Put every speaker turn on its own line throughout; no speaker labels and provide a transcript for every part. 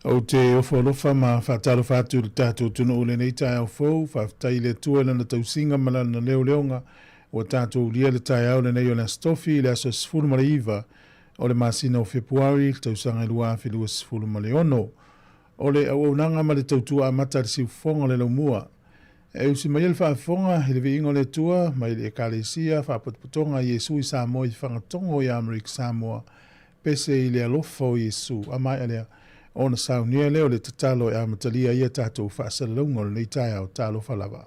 Ou te ofo alofa ma faatalofa atu i le tatou atunuu i lenei taeao fou. Faafetai i le Atua i Lana tausiga ma Lana leoleoga ua tatou ulia le taeao lenei o le Aso Tofi i le aso 19 o le masina o Fepuari, le tausaga e 2026. O le auaunaga ma le tautua amata a le siufofoga o le laumua. E usi mai ai le faafofoga i le viiga o le Atua mai le Ekalesia Faapotopotoga a Iesu i Samoa i Fagatogo i Amerika Samoa, pese i le alofa o Iesu, a maea lea, ona saunia lea o le tatalo e amatalia ai a tatou faasalalauga o lenei taeao. Talofa lava.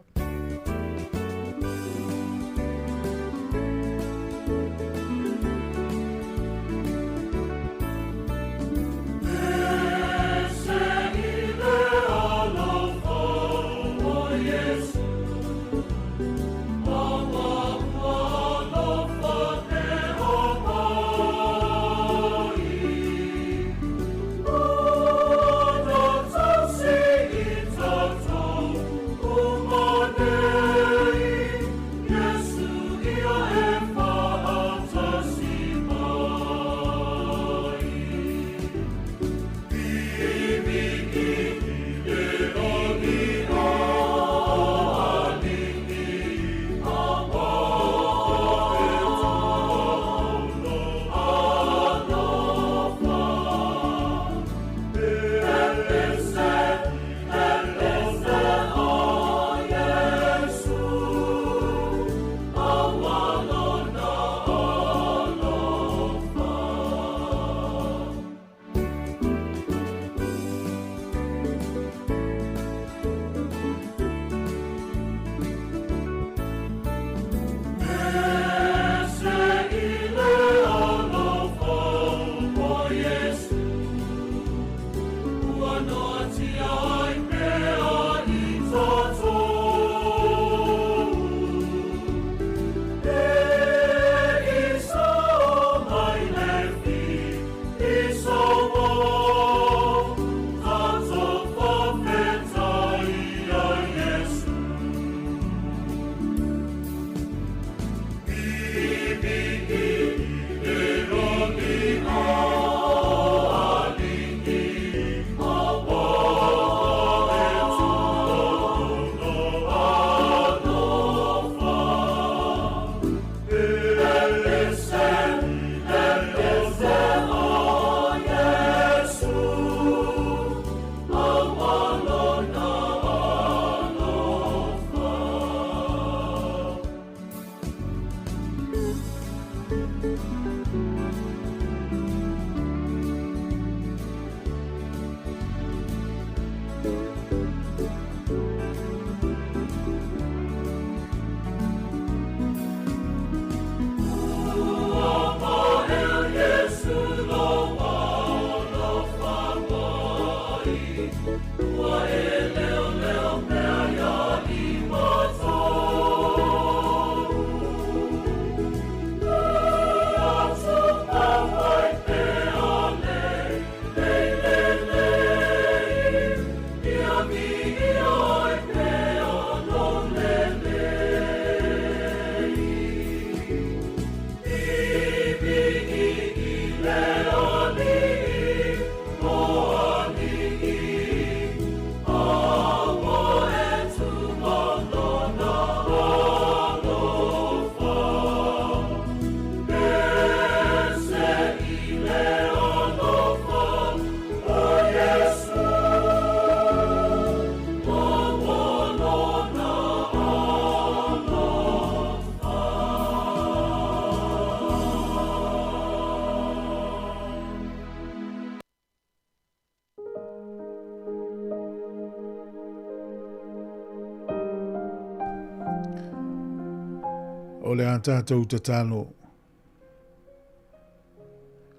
O le a tatou tatalo.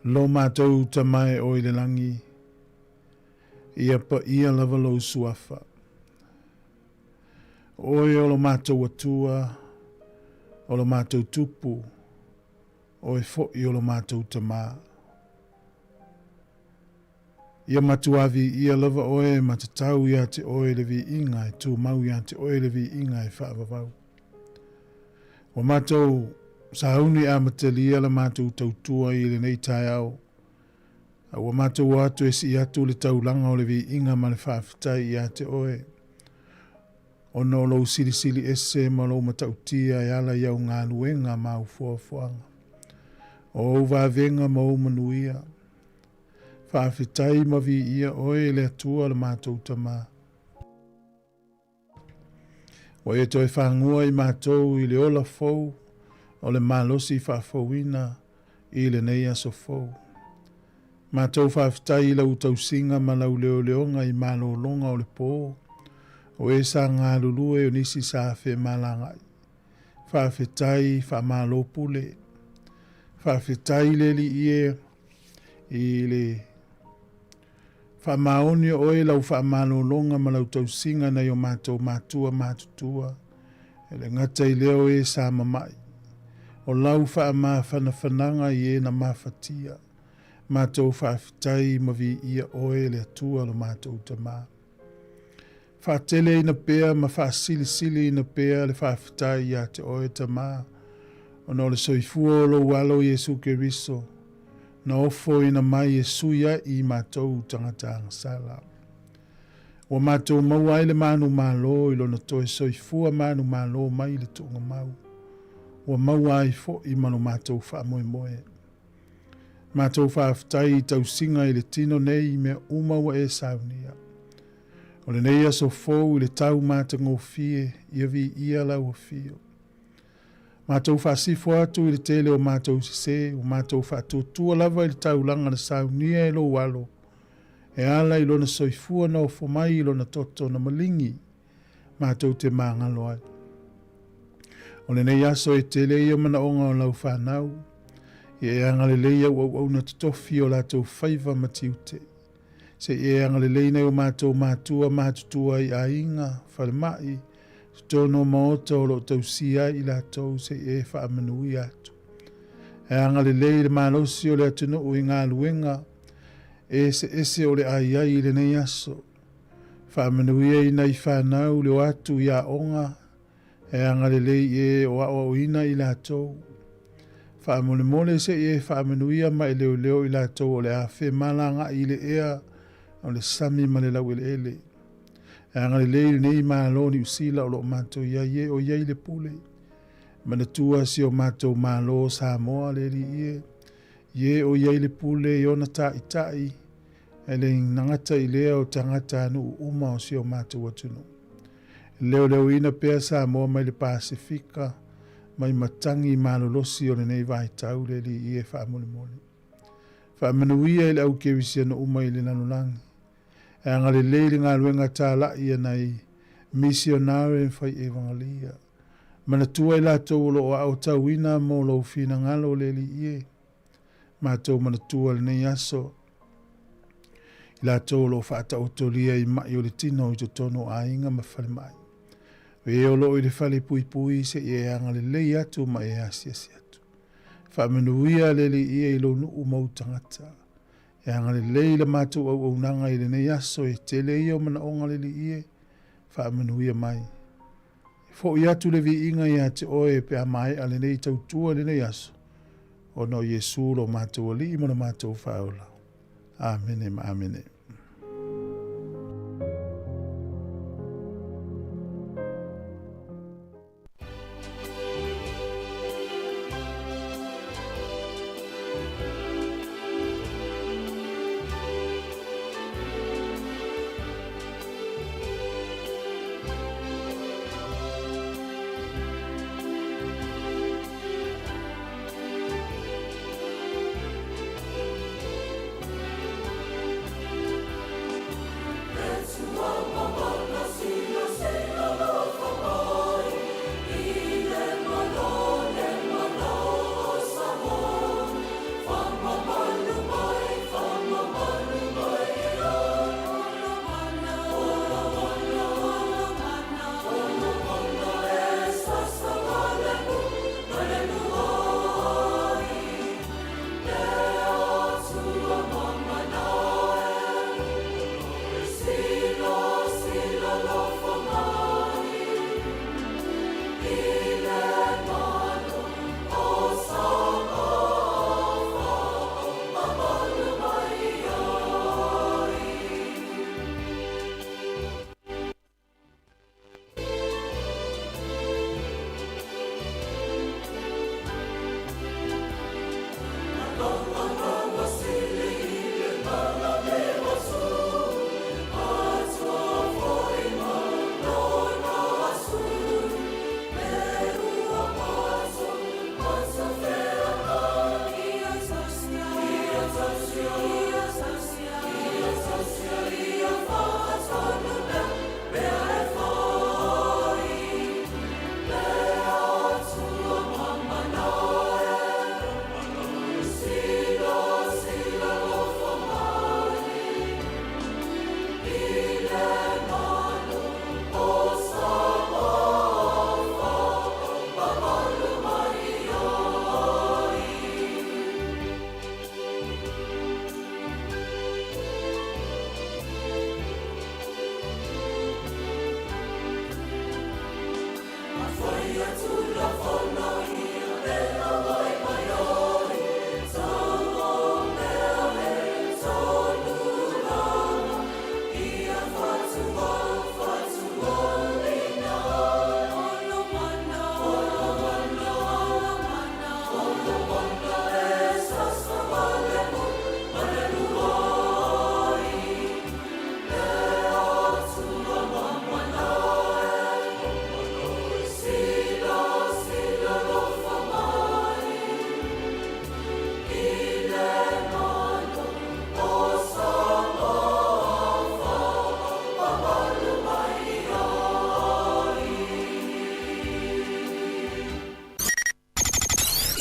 Lo matou Tama e oe i le lagi, ia paia lava lou suafa. Oe o lo matou Atua, o lo matou Tupu, Oe foi o lo matou Tama. Ia matua viia lava oe ma tatau ia te oe le viiga e tumau ia te oe le viiga e faavavau. Ua matou sauni amatalia la matou tautua i lenei taeao. A ua matou o atu e sii atu le taulaga o le viiga ma le faafetai ia te oe, ona o lou silisili ese ma lou matautia e ala i au galuega ma au foafoaga. O ou vavega ma ou manuia. Faafetai ma viia oe e le Atua le matou Tama. Ua e toe fagua i matou i le ola fou o le malosi faafouina i lenei aso fou. Matou faafetai i lau tausiga ma lau leoleoga i malologa o le pō, o e sa galulue o nisi sa femalagaai. Faafetai faamalo pule. Faafetai le Alii e i le faamaoni o oe lau faamalologa ma lau tausiga nai o matou matua matutua, e le gata i lea o e sa mamai. O lau faamafanafanaga i e na mafatia. Matou faafetai ma viia oe le Atua lo matou Tama. Faateleina pea ma faasilisiliina pea le faafetai ia te oe Tama, ona o le soifua o lou Alo Iesu Keriso, na ofoina mai e sui ai i matou tagata agasala. Ua matou maua ai le manumalo i lona toe soifua manumalo mai i le tuugamau, ua maua ai foi ma lo matou faamoemoe. Matou faafetai i tausiga i le tino nei i mea uma ua e saunia. O lenei aso fou i le tau matagofie, ia viia lau afio. Matou faasifo atu i le tele o matou sese, ua matou faatuatua lava i le taulaga na saunia e lou Alo, e ala i lona soifua na ofo mai i lona toto na maligi, matou te magalo ai. O lenei aso e tele ia manaoga o lau fanau, ia e agalelei au auauna totofi o latou faiva ma tiute. Se i e agalelei nai o matou matua matutua i aiga, falemai, totonu o maota o lo o tausia ai i latou se i e faamanuia atu. E agalelei le malosi o le atunuu i galuega eseese o le a i ai i lenei aso. Faamanuia i nai fanau le o atu i aoga, e agalelei i e o aoaoina i latou. Faamolemole se i e faamanuia ma e leoleo i latou o le a femalagaai i le ea o le sami ma le laueleele. E agalelei lenei Malo o Niu Sila o lo o matou i ai e o i ai le pule. Manatua si o matou Malo o Samoa le Alii e, i e o i ai le pule i ona taitai, e le gata i lea o tagatanuu uma o si o matou atunuu. Leoleoina pea Samoa mai le Pasefika, mai matagi malolosi o lenei vaitau le Alii e faamolemole. Faamanuia i le au kerisiano uma i le lalolagi. E agalelei le galuega talai a nai misionare ma fai evangelia. Manatua i latou o lo o aotauina mo lou finagalo le Alii e. Matou manatua lenei aso i latou o lo o faataotolia i mai o le tino i totonu o aiga ma falemai. O e o lo o i le fale puipui se i e agalelei atu ma e asiasi atu. Faamanuia le Alii e i lou nuu ma ou tagata. E agalelei la matou auaunaga i lenei aso e tele ia o manaoga le Alii e. Faamanuia mai. E foi atu le viiga ia te oe pe a maea lenei tautua i lenei aso, ona o Iesu lo matou Alii ma lo matou Faaola. Amene ma amene.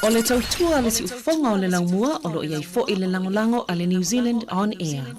O le tautua a le siufofoga o le laumua o lo o i ai foi le lagolago a le New Zealand On Air.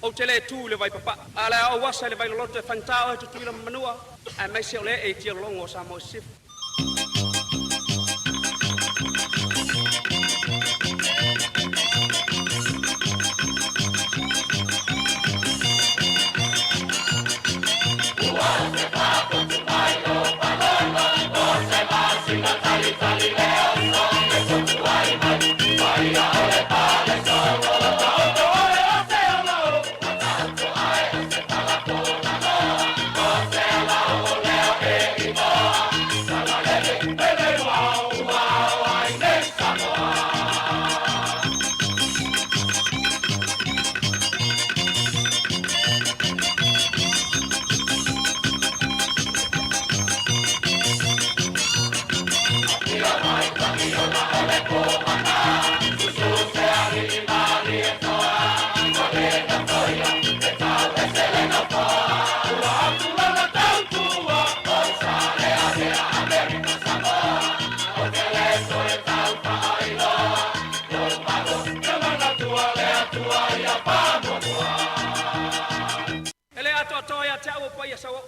Ou te le tu i le vai papaa, a o le a ou asa i le vai loloto e faigata oe Tutuila ma Manua, aemaise o le ee i tialologo o Samoa i Sisifo. E le atoatoa ia te au o paia sauoo.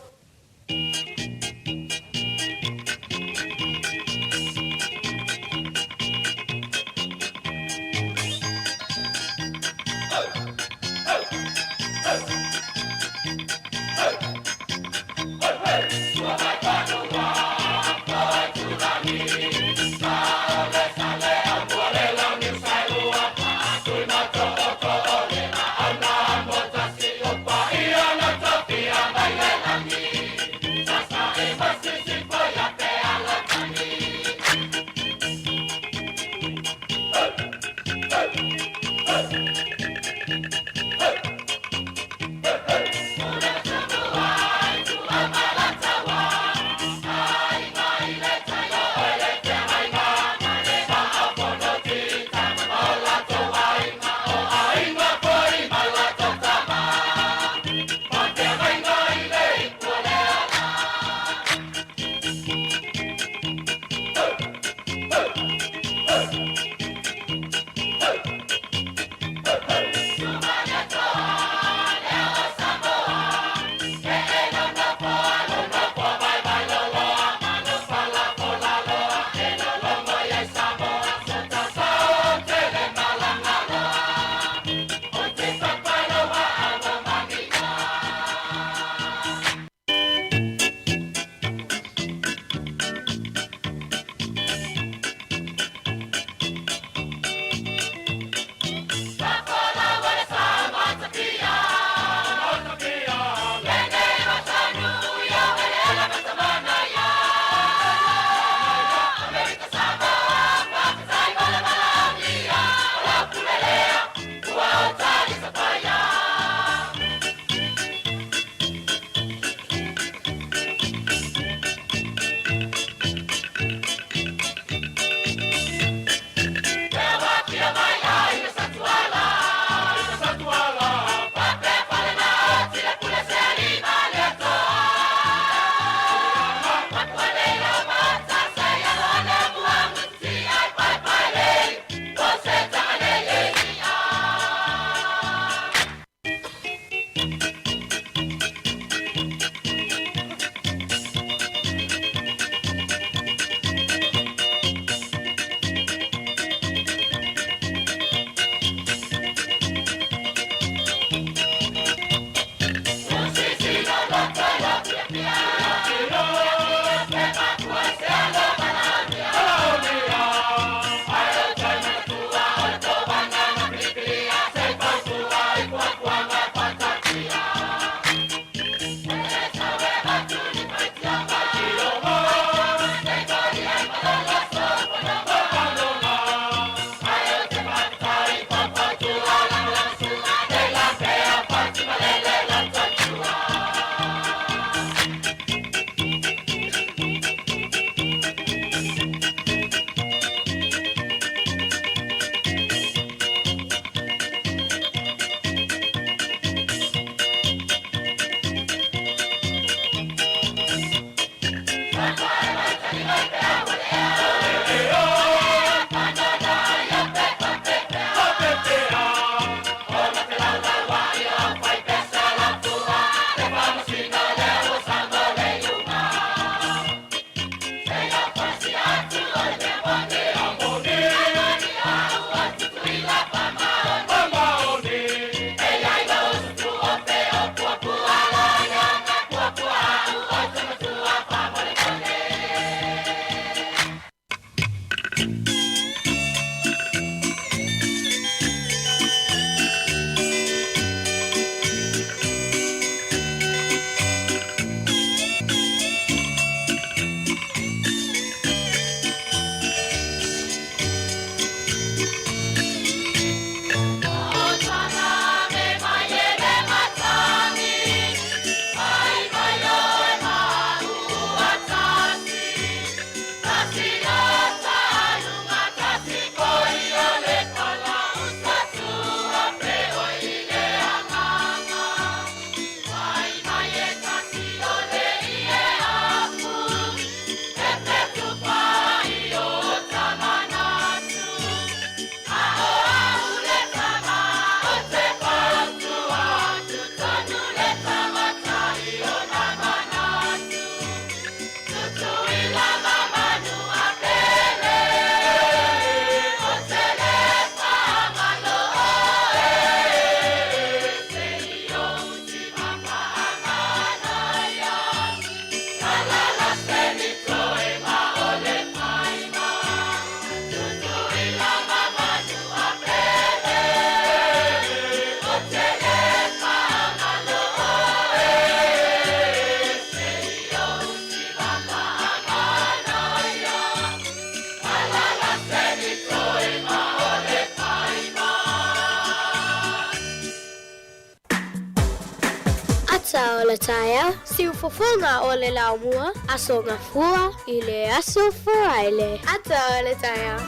Ata o le taeao, siufofoga o le laumua, Aso Gafua i le Aso Faraile. Ata o le taeao.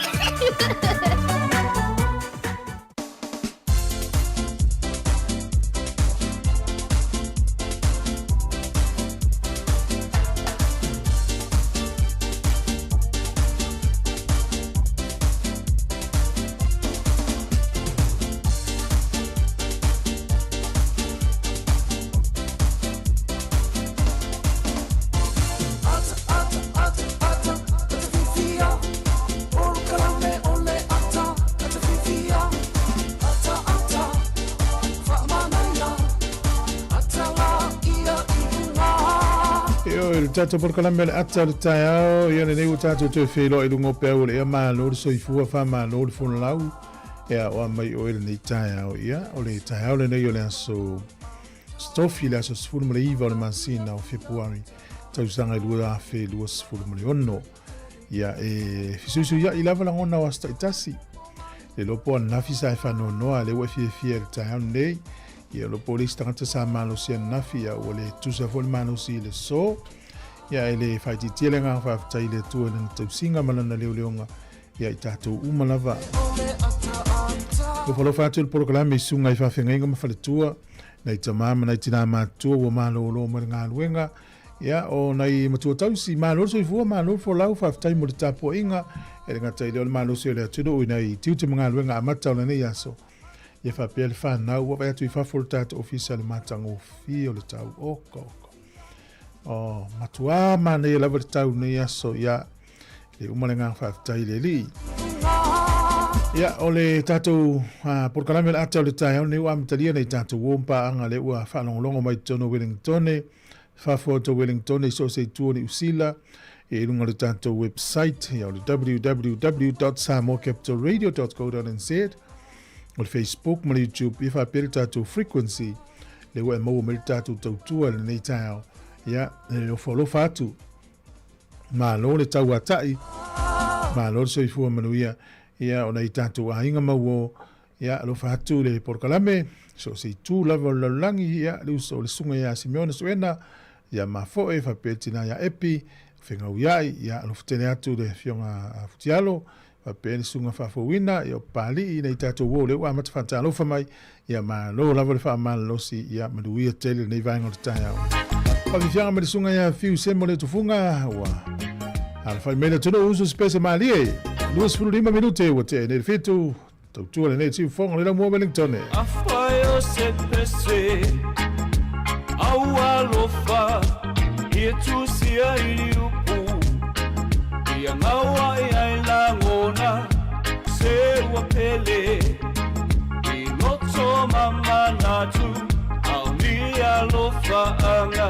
Ioe, le tatou polokalame o le ata o le taeao, ia lenei ua tatou toe feiloai i luga o peau o le ea malo le soifua, faamalo le fonolau, ia o a mai oe lenei taeao, ia o le taeao lenei o le aso Stofi le aso 19 o le masina o Fepuari, tausaga e 2026. Ia e fesuisuia'i lava lagona o aso taitasi. Le iloa po o ananafi sa e faanoanoa, lea ua e fiafia i le taeao lenei. Ia iloa po o le isi tagata sa malosi ananafi, ia ua le tusa foi le malosi i le aso. Ia e le faaitiitia le agaga faafetai i le Atua i lana tausiga ma lana leoleoga ia i tatou uma lava. Alofa alofa atu i le polokalame i susuga i faafeagaiga ma faletua, nai tama ma nai tinā matutua ua malolo mai le galuega, ia o nai matua tausi, malo le soifua, malo le folau, faafetai mo le tapuaiga, e le gata i lea o le malosi o le atunuu i nai tiute ma galuega amata o lenei aso. Ia faapea le fanau, ua vaai atu i fafo o le tatou ofisa le matagofie o le tau, oka oka. Oh, matuā manaia lava le tau nei aso, ia, le uma le agaga faafetai i le Alii. Ia, o le tatou polokalame o le ata o le taeao nei ua amatalia nei tatou uo ma paaga lea ua faalogologo mai totonu o Wellingtone, fafo atu o Wellingtone i so o se itu o Niu Sila, i luga o le tatou website, ia o le www.samoacapitalradio.co.nz, o le Facebook ma le YouTube, ia faapea le tatou frequency, lea ua e maua mai le tatou tautua i lenei taeao. Ia, e ofo alofa atu. Malo le tauata'i, malo le soifua manuia, ia o nai tatou aiga mauō, ia alofa atu le polokalame, so o se itu lava o le lalolagi, ia le uso o le susuga ia Simeona Suena, ia Mafoe, faapea le tina ia Epi, Fegauia'i, ia alofa tele atu le afioga a Futialo, faapea le susuga faafouina, ia o Papali'i, nai tatou uo lea ua amata faatalofa mai, ia malo lava le faamalolosi, ia manuia tele lenei vaega o le taeao. Faafiafiaga mai le susuga ia Fiu Semo le Tufuga, ua alafai mai le atunuu uso se pese malie, 25 minute ua tea nei le fitu, tautua lenei siufofoga le Laumua Wellington.
Afai o se pese au alofa Ia tusia i liupu Ia ngaua i ai lagona Se ua. pele I loto ma manatu Ao ni alofaanga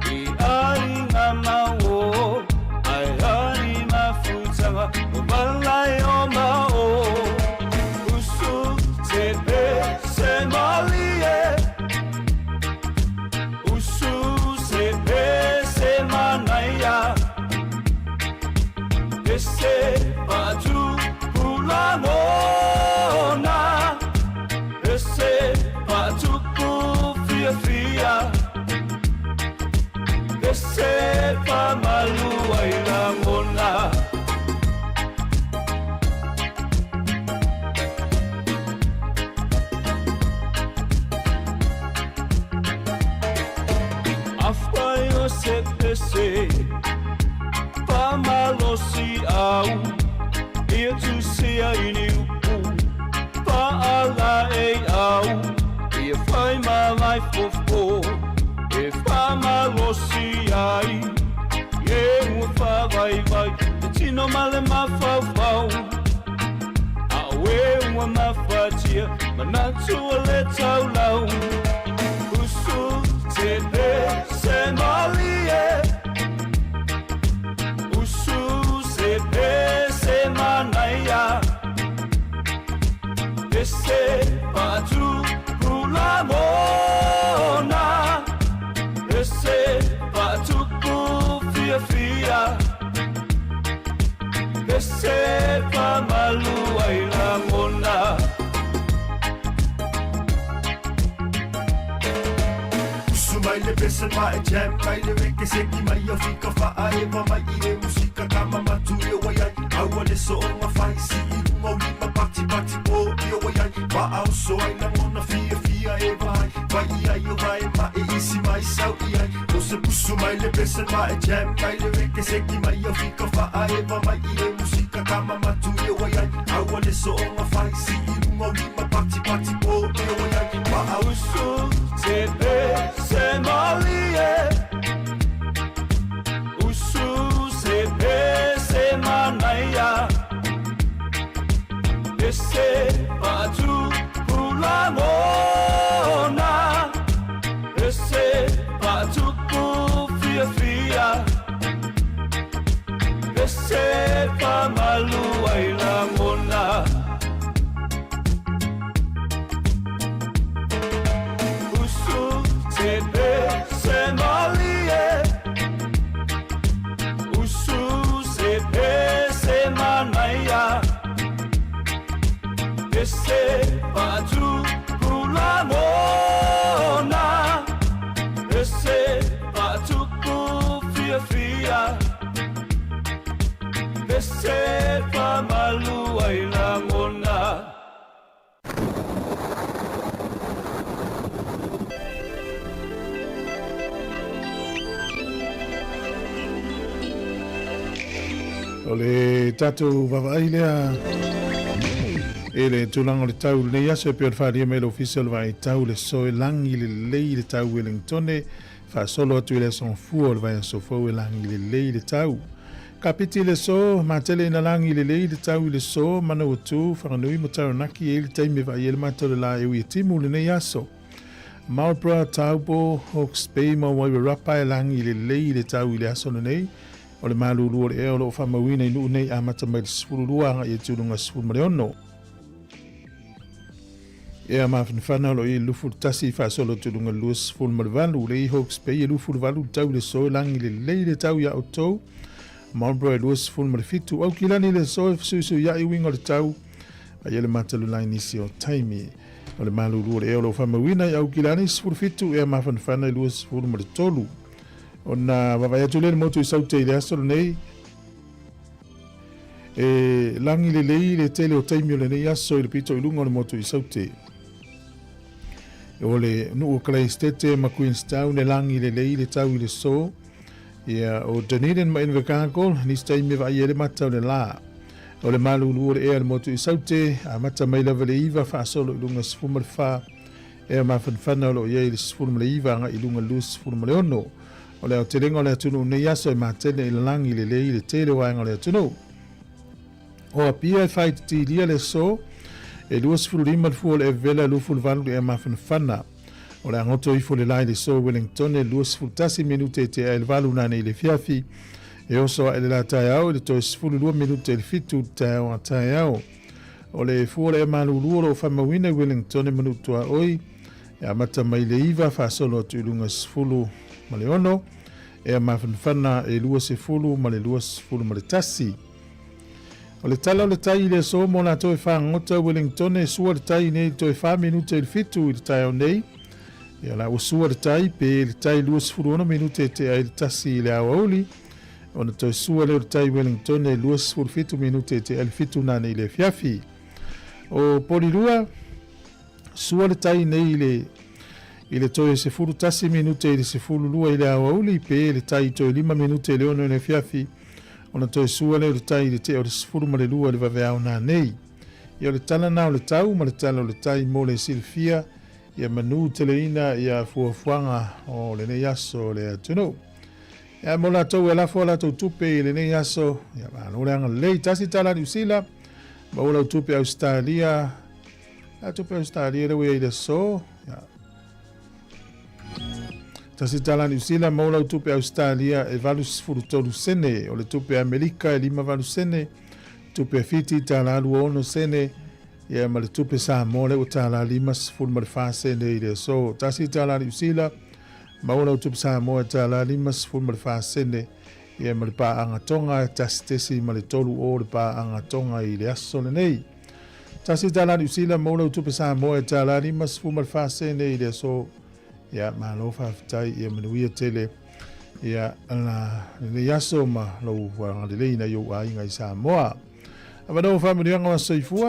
I aiga ma o Ai ai mafutaga O malai o ma o Usu te pe se malie Usu se pe se manaia Pese patu pulangona Pese patupu fiafia Pese pamalu ai lagona. Afai o se pese Famalosi au Ia tusia i ni upu Faala e au Ia fai ma lai fofo E famalosi ai E ua favaivai Te tino ma le mafaufau A oe ua mafatia Manatu o le taulau Usu te pese malie Usu se pese manaia Pese faatupu lagona Pese faatupu fiafia Pese faamalu ai lagona.
Usu mai le pese ma e jam mai le weke seki mai o fika faa e va mai i le musika kama matu i o ai aua le soonga fai si i lunga o lima pati pati po i o ai va au so ai lagona fia fia e vai vai i ai o vai ma e isi mai sau i ai o se pusu mai le pese ma e jam mai le weke seki mai o fika faa e va mai i le musika kama matu i o ai aua le soonga fai si i lunga o lima pati pati po i o ai va au
Usu te pese malie Usu se pese manaia Pese faatupu lagona Pese faatupu fiafia Pese faamalu ai lagona. Usu te pese malie Usu se pese manaia Pese faatupu lagona Pese faatupu fiafia Pese faamalu ai lagona.
O le tatou vaavaai lea i le tulaga o le tau i lenei aso e pei ona faaalia mai e le Ofisa o le Vaai Tau le aso e lagi lelei le tau Wellingtone faasolo atu i le aso Gafua o le vaiaso fou e lagi lelei le tau. Kapiti i le aso, matele ina lagi lelei le tau i le aso, Manawatu, Whanganui ma Taranaki e i ai le taimi e vaai ai le mata o le la e ui e timu i lenei aso. Marlborough, Taupo, Hawke's Bay ma Wairarapa e lagi lelei le tau i le aso lenei. O le malulu o le ea o lo o faamauina i nuu nei amata mai le 12 agai atu i luga 16. Ea mafanafana o lo o i ai le 21 faasolo atu i luga 28. Le i Hawke's Bay e 28 le tau i le aso e lagi lelei le tau iā outou. Marlborough e 27. Aukilani le aso e fesuisuiaʻi uiga o le tau a ia le matalulai nisi o taimi. O le malulu o le ea o lo o faamauina i Aukilani 17 ea mafanafana e 23. Ona vaavaai atu lea i le motu i Saute i le aso lenei. E lagi lelei le tele o taimi o lenei aso i le pito i luga o le motu i Saute. O le nuu o Kalaistete ma Queenstown e lagi lelei le tau i le so. Ia, o Dunedin ma Invercargill, nisi taimi e vaai ai le mata o le la. O le malulu o le ea i le motu i Saute, amata mai lava i le 9 faasolo i luga 14, ea mafanafana o lo o i ai i le 19 agai i luga 26. O le aotelega o le atunuu nei aso e matele i lalagi lelei i le tele o vaega o le atunuu. O Apia e whaititilia le aso, E 25 le fua o le evela e 28 le ea mafanafana. O le a goto ifo le la i le so i Wellingtone 21 minute e tea i le 8 nanei i le afiafi. E oso ae le la taeao i le toe 12 minute i le 7 i le taeao a taeao. O le fua o le ea malulu o lo o faamauina i Wellingtone ma Nuu-tuaoi e amata mai le 9 faasolo atu i luga 16 ea mafanafana e 20 ma le 21. O le tala o le tai i le aso mo latou e fagota Wellingtone e sua le tai nei i le toe 4 minute i le 7 i le taeao nei. Ia la ua sua le tai pe le tai 26 minute e tea ai le 1 i le aoauli. Ona toe sua lea o le tai Wellingtone 27 minute e tea ai le 7 nanei i le afiafi. O Polilua, sua le tai nei i le i le toe 11 minute i le 12 i le aoauli, pe le tai toe 5 minute i le 6 i le afiafi, ona toe sua lea o le tai i le tea o le 12 i le vaveao nanei. Ia o le tala na o le tau ma le tala o le tai mo le silafia ia manu teleina ia fuafuaga o lenei aso o le atunuu. Ia mo latou e lafo a latou tupe i lenei aso, ia malo le agalelei. Tasi tala Niu Sila, maua lau tupe Ausetalia, a tupe Ausetalia lea ua i ai i le aso. Ia. Tasi tala Niu Sila, maua lau tupe Ausetalia e 83 sene, o le tupe Amerika e 58 sene, tupe Fiti tala 26 sene, ia ma le tupe Samoa lea ua tala 54 sene i le aso. Tasi tala Niu Sila, maua lau tupe Samoa e tala 54 sene, ia ma le paaga Tonga e 1.30 o le paaga Tonga i le aso lenei. Tasi tala Niu Sila, maua lau tupe Samoa e tala 54 sene i le aso. Ia, malo faafetai, ia manuia tele ia la lenei aso ma lou agalelei nai ou aiga i Samoa. Avanoa faamanuiaga o soifua.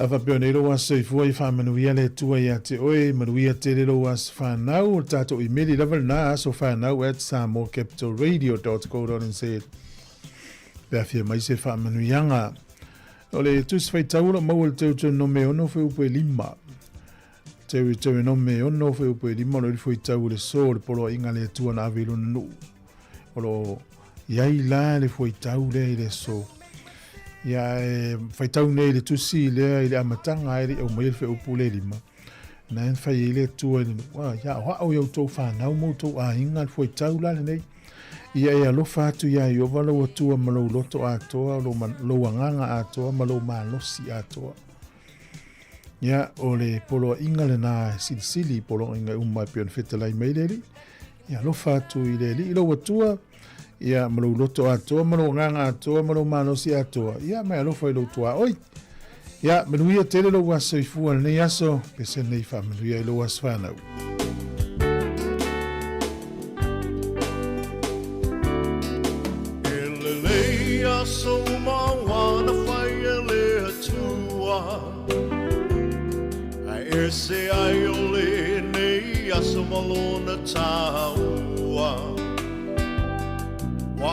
A faapea nei lou aso soifua i faamanuia le Atua ia te oe, manuia tele lou aso whanau, o le tātou imeli lava lena, asofanau at samoacapitalradio.co.nz. Pe afia mai se faamanuiaga. O le tusi faitau o lo o maua i le Teutoenome 6 fuaiupu e 5. Teutoenome 6 fuaiupu e 5 o lo o fuaitau i le so o le poloaiga a le Atua na ave i lona nuu. O lo o i ai la le fuaitau lea i le aso. Ia e faitau nei i le tusi lea i le amataga ae le i aumaia le fuaiupu lea e 5. Na e fai ai le Atua i le nuu. Ah, ia o ao i outou whanau ma outou aiga le fuaitau la lenei. Ia e alofa atu iā Ieova lou Atua ma lou loto atoa, lou agaga atoa ma lou malosi atoa. Ia, o le poloaiga lenā e silisili i poloaiga uma e pei ona fetalai mai le Alii. Ia alofa atu i le Alii lou Atua, ia ma lou loto atoa, ma lou agaga atoa, ma lou malosi atoa, ia ma e alofa i lou tuaoi. Ia, manuia tele lou aso soifua i lenei aso, pese nei faamanuia i lou aso fanau.
E lelei aso uma ua na fai e le Atua, Ae ese ai o lenei aso ma lona taua. Ua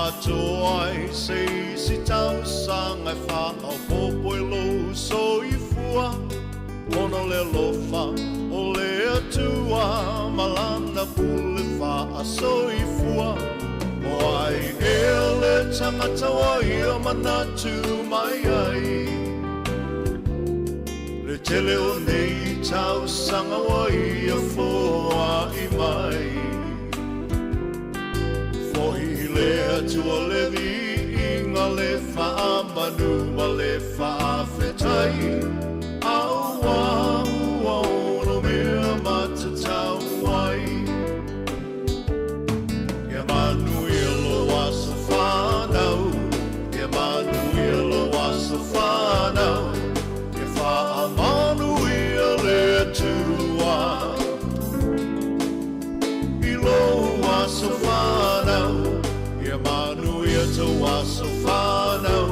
atoa ai se isi tausaga e faaopoopo i lou soifua, ona o le alofa o le Atua ma Lana pule faasoifua. O ai ea le tagata ua ia manatu mai ai? Le tele o nei tausaga ua ia foai mai. Fohi i le Atua le viiga, le faamanu ma le faafetai, Aua ua ono mea matatau ai. Ia manuia lou aso fanau, Ia manuia lou aso fanau, Ia faamanuia le Atua. I lou aso fanau, ia manuia tou aso fanau,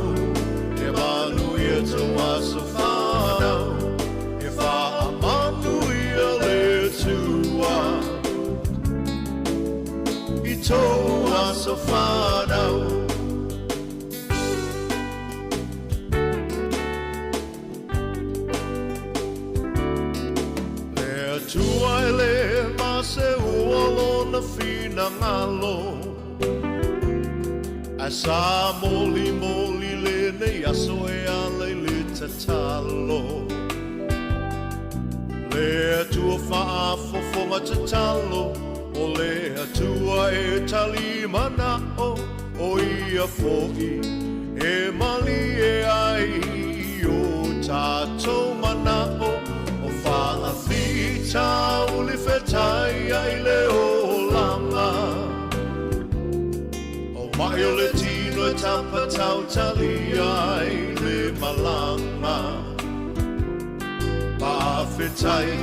ia manuia tou aso fanau, ia faamanuia le Atua i tou aso fanau. Le Atua e le maseua lona finagalo, sa molimoli lenei aso e ala i le tatalo. Le Atua faafofoga tatalo, o le Atua e tali mana'o, o ia fo'i e malie ai i o tatou mana'o, o faafitauli fetaiai le olaga. O ma'i o le tino e tapatautalia ai le malaga. Faafetai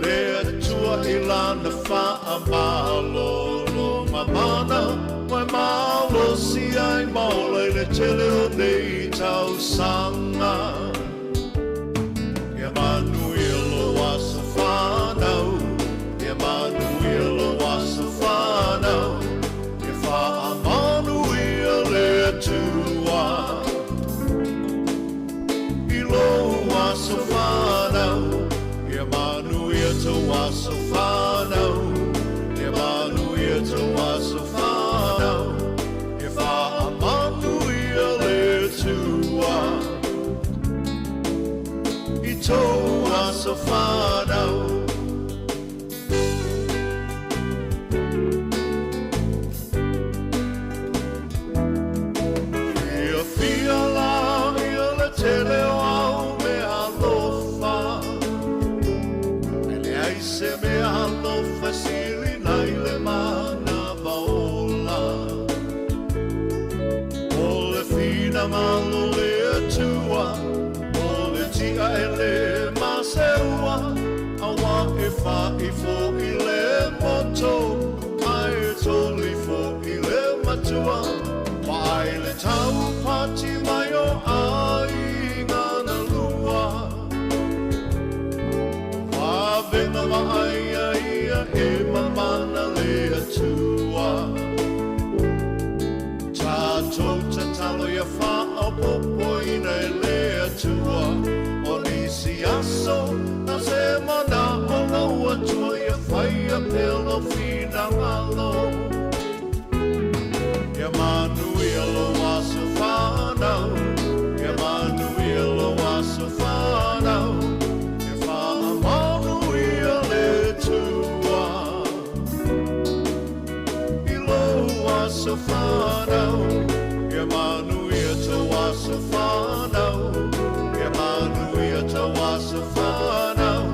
le Atua i Lana faamalologa mana, ua e malosi ai ma ola i le tele o nei tausaga. Ia manuia lou aso fanau, ia manuia lou aso fanau, ia faamanuia le Atua i lou aso fanau, ia manuia tou aso fanau, ia manuia tou aso fanau, ia faamanuia le Atua i tou aso fanau. Fiafia la ia le tele o au mea alofa, e leai se mea alofa e sili nai le manava ola. O le finagalo o le Atua, o le tia e le maseua, auā e fa'i fo'i le moto, ae toli fo'i le matua. Vaai le taupati mai o aiga na lua, vavega vaaia ia e mamana le Atua. Tatou tatalo ia faaopoopoina e le Atua o nisi aso na se mana'o lou Atua ia faia pea lou finagalo. Ia manuia lou aso fanau, ia manuia lou aso fanau, ia faamanuia le Atua i lou aso fanau, ia manuia tou aso fanau, ia manuia tou aso fanau,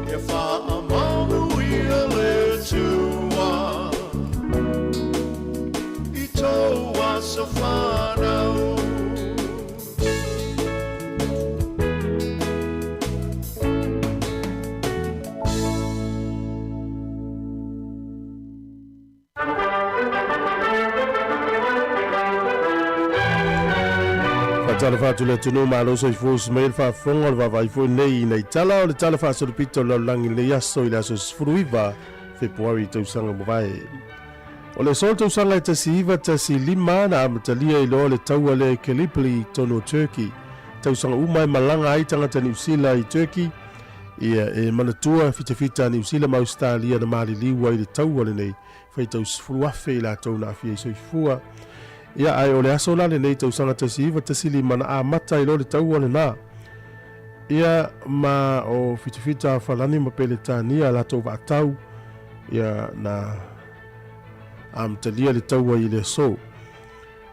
ia faamanuia le Atua i tou aso fanau.
Faatalofa atu le atunuu malo soifua usu mai le faafofoga o le vaavaai foi nei i nai tala o le tala faasolopito o le lalolagi i lenei aso i le aso 19 Fepuari tausaga mavae. O le aso tausaga e 1915 na amatalia ai loa le taua lea i Gallipoli i totonu o Turkey. Tausaga uma e malaga ai tagata Niu Sila i Turkey ia e manatua fitafita a Niu Sila ma Ausetalia na maliliu ai i le taua lenei faitau 10,000 i latou na aafia i soifua. Ia ae o le aso la lenei tausaga 1915 na amata ai loa le taua lena. Ia ma o fitafita a Falani ma Peletania latou vaatau ia na amatalia le taua i le aso.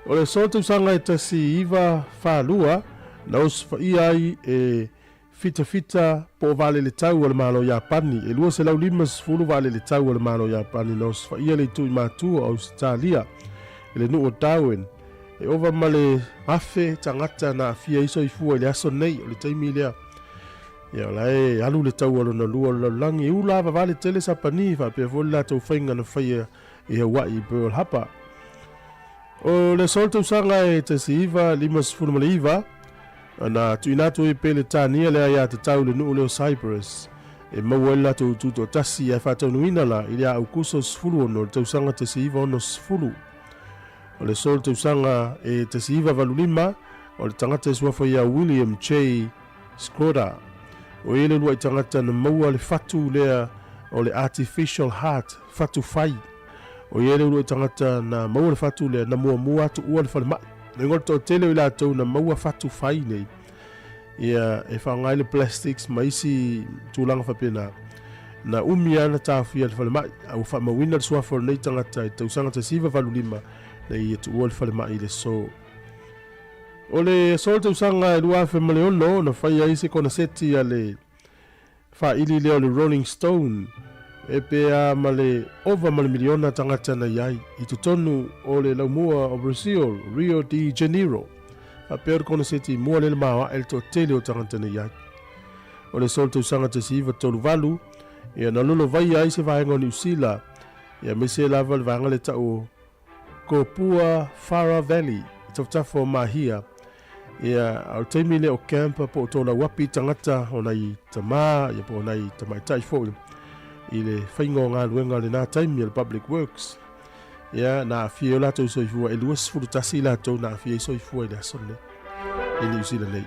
O le aso tausaga e 1942 na osofaia ai e Fitafita po o vaalele tau a le Malo Iapani e 250 vaalele tau a le Malo Iapani na osofaia le itu i matu o Ausetalia i le nuu o Darwin. E ova ma le 1,000 tagata na aafia ai soifua i le aso nei o le taimi lea. Ia o la e alu le taua lona lua o le lalolagi e ula vavale tele Sapani faapea foi le latou faiga na faia i Hawaii i Pearl Harbor. O le aso o le tausaga e 1959, na tuuina atu ai e Peretania le aiatatau i le nuu lea o Cyprus e maua ai le latou tutoatasi ae faataunuina la i le a Aukuso 16 o le tausaga 1960. O le aso o le tausaga e 1985, o le tagata e suafa ia William J. Schroeder, o ia le uluai tagata na maua le fatu lea o le artificial heart, fatu fai. O ia le uluai tagata na maua le fatu lea na muamua tuua le falemai. Le igoa o le toatele o i latou na maua fatu fai nei, ia e faaaoga ai le plastics ma isi tulaga faapena, na umi lava na taofia e le falemai, a ua faamauina le suafa o lenei tagata i le tausaga 1985 na ia tuua le falemai i le aso. O le aso o le tausaga e 2006 na fai ai se konaseti a le faili lea o le Rolling Stone e pe a ma le ova ma le miliona tagata na i ai i totonu o le laumua o Brazil, Rio de Janeiro. Faapea o le koneseti mua lea le maoae le toatele o tagata na i ai. O le aso o le tausaga 1938, ia na lolovaia ai se vaega o Niu Sila, ia aemaise lava le vaega lea tau o Kopua Farah Valley i tafatafa o Mahia. Ia, a o le taimi lea o camp po o tolauapi tagata o nai tamā ia po o nai tamaitai foi i le faiga o galuega o lena taimi o le Public Works. Ia, na aafia ai o latou soifua, e 21 latou na aafia ai soifua i le aso lenei i Niu Sila nei.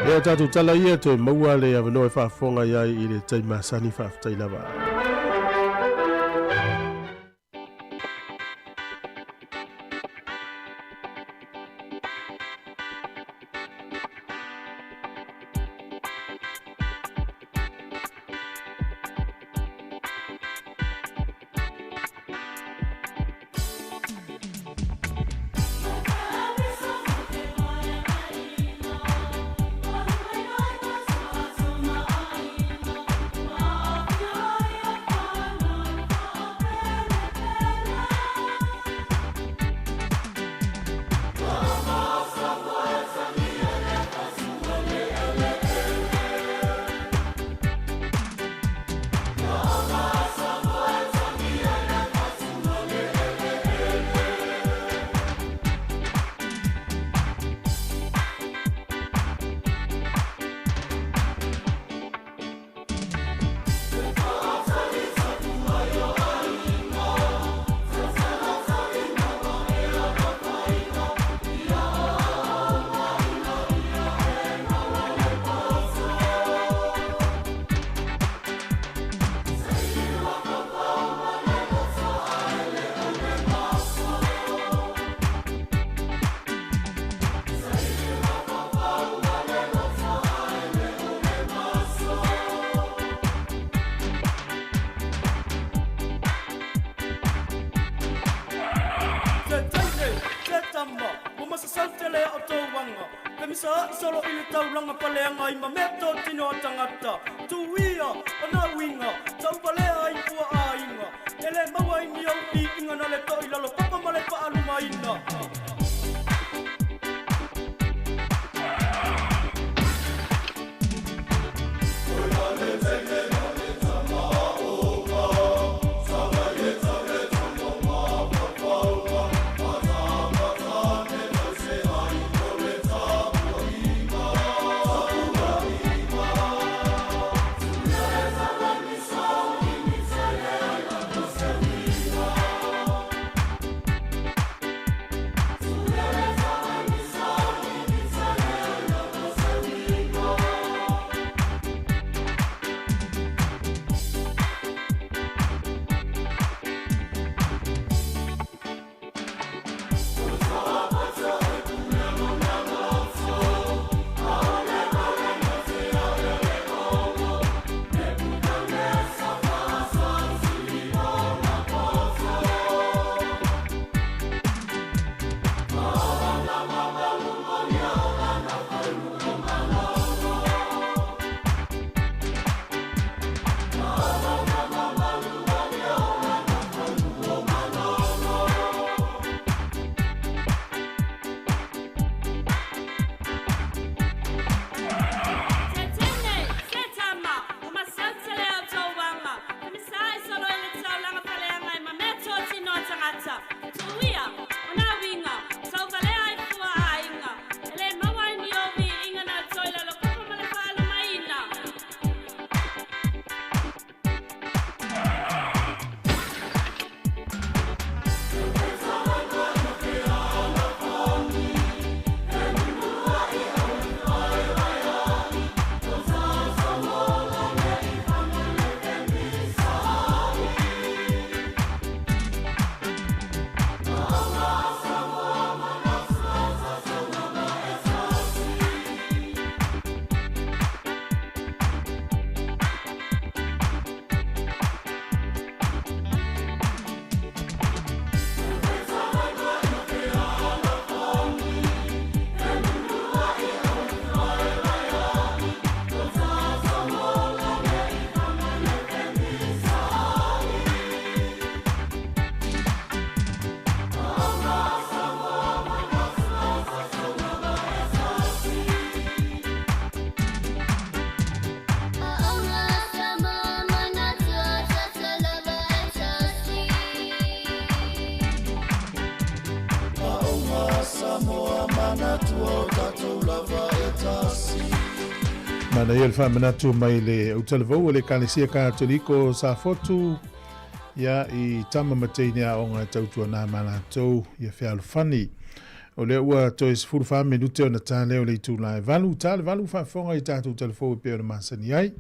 Ia, o tatou tala ia, toe maua le avanoa e faafofoga i ai i le taimi masani, faafetai lava.
Se teine, se tama, ua masasau tele a outou aga, Pemisa a'i solo i le taulaga paleaga ai ma mea totino a tagata, Tuia o na uiga, tauvalea ai pua aiga, E le maua ai ni ou piiga na le to i lalo papa ma le paalumaina.
Manaia le faamanatu mai le autalavou o le Ekalesia Katoliko o Safotu ia i tama ma teine aoga e tautuana ma latou ia fealofani. O lea ua toe 14 minute ona ta lea o le itula e 8, ta le 8 faafofoga i tatou talafou e pei ona masani ai.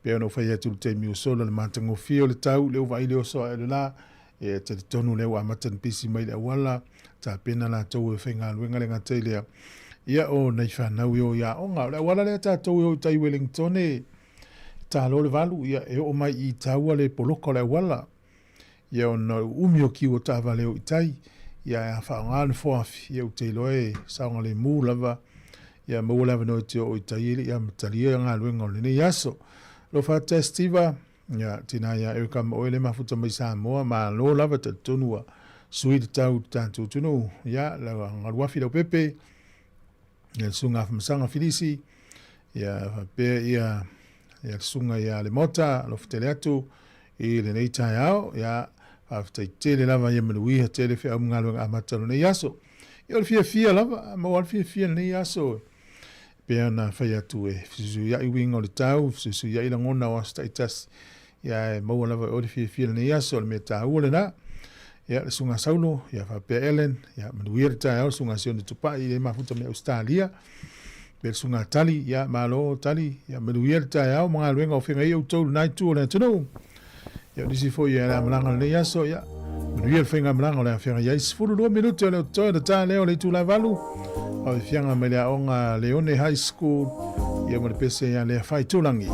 Pei ona ou fai atu i le taimi ua sola le matagofie o le tau, lea ua vaai le oso ae o le la, e talitonu lea ua amata ona pisi mai le auala, tapena latou e faigaluega le gata i lea. Ia o nai fanau e o i aoga. O le auala lea tatou e o i tai Wellingtone, talo le 8, ia e oo mai i taua le poloka o le auala. Ia ona o le uumi o kiu o taavale o i tai, ia ae a faaaoga le foafi, ia ou te iloa e saogalemu lava, ia maua le avanoa e te oo i tai e le i amatalia galuega o lenei aso. Alofa atu Steva, ia tina ia Erica ma oe le mafuta mai Samoa, malo lava talitonu ua sui le tau i le tatou atunuu. Ia lau galuafi lau pepe, ia le susuga Afamasaga Filisi, ia faapea ia ia le susuga ia Lemota, alofa tele atu i lenei taeao, ia faafetai tele lava ia manuia tele feau ma galuega amata o lenei aso. Ia o le fiafia lava, maua le fiafia lenei aso. Pei ona fai atu e fesuisuiai uiga o le tau, fesuisuiai lagona o aso taitasi, ia e maua lava e oe le fiafia lenei aso, o le mea taua lena. Ia, le Susuga Saulo, ia faapea Ellen, ia manuia le taeao, le Susuga Sione Tupai, le mafuta mai Ausetalia, pea le Susuga Tali, ia malo Tali, ia manuia le taeao ma galuega o feagai outou i lena itu o le atunuu. Ia o nisi foi e le a malaga lenei aso, ia manuia le faigamalaga o le a feagai ai. 12 minute o le totoe na ta lea o le itula e 8, faafiafiaga mai le aoga Leone High School, ia ma le pese ia Lea Faitulagi.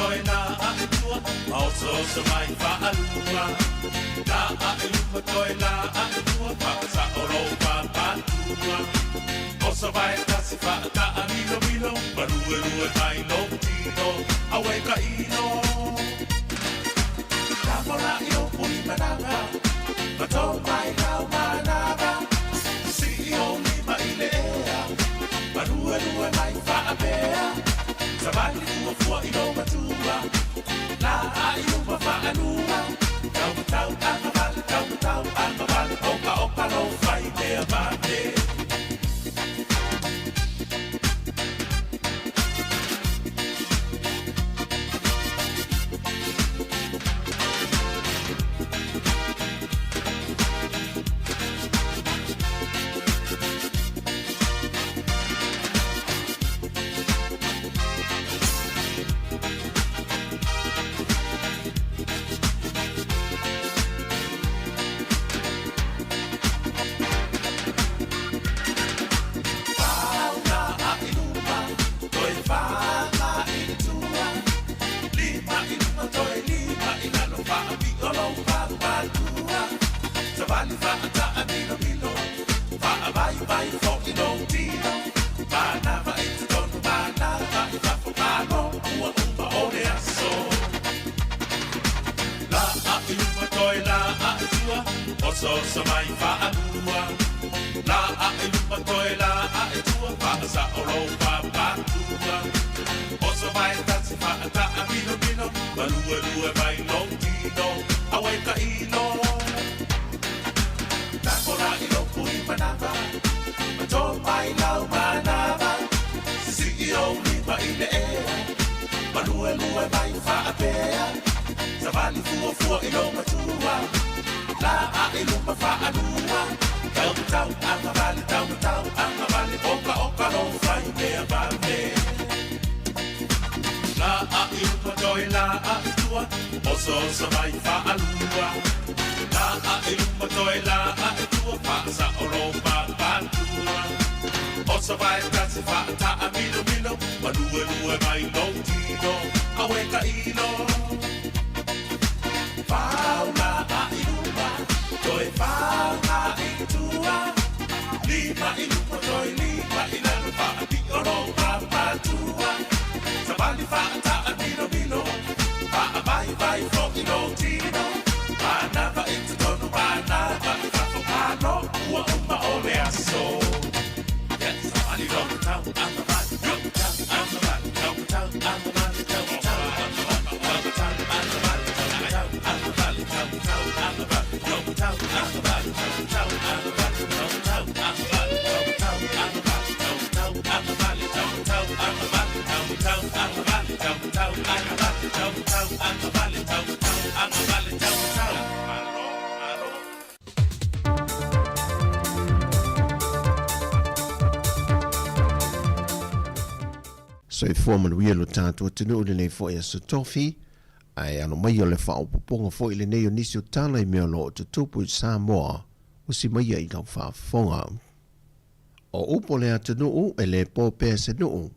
toe la a i tua, Ma osooso mai faalua. La a i luma toe la a i tua, Faasao lou papatua. Oso vae tasi faataamilomilo, Maluelue mai lou tino, Auē taʻilo. Tafola i lou pui manava, Ma tō mai lau manava. Sii ou lima i le ea, Maluelue mai faapea. Savali fuafua i lou matua, La a i luma faalua. Taumatau agavale, taumatau agavale, Okaoka lou fai mea vave. Fāuna a i luma, toe fāga i tua. Lima i luma toe lima i lalo, Faapio lou papatua. Savali faataamilomilo, Faavaivai foʻi lou tino. Manava i totonu, manava i fafo, Malo ua uma o le aso. La a i luma toe la a i tua, Osooso mai faalua. La a i luma toe la a i tua, Faasao lou papatua. Oso vae tasi faataamilomilo, Maluelue mai lou tino, Auē taʻilo. Takola i lou pui manava, Ma tō mai lau manava. Sisii ou lima i le ea, Maluelue mai faapea. Savali fuafua i lou matua, La a i luma faalua. Taumatau agavale, taumatau agavale, Okaoka lou fai mea vave. La a i luma toe la a i tua, Osooso mai faalua. La a i luma toe la a i tua, Faasao lou papatua. Oso vae tasi faataamilomilo, Maluelue mai lou tino, Auē taʻilo. Faula a i luma, toe faga i tua. Lima i luma toe lima i lalo, Faapio lou papatua. Savali faataamilomilo, Faavaivai foʻi lou tino. Manava i totonu, manava i fafo, Malo ua uma o le aso. Savali lou tau agavale, tau agavale, tau agavale, tau agavale, tau agavale, tau agavale, tau agavale, tau agavale, tau agavale, tau agavale, tau agavale, tau agavale, tau agavale, tau agavale, tau agavale, tau agavale, tau agavale, tau tau. Malo, malo.
Soifua manuia lo tatou atunuu i lenei foi aso tofi, ae alo mai o le faaopoopoga foi lenei o nisi o tala i mea o lo o tutupu i Samoa ua si maia i lau faafofoga. O upu o le atunuu e le po pea se nuu.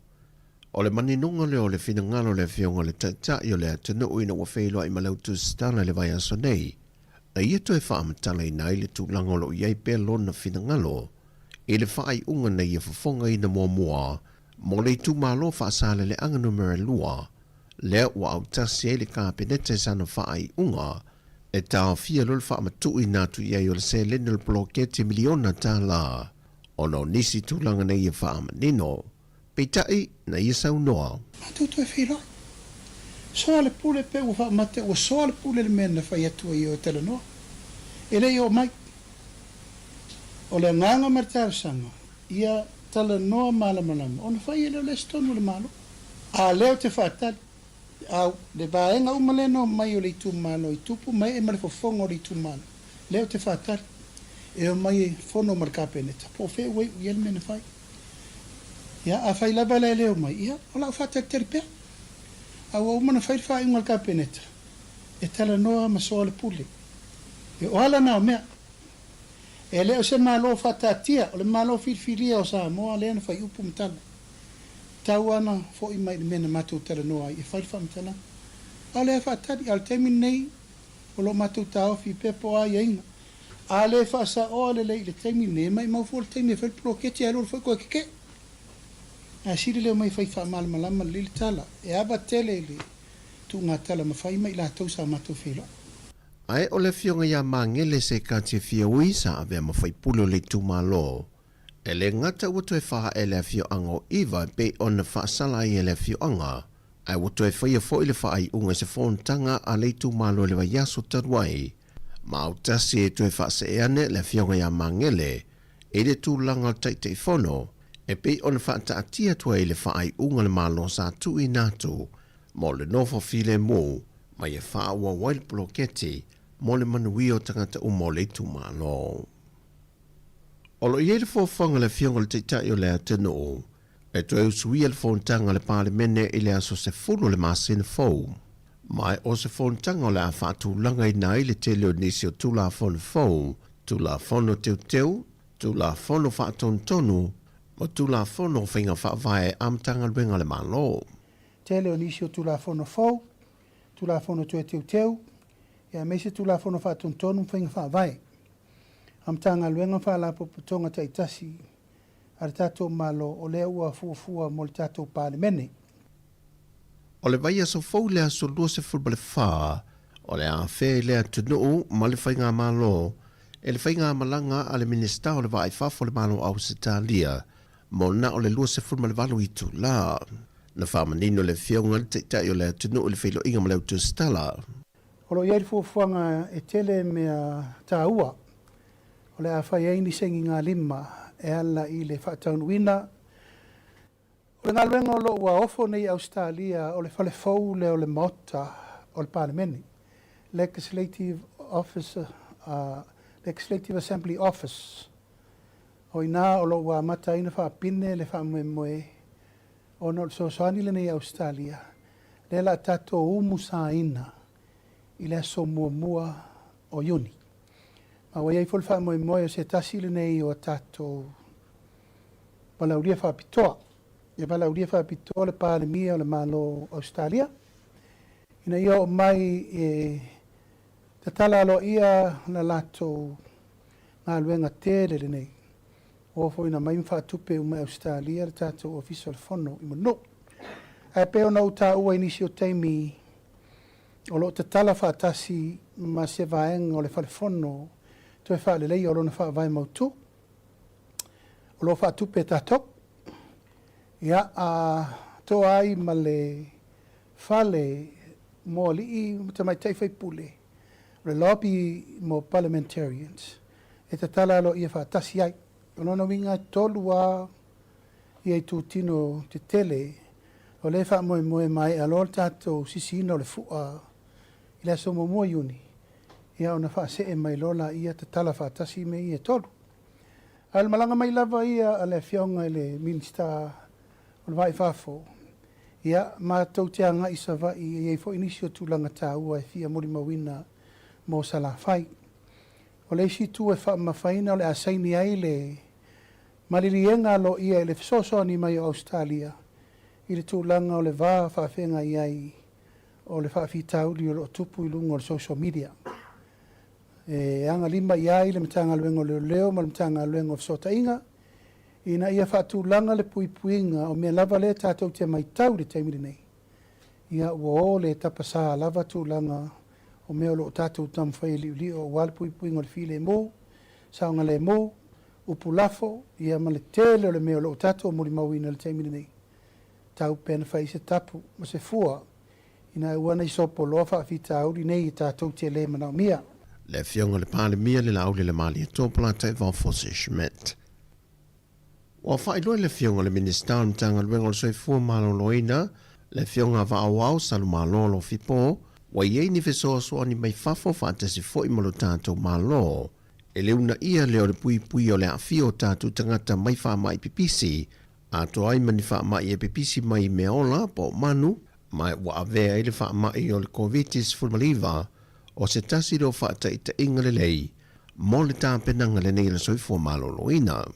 O le maninoga lea o le finagalo o le Afioga i le Taitai o le atunuu ina ua feiloai ma le au tusitala i le vaiaso nei, na ia toe faamatalaina ai le tulaga o lo o i ai pea lona finagalo i le faaiuga na ia fofogaina muamua mo le itumalo Faasaleleaga Numera 2, lea ua autasi ai le Kapeneta i sana faaiuga e taofia loa le faamatuuina atu i ai o le seleni o le poloketi miliona tala ona o nisi tulaga na ia faamanino. Peitai, na ia saunoa.
Matou toe feiloai. Soa le pule pe ua faamate ua soa le pule le mea na fai atu ai e oe talanoa. E le i oo mai. O le agaga ma le talosaga, ia talanoa malamalama ona fai ai lea o le isi tonu o le Malo. A lea ou te faatali, au, le vaega uma lea na omai o le itumalo i tupu mai e ma le fofoga o le itumalo, lea ou te faatali e omai e fono ma le Kapeneta, po o fea ua iu i ai le mea na fai. Ia, afai lava la e le omai, ia, o le a ou faatalitali pea. A ua uma ona fai le faaiuga a le Kapeneta, e talanoa ma soa le pule. E o ala na o mea. E le o se Malo faataatia, o le Malo filifilia o Samoa lea na fai upu ma tala. Tau ana foʻi mai i le mea na matou talanoa ai e fai le faamatalaga. A o lea e faatali, a o le taimi lenei, o lo o matou taofi pea po o a aiaiga. A le faasaoa lelei i le taimi lenei, e maimau fua le taimi e fai le poloketi ae alu alu foi toe keke'e. Ae sili le omai e fai faamalamalama lelei le tala. E ava tele i le tuugatala mafai ma i latou sa matou feiloai.
Ae o le afioga ia Magele Sekati Fiaui sa avea ma faipule o le itumalo. E le gata ua toe faaee le afioaga o Iva e pei ona faasala ai e le afioaga, ae ua toe faia foi le faaiuga i se fonotaga a le itumalo i le vaiaso talu ai, ma autasi e toe faasee ane le afioga ia Magele i le tulaga o le Taitaifono e pei ona faataatia atu ai le faaiuga a le Malo sa tuuina atu mo le nofo filemu ma ia faaauau ai le poloketi mo le manuia o tagata uma o le itumalo. O lo o i ai le fuafuaga a le Afioga i le Taitai o le atunuu e toe usuia le fonotaga a le Palemene i le aso 10 o le masina fou, ma o se fonotaga o le a faatulagaina ai le tele o nisi o Tulafono fou, Tulafono Teuteu, Tulafono Faatonutonu ma Tulafono o Faiga Faavae a Matagaluega a le Malo.
Tele o nisi o Tulafono fou, Tulafono toe teuteu, aemaise Tulafono Faatonutonu ma Faiga Faavae a Matagaluega ma Faalapotopotoga taitasi a le tatou Malo o lea ua fuafua mo le tatou Palemene.
O le vaiaso fou i le aso 24 o le a afea i le atunuu ma le faigamalo e le faigamalaga a le Minisita o le Vaa i Fafo o le Malo o Ausetalia mo na o le 28 itula. Na faamanino le Afioga i le Taitai o le atunuu i le feiloaiga ma le Autusitala.
O lo o i ai le fuafuaga e tele mea taua o le a fai ai ni sainigalima e ala i le faataunuuina o le galuega o lo o ua ofo nei i Ausetalia o le fale fou lea o le Maota o le Palemene, Legislative Office, Legislative Assembly Office. O i ina o lo o ua amata ai ona faapine le faamoemoe ona o le fesoasoani lenei a Ausetalia lea o le a tatou umusaina i le aso muamua o Iuni. Ma ua i ai foi le faamoemoe o se tasi lenei o a tatou valaaulia faapitoa. E valaaulia faapitoa le Palemia o le Malo o Ausetalia ina ia oo mai e tatala aloaia la latou galuega tele lenei. Ua ofoina mai ma faatupe uma e Ausetalia le tatou Ofisa o le Fono i Manuu. Ae pei ona ou taua i nisi o taimi, o lo o tatala faatasi ma se vaega o le Fale Fono toe faaleleia o lona faavae mautu, o lo o faatupe e tatou. Ia, a toa ai ma le fale mo alii ma tamaitai faipule, o le lobby mo parliamentarians, e tatala aloaia faatasi ai. O lona uiga e tolu a ia itutino tetele o lea e faamoemoe maea loa le tatou sisiina o le fua i le aso muamua o Iuni, ia ona faasee mai loa laia tatala faatasi mea ia e tolu. A o le malaga mai lava ia a le Afioga i le Minisita o le Va i Fafo, ia, matou te agai i Savaii e i ai foi nisi o tulaga taua e fia molimauina mo Salafai. O le isi itu e faamamafaina o le a saini ai le maliliega aloaia i le fesoasoani mai o Ausetalia i le tulaga o le va faafeagai ai o le faafitauli o lo o tupu i luga o le social media. E agalima i ai le Matagaluega o Leoleo ma le Matagaluega o Fesootaiga ina ia faatulaga le puipuiga o mea lava lea tatou te matau i le taimi lenei. Ia ua o le tapasā lava tulaga o mea o lo o tatou taumafai e liolio aua le puipuiga o le filemu, saogalemu, upu lafo, ia ma le tele o le mea o lo o tatou molimauina i le taimi lenei. Tau pea na fai se tapu ma se fua ina aua ne i sopoloa faafitauli nei e tatou te le manaomia.
Le Afioga i le Palemia le Laauli le Malietoa Polataivao Fosi Schmidt. Ua faailoa e le Afioga i le Minisita o le Matagaluega o le Soifua Maloloina, le Afioga Vaaoao Salumalo Alofipo, ua i ai ni fesoasoani mai fafo faatasi foi ma lo tatou Malo e le uunaia lea o le puipuia o le aafia o tatou tagata mai faamai pipisi atoa ai ma ni faamai e pipisi mai i meaola po o manu, ma ua avea ai le faamai o le Koviti-19 o se tasi lea o faataitaiga lelei mo le tapenaga lenei a le soifua maloloina.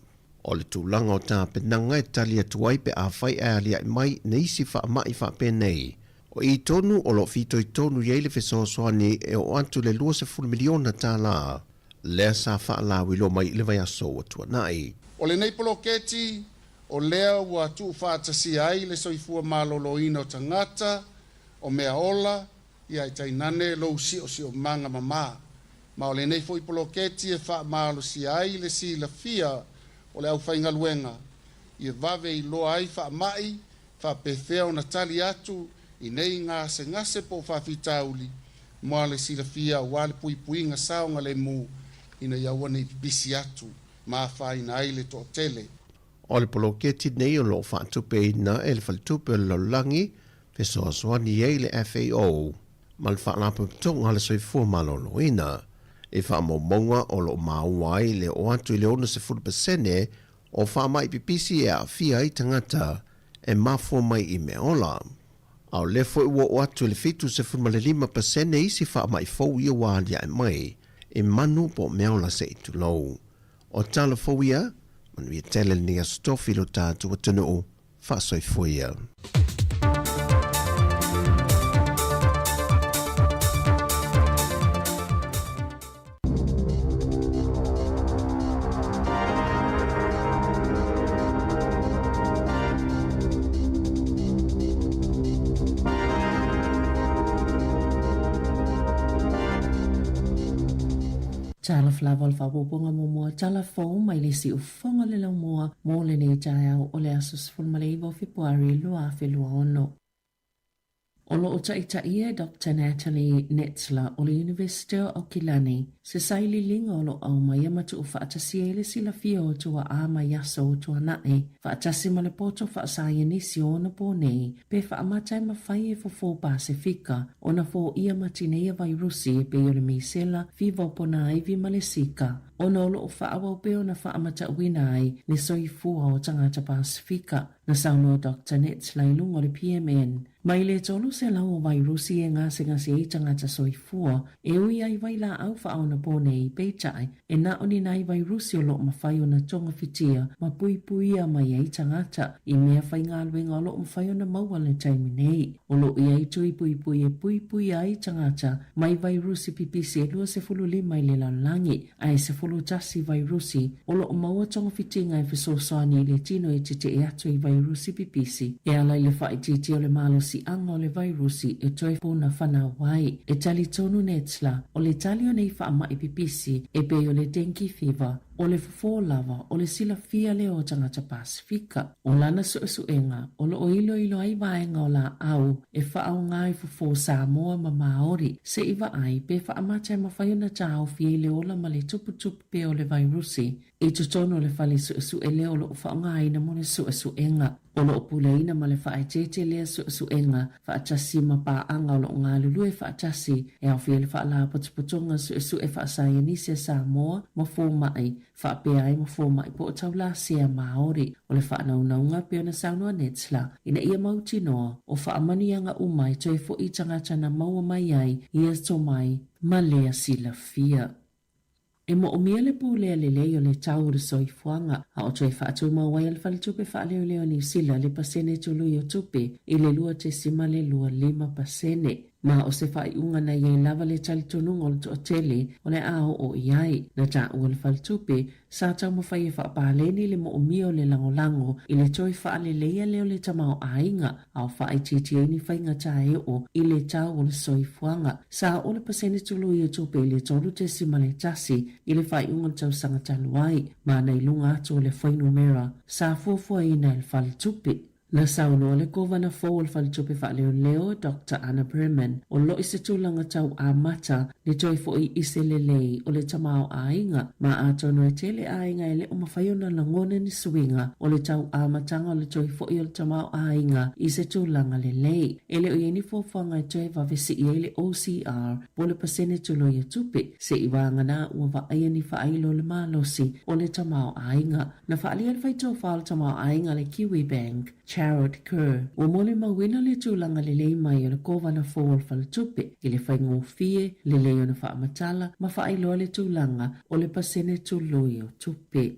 O le tulaga o tapenaga e tali atu ai pe afai ae aliae mai nisi faamai faapenei. O i tonu o lo o fitoitonu i ai le fesoasoani e oo atu i le $20 miliona tala lea sa faalauiloa mai i le vaiaso ua tuanai.
O lenei poloketi, o lea ua tuufaatasia ai le soifua maloloina o tagata, o mea ola, ia ae tainane lou siosiomaga mama. Ma o lenei foi poloketi e faamalosia ai le silafia o le aufaigaluega ia vave iloa ai faamai faapefea ona tali atu i nei gasegase po o faafitauli mo le silafia aua le puipuiga saogalemu ina ia aua ne i pipisi atu ma afaina ai le toatele.
O le poloketi nei o lo o faatupeina e le Faletupe o le Lalolagi, fesoasoani ai le FAO ma le Faalapotopotoga a le Soifua Maloloina i faamaumauga o lo o maua ai le oo atu i le 60% o faamai pipisi e aafia ai tagata e mafua mai i meaola. A o lea foi ua oo atu i le 75% isi faamai fou ia ua aliae mai i manu po o meaola se i tulou. O tala fou ia, manuia tele lenei Aso Tofi i lo tatou atunuu. Faasoifua ia.
Talofa lava o le faaopoopoga muamua tala fou mai le siufofoga o le laumua mo lenei taeao o le aso 19 o Fepuari 2026. O lo o taitaia e Doctor Natalie Netzler o le Iunivesite o Aukilani se sailiiliga o lo o aumaia ma tuufaatasia ai le silafia o tuaʻā mai aso o tuanai faatasi ma le poto faasaienisi o ona pō nei pe faamata e mafai e fofo Pasefika ona foia ma tineia vairusi e pei o le misela, fiva o ponaivi ma le sika, ona o lo o faaauau pea ona faamatauina ai le soifua o tagata Pasefika. Na saunoa Doctor Netzler i luga o le PMN, mai le 300 o vairusi e gasegase ai tagata soifua e ui ai vailaau faaonapō nei, peitai, e na o ni nai vairusi o lo o mafai ona togafitia ma puipuia mai ai tagata i mea faigaluega o lo o mafai ona maua le taimi nei. O lo o i ai tui puipui e puipuia ai tagata mai vairusi pipisi e 25 i le lalolagi, ae 11 vairusi o lo o maua togafitiga e fesoasoani i le tino e tetee atu i vairusi pipisi e ala i le faaitiitia o le malosiaga o le vairusi e toe puna fanau ai. E talitonu Netzler, o le tali o nei faamai pipisi e pei o le dengue fever, o le fofo lava o le silafia lea o tagata Pasefika. O lana suesuega, o lo o iloilo ai vaega o laau e faaaoga i fofo Samoa ma Māori, se i vaai pe faamata e mafai ona taofi ai le ola ma le tuputupu pea o le vairusi i totonu o le fale suesue lea o lo o faaaogaina mo le suesuega. O lo o puleaina ma le faaeteete lea suesuega faatasi ma paaga o lo o galulue faatasi e aofia le Faalapotopotoga Suesue Faasaienisi a Samoa ma Fomai faapea ai ma fomai po o taulasea Māori. O le faanaunauga pei ona saunoa Netzler, ina ia mautinoa o faamanuiaga uma e toe foʻi tagata na maua mai ai ia tomai ma lea silafia. E moomia le pulea lelei o le tau o le soifuaga, a o toe faatumau ai e le Faletupe Faaleoleo o Niu Sila le pasene tului o tupe i le 2.25%. Ma o se faaiuga na i ai lava le talitonuga o le toatele o le a oo i ai. Na taua le faletupe, sa taumafai e faapaleni le moomia o le lagolago i le toe faaleleia lea o le tamaoaiga, a o faaitiitia ai ni faigata e oo i le tau o le soifuaga. Sa oo le pasene tului o tupe i le 3.1 i le faaiuga o le tausaga talu ai, ma na i luga atu o le fuainumera sa fuafuaina e le faletupe. Na saunoa le Kovana fou o le Faletupe Faaleoleo, Doctor Anna Breman, o lo i se tulaga tau amata le toe foʻi i se lelei o le tamaoaiga, ma atonu e tele aiga e le o mafai ona lagona ni suiga o le tau amataga o le toe foʻi o le tamaoaiga i se tulaga lelei. E le o i ai ni fuafuaga e toe vave sii ai le OCR po o le pasene tului o tupe, seʻi vagana ua vaaia ni faailo o le malosi o le tamaoaiga. Na faaalia e le faitofa o le tamaoaiga a le Kiwibank, Jarrod Kerr, ua molimauina le tulaga lelei mai o le kovana fou o le faletupe i le faigofie lelei ona faamatala ma faailoa le tulaga o le pasene tului o tupe.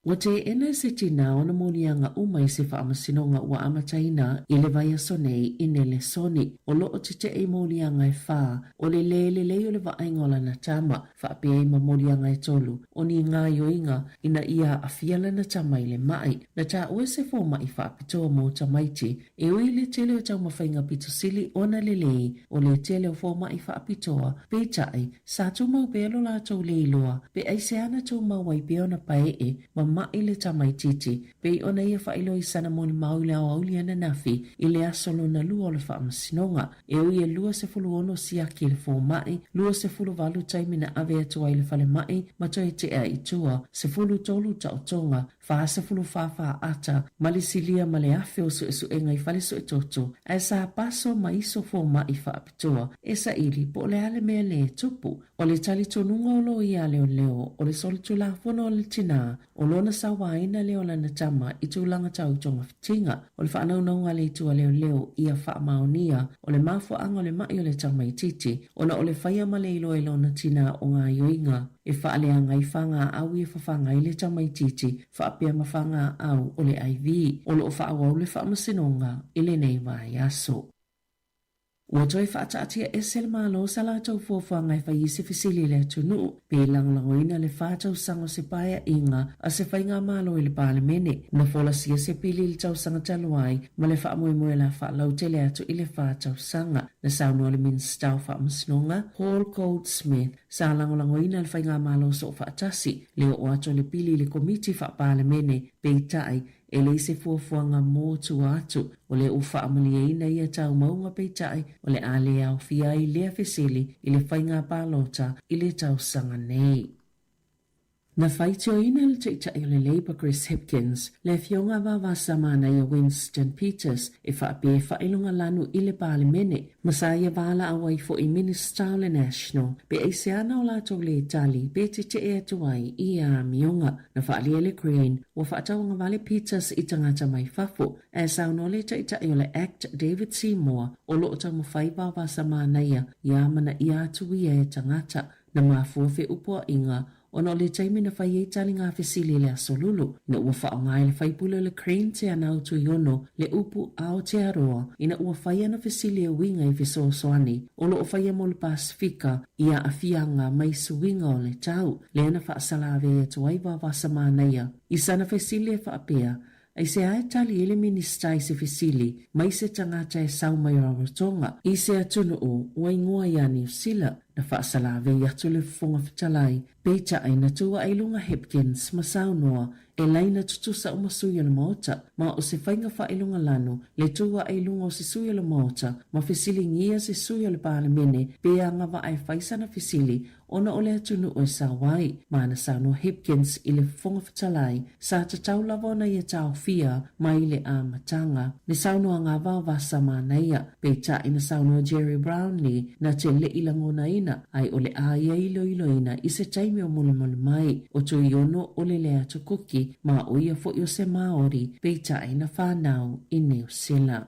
Ua teena e se tinā ona moliaga uma i se faamasinoga ua amataina i le vaiaso nei i Nelesoni. O lo o teteʻe i moliaga e fā, o le lē lelei o le vaaiga o lana tama, faapea ai ma moliaga e tolu, o ni gaoioiga ina ia aafia lana tama i le maʻi. Na taua e se fomai faapitoa mo tamaiti, e ui i le tele o taumafaiga pito sili ona lelei o le tele o fomai faapitoa, peitai, sa tumau pea lo latou le iloa pe aisea na tumau ai pea ona paeʻe ma maʻi le tamaitiiti, pei ona ia faailoa i sana molimau i le aoauli ananafi i le aso lona lua o le faamasinoga. E ui e 26 siaki le fomai, 28 taimi na ave atu ai i le falemai ma toe tea i tua, 13 taotoga, 44 faata, ma le silia ma le afe o suesuega i fale suetoto, ae sa paso ma iso fomai faapitoa e saili po o le a le mea lē tupu. O le talitonuga o loia a leoleo, o le solitulafono a le tinā, o lona sauaina lea o lana tama i tulaga tau togafitiga. O le faanaunauga a le itu a leoleo ia faamaonia o le mafuaaga o le maʻi o le tamaitiiti ona o le faia ma le iloa i lona tinā o gaoioiga e faaleaga ai fagaau e fafaga ai le tamaitiiti faapea ma fagaau o le IV. O lo o faaauau le faamasinoga i lenei vaiaso. Ua toe faataatia ese le Malo sa latou fuafuaga e fai i se fesili i le atunuu, pe lagolagoina le fa tausaga o se paeaiga a se faigamalo i le Palemene. Na folasia se pili i le tausaga talu ai ma le faamoemoe la faalautele atu i le fa tausaga. Na saunoa le Minisita o Faamasinoga, Paul Goldsmith, sa lagolagoina le faigamalo soofaatasi le oo atu o le pili i le Komiti Faa-Palemene, peitai, e leai se fuafuaga mo tua atu. O lea ua faamalieina ia taumauga peitai, o le a le aofia ai lea fesili i le faiga palota i le tausaga nei. Na faitioina le Taitai o le Labour Chris Hipkins le Afioga a Vavasa Manaia Winston Peters e faapea e faailoga lanu i le Palemene ma sa ia valaau ai foi Minista o le National pe aisea na o latou le tali pe tetee atu ai i ia amioga. Na faaalia e le Green ua faatauagavale Peters i tagata mai fafo ae saunoa le Taitai o le Act David Seymour o lo o taumafai Vavasa Manaia ia amanaia atu ia e tagata. Na mafua feupuaiga ona o le taimi na fai ai taliga fesili i le Aso Lulu, ina ua faaaoga e le faipule o le Crane Te Anau Tuiono le upu Aotearoa ina ua fai ana fesili e uiga i fesoasoani o lo o faia mo le Pasefika i aafiaga mai suiga o le tau, lea na faasalavei atu ai Vavasa Manaia i sana fesili e faapea, Aisea e tali ai le Minisita i se fesili mai se tagata e sau mai Rarotonga i se atunuu ua igoa iā Niu Sila, na faasalavei atu le Fofoga Fetalai, peitai na tu ae i luga Hipkins ma saunoa e laina tutusa uma sui o le Maota, ma o se faiga faailoga lanu le tu ae i luga o se sui o le Maota ma fesiligia se sui o le Palemene pe agavaa e fai sana fesili ona o le atunuu e sao ai. Ma na saunoa Hipkins i le Fofoga Fetalai, sa tatau lava ona ia taofia mai le amataga. Le saunoaga a Vaovasa Manaia, peitai na saunoa Gerry Brownlee na te leʻi lagonaina ai o le a ia iloiloina i se taimi o mulimuli mai. O Tuiono o le Leatu Kuki ma o ia foi o se Māori, peitai na whanau i Niu Sila.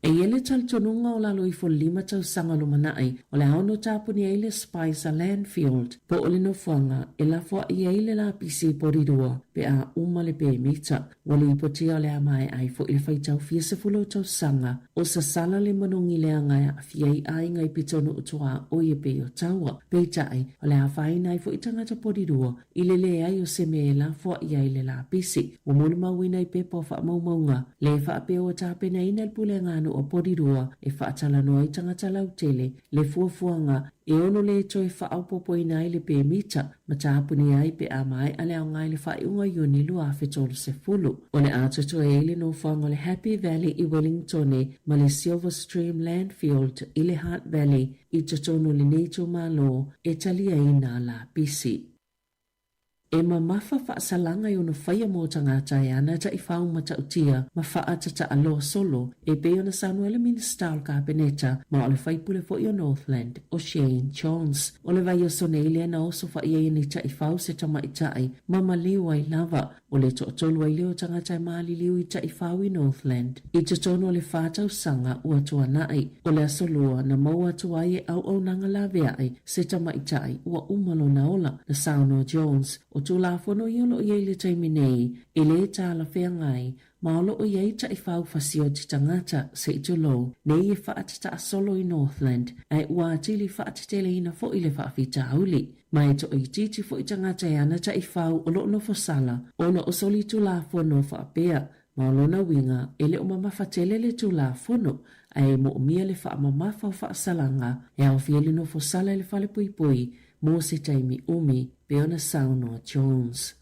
E i ai le talitonuga o lalo ifo lima tausaga lumanai o le a ono tapuni ai le Spicer Landfield po o le nofoaga e lafoai ai le lapisi i Porirua pe a uma le pemita. Ua lipotia o le a maeʻa ai foi le faitau fia sefulu o tausaga o sasala le manogi leaga e aafia ai aiga i pitonuu tuaoi e pei o Taua. Peitai, o le a afaina ai foi tagata Porirua I le leai o se mea e lafoai ai le lapisi, ua molimauina i pepa o faamaumauga, le faapea ua tapenaina le Puleaganuu a Porirua e faatalanoa ai tagata lautele le fuafuaga e ono le toe faaopoopoina ai le pemita ma tapunia ai pe a maea le aoga i le faaiuga o Iuni 2030. O le a totoe ai le nofoaga o le Happy Valley i Wellingtone ma le Silver Stream Landfield i le Hutt Valley i totonu o lenei itumalo e taliaina lapisi. E mamafa faasalaga e ono faia mo tagata e ana taifau matautia ma faatata'aloa solo e pei ona saunoa le Minisita o le Kapeneta ma o le faipule foi o Northland o Shane Jones. O le vaiaso nei lea na osofa'i ai nei taifau se tamaita'i ma maliu ai lava. O le toatolu ai lea o tagata e maliliu i taifau i Northland i totonu o le fa tausaga ua tuana'i. O le aso lua na maua atu ai e auaunaga laveai se tamaitai ua uma lona ola, na saunoa Jones. O. Tulafono ia o lo o i ai i le taimi nei, e lē talafeagai ma o lo o i ai taifau fasioti tagata, se i tulou, nei e faatataasolo i Northland, ae ua atili faateteleina foi le faafitauli. Ma e toaitiiti foi tagata e ana taifau o lo o nofo sala ona o solitulafono faapea, ma o lona uiga e le o mamafa tele le Tulafono, ae e moomia le faamamafa o faasalaga e aofia le nofo sala i le falepuipui mo se taimi umi, pei ona saunoa Jones.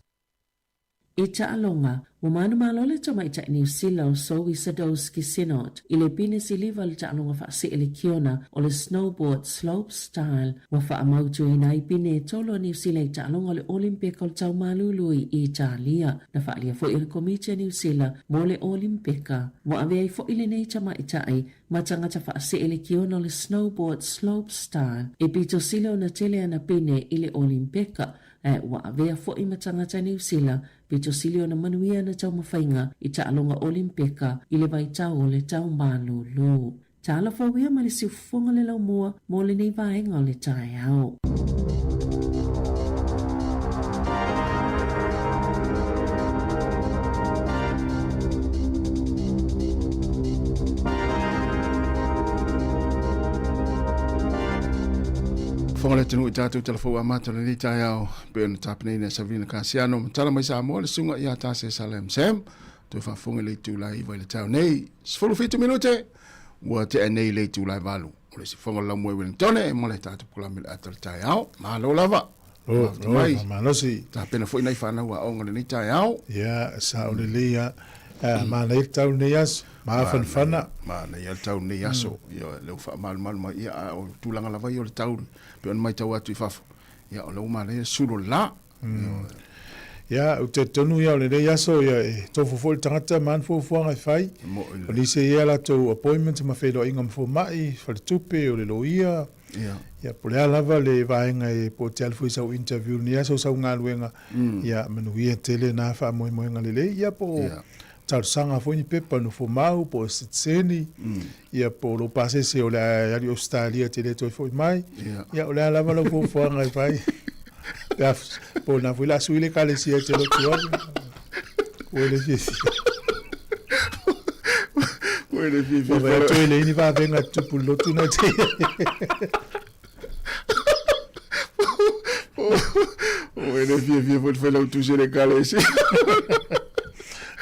I taaloga, ua manumalo le tamaitai Niu Sila o Zoe Sadowski-Synnott i le pine siliva i le taaloga faasee lekiona o le snowboard slopestyle. Ua faamautuina ai pine e tolu a Niu Sila i taaloga o le Olimpeka o le Tau Malulu i Italia. Na faaalia foi e le Komiti a Niu Sila mo le Olimpeka. Ua avea ai foi lenei tamaitai ma tagata faasee lekiona o le snowboard slopestyle e pito sili ona tele ana pine i le Olimpeka Ae ua avea foi ma tagata Niu Sila, pito sili ona manuia ana taumafaiga i taaloga Olimpeka i le vaitau o le tau malūlū. Talofa uia ma le siufofoga le laumua mo lenei vaega o le taeao.
Fofoga le atunuu i tatou talafou amata o lenei taeao pei ona tapenaina e Sabrina Kasiano ma tala mai Samoa le susuga ia Tase Salem Sam toe faafofoga i le itula e 9 i le taeao nei 17 minute ua tea nei le itula e 8 o le sifofoga o le laumua i Wellington mo le tatou polokalame le ata o le taeao malo lava
Oh,
mai.
Malosi.
Tapena foi nai whanau a onga lenei taeao.
Ia, sa o lelei a. Manaia le tau lenei aso. Mafanafana.
Manaia le tau lenei aso. Ia, lea ua faamalumalu mai, ia, a o tulaga lava ia o le tau, pei ona matau atu i fafo, ia, o lea ua manaia le sulu o le la.
Ia, ou te talitonu ia o lenei aso, ia, e tofu foi le tagata ma ana fuafuaga e fai. O nisi e i ai a latou appointments ma feiloaiga ma fomai, faletupe, o le loia, Ia, po o le a lava le vaega e po o te alu foi i sau interview i lenei aso, sau galuega, ia manuia tele na faamoemoega lelei, ia po o talosaga foi ni pepa nofomau, po o sitiseni, ia po o lou pasese o le a e alu i Ausetalia e te le toe foi mai, ia o le a lava lau fuafuaga e fai. Pe a, po o lena foi o le a sui le ekalesia e te lotu ai, ua le fiafia.
Ua le fiafia.
Ua vaai atu e leai ni vavega e tutupu i le lotu na te i ai.
Ua le fiafia foi le failautusi o le ekalesia.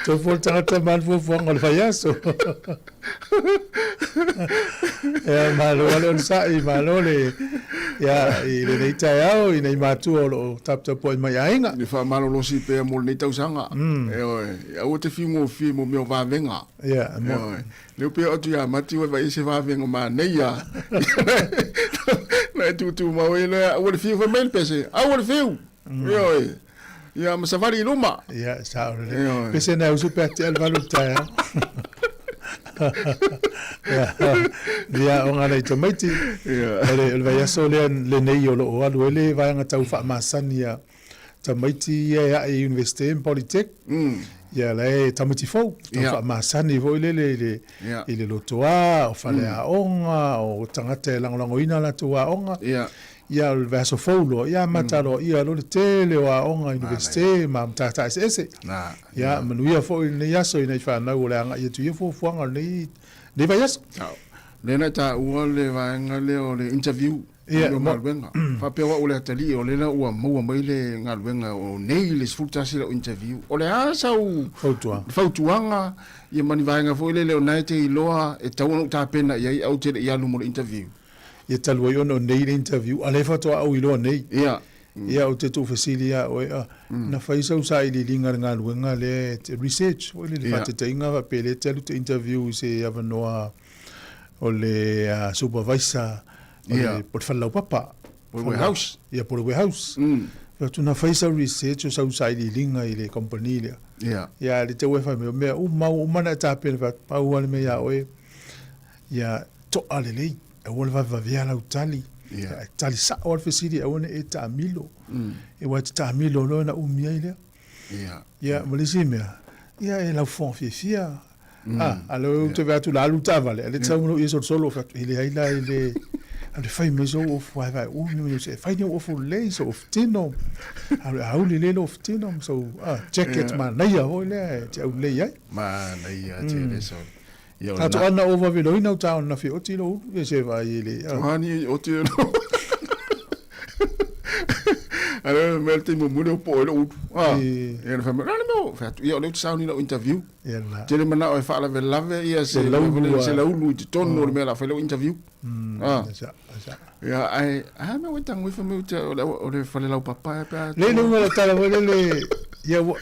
Tofu o le tagata ma le fuafuaga o le vaiaso. Ia, malo lava le onosai, malo le, ia, i lenei taeao i nai matua o lo o taputapuai mai aiga.
Le faamalolosi pea mo lenei tausaga. Ioe, aua te fiu gofie mo mea o vavega.
Ia, mo.
Ioe, lea pei oo atu ia Mati ua vaai se vavega manaia. Na e tutumau ai lea, aua le fiu, fai mai le pese, aua le fiu. Ioe. Ia, ma savali i luma.
Ia, sao lelei. Pese nai uso pe a tea le valu o le taeao. Ia, ia aoga nai tamaiti.
Ia.
O le, o le vaiaso lea lenei o lo o alu ai le vaega tau faamasani a tamaiti ia e ae i Universite ma Polytech. Ia la e tamaiti fou, tau faamasani foi lele i le, i le lotoa, o faleaoga, o tagata e lagolagoina a latou aoga.
Ia.
Ia, o le vaiaso fou loa, ia amata loa ia loa le tele o aoga Universite ma matata eseese. Ia, manuia foi lenei aso i nai fanau o le a agai atu i ia fuafuaga o lenei, lenei vaiaso.
Lea na taua le vaega lea o le interview
Ia,
o galuega. Faapea o au o le atalii o lea ua maua mai le galuega o nei le 11 lau interview. O le a sau
Fautuaga.
fautuaga ia ma ni vaega foi lele o na e te iloa e tatau ona ou tapena i ai ae ou te le i alu mo le interview.
Ia talu ai ona o nei le interview, a lea faatoa ou iloa nei.
Ia.
Ia, ou te tuufesili ia oe, a, na fai sau sailiiliga i le galuega lea, e te, research foi lele, faataitaiga faapea lea e te alu te interview i se avanoa o le supervisor o le, po o le fale laupapa.
Po o le warehouse.
Ia, po o le warehouse. Fai atu, na fai sau research o sau sailiiliga i le company lea.
Ia.
Ia, le te ua e fai mai, o mea uma, ua uma ona e tapena, fai atu, pau lava le mea ia oe, ia to'a lelei, aua le vavevavea lau tali,
Ia.
ae tali sa'o lava le fesili, aua ne i e taamilo. Aua e te taamilo loa ona umi ai lea.
Ia.
Ia, ma le isi mea, ia e laufofoga fiafia. A, a lea ou te vaai atu o le a alu le taavale, a o lea e te sau ma lou ie solosolo, ou fai atu, e leai la e le... Alu e fai mai sou ofu vaevae umi ma se fai ni ofu lelei sou ofu tino. Alu e auli lelei lou ofu tino ma sou jacket manaia foi lea e te aulelei ai.
Manaia tele sou. Ia o
Tatou ana o vaveloina o taona fia oti lou ulu ia se vaai e le.
Ani oti lo. Ale mea te mo mule o po e lou ulu. Ah. Ia na fai mai, "Nani mo, fai atu, ia o lea ou te sauni i lau interview."
Ia na.
Tele manao e faalavelave ia se
laulu
se laulu i totonu o le mea o le a fai lau interview. Ah.
Sa, sa.
Ia ae a mea ua tago ifo mea o le o le fale laupapa e pe a.
Le le uga le tala foi lele ia ua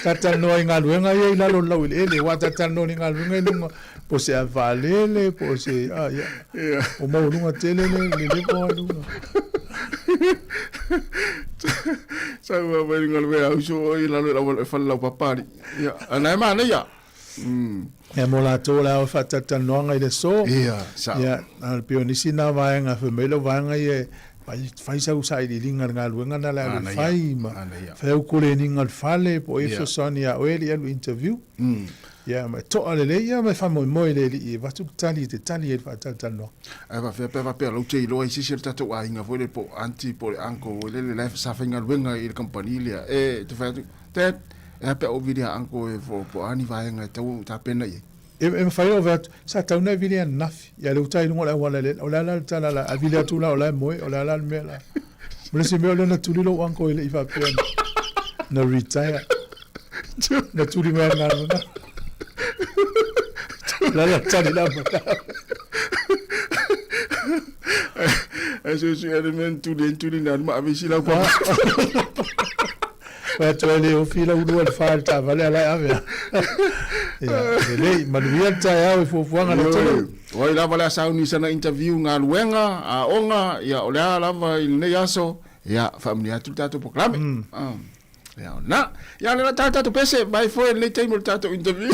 Ta talanoa i galuega ia i lalo o le laueleele, aua ta talanoa i galuega i luga, po o se ave vaalele, po o se, a, ia, o maualuga tele le, le level i luga.
Sau a mai luga o le warehouse o i lalo i le fale laupapa alii. Ia, a na e manaia.
Ia mo latou o le a o faatalatalanoaga i le aso.
Ia, sao.
Ia, a pei o nisi na vaega fai mai lau vaega ia e fai, fai sau sailiiliga i le galuega na le alu e fai ma fai au koleniga o le fale po o ai e fesoasoani ia oe alii alu interview. Ia ma e toa lelei ia ma e faamoemoe i le alii e avatu le tali e te tali ai i le faatalatalanoaga.
Ae faapea pe faapea o la ou te iloa i se isi o le tatou aiga foi lele po o aunty po o le uncle foi lele la e sa faigaluega i le kamupani lea e te fai atu, Dad, e a pe a ou vili a uncle e po o a ni vaega e tatau ona ou tapena i ai?
E mafai ona ou fai atu, sa tatau ona e vili ananafi, ia lea ua tai i luga o le auala i le, o le a la le tala la, a vili atu la o la e moe, o le a la le mea la. Ma le isi mea o lea na tuli lou uncle e le i faapea na retire. Na tuli mai ana galuega. O le a la le tali la mai.
Ae suesue le mea na tuli ai, na tuli na alu ma ave isi laupapa.
Fai atu ai le ofi lau lua le fa le taavale a la e ave a. Ia, lelei, manuia le taeao i fuafuaga le atunuu.
O ai lava le a sauni i sana interview, galuega, aoga, ia o le a lava i lenei aso, ia faamanuia atu le tatou polokalame. Ia o lena. Ia o lena tala tatou pese mai foi i lenei taimi o le tatou interview.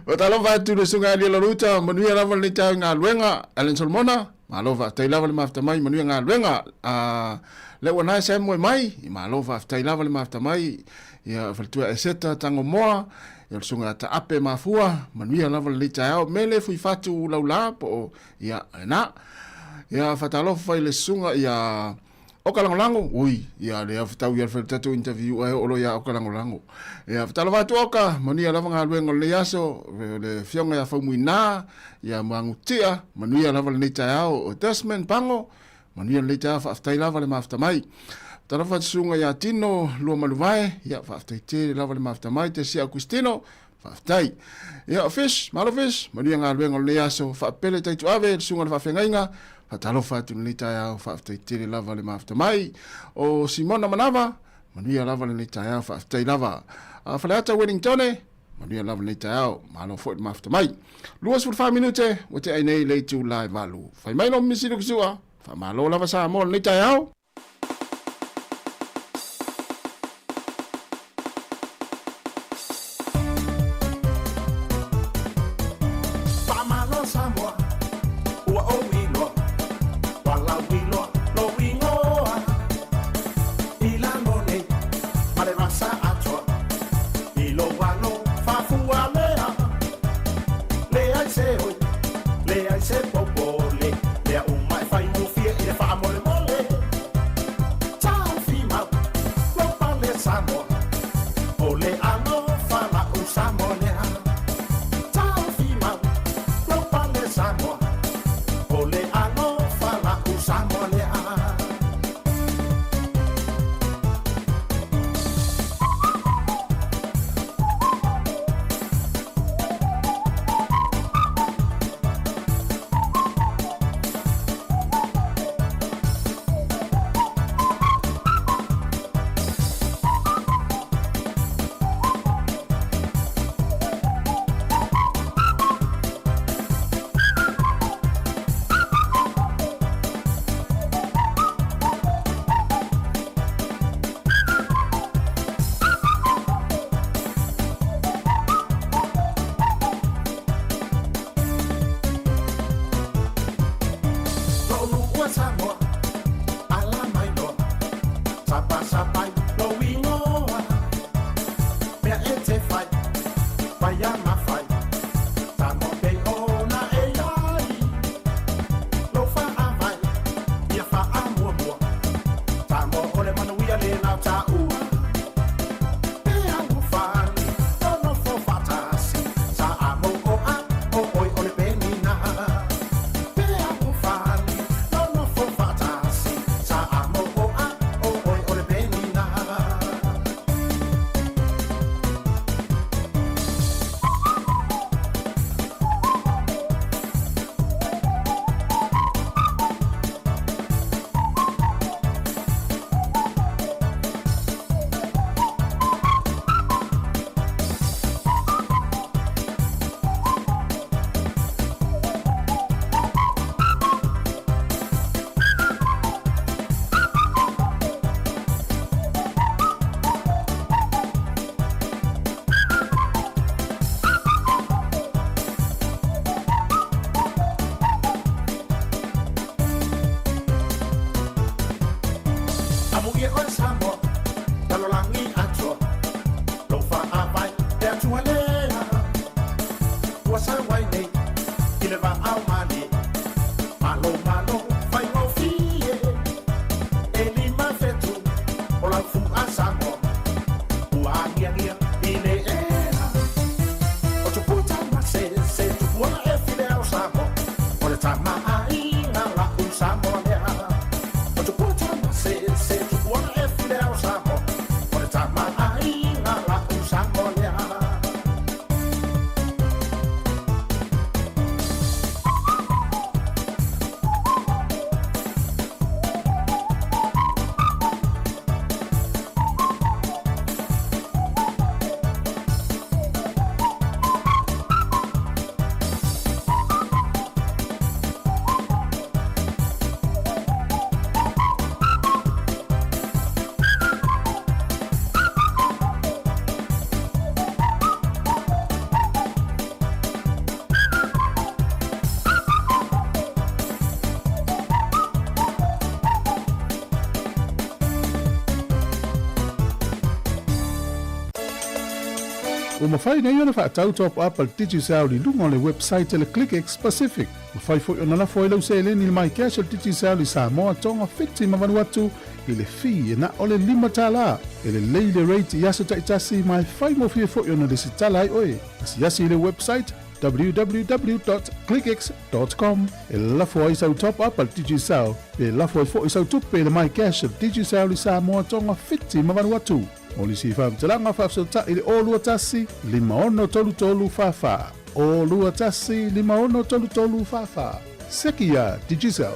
Faatalofa atu i le Susuga ia Aliela Ruta, manuia lava lenei taeao i galuega. Allen Solomona, malo faafetai lava le mafuta mai, manuia galuega. Lea ua nae Sam moe mai, malo faafetai lava le mafuta mai. Ia faletua Eseta Tangomoa, ia le Susuga ia Taape Mafua, manuia lava lenei taeao. Mele Fuifatu Laula po o ia lena. Ia faatalofa i le Susuga ia Oka Lagolago, ui, ia lea fetau ia le tatou interview ae oo loa ia Oka Lagolago. Ia fatalofa atu Oka, manuia lava galuega o lenei aso, le afioga ia Faumuina, ia Magutia, manuia lava lenei taeao o Desmond Pango, manuia lenei taeao, faafetai lava le mafuta mai. Fatalofa atu susuga ia Tino Luamaluvae, ia faafetai tele lava le mafuta mai, Tesia Augustino, Faafetai. Ia, o Fish, malo Fish, manuia galuega o lenei aso, faapele Taituave, le susuga i le faafeagaiga, faatalofa atu i lenei taeao, faafetai tele lava le mafuta mai. O Simona Manava, manuia lava lenei taeao, faafetai lava. A Faleata Wellingtone, manuia lava lenei taeao, malo foi le mafuta mai. 24 minute, ua tea ai nei le itula e 8. Fai mai lou misi Lukisua, faamalo lava Samoa i lenei taeao.
Faamalo Samoa, ua ou iloa, ua lauiloa lou igoa. I lalo nei ma le vasa atoa, i lou alo faafualea. Leai se oi, leai se popole, mea uma e faigofie i le faamolemole. Taofi mau, lou pale Samoa, o le alofa la'u Samoa lea. Taofi mau, lou pale Samoa, o le alofa la'u Samoa lea. Lou Samoa, ala mai loa, sapasapai lou igoa. Mea e te fai, fai a mafai.
Ua mafai nei ona faatau top up a le Digicel i luga o le website a le ClickX Pacific. Mafai foi ona lafo ai lau seleni i le MyCash a le Digicel i Samoa, Tonga, Fiti ma Vanuatu i le fee e na o le $5. E lelei le rate i aso taitasi ma e faigofie foi ona lesitala ai oe. Asiasi i le website www.clickx com e lafo ai sau top up a le Digicel pe lafo ai foi sau tupe i le MyCash a le Digicel i Samoa, Tonga, Fiti ma Vanuatu. Mo nisi faamatalaga faafesootai i le 021 5633 44. 021 5633 44. Seki iā Digicel.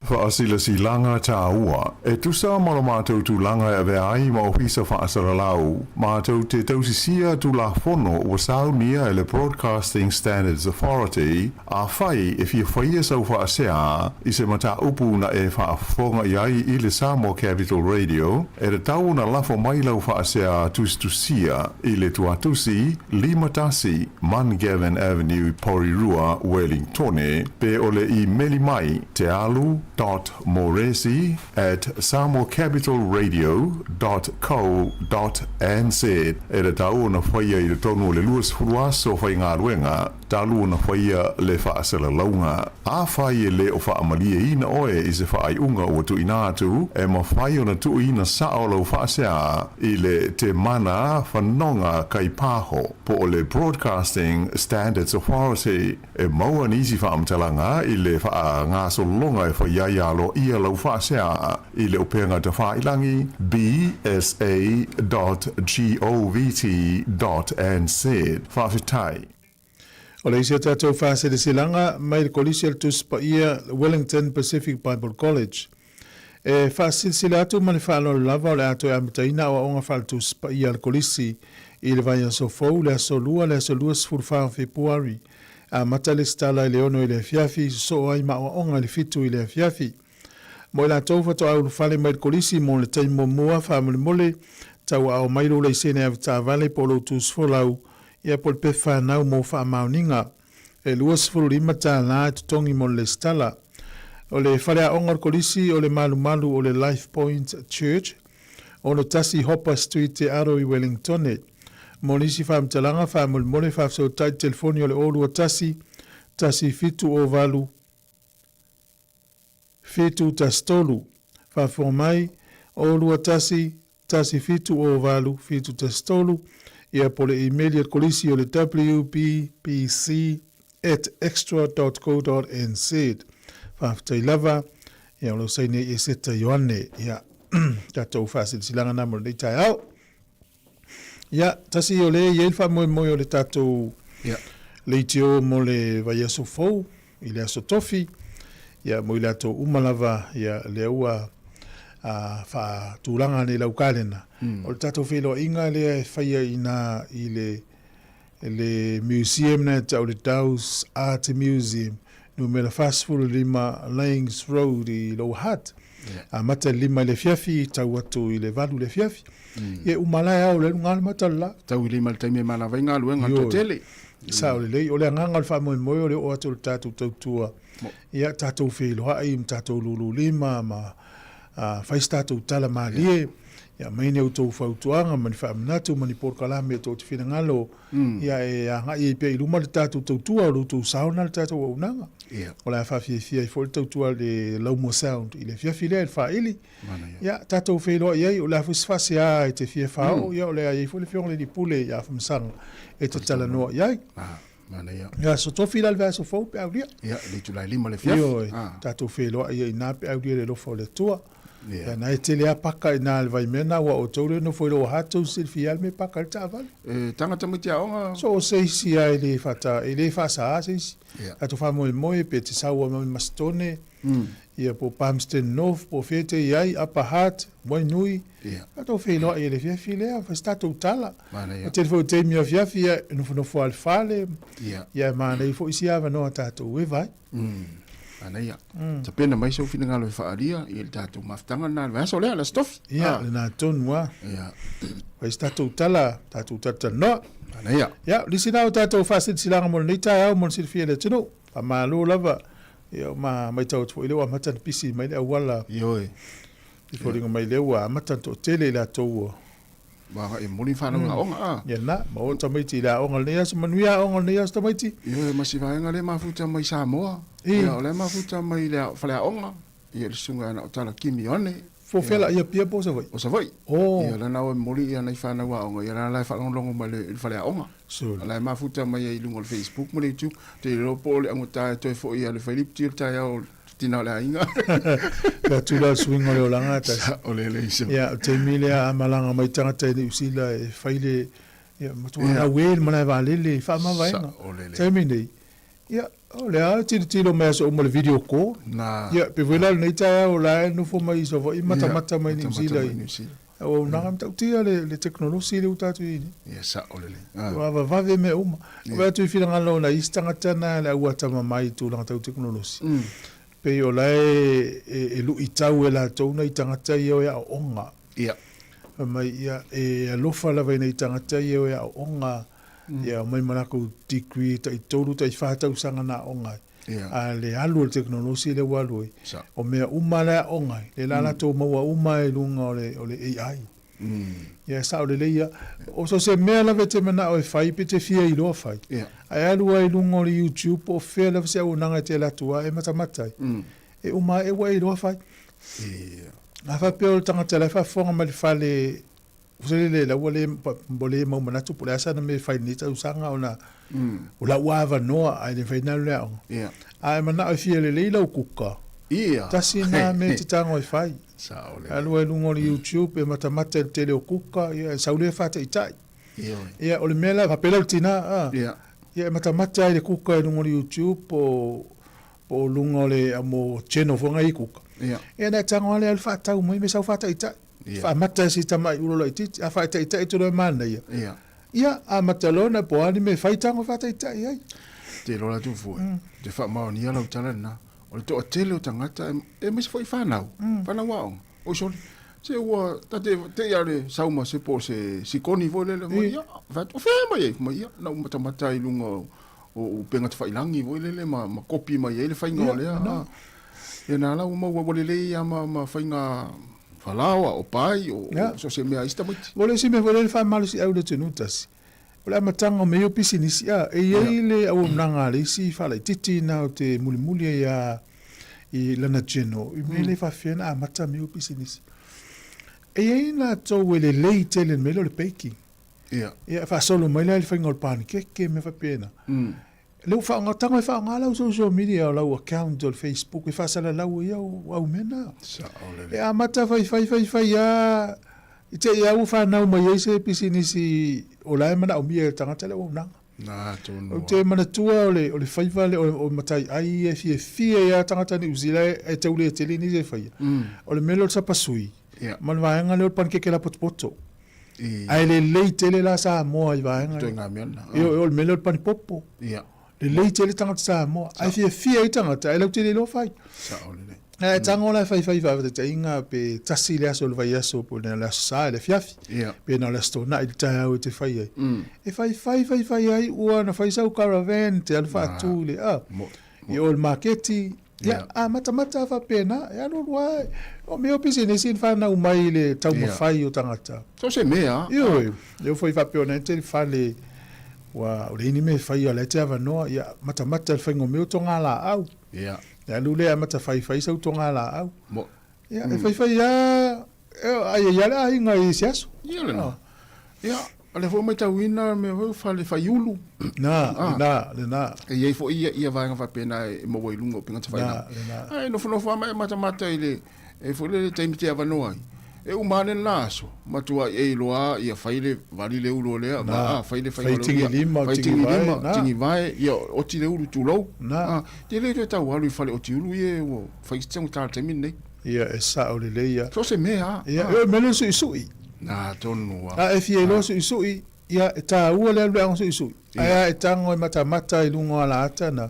Faasilasilaga taua, E tusa ma lo matou tulaga e avea ai ma Ofisa Faasalalau, matou te tausisia Tulafono ua saunia e le Broadcasting Standards Authority, afai e fia faia sau faasea i se mataupu na e faafofoga i ai i le Samoa Capital Radio, e tatau ona lafo mai lau faasea tusitusia i le Tuatusi 51 Mungavin Avenue, Porirua, Wellingtone, pe o le imeli mai tealu dot moresi at samoacapitalradio dot co dot nz. E tatau ona faia i totonu o le 20 aso faigaluega talu ona faia le faasalalauga. Afai e le o faamalieina oe i se faaiuga ua tuuina atu, e mafai ona tuuina sao lau faasea i le Te Mana Fanoga Kaipaho po o le Broadcasting Standards Authority. E maua nisi faamatalaga i le faagasologa e fai ai aloaia lau faasea i le upega tafailangi bsa dot govt dot nz. Faafetai.
O le isi o tatou faaseleselaga mai le Kolisi o le Tusi Paia Wellington Pacific Bible College. E faasilasila atu ma le faaaloalo lava o le a toe amataina aoaoga faale-Tusi Paia a le Kolisi i le vaiaso fou, le Aso Lua, le aso 24 o Fepuari. Amata le sitala i le 6 i le afiafi, sosoo ai ma aoaoga i le 7 i le afiafi. Mo i latou faatoa ulufale mai le Kolisi mo le taimi muamua, faamolemole, tauaao mai lou laisene avetaavale po o lou tusifolau, ia po o le pepa fanau mo faamaoniga. E $25 tala e totogi mo le lesitala. O le faleaoga o le Kolisi o le malumalu o le Life Point Church, 61 Hopper Street Te Aro i Wellingtone. Mo nisi faamatalaga, faamolemole faafesootai i le telefoni o le 021 1708 713. Faafofoga mai, 021 1708 713, ia po o le imeli a le Kolisi o le wbbc at xtra dot co dot nz. Faafetai lava, ia o lo o saini ai Eseta Ioane. Ia, tatou faasilasilaga na mo lenei taeao. Ia, tasi o lea e i ai le faamoemoe o le tatou
Ia.
leitio mo le vaiaso fou i le Aso Tofi, ia mo i latou uma lava, ia lea ua a, faatulaga nei lau kalena. O le tatou feiloaiga lea e faia i ina i le le museum na e tau le Dowse Art Museum, numera 45 Laings Road i Lower Hutt. Amata i le 5 i le afiafi, tau atu i le 8 i le afiafi. Ia e uma la e ao le aluga le mata le la.
Tau i le 5 i le taimi e manava ai galuega
Ioe.
toatele.
Sao lelei. O le agaga o le faamoemoe o le oo atu o le tatou tautua, ia tatou feiloai ma tatou lululima ma fai se tatou tala malie, ia aumai ni a outou fautuaga ma ni faamanatu ma ni polokalame tou te finagalo ia e agai ai pea i luma le tatou tautua, o lo outou sao lena i le tatou auaunaga. O le a faafiafia ai foi le tautua a le Laumua Sound i le afiafi lea i le faaili. Ia tatou feiloai ai, o le a foi se faasea e te fia faaoo, ia o le a i ai foi le Afioga i le Alii Pule ia Afamasaga e te talanoa i ai.
Manaia.
Ia, aso tofi la le vaiaso fou pe aulia.
Ia, le itula e 5 le afiafi.
Ioe, tatou feiloai ai i ina pe aulia le alofa o le Atua. Ia, na e tele lava paka i ina i le vaimea na, aua o outou lea e nofo i Lower Hutt, tou silafia lava le mea e paka ai le taavale.
E tagata mai te aoga.
So o se isi lava e le faata, e le faasaā se isi. Tatou faamoemoe pe te sau lava mai Masitone, ia po o Palmerston North po o fea e te i ai, Upper Hutt, Wainui, tatou feiloai i le afiafi lea, fai se tatou tala. O le tele foi o taimi afiafi, ia, e nofonofo lava i le fale, ia e manaia foi isi avanoa tatou eva ai.
Manaia. Tapena mai sou finagalo e faaalia i le tatou mafutaga lena i le vaiaso lea, le Aso Tofi.
Ia, lena tonu lava. Fai se tatou tala, tatou talatalanoa.
Manaia.
Ia, o nisi na o tatou faasilasilaga mo lenei taeao mo le silafia e le atunuu. Faamalo lava. Ia, ua matau atu foi lea ua amata ona pisi mai le auala.
Ioe.
I foliga mai lea ua amata ona toatele i latou ua.
Ua agai e momoli fanau i aoga, a.
Ia lena, maua tamaiti i le aoga i lenei aso, manuia aoga i lenei aso tamaiti.
Ioe, ma si vaega lea e mafuta mai Samoa. Ia, o la e mafuta mai i le faleaoga, ia le susuga ia Naotala Kimi Ioane.
Po o fea la, i Apia po o Savaii?
O Savaii.
Oh.
Ia, lana ua momoli ia nai fanau aoga, ia la e faalogologo mai i le faleaoga.
Sure.
La e mafuta mai ai i luga o le Facebook ma le YouTube. Ou te iloa po o le augata e toe foi ia le fai lipti o le taeao o le tina o le aiga.
Ka tula le suiga o le olaga tasi.
Sao lelei so.
Ia, o le taimi lea a malaga mai tagata i Niu Sila e fai le, ia, matua laue le malae vaalele i faamavaega.
Sao lelei.
Taimi nei, Ia, o lea e tilotilo mai aso uma i le video call.
Na.
Ia, pe foi la lenei taeao o la e nofo mai i Savaii matamata mai Niu Sila i
Niu Sila.
Auaunaga matautia le le tekonolosi lea ua tatou i ai nei.
Ia, sao lelei.
Ua vavave mea uma. Vaai atu i finagalo o nai isi tagata na le au atamamai i tulaga tau tekonolosi. Pei o la e e luitau e latou nai tagata ia o e aooga.
Ia.
Fai mai, ia, e alofa lava i nai tagata ia o e aooga Ia omai ma lakou degree tai tolu tai fa tausaga na aoga ai. A le alu o le tekonolosi lea ua alu ai, o mea uma la e aoga ai, lea la latou maua uma ai i luga o le o le AI. Ia e sao lelei ia. O so o se mea lava e te manao e fai pe te fia iloa fai, ae alu ai i luga o le YouTube po o fea lava se auaunaga e te alu atu ai e matamata ai, e uma ae ua e iloa fai. A faapea o le tagata la e faafofoga mai i le fale Uselele la ua le ua le mau manatu po o le a sana mea e fai i lenei tausaga ona o la ua avanoa ae le mafai ona alu i le aoga.
Ia.
A e manao e fia lelei lau kuka,
Ia.
tasi lena mea e te tago e fai.
Sao lelei.
Alu ai i luga o le YouTube e matamata i le tele o kuka, ia e sau lea e faataitai.
Ioe.
Ia o le mea la, faapea la le tina, a.
Ia.
Ia e matamata ai i le kuka i luga o le YouTube po o po o luga o le mo channel foi na i kuka.
Ia.
Ia ona e tago lava lea alu faatau mai ma e sau faataitai. Faamata e si tamai ulo laitiiti, a faataitai atu loa e manaia.
Ia.
Ia, amata loa ona po o a ni mea e fai tago e faataitai ai.
Te iloa la Tufue, te faamaonia lau tala lena, o le toatele o tagata, aemaise foi fanau, fanau aoga, oi sole, se ua ta te te i a le sau ma se po o se sikoni foi lele, ma ia, fai atu, o fea mai ai? Fai mai, ia, na ou matamata i luga o, o upega tafailangi foi lele ma, ma kopi mai ai le faiga o lea. Ia na la ua maua ua lelei lava ma, ma faiga falaoa, o pai, o, o so o se mea a isi tamaiti.
O le isi mea foi lea e faamalosiau i le atunuu tasi, o le amataga o mea ia o pisinisi, a, e i ai le auaunaga a le isi faalaitiiti na o te mulimuli ai lava i lana general, i mea le faafefea ona amata mea ia o pisinisi. E i ai latou e lelei tele i le mea lea o le baking.
Ia.
Ia, e faasolo mai la i le faiga o le panikeke, mea faapena. Lea ua faaaoga, tago e faaaoga lau social media o lau account o le Facebook e faasalalau ai au, au mea na.
Sao lelei.
E amata fai fai fai fai lava, i te i lava ua fanau mai ai se pisinisi o la e manaomia e le tagata le auaunaga.
Na, tonu
Ou te manatua o le, o le faiva lea, o, o matai ai e fiafia ai lava tagata Niu Sila e tau le tele nisi e faia. O le mea lea o le sapasui, ma le vaega lea o le panikeke lapotopoto. Ae lelei tele la Samoa i vaega
ia. Mea na.
Ioe, o le mea lea o le panipopo.
Ia.
Lelei tele tagata Samoa. Ae fiafia ai tagata, ae lautele iloa fai.
Sao lelei.
Ae tago la e fai fai faataitaiga pe tasi le aso o le vaiaso po o le Aso Sa i le afiafi.
Ia.
Pe na o le Aso Toonai i le taeao e te fai ai. E fai fai fai fai ai ua na fai sau caravan te alu faatu i le a. I o i le maketi, Ia, a matamata faapena, e alualu lava, o mea o pisinisi na fanau mai i le taumafai o tagata.
So se mea.
Ioe, lea foi faapea ona e tele fale, ua leai ni mea e faia, o la e te avanoa, ia, matamata i le faiga o mea o togalaau.
Ia.
E alu lea e amata faifai sau togalaau.
Mo.
Ia, e faifai lava, ai ai lava le aiga i se aso.
Ia lena. Ia, o lea foi ua matauina mea foi o fale faiulu.
Na, lena, lena.
E i ai foi ia, ia vaega faapena e maua i luga o upega tafailagi.
Na, lena.
Ae nofonofo lava ma e matamata i le, e foi lele taimi te avanoa ai. E uma ane lena aso, matuai e iloa ia fai le vali le ulu o lea,
Na,
va, fai le faiga
fai
o le
tigi
ulu,
lima,
fai
tigi
tigi
vae,
lima,
na.
tigi vae, ia oti le ulu tulou.
Na.
Ah, te le toe tau alu i fale oti ulu ia ua fai se taugata i le taimi lenei.
Ia, e sao lelei ia.
So o se mea,
Ia, e mea lea o le suisui.
Na, tonu lava.
A e fia iloa suisui, ia, e taua le alu i le aoga suisui. Ae a e tago e matamata i luga o alaata na,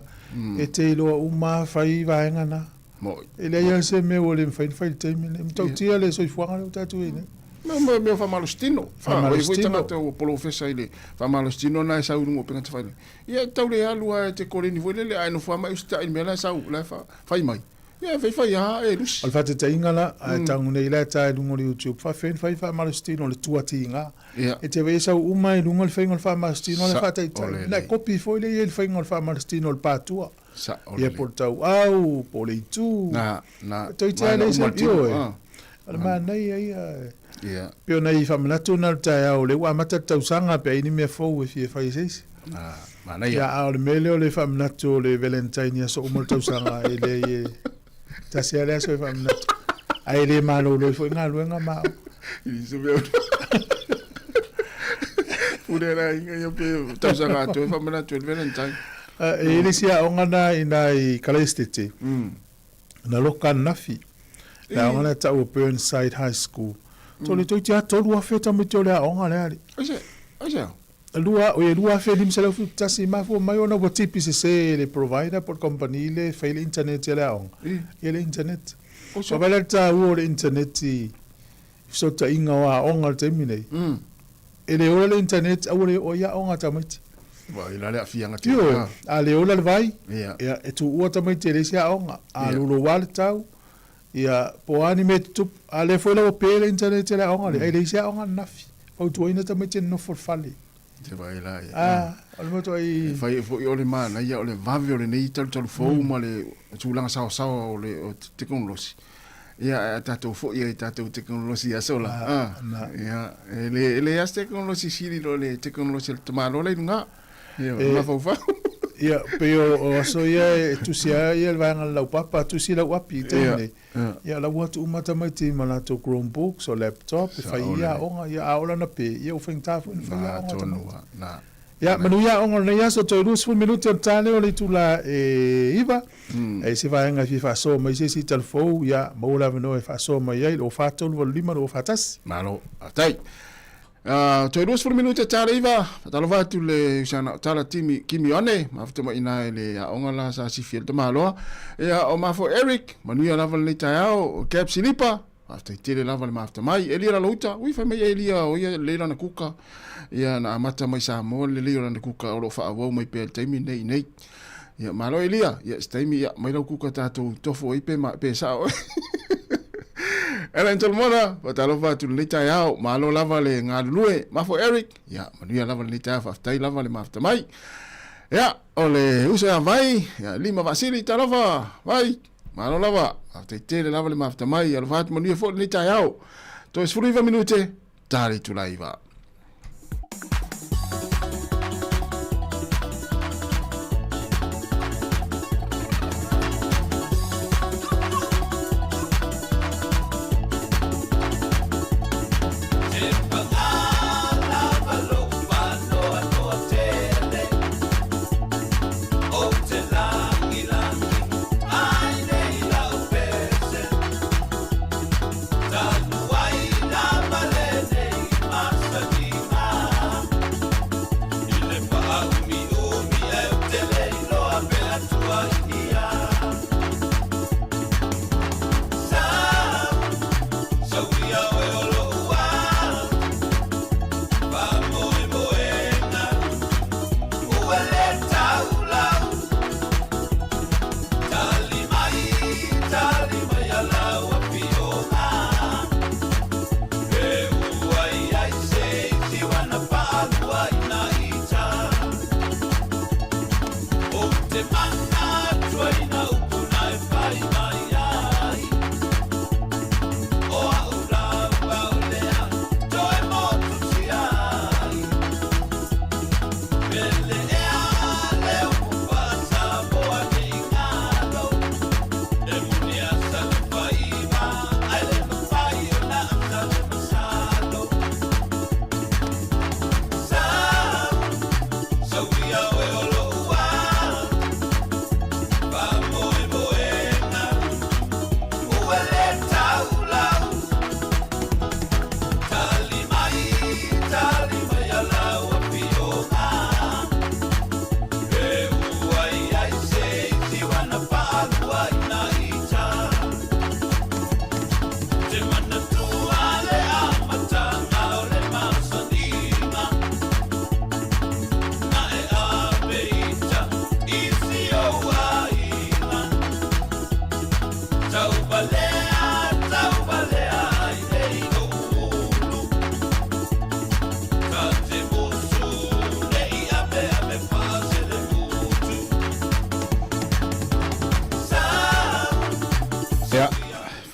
e te iloa uma lava fai vaega na.
Moi.
E leai lava se mea ua le mafai ona fai i le taimi lenei. E matautia le soifuaga lea ua tatou i ai nei.
Mea, mea faamalositino.
Faamalositino.
Oi foi tagata ua polofesa i le faamalositino na e sau i luga o upega tafailagi. Ia, e tau le alu lava e te koleni foi lele, ae nofo lava ma e usitai i le mea la e sau, la e fai mai. Ia, e faifai lava e lusi.
O le faataitaiga la, a e tago nei la e ta i luga o le YouTube, faafefea ona fai faamalositino o le tuatiga. E te vaai e sau uma i luga le faiga o le faamalositino le faataitai. Na e kopi foi lea i ai le faiga o le faamalositino o le patua. Ia po o le tauau, po o le itu.
Na, na.
Toeitiiti lava leai se, ioe. O le manaia ia.
Ia.
Pei o nai faamanatu na o le taeao, o lea ua amata le tausaga pe a i ai ni mea fou e fia fai e se isi.
Ah, manaia.
Ia, a o le mea lea o le faamanatu o le Valentine i aso uma o le tausaga, e leai e tasi lava le aso e faamanatu. Ae e le malolo ai foi galuega ma au.
I se mea pule la inga ia pe tausaga atoa e faamanatu ai le Valentine.
E i ai le isi aoga na i ina i Kalaesetete. Na loka ananafi. Le aoga lea tau o Burnside High School. Tole toeitiiti lava 3,000 tamaiti o le aoga lea alii.
Aisea? Aisea?
Lua, oi e 2,571 mafua mai ona ua tipi sese e le provider po o le company le fai le internet a le aoga. Ia le internet. Ua vaai la le taua o le internet i fesootaiga o aoga i le taimi nei. E le ola le internet aua le oo ai aoga a tamaiti.
Ua i la le aafiaga tele.
Ioe, a le ola le vai, ia, e tuua tamaiti e leai se aoga. A louloua le tau, ia, po o a ni mea e tutupu. A lea foi la ua pe le internet i le aoga lea, e leai se aoga ananafi. Fautuaina tamaiti e nonofo i le fale.
Te vaai la ia.
Ah, o le matuai.
E fai foi o le manaia o le vave o lenei talutalu fou ma le tulaga saosaoa o le tekonolosi. Ia, ae a tatou foi ai i tatou tekonolosi i aso la. Ah, ia, e le, e leai lava se tekonolosi sili i lo le tekonolosi a le tamaloa la i luga. Ia, e mafaufau.
Ia, pei o, o aso ia e tusi lava ia le vaega o le laupapa, tusi lau api i taimi nei. Ia, la ua atu uma tamaiti ma latou Chromebooks o laptop e fai ai aoga, ia a oo la ina pe, ia ua faigata foi ona fai aoga a tamaiti. Ia, manuia aoga o lenei aso, toe 20 minute o le ta lea o le itula e 9. A i ai se vaega e fia faasoa mai se isi i talafou, ia, maua le avanoa e faasoa mai ai, 04 385 241.
Malo, faafetai. Toe 20 minute ta le 9, faatalofa atu i le usaga o Tala Timi Kimi Ioane, mafuta mai i ina i le aoga la sa sifi ai le tamaloa. Ia, o ma foi Eric, manuia lava lenei taeao, Gab Silipa, faafetai tele lava le mafuta mai. Elia Lalouta, ui fai mai Elia o ia lelei lana kuka. Ia, na amata mai Samoa le lelei o lana kuka o lo o faaauau mai pea i le taimi lenei i nei. Ia, malo Elia, ia, se taimi, ia, mai lau kuka tatou tofo ai pe, ma, pe sao oe. Ellen Solomona, faatalofa atu lenei taeao, malo lava le galulue, mafo Eric, ia, manuia lava lenei taeao, faafetai lava le mafuta mai. Ia, o le uso ia Vai, ia, Lima Vaasili, talofa, Vai, malo lava, faafetai tele lava le mafuta mai, alofa atu manuia foi lenei taeao. Toe 19 minute, ta le itula 9.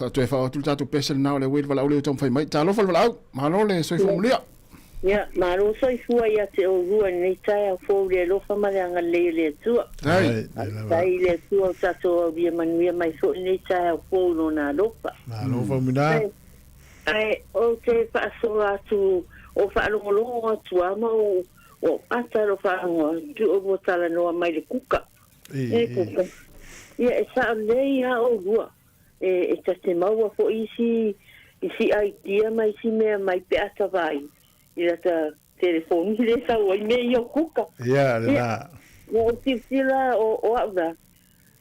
Faatoe faaoo atu le tatou pese lena o le ua i le valaau lea ua taumafai mai. Talofa le valaau, malo le soifua manuia.
Ia, malo soifua ia te oulua i lenei taeao fou i le alofa ma le agalelei o le Atua. Faafetai i le Atua ua tatou aulia manuia mai foi i lenei taeao fou i Lona alofa.
Malo Faumuina.
Ae ou te faasoa atu, o faalogologo atu lava ma ou ata lou faalogo atu oulua talanoa mai le kuka. E kuka. Ia, e sao lelei lava oulua. E ta te maua foi isi isi idea ma isi mea mai pe a ta vaai i lata telefoni lea e sau ai mea ia o kuka.
Ia, lena.
Ua ou tilotilo la o au la,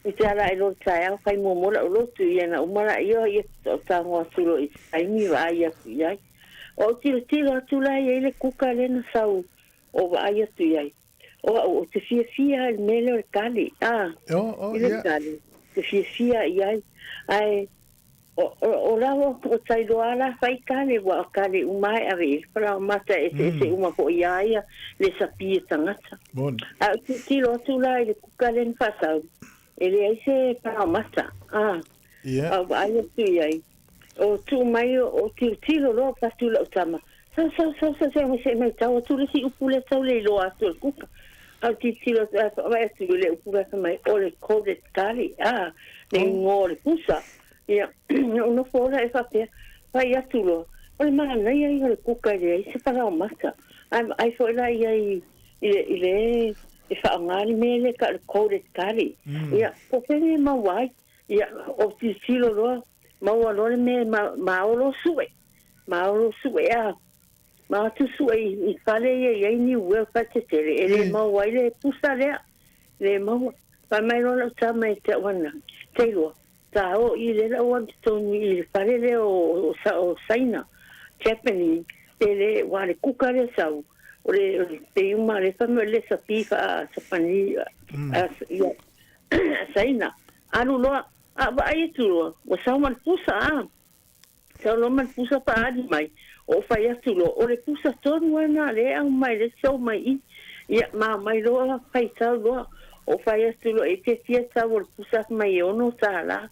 i te ala ae loa i le taeao fai muamua lau lotu, ia na uma laia ia ou tago atu loa i se taimi vaai atu i ai. Ua ou tilotilo atu la e i ai le kuka lea na sau o vaai atu i ai. O au, ou te fiafia i le mea lea o le kale, a, i le kale, ou te fiafia i ai. Ae, o, o, o la ua, ua tailoa la fai kale, ua kale uma e ave i le falaomata e eseese uma foi ia ia le sapi e tagata. Ae ou tilotilo atu la i le kuka lea na faasau, e leai se falaomata, a, a ou vaai atu i ai. O tuu mai o tilotilo loa fai atu i lau tama, Sau, sau, sau, sau, se i se i maitau atu le isi upu lea tau le iloa atu e le kuka. A ou tilotilo atu ae vaai atu i le upu lea fai mai, o le coded kale, a, le igoa o le pusa. Ia, na ou nofo loa e faapea, fai atu loa, o le manaia ia o le kuka e leai se falaomata. Ae vaai foi la i ai i le, i le e faaaoga le mea lea e tau o le coded kale. Ia, po o fea e maua ai. Ia, ou tilotilo loa, maua loa le mea maolo sue, maolo sue a, ma atu sue i fale ia i ai niue o faletetele, e le maua ai le pusa lea, le maua. Fai mai loa lau tama ia te au ana, te iloa, ta o i le lau alu totonu i le fale lea o, o Saina, Japanese, pe le, ua le kuka lea sau, o le, pei uma le fai mai o le sapi faa-Japani, ia, Saina, alu loa, a vaai atu loa, ua sau ma le pusa, a. Sau loa ma le pusa faaali mai, ou fai atu loa, o le pusa tonu lava lena lea e aumai lea e show mai i. Ia, ma aumai loa faitau loa, ou fai atu loa, e te fia tau o le pusa fai mai e $6.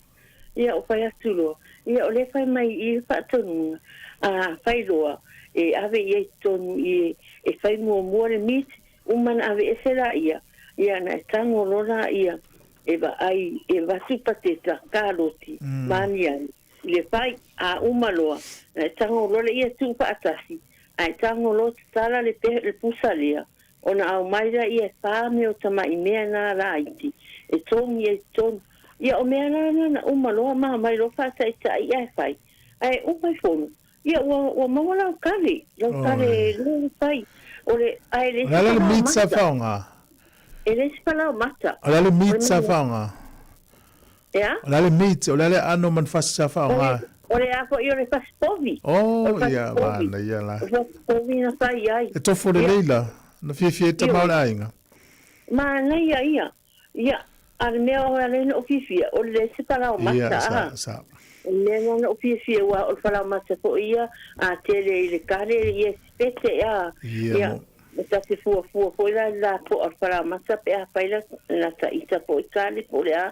Ia, ou fai atu loa, ia o lea e fai mai i le faatonuga, a fai loa, e ave i ai i totonu i e fai muamua le meat, Uma na aveese laia, ia na e tago loa laia e vaai e avatu pateta, kaloti, ma aniani i le fai, a uma loa, na e tago loa laia tuu faatasi, a e tago loa tatala le le pusa lea, ona aumai laia e fa mea o tamai mea na laiti e togi ai i totonu. Ia o mea la na na uma loa ma aumai loa faataitai ae fai, ae uma i fono, Ia, ua, ua maua lau kale, lau kale lea e fai. O le, ae le
O le a le meat sa faaaoga?
E le se palao mata.
O le a le meat sa faaaoga?
E a?
O le a le meat, o le a le aano ma ni fasi sa faaaoga?
O le a foi o le fasi povi.
Oh, ia, manaia la.
O le fasi povi na fai ai.
E tofo lelei la, na fiafia ai tama o le aiga.
Manaia ia. Ia, a le mea o lea na ou fiafia, o le leai se palao mata,
Ia, sa,
a.
sa.
O le mea lena na ou fiafia, aua o le palao mata foi ia, a tele i le kale, ia e sipete, a.
Ia,
Ia,
mo.
e ta te fuafua foi la i le lapoa o le palao mata pe afai la na ta ita foi kale po o le a.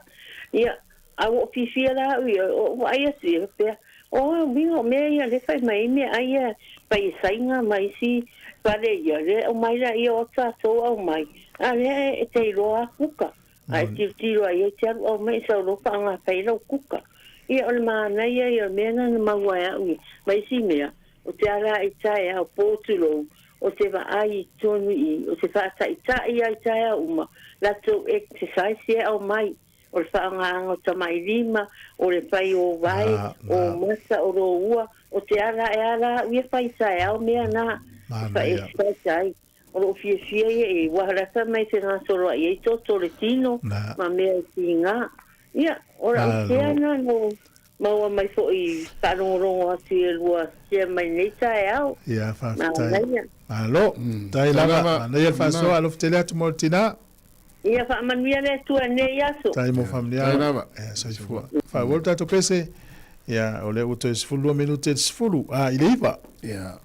Ia, a ua ou fiafia la au ia, o ou vaai atu ia, faapea, O a uiga o mea ia lea e fai mai ai meaai ia fai e Saina ma isi fale ia, lea e aumai laia o tatou aumai, a lea e te iloa a kuka. A e tilotilo ai e te alu aumai e sau loa faaaoga fai ai lau kuka. Ia o le manaia ia o le mea lena na maua e au ia ma isi mea, o te ala i taeao po tulou, o te vaai i totonu i i, o te faataitai lava i taeao uma, latou exercise ia e aumai. o le faaaogaina o tamai lima, o le fai o wae, o mata, o lōua, o te ala e ala au ia fai taeao mea na, e fai-exercise ai. O lou fiafia ia e ua lata mai te gasolo ai ai toto le tino ma mea e tiga. Ia, o lau sea na no maua mai foi faalogologo atu i lua sea mai nei taeao.
Ia, faafetai. Malo. Tai lava, manaia le faasoa, alofa tele atu mo le tina.
Ia faamanuia le Atua i lenei aso.
Tai mo faamanuiaga. Ia, soifua. Faaauau le tatou pese. Ia, o lea ua toe 12 minute i le 10, a, i le 9.
Ia.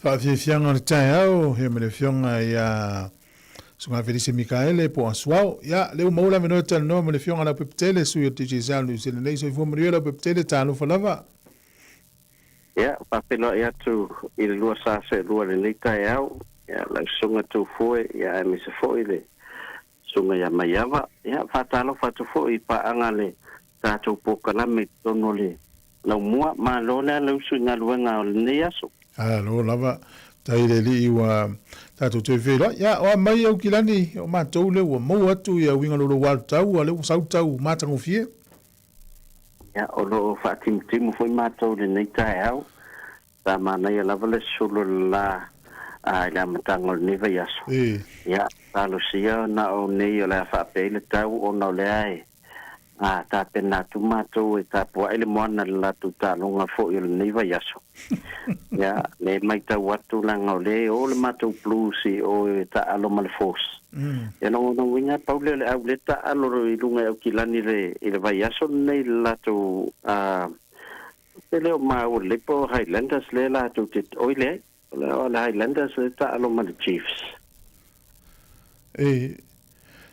Faafiafiaga o le taeao, ia ma le Afioga ia Susuga Felise Mikaele po o Asuao. Ia, lea ua maua le avanoa e talanoa ma le Afioga Leaupepetele, sui o le Digicel Niu Sila nei. Soifua manuia Leaupepetele, talofa lava.
Ia, faafeiloai atu i le lua sa seelua i lenei taeao, ia, lau Susuga Tufoe, ia, aemaise foi le Susuga ia Maiava. Ia, faatalofa atu foi i paaga a le tatou polokalame i totonu o le laumua. Malo le ala usu i galuega o lenei aso.
Malo lava. Faafetai i le Alii ua tatou toe feiloai. Ia, o a mai Aukilani, o matou lea ua maua atu ia uiga louloua o le tau, a o lea ua sau le tau matagofie.
Ia, o lo o faatimutimu foi matou i lenei taeao. Sa manaia lava le sulu o le la i le amataga o lenei vaiaso. Ia, talosia na o nei o le a faapea ai le tau ona o lea e tapena atu matou e tapuai le moana i le latou taaloga foi o lenei vaiaso. Ia, le matau atu leaga o lea e o le matou Blues i o e taaalo ma le Force. Ia lona uiga pau lea o le au lea taaalo i luga i Aukilani i le vaiaso lenei i le latou Ou te le o maua lelei po o Highlanders lea latou te, oi leai, o le, o le Highlanders lea taalo ma le Chiefs.
E.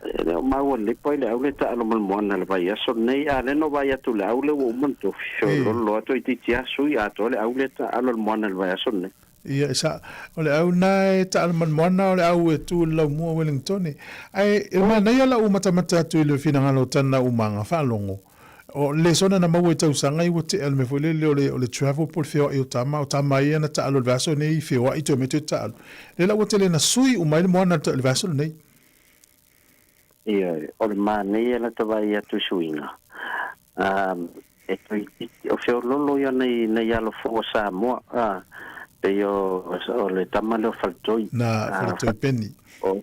E le o maua lelei po ai le au lea taalo ma le Moana i le vaiaso lenei, a lea na ou vaai atu i le au lea ua uma ona tofi, feoloolo loa toeitiiti lava sui atoa le au lea taalo i le Moana i le vaiaso lenei.
Ia, e sa, o le au na e taalo ma le Moana o le au e tu i le laumua o Wellingtone. Ae, e manaia lau matamata atu i le finagalo o tana umaga faalogo, O le lesona na maua i tausaga ia ua tea le mea foi lele o le, o le travel po o le feoai o tama, o tama ia na taalo i le vaiaso lenei feoai toe omai toe taalo. Lea la ua tele na sui uma ai le moana i le vaiaso lenei.
Ioe, o le manaia la ta vaai atu i suiga, e toeitiiti, o feololo ia nai, nai alo fou a Samoa, a, pei o, o le tama lea o Faletoi.
Na, Faletoi Penny.
O,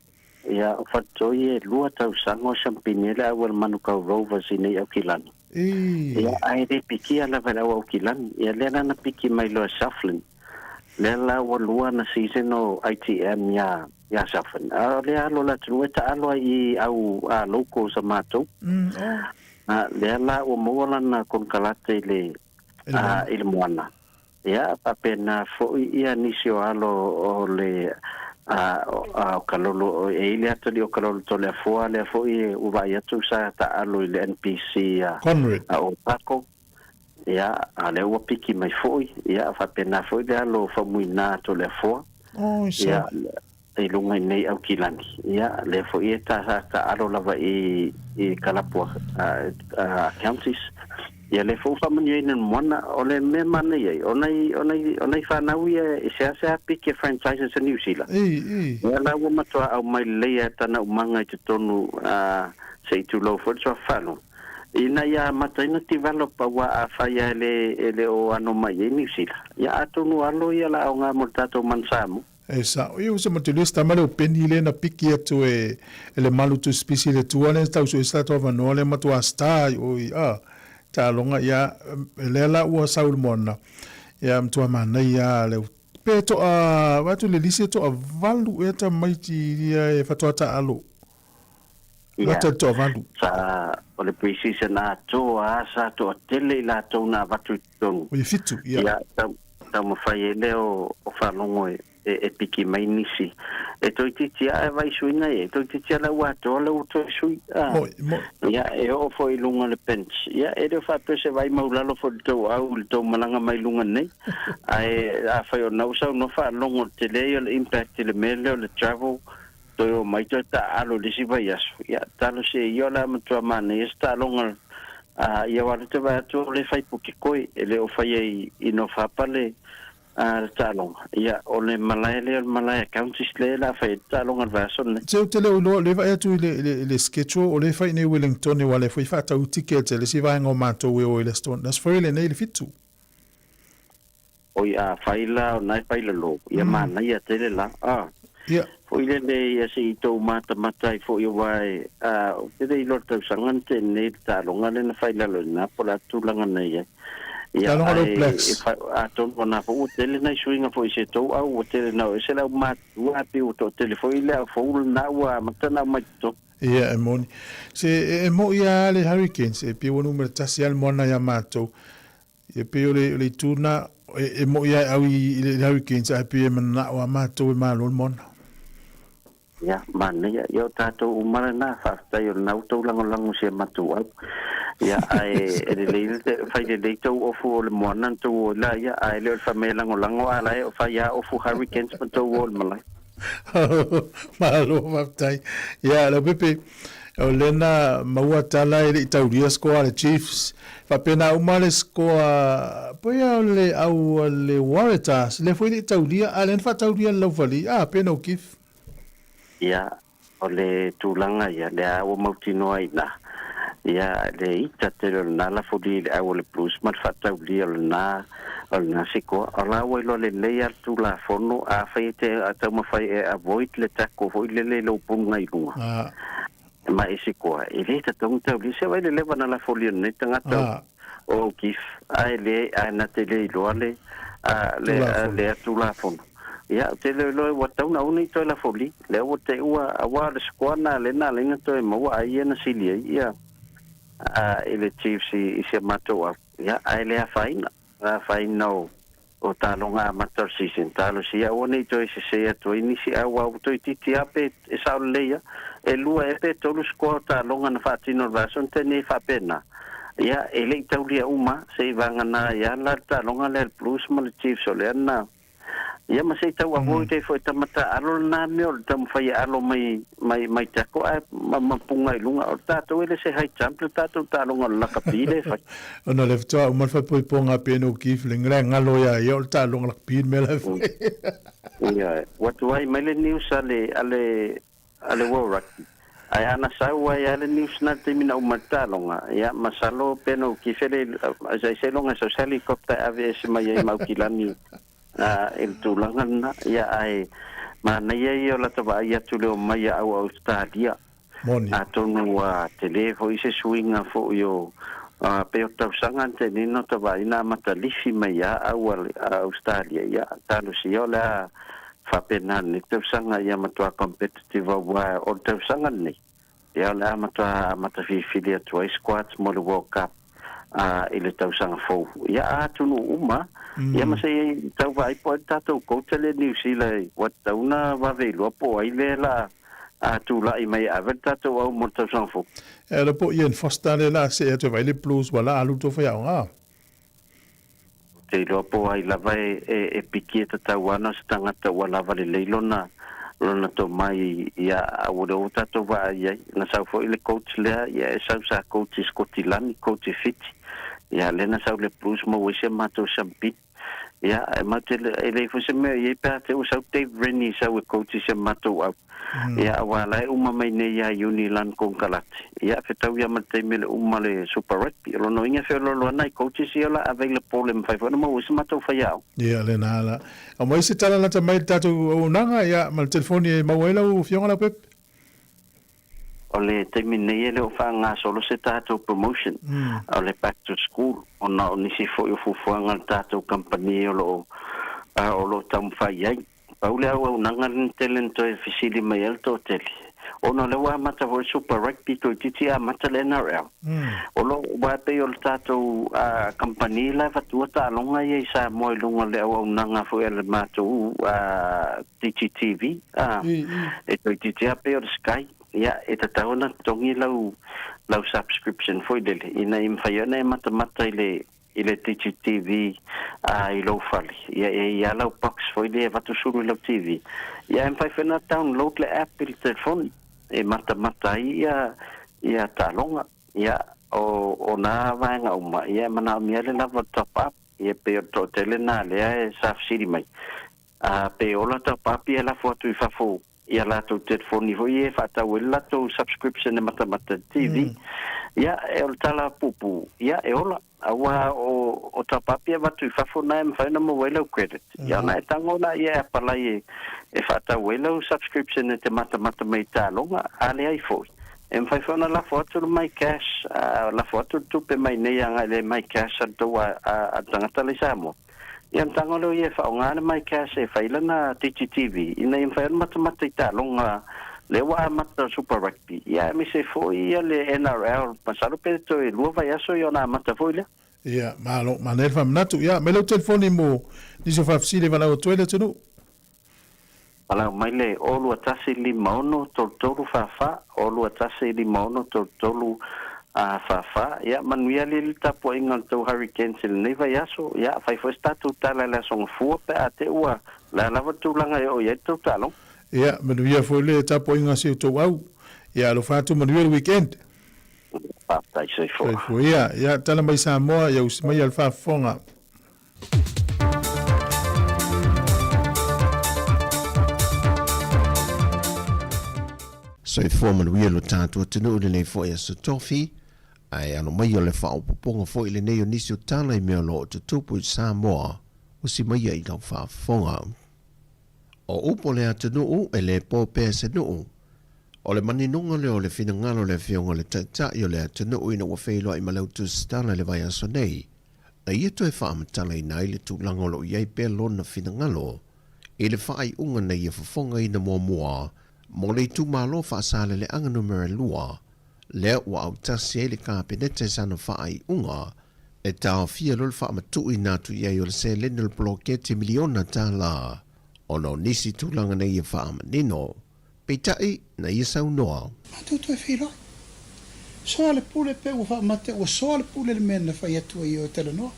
Ia, o Faletoi e lua tausaga o siampini ai le au a le Manukau Rovers i nei Aukilani. Ia, ae le pikia lava i le au Aukilani. Ia, lea la na piki mai loa e Southland. Lea la ua lua ana season o ITM iā, iā Southland. A o lea alo o le atunuu e taalo ai i au a locals a matou. A, lea la ua maua lana konekarate i le, a, i le moana. Ia, faapena foi ia nisi o alo o le a, o Kalolo, e i ai le atalii o Kalolo Toleafoa lea foi ua vaai atu sa taaalo i le NPC a,
Conrad.
a Otago. Ia, a lea ua piki mai foi, ia, faapena foi le alo o Faumuina Toleafoa.
Oi, sa.
Ia, i luga i nei Aukilani. Ia, lea foi e ta, sa taaalo lava i, i kalapu a, a, counties. Ia, lea foi ua faamanuiaina e le moana. O le mea manaia ai, o nai, o nai, o nai fanau ia e seasea piki e franchises a Niu Sila.
I, i.
Ia la ua matua aumai lelei lava tana umaga i totonu, a, se i tulou foi le suafa faalogo. Ina ia amata ai ona develop aua afai lava e le, e le o ano mai i ai Niu Sila, ia atonu alo ia la aoga mo le tatou manu Samoa.
E sao ia uso ma tuli se tama lea o Penny lea na piki atu e le malu tusipisi i le tua lea tau sue se tatou avanoa lea matua star i o i a taaloga ia lea la ua sau i le moana ia matua manaia a le pe toa vaai atu le lisi e toavalu ea tamaiti ia e faatoa taalo lata i le toavalu.
Sa o le pre-season atoa a sa toatele i latou na avatu i totonu.
Oi e fitu ia.
Ia tau taumafai ai lea o faalogo e piki mai nisi. E toeitiiti lava e vaai suiga ia, e toeitiiti lava la ua atoa la ua toe sui.
Moi, moi.
Ia, e oo foi i luga o le bench. Ia, e le o faapea se vaai maulalo foi i le tou au i le tou malaga mai luga nei. Ae afai o lena ua saunoa faalogo i le tele ia o le impact i le mea lea o le travel, toe o mai toe taaalo i le isi vaiaso. Ia, talosia ia o le a matua manaia se taaloga a ia alu te vaai atu o le fai Pukekohe, e le o faia i, i North le, a, le taaloga. Ia, o le malae lea o le malae a Counties lea o le a fai ai le taaloga i le vaiaso lenei.
Se ou te le o iloa, o lea e vaai atu i le, i le, i le schedule, o lea e fai i inei i Wellington, aua o lea foi e faatau tickets e le isi vaega o matou e o i le Aso, le Aso Faraile nei i le fitu.
Oi a fai la o na e fai lalo, ia manaia tele la. A,
Ia.
foi lele ia se i tou matamata ai foi aua e, a, ou te le iloa le tausaga na tea nei le taaloga lea na fai lalo i ina po o le a tulaga na i ai. Ia,
Taaloga
ae
All Blacks.
e fa, atonu o na foi ua tele nai suiga foi i se tou au ua tele na oo ese le au matutua ae pei ua toatele foi le au fou lena ua amata ona aumai i totonu.
Ia, e moni. Se, e, e moi lava le Hurricanes, e pei ua numera tasi lava le moana ia matou. Ia pei o le, o le itu lena. E moʻi a e ʻau i le Hurricanes ae pei e manaʻo a matou e malo le moana.
Ia, manaia. Ia, o tatou uma lena, faafetai o lena ua tou lagolago i si a matou au. Ia, ae e lelei le fai lelei tou ofu o le moana na tou o ai la ia, ae le o le fai mai e lagolago a la e o fai a ofu Hurricanes ma tou o i le malae.
Malo faafetai. Ia, Leaupepe, o lea na maua tala e le i taulia score a le Chiefs. Faapena uma le score pei o le au a le Waratahs, lea foi e le i taulia, a o lea na faataulia e le Laufali. A, pe no give.
Ia, O le tulaga ia, lea ua mautinoa ai ina, ia, le ita tele o lena lafoli i le au o le Blues ma le faataulia o lena, o lena sikoa. O la ua iloa lelei lava le Tulafono, afai e te taumafai e avoid le tackle foi lele i lou puluga i luga, ma e sikoa, e le tatau ona taulia. Se vaai le leva na lafolia o lenei tagata o O'Keefe, ae le, ae na te le iloa le, le, lea Tulafono. Ia, ou te le iloa ua tatau ona aua ne i toe lafoli, lea ua te ua, aua o le score na lea na ala ai ona toe maua ai ia na sili ai ia i le Chiefs i si a matou au. Ia, ae le afaina, le afaina o, o taaloga amata o le season. Talosia aua ne i toe sese atu ai nisi au aua ua toeitiiti lava pe e sao lelei lava, e lua ea pe tolu score o taaloga na faatino i le vaiaso na tea nei e faapena. Ia, e le i taulia uma, seivagana ai lava la le taaloga lea a le Blues ma le Chiefs o lea na Ia ma se i tau avoid ai foi tama taaalo lena mea o le taumafai e alo mai mai mai tackle ae ma ma puga i luga. O le tatou e le se high jump le tatou taaloga o le lakapi lea e fai.
Ona o lea faatoa uma le faaipoipoga a Ben O'Keefe le le galo ia ia o le taaloga lakapi le mea la e fai.
Ioe. Ua tuai mai le news a le a le a le World Rugby. Ae ana sau ai lava le news na i le taimi na uma ai le taaloga, ia masalo Ben O'Keefe le seiloga e sau se helicopter e ave ese mai ai ma Aukilani i le tulaga lena. Ia ae manaia ia o lata vaai atu i le omai a au Ausetalia.
Moni.
Atonu ua tele foi se suiga foi o pei o tausaga na tea nei na ota vaai na amata lifi mai a au a Ausetalia. Ia talosia o le a faapena lenei tausaga ia matua competitive aua o le tausaga lenei ia o le a matua amata filifili atu ai squads mo le World Cup i le tausaga fou. Ia a atunuu uma ia ma se i tau vaai po o ai le tatou coach a le New Zealand ua tatau ona vave iloa po o ai lea la a tulai mai e ave le tatou au mo le tausaga fou.
E ala po o Ian Foster lea la see atu e vaai le Blues ua la alu le tou faiaoga.
Ou te iloa po o ai lava e piki e tatau ana o se tagata ua lava lelei lona lona tomai ia a ua lea ua tatou vaai ai. Na sau foi le coach lea ia e sau sa coach i Sikotilani, coach i Fiti. Ia lea na sau i le Blues maua ai si a matou siampini. Ia e matou te e leai foi se mea i ai pe a te ua sau Dave Rennie sau e coach i si a matou au. Ia aua la e uma mai nei ia Iuni lana konekarate. Ia fetau ia ma le taimi le uma le Super Rugby. O lona uiga e feoloolo ana i coaches ia o la available e mafai foi ona maua ai se matou faiaoga.
Ia lena la. Aumai se tala lata mai i le tatou auaunaga ia ma le telefoni e maua ai lau afioga Leaupepe.
O le taimi nei e le o faagasolo se tatou promotion o le back to school ona o nisi foi o fuafuaga a le tatou kamupani o lo o o lo o taumafai ai. Pau le auaunaga lena tele na toe fesili mai ai le toatele, ona o lea ua amata foi le Super Rugby toeitiiti amata le NRL. O lo aua e pei o le tatou kamupani la e avatua taaloga ia i Samoa i luga o le auaunaga foi a le matou DigiTV, e toeitiiti lava pei o le Sky. Ia, e tatau ona totogi lau lau subscription foi lele ina ia mafai ai ona e matamata i le i le Digi TV a i lou fale, ia e i ai lau box foi lea e avatu sulu i lau TV, ia e mafai foi ona download le app i le telefoni e matamata ai ia ia taaloga. Ia o o nā vaega uma, ia e manaomia ai le lava o le top up, ia pei o le toatele nā lea e sa fesili mai, a pe ola top up ia e lafo atu i fafo i a latou telefoni foi ia e faatau ai le latou subscription e matamata i le TV. Ia, e o le tala puupuu, ia, e ola. Aua o, o tapapi e avatu i fafo na e mafai ona maua ai lau credit. Ia, ona e tago laia e apalai e, e faatau ai lau subscription e te matamata mai i taaloga, a leai foi. E mafai foi ona lafo atu le MyCash, a, lafo atu le tupe mai nei agai i le MyCash a le tou a, a, a le tagata la i Samoa. Ia ona tago lea o ia e faaaoga le MyCash e fai lana DigiTV ina ia mafai ona matamata i taaloga lea ua amata Super Rugby, ia aemaise foi ia le NRL, masalo pe toe lua vaiaso ia ona amata foi lea.
Ia, malo, manaia le faamanatu. Ia, aumai lau telefoni mo nisi o faafesili e valaau atu ai le atunuu.
Valaau mai le 0 21 6 3 4 4, 0 21 6 3 4 4. Ia, manuia alii le tapuaiga o le tou Hurricanes i lenei vaiaso. Ia, fai foi se tatou tala i le Aso Gafua pe a te ua le a lava le tulaga e oo i ai le tou taaloga.
Ia, manuia foi le tapuaiga a si outou au. Ia, alofa atu, manuia le weekend.
Faafetai, soifua.
Soifua. Ia, ia, tala mai Samoa, ia usi maia le faafofoga.
Soifua manuia lo tatou atunuu i lenei foi aso tofi, ae alo mai o le faaopoopoga foi lenei o nisi o tala i mea o lo o tutupu i Samoa, usi maia i lau faafofoga. O upu o le atunuu e le po pea se nuu. O le maninoga lea o le finagalo o le Afioga i le Taitai o le atunuu ina ua feiloai ma le Autusitala i le vaiaso nei, na ia toe faamatalaina ai le tulaga o lo o i ai pea lona finagalo i le faaiuga na ia fofogaina muamua mo le itumalo Faasaleleaga Numera 2, lea ua autasi ai le Kapeneta i sana faaiuga e taofia loa le faamatuuina atu i ai o le seleni o le poloketi miliona tala ona o nisi tulaga na ia faamanino. Peitai, na ia saunoa.
Matou toe feiloai. Soa le pule pe ua faamate ua soa le pule le mea na fai atu ai e oe talanoa.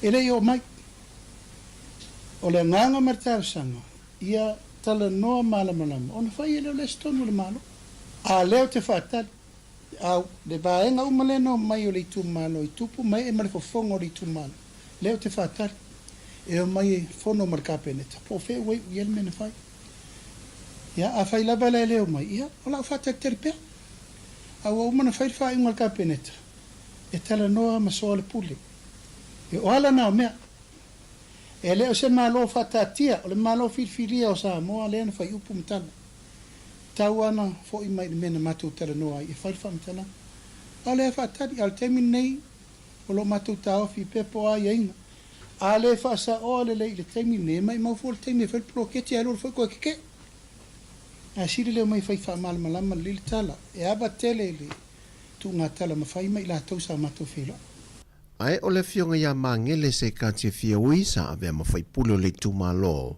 E le i oo mai. O le agaga ma le talosaga, ia talanoa malamalama ona fai ai lea o le isi tonu o le Malo. A lea ou te faatali, au, le vaega uma lea na omai o le itumalo i tupu ma ee ma le fofoga o le itumalo, lea ou te faatali e omai e fono ma le Kapeneta, po o fea ua iu i ai le mea na fai. Ia, afai lava la e le omai, ia, o lau faatalitali pea. A ua uma ona fai le faaiuga a le Kapeneta, e talanoa ma soa le pule. E o ala na o mea. E le o se Malo faataatia, o le Malo filifilia o Samoa lea na fai upu ma tala. Tau ana foi mai i le mea na matou talanoa ai e fai le faamatalaga. A o lea e faatali, a o le taimi lenei o lo o matou taofi pea po o a aiaiga. A le faasaoa lelei i le taimi lenei, e maimau fua le taimi e fai le poloketi ae alu alu foi koe kekeʻ. Ae sili le omai e fai faamalamalama lelei le tala. E ava tele i le tuuga tala ma fai ma i latou sa matou feiloai.
Ae o le Afioga ia Magele Sekati Fiaui sa avea ma faipule o le itumalo.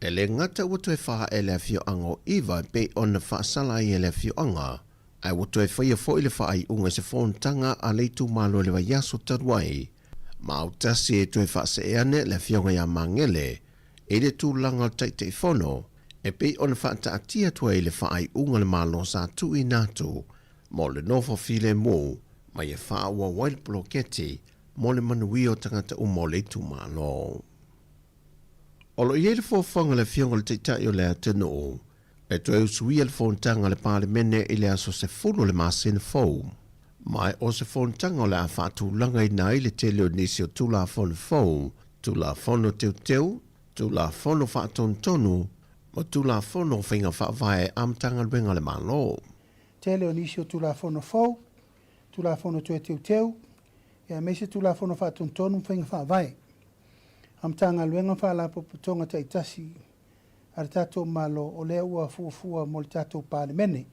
E le gata ua toe faaee le afioaga o Iva e pei ona faasala ai e le afioaga, ae ua toe faia foi le faaiuga i se fonotaga a le itumalo i le vaiaso talu ai ma autasi e toe faasee ane le Afioga ia Magele i le tulaga o le Taitaifono e pei ona faataatia atu ai le faaiuga a le Malo sa tuuina atu mo le nofo filemu ma ia faaauau ai le poloketi mo le manuia o tagata uma o le itumalo. O lo o i ai le fuafuaga a le Afioga i le Taitai o le atunuu e toe usuia le fonotaga a le Palemene i le aso 10 o le masina fou, ma o se fonotaga o le a faatulagaina ai le tele o nisi o Tulafono fou, Tulafono Teuteu, Tulafono Faatonutonu ma Tulafono o Faiga Faavae a Matagaluega a le Malo.
Tele o nisi o Tulafono fou, Tulafono Toe Teuteu, aemaise Tulafono Faatonutonu ma Faiga Faavae a Matagaluega ma Faalapotopotoga taitasi a le tatou Malo o lea ua fuafua mo le tatou Palemene.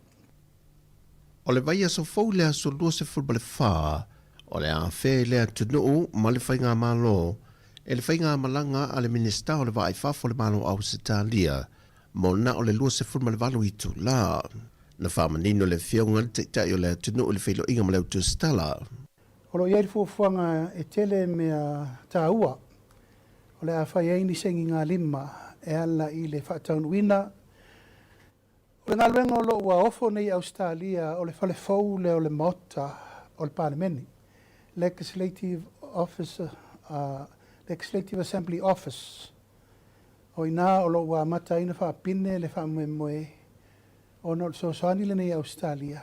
O le vaiaso fou i le aso 24 o le a afea i le atunuu ma le faigamalo e le faigamalaga a le Minisita o le Vaa i Fafo o le Malo o Ausetalia mo na o le 28 itula. Na faamanino le Afioga i le Taitai o le atunuu i le feiloaiga ma le Autusitala.
O lo o i ai le fuafuaga e tele mea taua o le a fai ai ni sainigalima e ala i le faataunuuina o le galuega o lo o ua ofo nei i Ausetalia o le fale fou lea o le Maota o le Palemene, Legislative Office, Legislative Assembly Office. O i ina o lo o ua amata ai ona faapine le faamoemoe ona o le fesoasoani lenei a Ausetalia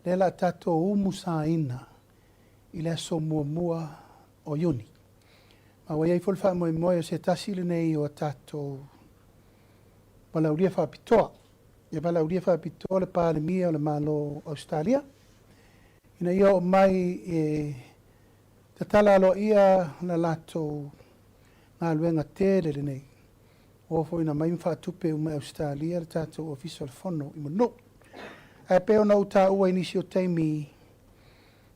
lea o le a tatou umusaina i le aso muamua o Iuni. Ma ua i ai foi le faamoemoe o se tasi lenei o a tatou valaaulia faapitoa. E valaaulia faapitoa le Palemia o le Malo o Ausetalia ina ia oo mai e tatala aloaia la latou galuega tele lenei. Ua oo foi ina aumai ma faatupe uma e Ausetalia le tatou Ofisa o le Fono i Manuu. Ae pei ona ou taua i nisi o taimi,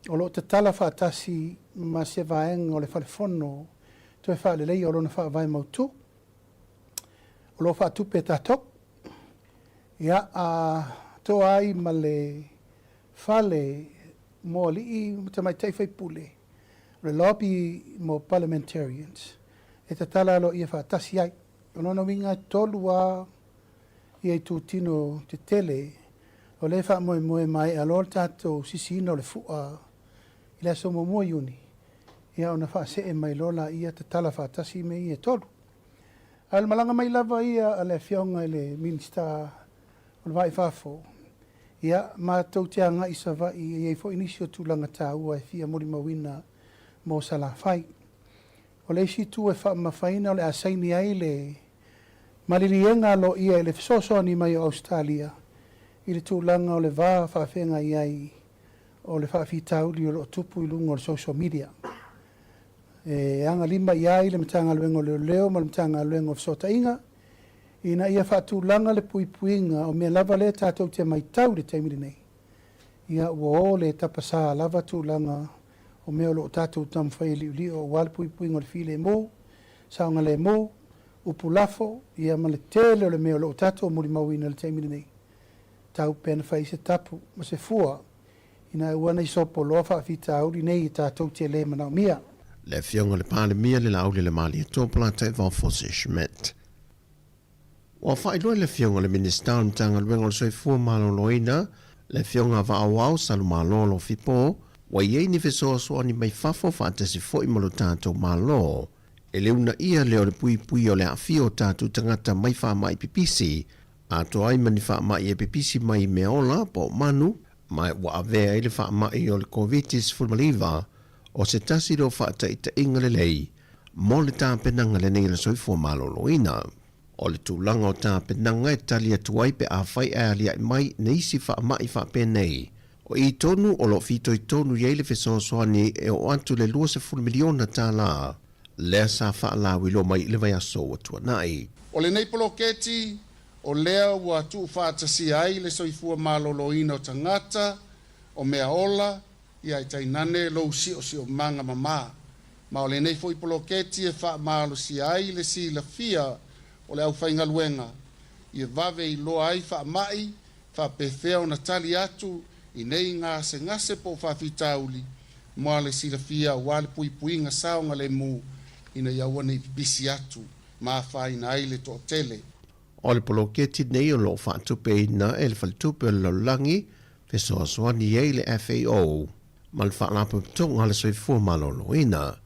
O lo o tatala faatasi ma se vaega o le Fale Fono toe faaleleia o lona faavae mautu. O lo o faatupe e tatou. Ia, a toa ai ma le fale mo alii ma tamaitai faipule, o le lobby mo parliamentarians, e tatala aloaia faatasi ai. O lona uiga e tolu a ia itutino tetele o lea e faamoemoe maea loa le tatou sisiina o le fua i le aso muamua o Iuni, ia ona faasee mai loa laia tatala faatasi mea ia e tolu. A o le malaga mai lava ia a le Afioga i le Minisita o le Va i Fafo, ia, matou te agai i Savaii e i ai foi nisi o tulaga taua e fia molimauina mo Salafai. O le isi itu e faamamafaina o le a saini ai le maliliega aloaia i le fesoasoani mai o Ausetalia i le tulaga o le va faafeagai ai o le faafitauli o lo o tupu i luga o le social media. E agalima i ai le Matagaluega o Leoleo ma le Matagaluega o Fesootaiga ina ia faatulaga le puipuiga o mea lava lea tatou te matau i le taimi lenei. Ia ua o le tapasā lava tulaga o mea o lo o tatou taumafai e liolio aua le puipuiga o le filemu, saogalemu, upu lafo, ia ma le tele o le mea o lo o tatou molimauina i le taimi lenei. Tau pea na fai se tapu ma se fua ina aua nei sopoloa faafitauli nei e tatou te le manaomia.
Le Afioga i le Palemia le Laaulialemalietoa Polataivao Fosi Schmidt. Ua faailoa e le Afioga i le Minisita o le Matagaluega o le Soifua Maloloina, le Afioga Vaaoao Salumalo Alofipo, ua i ai ni fesoasoani mai fafo faatasi foi ma lo tatou Malo e le uunaia lea o le puipuia o le aafia o tatou tagata mai faamai pipisi atoa ai ma ni faamai e pipisi mai i meaola po o manu, ma ua avea ai le faamai o le Koviti-19 o se tasi lea o faataitaiga lelei mo le tapenaga lenei a le soifua maloloina. O le tulaga o tapenaga e tali atu ai pe afai ae aliae mai nisi faamai faapenei, o i tonu o lo o fitoitonu i ai le fesoasoani e oo atu i le $20 miliona tala lea sa faalauiloa mai i le vaiaso ua tuanai.
O lenei poloketi, o lea ua tuufaatasia ai le soifua maloloina o tagata, o mea ola, ia e tainane lou siosiomaga mamā. Ma o lenei foi poloketi e faamalosia ai le silafia o le aufaigaluega ia vave iloa ai faamai faapefea ona tali atu i nei gasegase po o faafitauli moa le silafia aua le puipuiga saogalemu ina ia aua ne i pipisi atu ma afaina ai le toatele.
O le poloketi nei o lo o faatupeina e le Faletupe o le Lalolagi fesoasoani ai le FAO ma le Faalapotopotoga a le Soifua Maloloina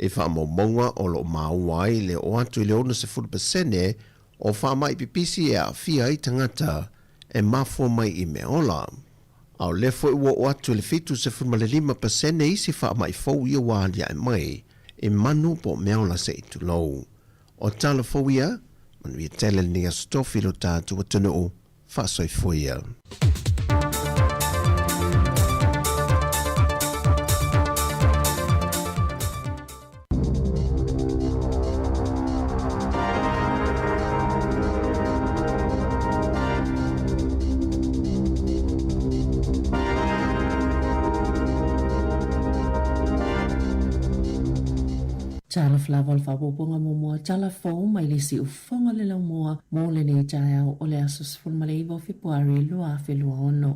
i faamaumauga o lo o maua ai le oo atu i le 60% o faamai pipisi e aafia ai tagata e mafua mai i meaola. A o lea foi ua oo atu i le 75% isi faamai fou ia ua aliae mai i manu po o meaola se i tulou. O tala fou ia, manuia tele lenei Aso Tofi i lo tatou atunuu. Faasoifua ia.
Talofa lava o le faaopoopoga muamua tala fou mai le siufofoga o le laumua mo lenei taeao o le aso 19 o Fepuari 2026.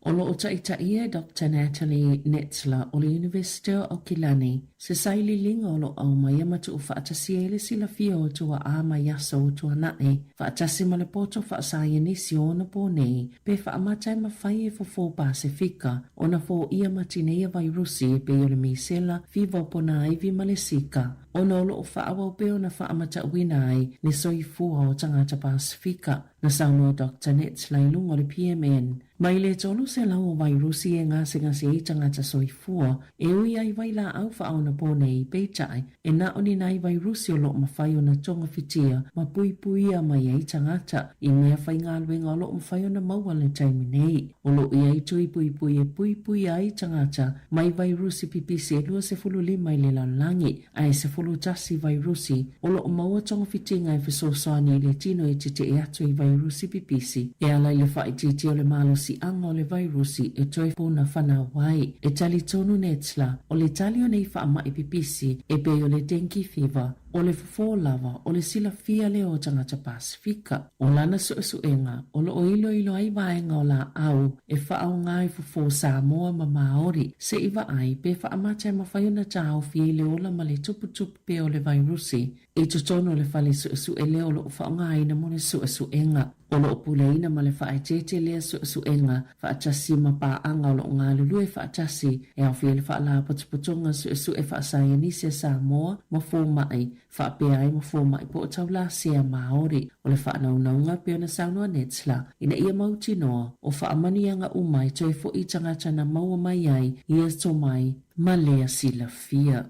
O lo o taitaia e Doctor Natalie Netzler o le Iunivesite o Aukilani se sailiiliga o lo o aumaia ma tuufaatasia ai le silafia o tuaʻā mai aso o tuanai faatasi ma le poto faasaienisi o ona pō nei pe faamata e mafai e fofo Pasefika ona foia ma tineia vairusi e pei o le misela, fiva o ponaivi ma le sika ona o lo o faaauau pea ona faamatauina ai le soifua o tagata Pasefika. Na saunoa Doctor Netzler i luga o le PMN, Mai le 300 o vairusi e gasegase ai tagata soifua, e ui ai vailaau faaonapō nei, peitai, e na o ni nai vairusi o lo o mafai ona togafitia ma puipuia mai ai tagata i mea faigaluega o lo o mafai ona maua le taimi nei. O lo o i ai tui puipui e puipuia ai tagata mai vairusi pipisi e 25 i le lalolagi, ae 11 vairusi o lo o maua togafitiga e fesoasoani i le tino e tetee atu i vairusi. vairusi pipisi e ala i le faaitiitia o le malosiaga o le vairusi e toe puna fanau ai. E talitonu Netzler, o le tali o nei faamai pipisi e pei o le dengue fever, o le fofo lava o le silafia lea o tagata Pasefika. O lana suesuega, o lo o iloilo ai vaega o laau e faaaoga i fofo Samoa ma Maori, se i vaai pe faamata e mafai ona taofi ai le ola ma le tuputupu pea o le vairusi i totonu o le fale suesue lea o lo o faaaogaina mo le suesuega. O lo o puleaina ma le faaeteete lea suesuega faatasi ma paaga o lo o galulue faatasi e aofia ai le Faalapotopotoga Suesue Faasaienisi a Samoa ma Fomai faapea ai ma fomai po o taulasea Māori. O le faanaunauga pei ona saunoa Netzler, ina ia mautinoa, o faamanuiaga uma e toe foi i tagata na maua mai ai ia tomai ma lea silafia.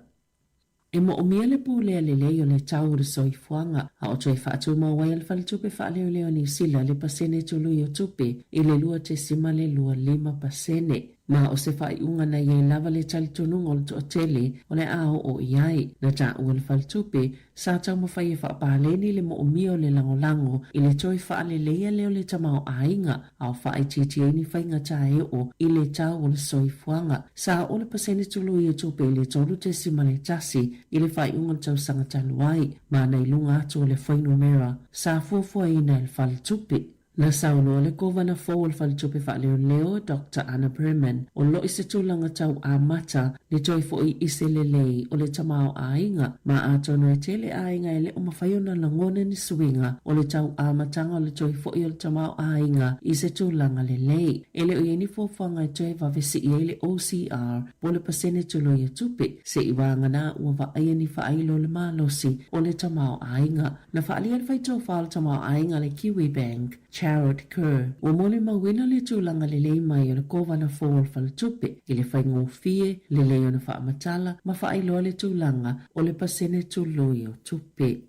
E moomia le pulea lelei o le tau o le soifuaga, a o toe faatumau ai e le Faletupe Faaleoleo o Niu Sila le pasene tului o tupe i le 2.25%. Ma o se faaiuga na i ai lava le talitonuga o le toatele o le a oo i ai. Na taua le faletupe, sa taumafai e faapaleni le moomia o le lagolago i le toe faaleleia lea o le tamaoaiga, a o faaitiitia ai ni faigata e oo i le tau o le soifuaga. Sa oo le pasene tului o tupe i le 3.1 i le faaiuga o le tausaga talu ai, ma na i luga atu o le fuainumera sa fuafuaina e le faletupe. Na saunoa le Kovana fou o le Faletupe Faaleoleo, Doctor Anna Breman, o lo i se tulaga tau amata le toe foi i se lelei o le tamaoaiga, ma atonu e tele aiga e le o mafai ona lagona ni suiga o le tau amataga o le toe foi o le tamaoaiga i se tulaga lelei. E le o i ai ni fuafuaga e toe vave sii ai le OCR po o le pasene tului o tupe, se'i vagana ua vaaia ni faailo o le malosi o le tamaoaiga. Na faaalia le faitofa o le tamaoaiga a le Kiwibank, Jarrod Kerr, ua molimauina le tulaga lelei mai o le kovana fou o le faletupe i le faigofie lelei ona faamatala ma faailoa le tulaga o le pasene tului o tupe.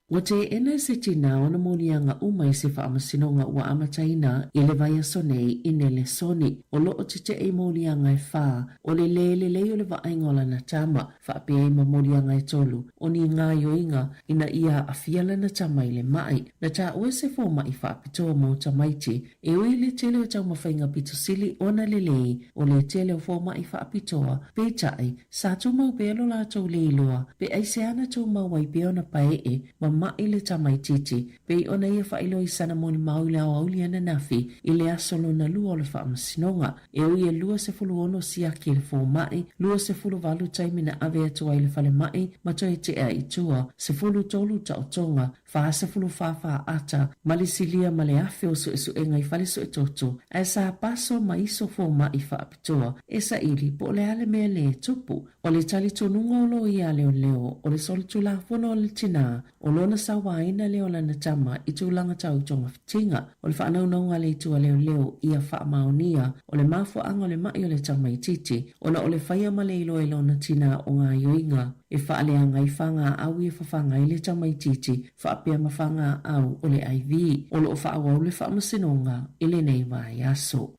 Ua teena e se tinā ona moliaga uma i se faamasinoga ua amataina i le vaiaso nei i Nelesoni, o lo o tetee i moliaga e fā o le lē lelei o le vaaiga o lana tama, faapea ai ma moliaga e tolu o ni gaoioiga ina ia aafia lana tama i le maʻi. Na taua e se fomai faapitoa mo tamaiti e ui i le tele o taumafaiga pito sili ona lelei o le tele o fomai faapitoa, peitai, sa tumau pea lo latou le iloa pe aisea na tumau ai pea ona paee ma maʻi le tamaitiiti pei ona ia faailoa i sana molimau i le aoauli ananafi i le aso lona lua o le faamasinoga. E ui e 26 siaki le fomai, 28 taimi na ave atu ai i le falemai ma toe tea i tua, 13 taotoga, 44 faata, ma le silia ma le afe o suesuega i fale suetoto, ae sa paso ma iso fomai faapitoa e saili po o le a le mea lē tupu. O le talitonuga o loia a leoleo o le solitulafono a le tinā O lona sauaina lea o lana tama i tulaga tau togafitiga, o le faanaunauga a le Itu a Leoleo ia faamaonia o le mafuaaga o le maʻi o le tamaitiiti ona o le faia ma le iloa i lona tinā o gaoioiga e faaleaga ai fagaau ia fafaga ai le tamaitiiti faapea ma fagaau o le IV. O lo o faaauau le faamasinoga i lenei vaiaso.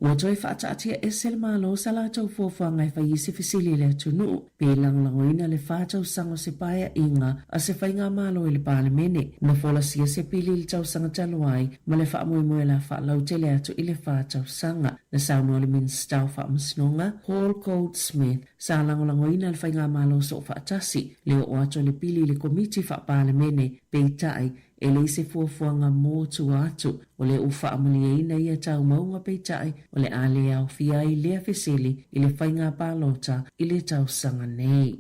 Ua toe faataatia ese le Malo sa latou fuafuaga e fai ai se fesili i le atunuu, pe lagolagoina le fa tausaga o se paeaiga a se faigamalo i le Palemene. Na folasia se pili i le tausaga talu ai ma le faamoemoe o le a faalautele atu i le fa tausaga. Na saunoa le Minisita o Faamasinoga, Paul Goldsmith, sa lagolagoina le faigamalo soofaatasi le oo atu o le pili i le Komiti Faa-Palemene, peitai, E leai se fuafuaga mo tua atu, o lea ua faamalieina ia taumauga peitai o le a le aofia ai lea fesili i le faiga palota i le tausaga nei.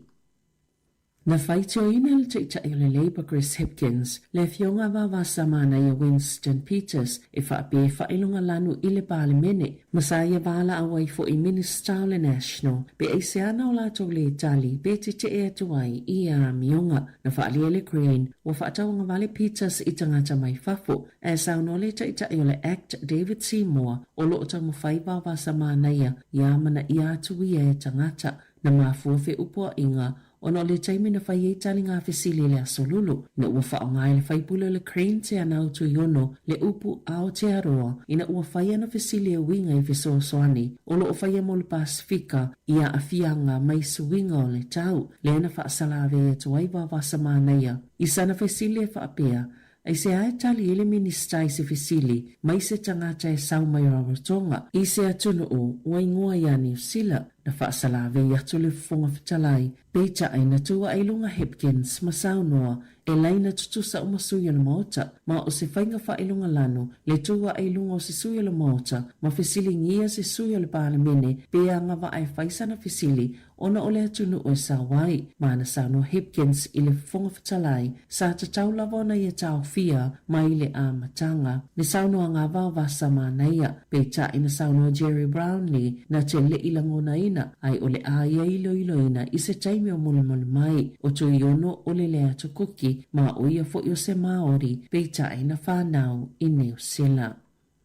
Na faitioina le Taitai o le Labour Chris Hipkins le afioga a Vavasa Manaia Winston Peters e faapea e faailoga lanu i le Palemene ma sa ia valaau ai foi Minisita o le National pe aisea na o latou lē tali pe tetee atu ai i ia amioga. Na faaalia e le Green, ua faatauagavale Peters i tagata mai fafo, ae saunoa le Taitai o le Act David Seymour o lo o taumafai Vaovasa Manaia ia amanaia atu ia e tagata. Na mafua feupuaiga ona o le taimi na fai ai taliga fesili i le Aso Lulu, ina ua faaaoga e le faipule o le Crane Te Anau Tuiono le upu Aotearoa ina ua fai ana fesili e uiga i fesoasoani o lo o faia mo le Pasefika i aafiaga mai suiga o le tau, lea na faasalavei atu ai Vaovasa Manaia i sana fesili e faapea, Aisea e tali ai le Minisita i se fesili mai se tagata e sau mai Rarotonga i se atunuu ua igoa ia Niu Sila? Na faasalavei atu le Fofoga Fetalai, peitai na tu ae i luga Hipkins ma saunoa e laina tutusa uma sui o le Maota, ma o se faiga faailogalanu le tu ae i luga o se sui o le Maota ma fesiligia se sui o le Palemene pe agavaa e fai sana fesili ona o le atunuu e sao ai. Ma na saunoa Hipkins i le Fofoga Fetalai, sa tatau lava ona ia taofia mai le amataga. Le saunoaga a Vaovasa manaia, peitai na saunoa Gerry Brownlee na te leʻi lagonaina, ae o le a ia iloiloina i se taimi o mulimuli mai. O Tuiono o le Leatu Kuki ma o ia foi o se Māori, peitai na whanau i Niu Sila.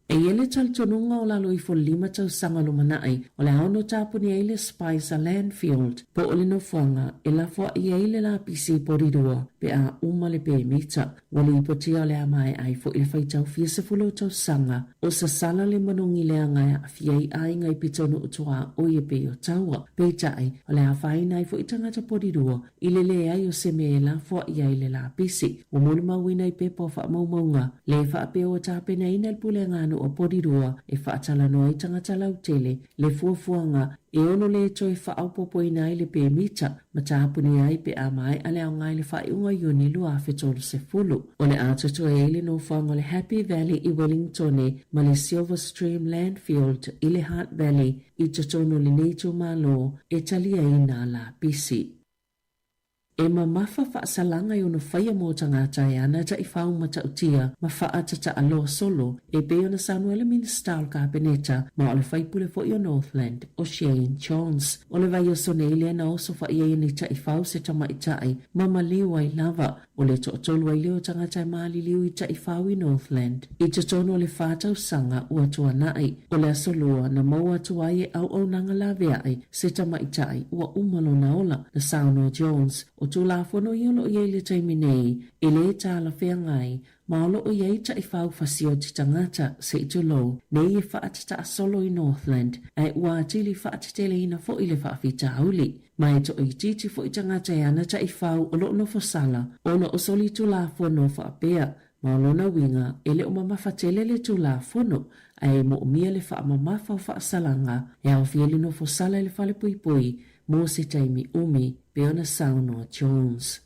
E i ai le talitonuga o lalo ifo le 5 tausaga lumanai o le a ono tapuni ai le Spicer Landfield po o le nofoaga e lafoai ai le lapisi i Porirua pe a uma le pemita. Ua lipotia o le a maea ai foi le faitau fia sefulu o tausaga o sasala le manogi leaga e aafia ai aiga i pitonuu tuaoi e pei o Taua. Peitai, o le a afaina ai foi tagata Porirua I le leai o se mea e lafoai ai le lapisi, ua molimauina i pepa o faamaumauga, le faapea ua tapenaina le Pulega a Nuu a Porirua e faatalanoa ai tagata lautele le fuafuaga e ono le toe faaopoopoina ai le pemita ma tapunia ai pe a maea le aoga i le faaiuga o Iuni 2030. O le a totoe ai le nofoaga o le Happy Valley i Wellingtone ma le Silver Stream Landfield i le Hutt Valley i totonu o lenei itumalo e tali ai nā lapisi. E mamafa faasalaga e ono faia mō tagata e ana taʻifau matautia ma faatata'aloa solo e pei ona saunoa le Minisita o le Kapeneta ma o le faipule foi o Northland, o Shane Jones. O le vaiaso nei lea na oso fa'i ai nei taʻifau se tamaitai ma maliu ai lava. O le toatolu ai lea o tagata e maliliu i taʻifau i Northland. I totonu o le whā tausaga ua tuanaʻi, o le aso lua na maua atu ai e auaunaga laveai se tamaitai ua uma lona ola, na saunoa Jones, o Tulafono ia o lo o i ai i le taimi nei, e lē talafeagai, ma o lo o i ai taʻifau fasioti tagata, se i tulou, nei e faatata'asolo i Northland, ae ua atili faateteleina foi le faafitauli. Ma e toaitiiti foi tagata e ana taʻifau o lo o nofo sala ona o solitulafono faapea, ma o lona uiga e le o mamafa tele le Tulafono, ae e moomia le faamamafa o faasalaga e aofia le nofo sala i le falepuipui mo se taimi umi, pei ona saunoa Jones.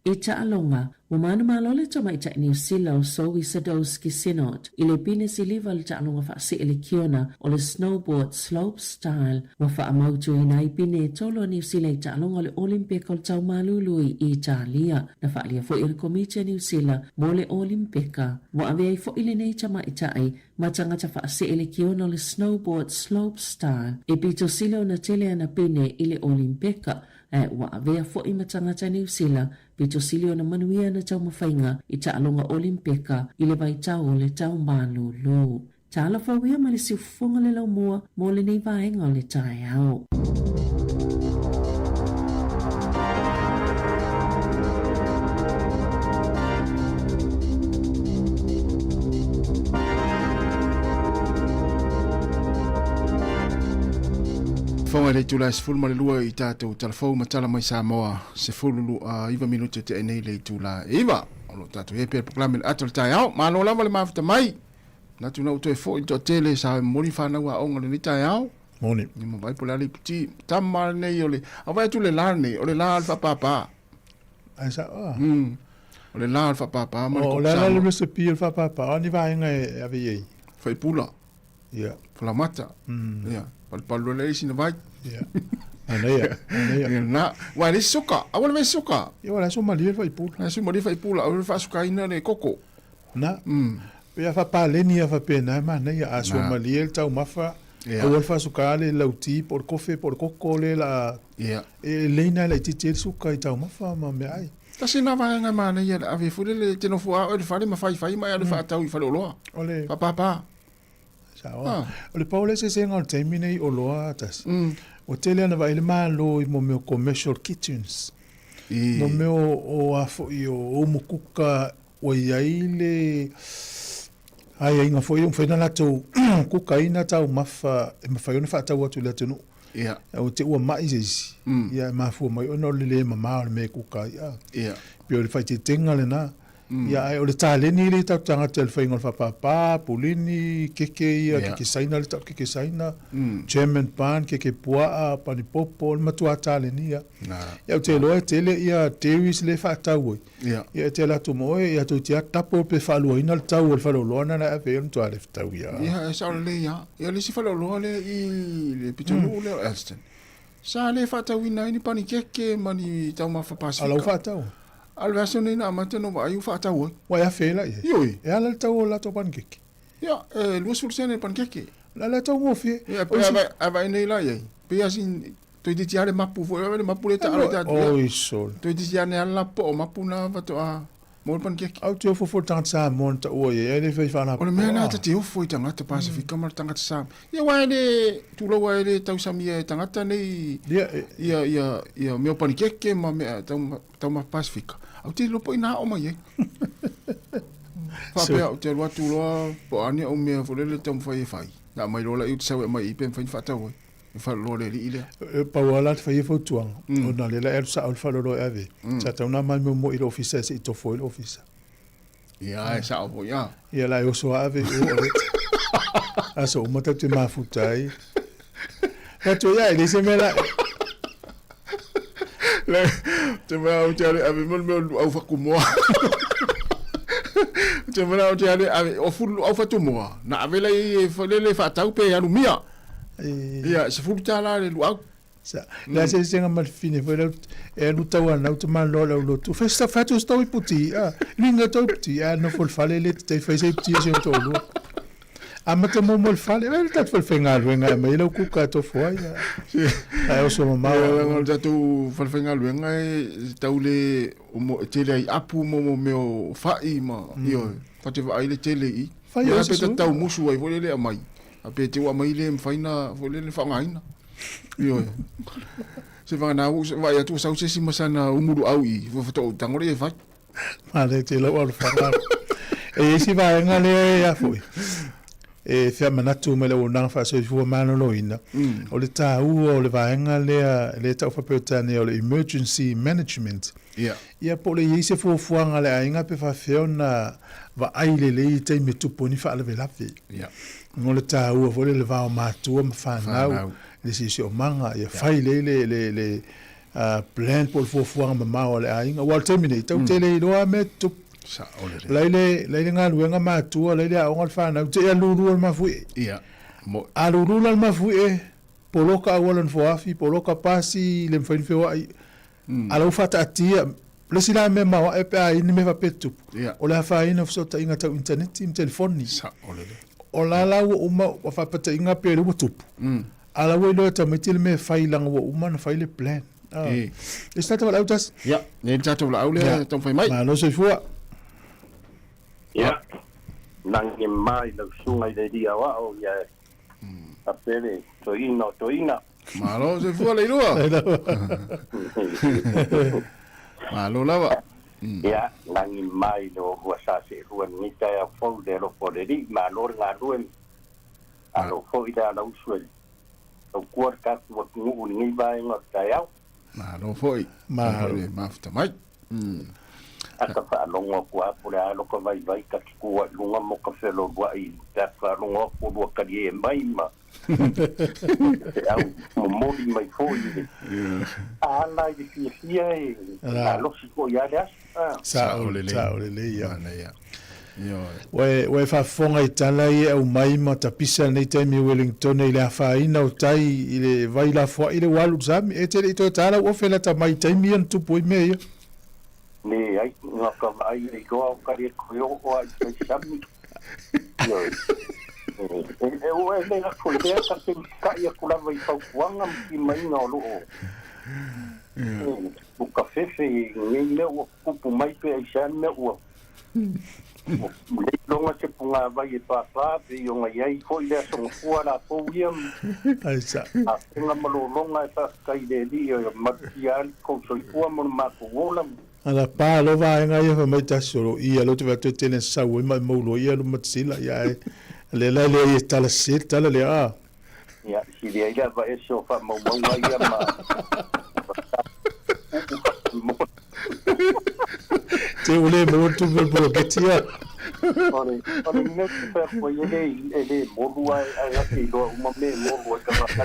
I taaloga, ua manumalo le tamaitai Niu Sila o Zoe Sadowski-Synnott i le pine siliva i le taaloga faasee lekiona o le snowboard slopestyle. Ua faamautuina ai pine e tolu a Niu Sila i taaloga o le Olimpeka o le Tau Malulu i Italia. Na faaalia foi e le Komiti a Niu Sila mo le Olimpeka. Ua ave ai foi lenei tamaitai ma tagata faasee lekiona o le snowboard slopestyle e pito sili ona tele ana pine i le Olimpeka. Ae ua avea foi ma tagata Niu Sila, pito sili ona manuia ana taumafaiga i taaloga Olimpeka i le vaitau o le tau malūlū. Talofa uia ma le siufofoga le laumua mo lenei vaega o le taeao.
Fofoga i le itula e 12 i tatou talafou ma tala mai Samoa, 19 minute tea nei le itula e 9. O lo o tatou i ai pea le polokalame le ato o le taeao. Malo lava le mafuta mai. Manatu na ou toe foi le toatele sa momoli fanau aoga lenei taeao.
Moni.
Ni ma vai po le ale iputi. Tama lenei o le, a vai atu le la lenei, o le la o le whapapa.
Ai sa, ah.
O le la o le whapapa ma le
O le ala le recipe o le whapapa, o ni vaenga e ave i ai.
Whaipula.
Ia.
Falamata. Ia. Palupalu le isi na vai.
Ia. Manaia, manaia.
Ia na, wa le suka, awa le vai suka.
Ia wala so malie whaipula.
La so malie whaipula, awa le whaasukaina le koko.
Na. Pe a whapaleni a whapena, manaia, a so malie le taumafa.
Ia.
Aua le faasuka le lauti po o le kofe po o le koko le la
Ia.
e leina le laitiiti ai le suka i taumafa ma meaai.
Tasi lena vaega e manaia le ave foi lele te nofo a oe i le fale ma faifai ma e alu e faatau i faleoloa.
O le.
Faapapa.
Sao. Ah. O le pau o le eseesega o le taimi nei o oloa tasi. Ua tele ana vaai le Malo i mo mea o commercial kitchens.
I.
Mo mea o a foi o umukuka ua i ai le aiaiga foi ua mafai ona latou kukaina taumafa e mafai ona faatau atu i le atunuu.
Ia.
Aua te ua mai se isi, ia e mafua mai ona o le le mama o le mea e kuka ai.
Ia.
Pei o le faaeteetega lena. Ia, ae o le taleni lea i tatou tagata i le faiga o le faapapa, pulini, keke ia, keke Saina le tau keke Saina, German bun, keke puaa, panipopo, o le matua taleni ia. Ia, ou te iloa e tele ia dairies lea e faatau ai. Ia, e te alu atu ma oe, ia toeitiiti lava double pe faaluaina le tau o le faleoloa lena na e ave ai, o le matua le fetau ia.
Ia, e sao lelei lava. Ia, le isi faleoloa lea i le pitonuu lea o Elston, sa le faatauina ai ni panikeke ma ni taumafa Pasefika.
A o la ua faatau?
A o le vaiaso nei na amata ona ou vaai ua faatau ai.
Ua e afe ai la i ai?
Ioe.
E a la le tau o latou panikeke?
Ia, e 20 sene le panikeke.
O le a le taugofie.
Ia, pe a vaai nei la i ai, pei lava si toeitiiti lava le mapu foi, le mapu lea e taalo ai tatou.
Oi sole.
Toeitiiti lava nei lava le lapoa o mapu na faatoa maua le panikeke.
Au te ofo foi i le tagata Samoa na taua i ai, ae le fai faalapopoa.
O le mea lena ta te ofo i tagata Pasefika ma le tagata Samoa. Ia aua e le, tulou lava e le tausamia e tagata nei ia, ia, ia mea o panikeke ma mea tau, taumafa Pasefika. Au te iloa po o ina aʻo mai ai. Faapea ou te alu atu loa po o a ni au mea foi lele e taumafai e fai. Na aumai loa laia ou te sau e aumai i i pe mafai ona faatau ai. E faleoloa le alii lea.
E pau lava la te fai e fautuaga, ona o lea la e alu sao i le faleoloa e ave, sa tatau ona aumai muamua i le ofisa se i tofo ai le ofisa.
Ia, e sao foi a.
Ia la e oso lava ave i o o le aso uma tatou te mafuta ai. Tatou ia, e leai se mea la.
Le, te mea ou te alu e ave mai le mea o le luau fatumoa. Te mea ou te alu e ave, o fulu luau fatumoa, na ave lai e lele faatau pe alumia. Ia, $10 le luau.
Sa, le a eseesega ma le fine foi lea e alu tauanau tamaloa o le aulotu. Fai sa fai atu se tau iputi, a, luiga tau iputi, a nofo i le fale le tetei fai se iputi a si ou toalua. Amata muamua i le fale, ai le tatou falefaigaluega e aumai ai lau kuka e tofo ai, a, ae oso mamao.
Ia, leaga o le tatou falefaigaluega e tau le, e tele ai apu ma mea o fai ma, ioe, ta te vaai le tele i i. Fai o se pe tau musu ai foi lele aumai. A pe te ua aumai le mafai na foi lele faaaogaina. Ioe. Se vagana ua vaai atu ua sau se isi ma sana umu luau i i, faatoa ou tago lea e fai.
Manaia tele lau alofaga. E i ai si vaega lea e a foi, e faamanatu mai le auaunaga faasoifua maloloina, o le taua o le vaega lea, lea e tau faa-Peretania o le emergency management.
Ia.
Ia po o le i ai se fuafuaga a le aiga pe faapefea ona vaai lelei i taimi e tupu ai ni faalavelave.
Ia.
O le taua foi lea o le va o matua ma fanau, le siosiomaga, ia fai lelei le, le, le plan po o le fuafuaga mamao a le aiga. Aua o le taimi nei, tatou te le iloa lava mea e tutupu.
Sao lelei.
La i le, la i le galuega matua, la i le aoga le fanau, te i a lulu le mafuie.
Ia.
Mo. A lulu la le mafuie, poloka auala nofoafi, poloka pasi, le mafai ona feoai. A o la ua faataatia, le isi la mea maoae pe a i ai ni mea faapea e tutupu, o le afaina o fesootaiga tau initaneti ma telefoni. O la la ua uma, ua faapataiga pei o lea ua tupu, a o la ua iloa e tamaiti le mea e fai leaga ua uma ona fai le plan. E se tatou valaau tasi?
Ia, e le tatou valaau lea e taumafai mai.
Malo soifua.
Ia, lagi mai lau susuga i le Alii Aoao, ia faapea le toeaina o toeaina.
Malo soifua Leilua. Malo lava.
Ia, lagi mai le oulua sa seelua i lenei taeao fou i le alofa o le Alii, malo le galue, malo foi le alausu e tautua le tatou atunuu i lenei vaega o le taeao.
Malo foi. Malo le mafuta mai.
Ata faalogo atu lava po o le a loka vaivai ta te tu ai i luga mo ka feloluai pe a faalogo atu o lua talie mai ma feau momoli mai foi i le ala i le fiafia e malosi foi lava le aso.
Sao lelei. Sao lelei ia. Manaia. Ua e, ua e faafofoga i tala ia e aumai ma tapisa i lenei taimi i Wellingtone i le afaina o tai i le vai lafoai lea ua alu i le sami. E te le i toe ta lau ofe lata mai i taimi ia na tupu ai mea ia.
Leai, na ka vaai ai loa o ka le toe oo a i tai sami. Ioe. E, e, ua e le lako i lea ta te usitai atu lava i fautuaga ma timaiga o loo e, o ka fefe i nei mea ua tutupu mai pe aisea le mea ua ua lei loga se pugāvai e pāpā pei ona i ai foi le aso gafua latou ia
Aisa.
Afega ma lologa e faafetai i le Alii e malutia ai le tou soifua ma lo matou ola.
Ala pa lo vaega ia fai mai tasi o lo ia lo te vaai atu e tele sau ai maimau loa ia alu matasila ia ae lea la e leai e tala sese le tala lea a.
Ia, sili ai le avaese o faamaumauga ia ma.
Te ua le maua le tupe o le poloketi a.
O le o le mea ou te fai atu ai e le e le molu ae ae gata iloa uma mea e molu ai tagata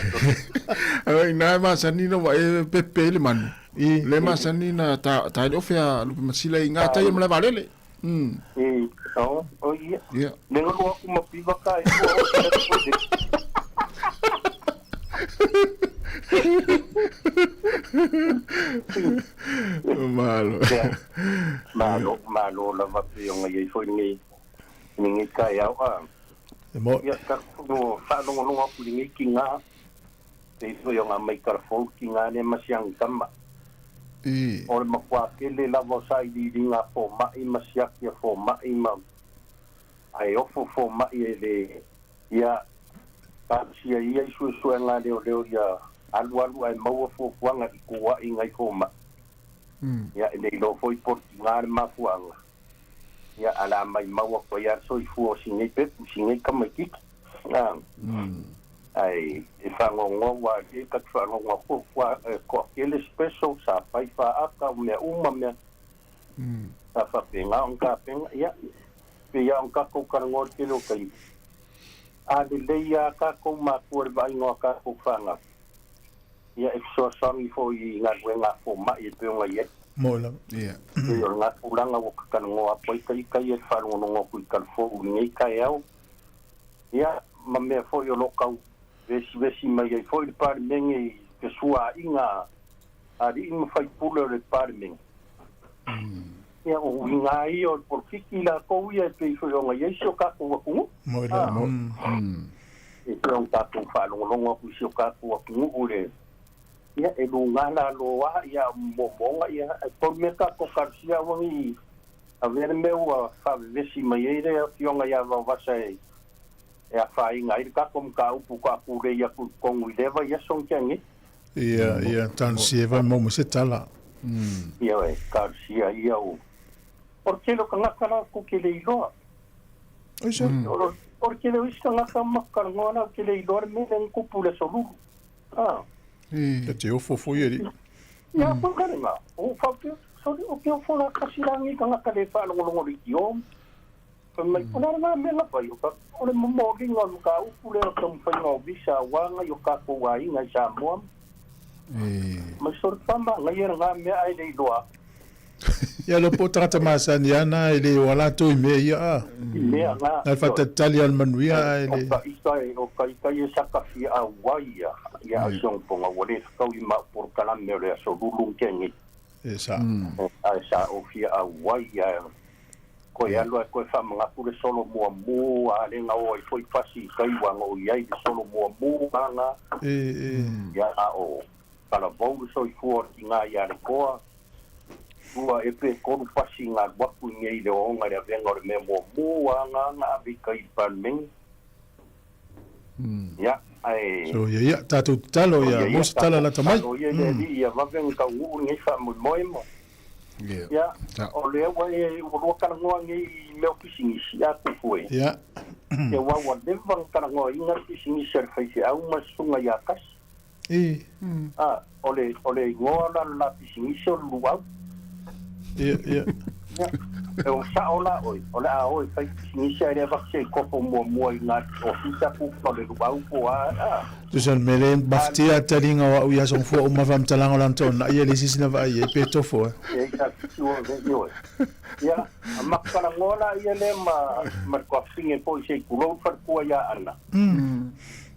Ai ina e masani na wa e pepe i le manu. Le masani na ta ta le ofe a lupe masila i ngā tai o malae vaalele.
I, o, o ia. Ia. Le galu aku ma piva ka e ua o te atu le.
Malo.
Ia. Malo, malo lava pe o ngai ai foi lenei, lenei taeao a.
E mo.
Ia, ka no whaalongolongo aku lenei ki ngā, pei foi o ngā mai kalafou ki ngā ne ma siang tama.
I.
O le makuā tele lava o sailiiliga a fomai ma siaki a fomai ma ae ofo fomai e le ia talosia ia i suesuega a leoleo ia alualu ae maua fuafuaga i kuaʻiga i fomai. Ia e le iloa foi po o le tiga le mafuaaga ia ae o le a maimau atu ai lava le soifua o si nei pepu si nei tamaititi. A. Ae e faanoanoa ua le ta te faalogo atu ua toatele special sa fai faata o mea uma mea sa faapena ona tapena ia pei lava ona tatou talanoa i le tele o taimi a lelei lava tatou matua i le vaaiga o a tatou fanau ia e fesoasoani foi i galuega a fomai e pei ona i ai.
Moe lava.
Ia.
Pei o lena tulaga ua ta talanoa atu ai ta ita ia i le faalogologo atu i Talafou i lenei taeao. Ia, ma mea foi o lo o tau vesivesi mai ai foi le Palemene i fesuaaiga a alii ma faipule o le Palemene. Ia, o uiga lava ia o le polokiki latou ia e pei foi ona i ai si o tatou atunuu. E pei ona tatou faalogologo atu i si o tatou atunuu i le, ia, e luga lalo lava, ia, moomooga, ia, ae pau le mea tatou talosia aua ne i Avea le mea ua faavevesi mai ai le Afioga ia Vaovasa e afaina ai le tatou mataupu faapulei atu i totonu i lea vaiaso na tea nei.
Ia, ia, talosia e maua mai se tala.
Ia, e talosia ia o. O le tele o tagata la tou te le iloa.
Aisea?
O le tele o isi tagata ma talanoa la ou te le iloa le mea lea na tupu i le Aso Lulu. A.
E te ofo foi e alii.
Ia, pau la lena. Ua ou faapea, Sole, ou te ofo la tasi la nei tagata le faalogologo i le leitio. Fai mai, o le a lena mea na fai? Ou fai atu, o le momoliga o le mataupu lea o le taumafaiga o visa aua nai o tatou aiga i Samoa. Mai sole, faamanaia lena mea ae le iloa atu.
Ia lo po o tagata masani lava na e le o a latou i mea ia a.
I mea na.
Na le faatalitali lava o le manuia ae le.
O ka ita e, o ka ita ia sa ka fia auai ia, ia a siong ponga ua le fekau i mau polokalame o le aso lulu na tea nei.
E sa.
Ae sa ou fia auai ia koe alu ae koe faamanatu le solo muamu a le na o ai foi pasi i tai ua na o iai le solo muamu na na.
E, e.
Ia a o talavou le soifua o le tiga ia le koa. Ua e pe tolu pasi nga alu atu i nei le ooga i le avega o le mea muamu a nga na ave i tai i le Palemene. Ia, ae.
So, ia, ia, tatou tatalo ia, mo se tala lata mai.
Tatalo ia i le Alii ia vave ona taunuu lenei faamoemoe ma. Ia, o lea ua e, ua lua talanoa nei i mea o pisinisi, a tupu e.
Ia.
Ia, aua ua leva ona talanoaina le pisinisi a le faifeau ma le susuga ia Kasi.
I.
A, o le, o le igoa la o le la pisinisi o le luau.
Ia, ia.
Ia, e o sao la oe, o le a o e fai pisinisi ae le avatu se i kofo muamua i nga ofisa kuka o le luau po o a, a.
Tusa o le mea lea e mafatia a taliga o au i aso gafua uma faamatalaga o lana toonai ia le isi sina vaai i ai pe tofo e.
Ia, i sa fitu o le ioe. Ia, a matalanoa la ia lea ma, ma le tuafafine foi se i tulou le faletua ia Ana.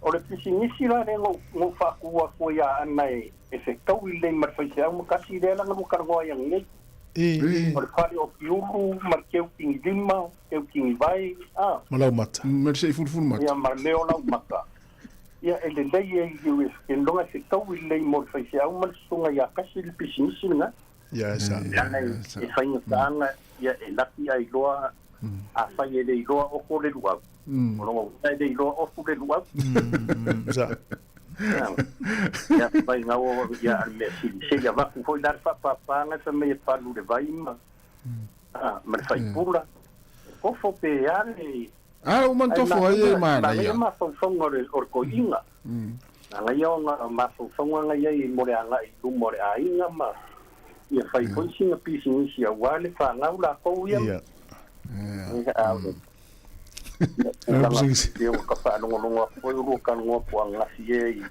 O le pisinisi la lea na ou faatu atu ai ia Ana e fetaui lelei ma le faifeau ma tasi lea la na lua talanoa ai ananei. O le fale o Piulu ma le keu tinilima, keu tinivae, a.
Ma Laumata.
Ma le seifulufulu mata.
Ia ma le mea o Laumata. Ia e lelei e i loga e fetaui lelei mo le faifeau ma le susuga ia Kasi le pisinisi lena.
Ia e sa.
Leaga e faigata ana ia e laki ai loa afai e le iloa oko le luau. O lona uiga e le iloa ofu le luau.
Sa.
Ia fai ngau ia a le mea sili. Se i avatu foi la le faapapaga fai mai e palu i le vai ma ma le faipula. Kofo pe a le
A uma na tofo ai e manaia.
Manaia mafaufauga o le o le toeaina. Manaia ona mafaufauga na i ai mo le agai i luma o le aiga ma. Ia fai foi sina pisinisi aua le fanau lakou ia.
Ia.
Ia, a o le tulaga ia ua ka faalogologo atu foi o lua talanoa po o ananafi ea i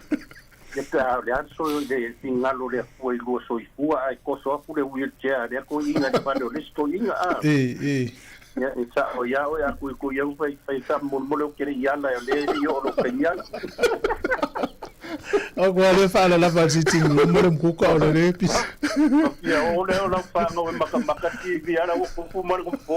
ia pe a o le a le soe le finagalo o le Atua i lua soifua ae toso atu le wheelchair a lea toeaina i le fale o le isi toeaina a. Ia e sao ia oe a tuitui au fai fai faamolemole ou te le i ala o lea e le i oo lou taimi ala.
O kua le faalalava si ting mo le mkuka o le le pisi.
Ia o le o lau whānau e makamaka TV ala ua kupu ma le kupu.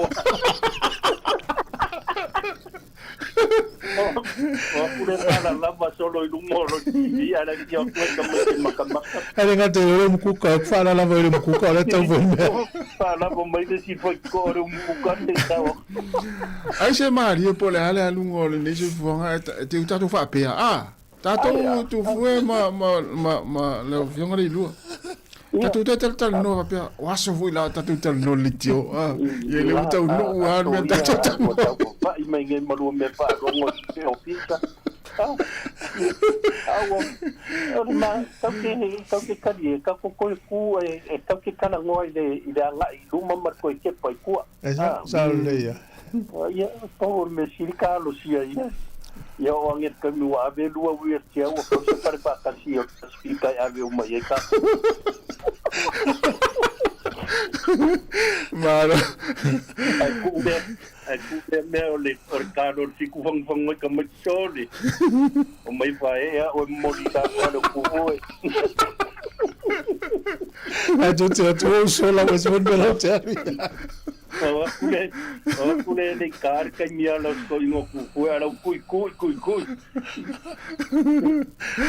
O aku le faalalava solo i luga o lo TV ala ki o koe ka mai te makamaka.
Ele ngate o le mkuka o faalalava i le mkuka o le tau foi mea.
Faalalava mai le si foi ko o le mkuka te tau.
Ai se malie po le a le aluga o lenei soifuaga e te u tatou faapea a tatou tufue ma ma ma ma le afioga le ilua. Tatou toe talatalanoa faapea o aso foi la tatou talanoa i le leitio a ia le ua taunuu lava le mea tatou talanoa.
Pai mai nei ma lua mea faalogo i te ofisa. A ua o le ma tau te tau te kali e tau koe ku e e tau te talanoa i le i le agai i luma ma le toe kepa i tua.
E sa sa le ia.
Ia pau o le mea sili ka alosia ia. Ia o ange te kaimi ua ave lua wheelchair ua fau se fale faatasi o le Pasifika e ave uma i ai tatou.
Malo.
Ai ku mea, ai ku mea mea o le o le kalo o le fiku fangufangu ai ka mai sole. O mai vae a oe momoli i lalo ale o ku oe.
Ai tu te atu o sola o se mea lau te alu ia.
O aku le, o aku le le kar kai mia lau ko ingo ku koe ala kui kui kui kui.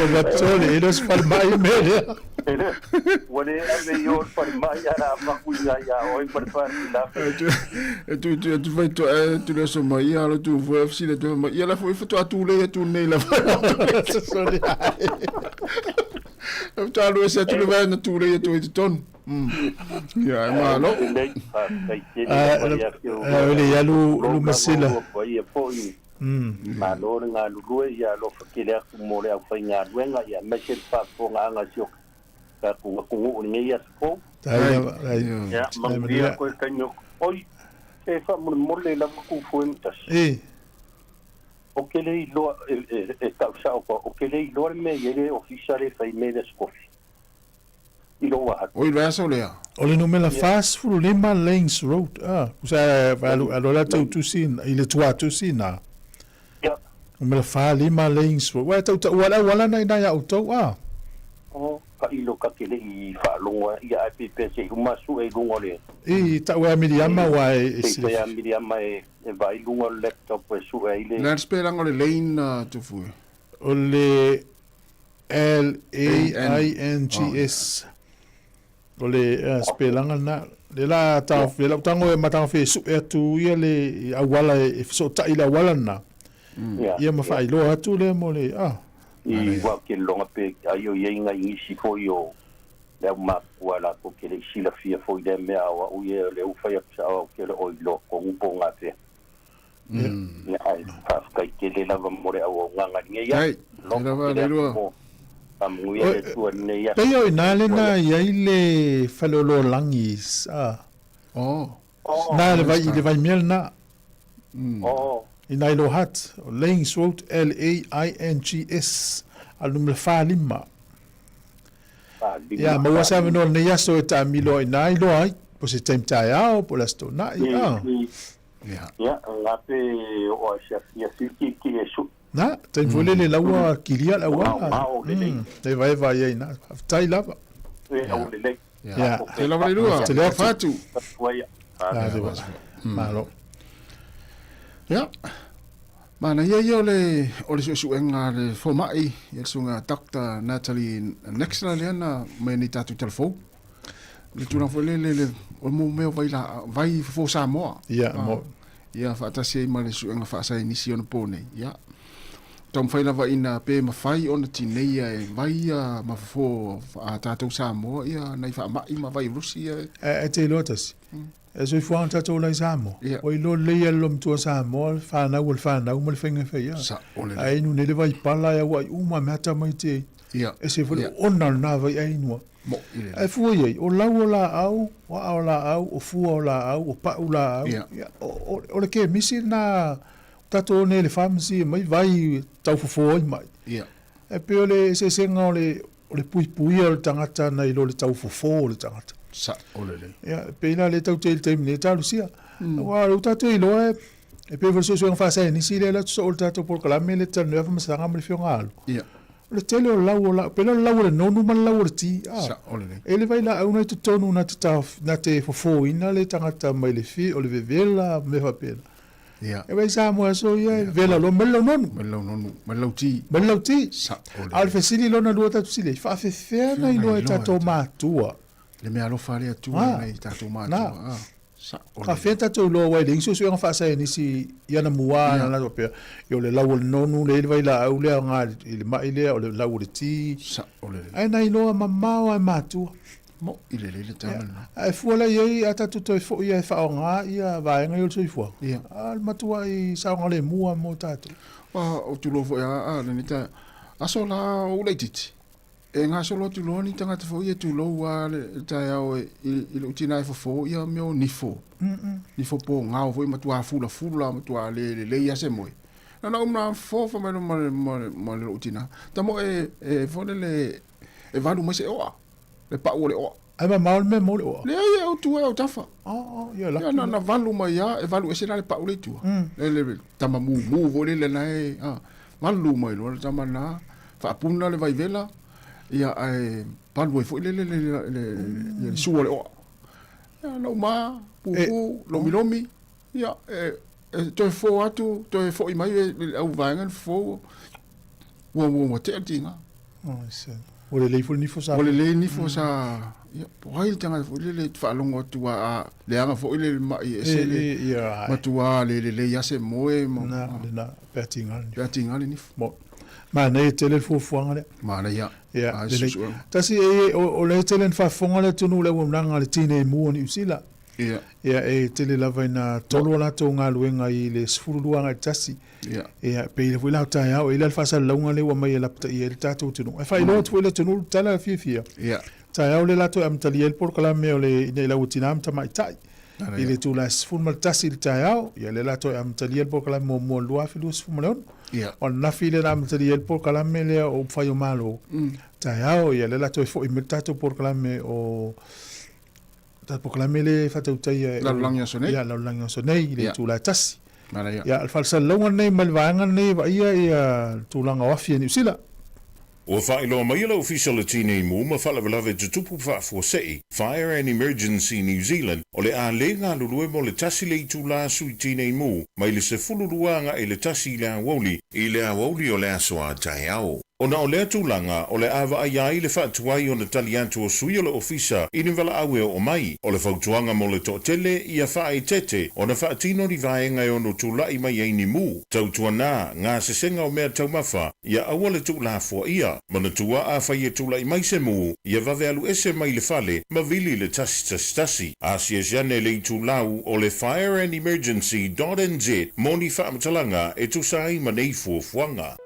O matole e lo se fale mai me lea.
Ua le ave i o le fale mai ala maku i ngai a oi ma le fale la.
E tu tu tu fai tu e tu le so mai ala tu fo FC le tu mai ia la fo fo tu le tu nei la.
Sorry.
Tu alu se tu le vai na tu le tu i tonu. Ia, e malo.
A le ia lu lu masila.
Ia foi. Malo le galulue, ia alofa tele atu mo le aufaigaluega, ia aemaise le faafofogaaga a si o tatou atunuu i lenei aso fou. Ia, manuia koe taimi o. Oi, e faamolemole lava Tufoe ma tasi. Ou te le iloa, e tau sao koa, ou te le iloa le mea e i ai le ofisa lea e fai mea i le Aso Tofi. I lou atu.
Oi le aso lea.
O le numera 45 Lanes Road, ah, kusa alu alu la tau tusi i le tua tusi na.
Ia.
Numera 45 Lanes Road. Wa tau tau ala wala na ina ia outou ah.
Oh, ka ilo ka ke le i faalogo ia ai pe pe se i uma su e luga o le.
I tau e Miriama wa e
e sila. Pe Miriama e e vai luga o le laptop e su e ai le.
Le a spelanga o le lane Tufue?
O le L-A-I-N-G-S. O le spelanga lena. Le la ta, le lau tago e matagafe e sue atu ia le auala e fesootai i le auala lena. Ia ma faailoa atu lea mo le, ah.
I wa ke loga pe ai o iai ngai nisi foi o le au makua latou ke le i silafia foi lea mea a o a'u ia o lea ua fai atu sa'o au ke le o iloa tonu po o gafea. Ia ae faafetai tele lava mo le auaunaga i lenei aso.
Hei, lava le lua.
Faamanuia le Atua i lenei aso.
Pei o i ina lena e i ai le faleoloa-lagi, a.
Oh.
Na le vai, le vaimea lena.
Oh.
I na i Lower Hutt, o Laings Road, L-A-I-N-G-S, a le numera 45. Ia, maua se avanoa lenei aso e taamilo ai ina iloa ai, po se taimi taeao, po o le Aso Toonai, a.
Ia. Ia, nga pe o ai sia fia fiki ki e su.
Na, taimi foi lele lau ua kilia le auala. E vaeva ai ai na. Faafetai lava.
E au lelei.
Ia.
Te lava le lua.
Te lea
fatu.
Malo.
Ia. Manaia ia o le o le suesuega a le fomai, ia le suega Doctor Natalie Nexler lea na mai nei tatou talafou. Le tulaga foi lele le o mo mea o vai la vai fofo Samoa.
Ia, mo.
Ia faatasi ai ma le suega faasaienisi ona po nei. Ia. Taumafai lava ina pe mafai ona tineia e vai ia ma fofo a tatou Samoa ia nai faamai ma vairusi ia.
E te iloa tasi. E soifuaga o tatou ola i Samoa. Ua iloa lelei e le matua Samoa le fanau o le fanau ma le faiga e fai ai. Ae inu nei le vaipala e auai uma mea tamaiti e ese foi le oona o lena vai ainua.
Moʻi lelei.
Ae fua i ai, o lau o laau, o aa o laau, o fua o laau, o pa'u laau, ia, o le kemisi lena, o tatou o nei i le pharmacy e aumai vai e tau fofo ai maʻi. Ae pei o le eseesega o le, o le puipuia o le tagata nai lo le tau fofo o le tagata.
Sa'o lelei.
Ia, e pei la lea tatou te i le taimi nei e talosia. Aua o lea ua tatou iloa e, e pei foi o le suesuega faa-saienisi lea e alu atu soo i le tatou polokalame lea e talanoa ai Afamasaga ma le Afioga Alo. O le tele o lau o la, pei la o le lau o le nonu ma le lau o le ti, a.
Sa'o lelei.
E i ai le vailaau na i totonu na te taofi, na te fofoina le tagata mai le fi, o le vevela ma mea faapena.
Ia.
E vaai Samoa i aso ia, e vela loa mai le lau nonu.
Mai le lau nonu, mai le lau ti.
Mai le lau ti.
Sa'o lelei.
A o le fesili lona lua tatou fesili ai, e faafefea ona iloa e tatou matua?
Le meaalofa a le Atua i nai tatou matua.
Na. Faafefea tatou iloa aua e leai ni suesuega faasaienisi i anamua na latou faapea, ia o le lau o le nonu lea e i ai le vailaau lea aoga i le ma'i lea, o le lau o le ti.
Sao lelei.
Ae na iloa mamao lava e matua.
Mo'i lelei le tala lena.
Ae fua la i ai a tatou toe foi lava e faaaoga ia vaega ia o le soifuaga, a o le matuai saogalemu lava mo tatou.
Aua ou te iloa foi lava lenei taeao, aso la o ou laitiiti, E gasolo atu loa ni tagata foi ia tulou a le taeao i lou tina e fofo ia mea o nifo. Nifo pogao foi matua fulafula matua le lelei a se moe. Na na uma fofo fai mai loa ma le lou tina, tamo e e foi lele e valu mai se oa, le pau o le oa.
Ae mamao le mea mo le oa?
Leai e o tua e o tafa.
Oh, ia laki.
Ia na na valu mai a e valu ese la le pau le i tua. Le le tama mumu foi lele na e a valu mai loa le tama na faapuna le vaivela ia ae palu ai foi lele le le le sua o le oa. Ia na uma pupu lomilomi ia e e toe fofo atu toe foi mai le au vaega le fofo ua ua ua tea le tiga.
Oh, ua lelei foi le nifo sa.
Ua lelei nifo sa ia po o ai le tagata foi lele e faalogo atu a leaga foi le ma'i e ese le matua le lelei a se moe
ma na lena pe a tiga le nifo.
Pe a tiga le nifo.
Mo manaia tele le fuafuaga lea.
Manaia.
Ia lelei. Tasi e o lea tele na faafofoga le atunuu i le auaunaga a le Tinei Mu o Niu Sila.
Ia.
Ia, e tele lava ina tolu a latou galuega i le 12 agai i le 1.
Ia.
Ia, e pei foi la o taeao, e i ai la le faasalalauga lea ua aumai e lapataia ai le tatou atunuu. Ae faailoa atu foi i le atunuu le tala fiafia.
Ia.
Taeao lea latou e amatalia ai le polokalame o le Ina Ia Lau Tina ma Tamaitai. I le itula e 11 i le taeao, ia lea latou e amatalia le polokalame muamua o le 2026.
Ia.
O ananafi lea na amatalia ai le polokalame lea o Upufai o Malo. Taeao, ia lea latou e foi mai le tatou polokalame o tatou polokalame lea e faatautaia e
Lalolagi Aso Nei.
Ia, Lalolagi Aso Nei i le itula e 1.
Manaia.
Ia, o le faasalalauga lenei mai le vaega lenei e vaaia ia le tulaga o afi a Niu Sila.
Ua faailoa mai e le Ofisa o le Tinei Mu ma Faalavelave Tutupu Faafuasei, Fire and Emergency New Zealand, o le a le galulue mo le tasi le itula sui tinei mu mai le 12 agai le 1 i le aoauli i le aoauli o le aso a taeao. Ona o lea tulaga, o le a vaaia ai le faatuai ona tali atu o sui o le Ofisa i ni valaau e oo mai. O le fautuaga mo le toatele, ia faaeteete ona faatino ni vaega e ono tula'i mai ai ni mu, tautuana, gasesega o mea taumafa, ia aua le tuulafoaia. Manatua afai e tula'i mai se mu, ia vave alu ese mai le fale ma vili le 111. Asiasi ane le itulau o le Fire and Emergency dot nz mo ni faamatalaga e tusa ai ma nei fuafuaga.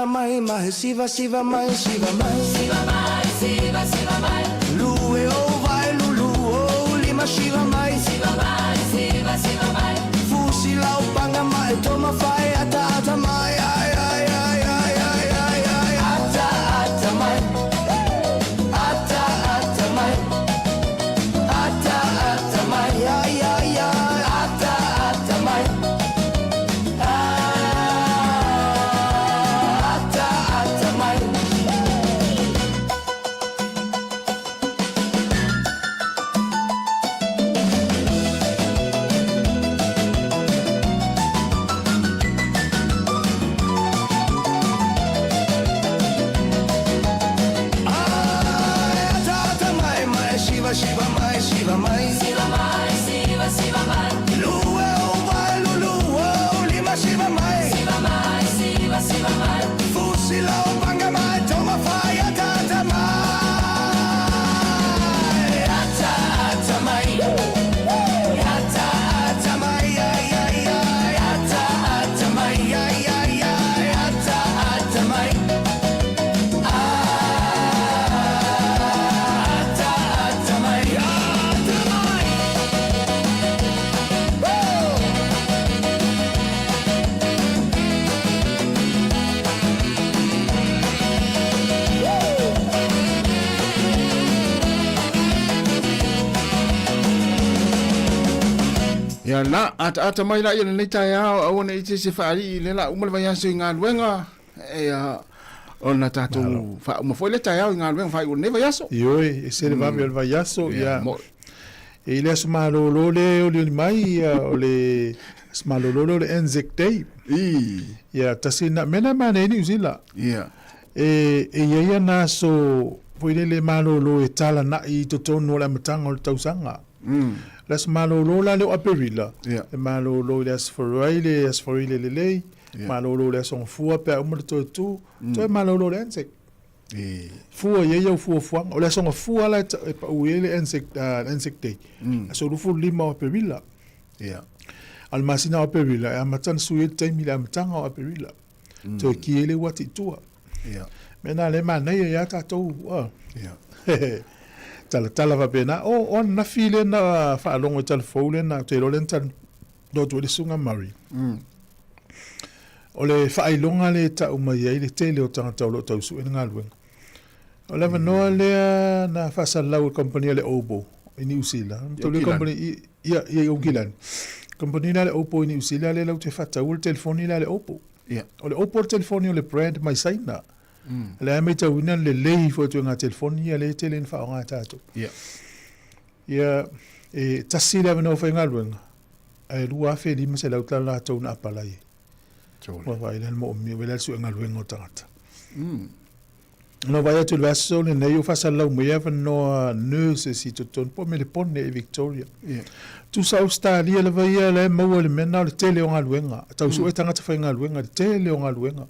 ata mai mai siva siva mai siva mai siva mai siva siva mai lue o vai lulu o lima siva mai siva mai siva siva mai fusi lau panga mai toma fai ata ata mai ai ai ai ai ai ai ai ata ata mai ata ata mai ata ata mai ai ai ai ata ata mai ata ata mai. Ata ata mai mai shiva shiva mai shiva mai siva mai siva siva mai lue o vai lulu o lima shiva mai siva mai siva siva mai fusi lau panga mai toma fai ata ata mai ata ata mai ata ata mai ai ai ai ata ata mai ai ai ai ata ata mai ata ata mai ata mai. Woo!
Ia la, ataata mai la ia lenei taeao, aua ne i te se faalii i le la uma le vaiaso i galuega, ia, ona tatou faauma foi le taeao i galuega faaiu o lenei vaiaso.
Ioe, e se le vave o le vaiaso,
Ia,
ia.
mo'i.
E i le aso malolo le olioli mai, ia, o le aso malolo le o le Anzac Day.
I.
Ia, tasi na, mea na manaia i Niu Sila.
Ia.
E, e i ai ana aso foi lele malolo e talanai i totonu o le amataga o le tausaga. Le aso malolo la lea o Aperila, e malolo i le Aso Faraile, le Aso Faraile lelei, malolo i le Aso Gafua pe a uma le toe tu, toe malolo i le Anzac. Fua i ai au fuafuaga. O le Aso Gafua la e pau i ai le Anzac, Anzac Day, aso 25 o Aperila. A o le masina o Aperila, e amata ona sui ai le taimi i le amataga o Aperila. Toe ki ai le uati i tua. Mea na lea e manaia ia tatou. Talatala faapena. O, o ananafi lea na faalogo i tala fou lea na, ou te iloa lea na talanoa atu ai le Susuga Murray. O le faailoga lea e tau mai ai le tele o tagata o lo o tau sue le galuega. O le avanoa lea na faasalalau e le kamupani a le Obo i Niu Sila. Ia, ia i Aukilani. Kamupani lea a le Obo i Niu Sila lea latou te faataua le telefoni lea a le Obo. O le Obo le telefoni o le brand mai Saina. Lea e matauina le lelei foi o ituaiga telefoni ia lea e tele ina faaaoga e tatou. Ia, e tasi le avanoa faigaluega, ae $2,500 tala latou na apalai ai. Ua vaai la le moomia, vaai la le suegaluega o tagata. Na vaai atu i le vaiaso lenei o faasalalau mai avanoa nurses i totonu po o Melepone i Victoria. Tusa Ausetalia lava ia la e maua i le mea lena o le tele o galuega. Tau sue tagata faigaluega i le tele o galuega.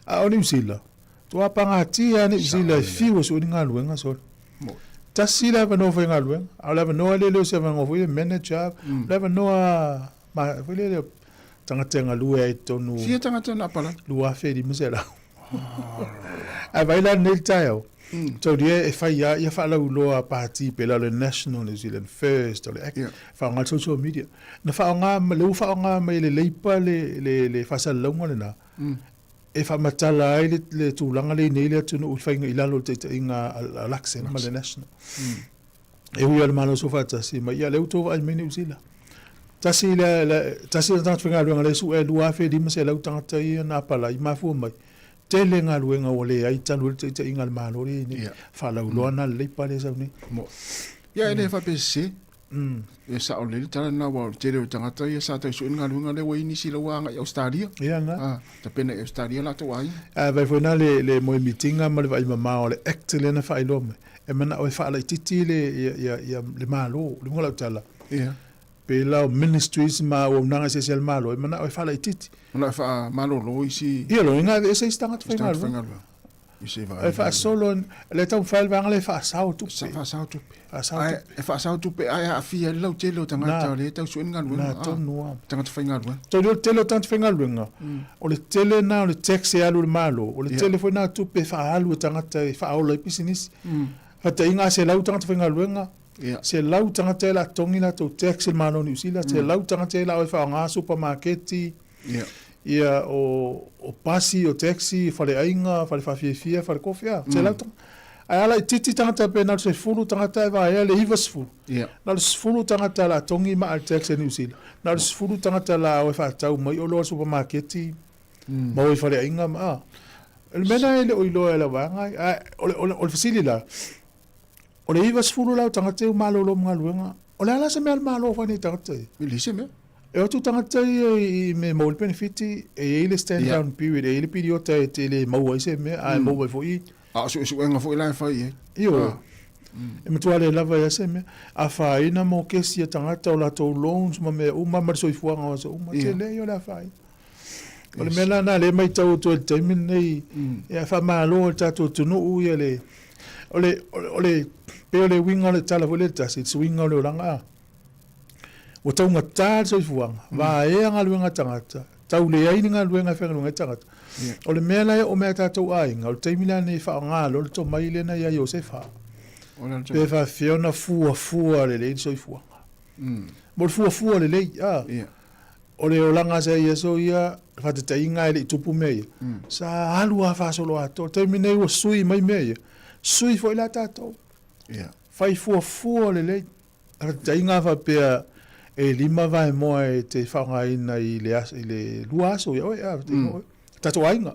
A o Niu Sila, tua pagatia lava Niu Sila e fiu e sue ni galuega sole. Tasi le avanoa faigaluega, a o le avanoa lea e le o se avanoa foi lea manager, o le avanoa foi lea tagata e galue ai i totonu.
Fia tagata na apalai?
2,500. Ae vaai la lenei le taeao, taulia e fai lava ia faalauiloa pati pei la o le National New Zealand First, o le Act, faaaoga le social media. Na faaaoga, lea ua faaaoga mai e le Labour le, le, le faasalalauga lena, e faamatala ai le, le tulaga lea i nei le atunuu i faiga i lalo o le taitaiga a Luxon ma le National. E ui lava i le Malo Soofaatasi mai, ia lea ua outou vaai mai Niu Sila. Tasi le, le, tasi le tagata faigaluega lea e sue e 2,500 tagata ia na apalai, mafua mai, tele galuega ua leai talu ai le taitaiga a le Malo lea e i ai nei. Yeah. Faalauiloa na lelei pale e sau nei.
Mo. Ia, e le faapea sese. E sao lelei le tala lena, aua o le tele o tagata ia sa tau sue ni galuega lea ua i ai nisi la ua agai i Ausetalia.
Ia na. Ah,
tapena i Ausetalia latou aiga.
Ae vaai foi na le, le moemitiga ma le vaai mamao o le Act lea na faailoa mai. E manao e faalaitiiti le, ia, ia, ia, le Malo, le uiga o lau tala.
Ia.
Pei la o ministries ma auaunaga eseese a le Malo, e manao e faalaitiiti.
Manao e faamalolo isi.
Ia, lona uiga e aveese isi tagata faigaluega. E faasolo le taumafai le vaega lea e faasao tupe.
Faasao tupe. Faasao tupe. E faasao tupe ae aafia ai le lautele o tagata o lea e tau sue ni galuega.
Na tonu lava.
Tagata faigaluega.
Tau o le tele o tagata faigaluega, o le tele na o le tax e alu i le Malo, o le tele foi na o tupe e faaalu e tagata e faaola ai pisinisi. Faataitaiga a 100 tagata faigaluega, 100 tagata e la totogi latou tax i le Malo o Niu Sila, 100 tagata e la o e faaaoga supamaketi, ia o, o pasi, o taxi, faleaiga, fale faafiafia, fale kofi, a, 100 tagata. Ae a laitiiti tagata pe na o le 10 tagata e vaea le 90. Na o le 10 tagata la togi maa le tax a Niu Sila. Na o le 10 tagata la o e faatau mai oloa i le supamaketi ma o i faleaiga ma, a. O le mea lena e le o iloa e lau vaega, ae o le, o le, o le fesili la, O le 90 la o tagata ia ua malolo ma galuega, o le a la se mea a le Malo e fai nei tagata ia?
E leai se mea.
E o atu tagata ia i mea e maua ai le penefiti, e i ai le stand down period, e i ai le piriota e te le maua ai se mea, ae maua ai foi.
A o suesuega foi la e fai i ai.
Ioe. E matua le lava ai lava se mea. Afaina mokesi a tagata, o latou loans ma mea uma ma le soifuaga o aso uma, tele ia o le afaina. O le mea la lena o lea e matau atu ai i le taimi lenei, ia faamalo e le tatou atunuu ia le, o le, o le, pei o le uiga o le tala foi lea e tasi, le suiga o le olaga a. Ua taugata le soifuaga, vaea galuega a tagata, tau leai ni galuega e faigaluega ai tagata. O le mea la e oo mai ia tatou aiga, o le taimi la lenei e faaaoga loa le tomai lea na ia Iosefa. Pe faapefea ona fuafua lelei le soifuaga. Mo le fuafua lelei, a. O le olaga sa i aso ia, faataitaiga e le i tupu mea ia, sa alu lava faasoloatoa. O le taimi nei ua sui mai mea ia, sui foi la tatou. Fai fuafua lelei. Faataitaiga a faapea e 5 vaemoa e te faaaogaina i le aso, i le 2 aso ia oe, a, tatou aiga.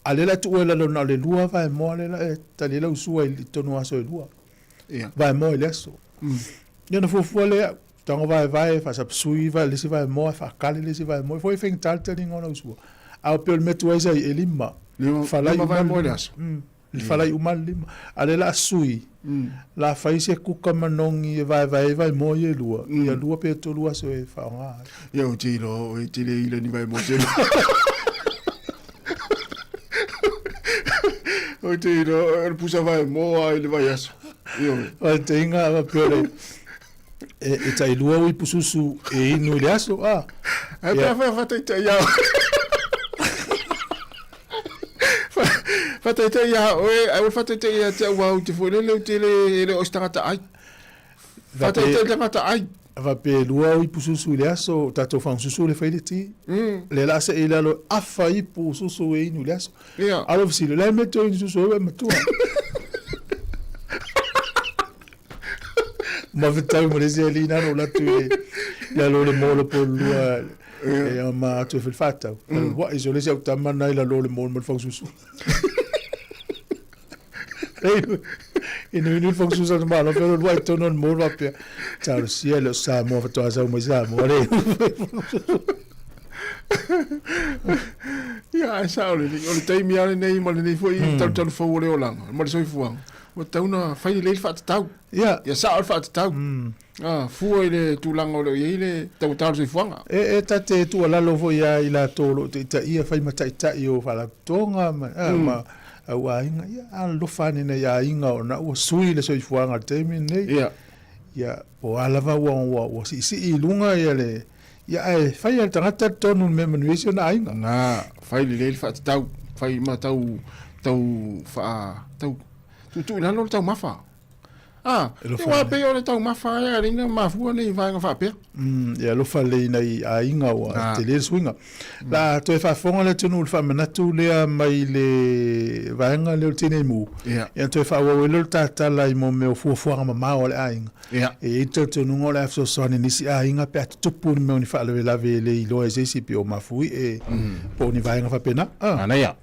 A o lea o le a tuu i lalo na o le 2 vaemoa lea e tali ai lau sua i totonu o aso e 2. Vaemoa i le aso. Ia ona fuafua lea, tago vaevae, faasapasui le isi vaemoa, faakale le isi vaemoa, e foi e faigata le taliga o lau sua. A o pei o le mea tuai sa i ai, e 5.
Falai uma vaemoa i le aso.
Falai uma le 5. A o lea o le a sui, o le a fai se kuka manogi e vaevae ai vaemoa ia e 2, ia 2 pe 3 aso e faaaoga ai.
Ia ou te iloa oe e te le ila ni vaemoa tele. Ou te iloa o le pusa vaemoa i le vaiaso.
Ioe. Faataitaiga faapea o le e tailua ui pususu e inu i le aso, a.
Ae pe afai faataitai ia oe. Faataitai ia oe, ae ua faataitai ia te au au te foi lele ou te le, e le o se tagata ai. Faataitai le tagata ai.
Faapea e 2 ipu susu i le aso, tatou fagasusu le fai le ti. Lea la se i lalo afa ipu susu e inu i le aso.
A
o le fesili, o le a le mea e toe inu susu ai ua e matua? Ma fetau ma le isi alii na ona ou alu atu i lalo o le mall o Pololua e ma atu e fai le faatau. Ua iso le isi au tama na i lalo o le mall ma le fagasusu. Inu inu le fagasusu a le malo, pei o le uluai i totonu o le mall faapea, talosia e le o se Samoa faatoa sau mai Samoa le
Ia, ae sao lelei. O le taimi lava lenei ma lenei foi talutalu fou o le olaga ma le soifuaga, ua tatau ona fai lelei le faatatau.
Ia.
Ia sao le faatatau. Ah, fua i le tulaga o lo o i ai le taugata o le soifuaga.
E, e ta te tuualalo foi ia i latou o lo o taitaia, fai ma taitai o faalapotopotoga ma, ah, ma au aiga, ia alolofa ane nai aiga ona ua sui le soifuaga i le taimi lenei.
Ia.
Ia, po o a lava ua, ua, ua siisii i luga ia le, ia ae fai e le tagata le tonu i le mea e manuia ai si ona aiga.
Na, fai lelei le faatatau, fai ma tau, tau faa, tau tuutuu i lalo le taumafa. Ah, aua pei o le taumafa e ala ai ona mafua nei vaega faapea.
Ia alofa lelei i nai aiga ua tele le suiga. La toe faafofoga le atunuu i le faamanatu lea mai le vaega lea o le Tinei Mu. Ia toe faaauau ai lea o le tatala i mea o fuafuaga mamao a le aiga. E i ai le talitonuga o le a fesoasoani i nisi aiga pe a tutupu ni mea o ni faalavelave e le iloa e se isi pei o mafuie po o ni vaega faapena.
Manaia.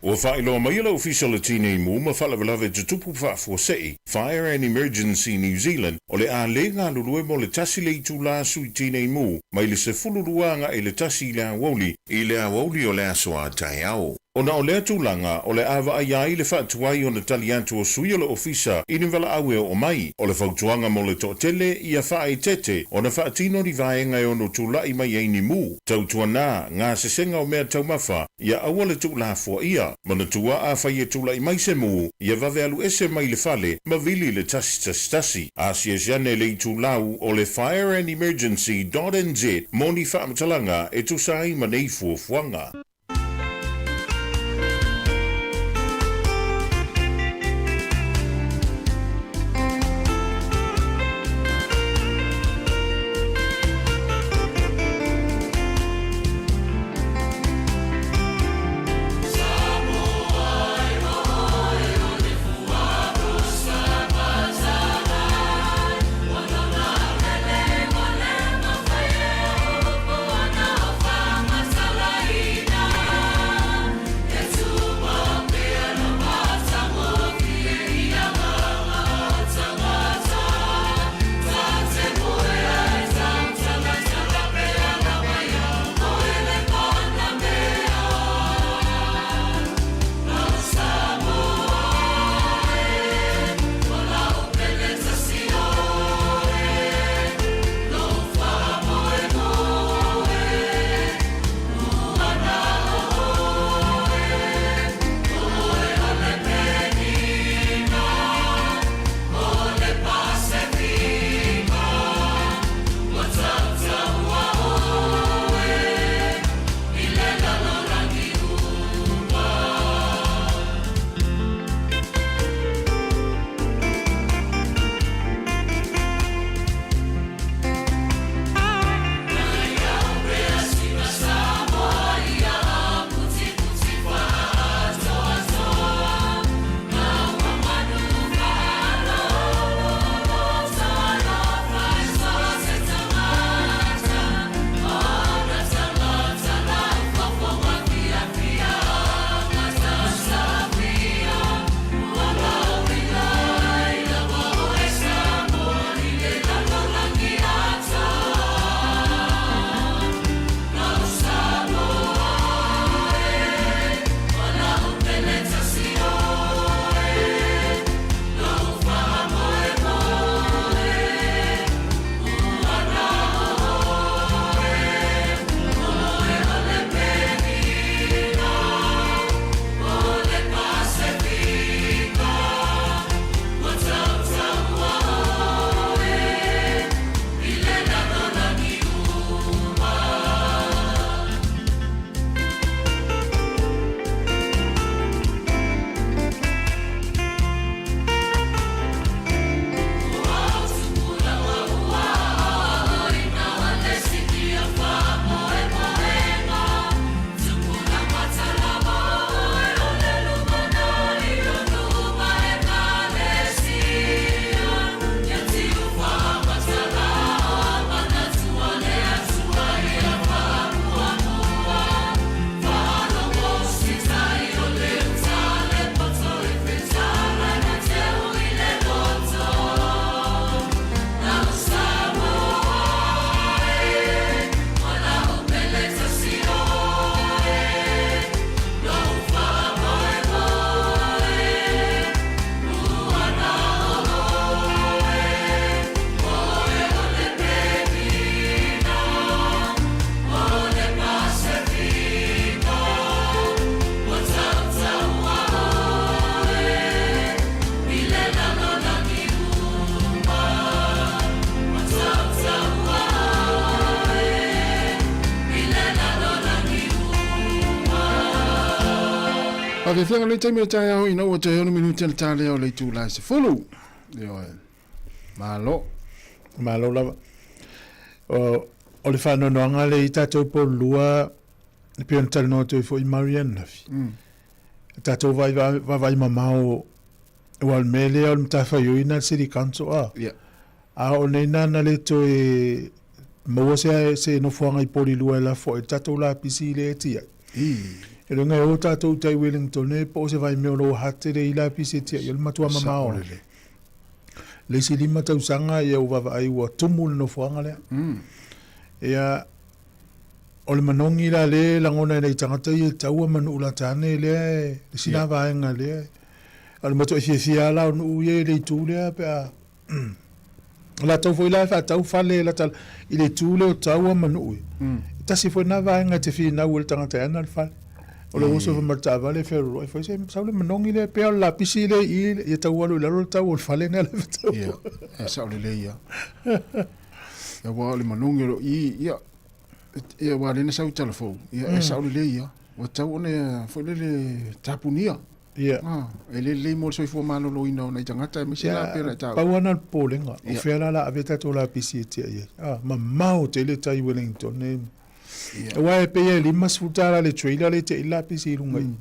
Ua faailoa mai e le Ofisa o le Tinei Mu ma Faalavelave Tutupu Faafuasei, Fire and Emergency New Zealand, o le a le galulue mo le tasi le itula sui tinei mu mai le 12 agai i le 1 i le aoauli i le aoauli o le aso a taeao. Ona o lea tulaga, o le a vaaia ai le faatuai ona tali atu o sui o le Ofisa i ni valaau e oo mai. O le fautuaga mo le toatele, ia faaeteete ona faatino ni vaega e ono tulai mai ai ni mu. Tautuana, gasesega o mea taumafa, ia aua le tuulafoaia. Manatua afai e tulai mai se mu, ia vave alu ese mai le fale ma vili le 111. Asiasi ane le itulau o le fireandemergency dot nz mo ni faamatalaga e tusa ai ma nei fuafuaga.
Faafiafiaga lenei taimi o le taeao ina ua toe 6 minute le ta lea o le itula e 10. Ioe. Malo.
Malo lava. O, o le faanoanoaga lea i tatou polulua e pei ona talanoa atu ai foi Marianne Lafi. Tatou vaavaai mamao aua o le mea lea o le matafaioi na le City Council a.
Yeah.
A o nei na na le toe maua se, se nofoaga i Polilua e lafo ai le tatou lapisi lea e tiai. E luga e o tatou tai Wellington e po o se vaimea o Lower Hutt e leai lapisi e tiai, o le matua mamao. Le isi 5 tausaga ia ua vaavaai ua tumu le nofoaga lea. Ia, O le manogi la lea e lagona e nai tagata ia i taua ma nuu lata ane lea e le sina vaega lea. O le matuai fiafia lava la o nuu ia i le itu lea pe a o latou foi la e faatau fale lata i le itu lea o taua ma nuu ia. E tasi foi lena vaega e te finau ai le tagata e ana le fale. O lou uso foi ma le taavale e feolooloai foi se sau le manogi lea pea o le lapisi lea i i ia tau alu i lalo le tau o le fale lea la e faatau.
Ia, e sao lelei ia. Ia aua o le manogi o lo i ia Ia aua lea na sau i Talafou, ia e sao lelei ia. Ua tatau ona foi lele tapunia.
Ia.
Ah, e le lelei mo le soifua maloloina o nai tagata aemaise la pei ona e taua.
Pau lava na o le popolega, o fea la o le a ave tatou lapisi e tiai ai. Ah, mamao tele tai Wellington nei. Aua e pei e $50 le trailer lea e tiai ai le lapisi i luga i i.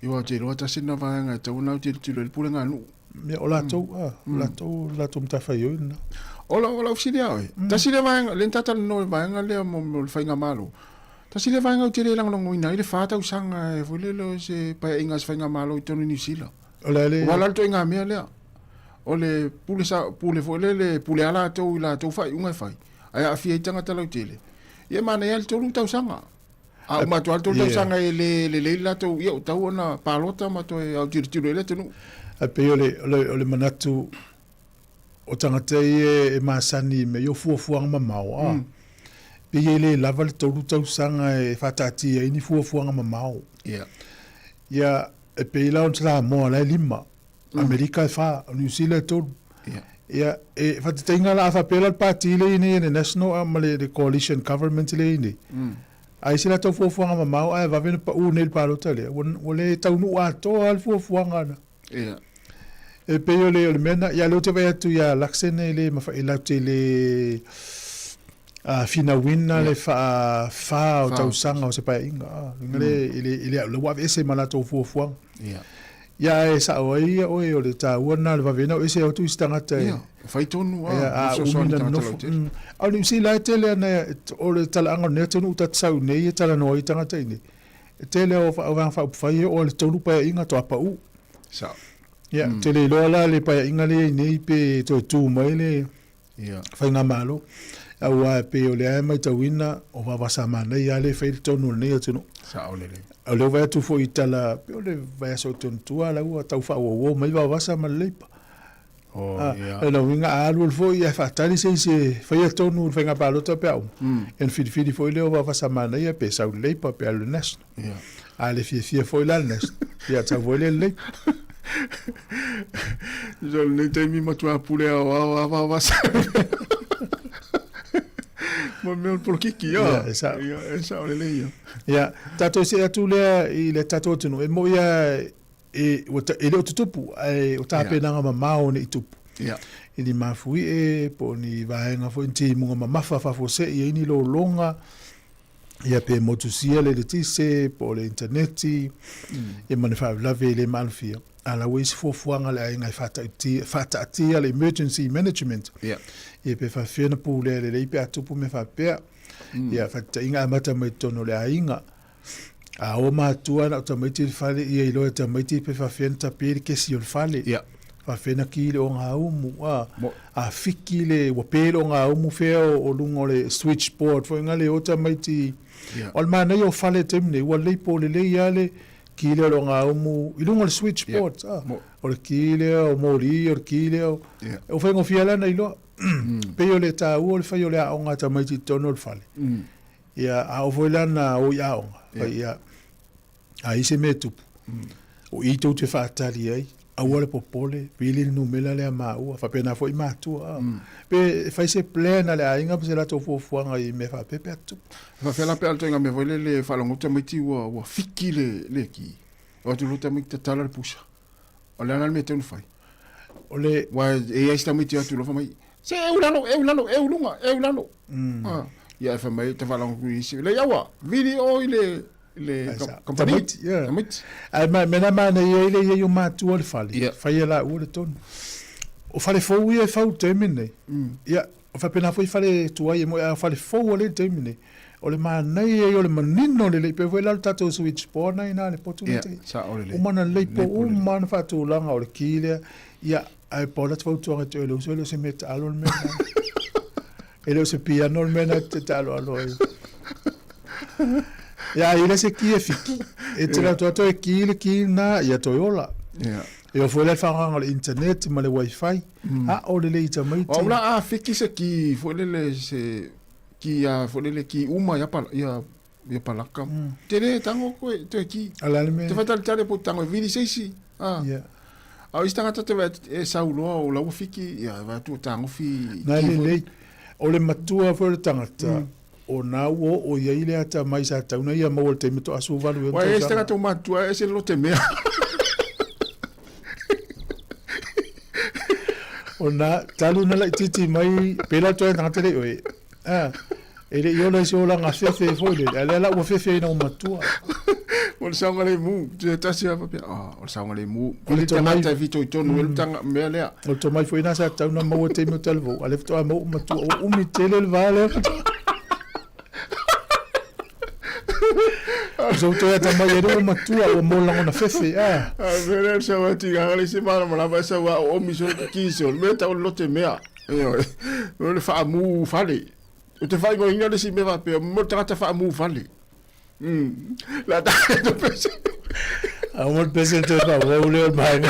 Ia aua ou te iloa tasi lena vaega e tatau ona autilotilo i ai le pulega a nuu.
Ia, o latou, a, o latou, o latou matafaioi lena.
O lau, o lau fesili ia oe, tasi lea vaega, lea na ta talanoa i le vaega lea mo, mo le faigamalo, tasi lea vaega ou te le lagolagoina ai le fa tausaga e foi lele o se paeaiga a se faigamalo i totonu o Niu Sila.
O le a le...
Aua la le ituaiga mea lea, o le pule sa, pule foi lele, pule lava latou i latou faaiuga e fai, ae aafia ai tagata lautele. Ia e manaia lava le tolu tausaga. A uma atu lava le tolu tausaga e le lelei le latou, ia ua tatau ona palota ma toe autilotilo i ai le atunuu.
Ae pei o le, o le, o le manatu o tagata ia e masani i mea ia o fuafuaga mamao, a. Pei e le lava le tolu tausaga e faataatia ai ni fuafuaga mamao.
Ia.
Ia, e pei la o Samoa la e lima. Amerika e fa, o Niu Sila e tolu. Ia, e faataitaiga la, a faapea la le pati lea e i ai nei le National ma le Coalition Government lea e i ai nei, a i ai se latou fuafuaga mamao ae vave ona pau nei i le palota lea, ua le taunuu atoa lava le fuafuaga na. E pei o le mea lena, ia o lea ou te vaai atu ia Luxon e le mafai, latou te le finauina le faa-fa o tausaga o se paeaiga. E le, ua aveese ma latou fuafuaga. Ia ae sao ai ia oe o le taua lena o le vave ona o ese atu isi tagata e.
Ia, fai tonu a, a umi na nofo.
A o Niu Sila e tele ana o le talaaga o lenei atunuu ta te sau nei e talanoa ai tagata i nei. E tele o vaega faaupufai e oo i le tolu paeaiga toa pau.
Sao.
Ia, ou te le iloa la le paeaiga lea i nei pe toe tu mai le Faigamalo, aua e pei o lea e matauina o Vaavasa manaia lava lea e fai le tonu o lenei atunuu.
Sao lelei.
O lea ua vaai atu foi i tala, pei o le vaiaso i Tonitua la ua tau faauauo mai Vaavasa ma le Leipa.
Oh, yeah.
O lona uiga a alu alu foi ae faatali se isi e faia tonu i le faiga palota pe a uma, ona filifili foi lea o Vaavasa manaia pe sau i le Leipa pe alu i le National.
Yeah.
A le fiafia foi la le National, ia sau foi lea i le Leipa.
So lenei taimi matua pule aoao a Vaavasa. Ma mea o le polokiki, ia.
Ia, e sao.
Ia, e sao lelei ia.
Ia, tatou see atu lea i le tatou atunuu, e moi lava e, ua, e le o tutupu, ae o tapenaga mamao ne i tupu.
Ia.
I ni mafuie, po o ni vaega foi, ni timuga mamafa faafuasei ai ni lologa, ia pe motusia le eletise po o le initaneti, ia ma ni faalavelave e le maalofia. A o la ua i ai se fuafuaga a le aiga e faatautia, faataatia le emergency management,
Ia.
ia pe faapefea ona pulea lelei pe a tupu mea faapea. Ia, faataitaiga e amata mai totonu o le aiga. A o matua na o tamaiti i le fale, ia iloa e tamaiti pe faapefea ona tape le kesi o le fale.
Ia.
Faapefea ona ki le ogaumu, a, a fiki le, ua pe le ogaumu fea o, o luga o le switchboard foi nga le o tamaiti.
Ia.
O le manaia o fale i le taimi nei, ua lelei po lelei lava le ki lea o le ogaumu i luga o le switchboard.
Ia.
A, o le ki lea o moli, o le ki lea o,
Ia.
ua faigofie la ona iloa. Pei o le taua o le fai o le aoga a tamaiti i totonu o le fale. Ia, a oo foi la na o i aoga, fai ia, a i se mea e tupu, o i tou te faatali ai, aua le popole, vili le numera lea maua, faapena foi matua. Pe fai se plan a le aiga ma se latou fuafuaga i mea faapea pe a tutupu.
E faapefea la pe a le ituaiga mea foi lele e faalogo atu tamaiti ua fiki le ki, o atu loa tamaiti tatala le pusa. O le a la le mea e tatau ona fai?
O le...
Aua e i ai si tamaiti e o atu loa fai mai, se eu lalo, eu lalo, eu luga, eu lalo. Ah, ia e fai mai, ta faalogo atu i isi, leai aua, vili o i le, le kamupani.
Tamaiti, yeah.
Tamaiti.
Ae ma, mea na manaia ai le i ai o matua i le fale,
Yeah.
fai e laua le tonu. O fale fou ia e fau i le taimi lenei. Ia, E faapena foi fale tuai e moe a o fale fou a le taimi nei. O le manaia ia o le manino lelei pei foi la o le tatou switchboard na ina le potu
Ia,
nei.
sao lelei.
Uma na lelei po uma na faatulaga o le ki lea. Ia, ae pau la te fautuaga te oe le uso e le o se mea taalo le mea lena. E le o se piano le mea lena e te taaloalo ai. Ia, i le se ki e fiki. E te atu atu e ki le ki na ia toe ola.
Ia.
E o foi le whaanganga le internet ma le wifi. A o le le ita mai
te. O la a fiki se ki foi le le se ki a foi le le ki uma ia pa ia ia palaka. Te le tango koe toe ki.
Ala le me.
Te whatalitale po tango e vili seisi. Ah.
Yeah.
A o isi tagata te e sau loa o laua fiki, ia vae atu o tagofi
Na lelei. O le matua foi o le tagata, o na ua oo i ai le ata mai sa tau na ia maua i le taimi to asu valu
Wa e isi tagata o matua e ese le lote mea.
O na talu na laititi mai pela toe tagata le oe. Ah, e le i ola i se olaga fefe foi lele, a lea la ua fefe ai na matua.
O le saogalemu, te tasi a faapea, ah, o le saogalemu. O le tagata e fitoitonu ai le tanga mea lea.
O le tomai foi na sa tatau na maua taimi o talavou, a lea faatoa maua matua, ua umi tele le va lea. O sou toe atamai ai le ua matua, ua mo lagona fefe, ah.
A mea lea o le sau atu i le isi malamalama e sau a o omi solo kiki solo, mea tau o le lote mea. Ioe, o le faamu fale. Ou te faaigoaina le isi mea faapea, mo le tagata faamu fale. Mm. La ta to pese.
A mo le pese te fa wo le o mai.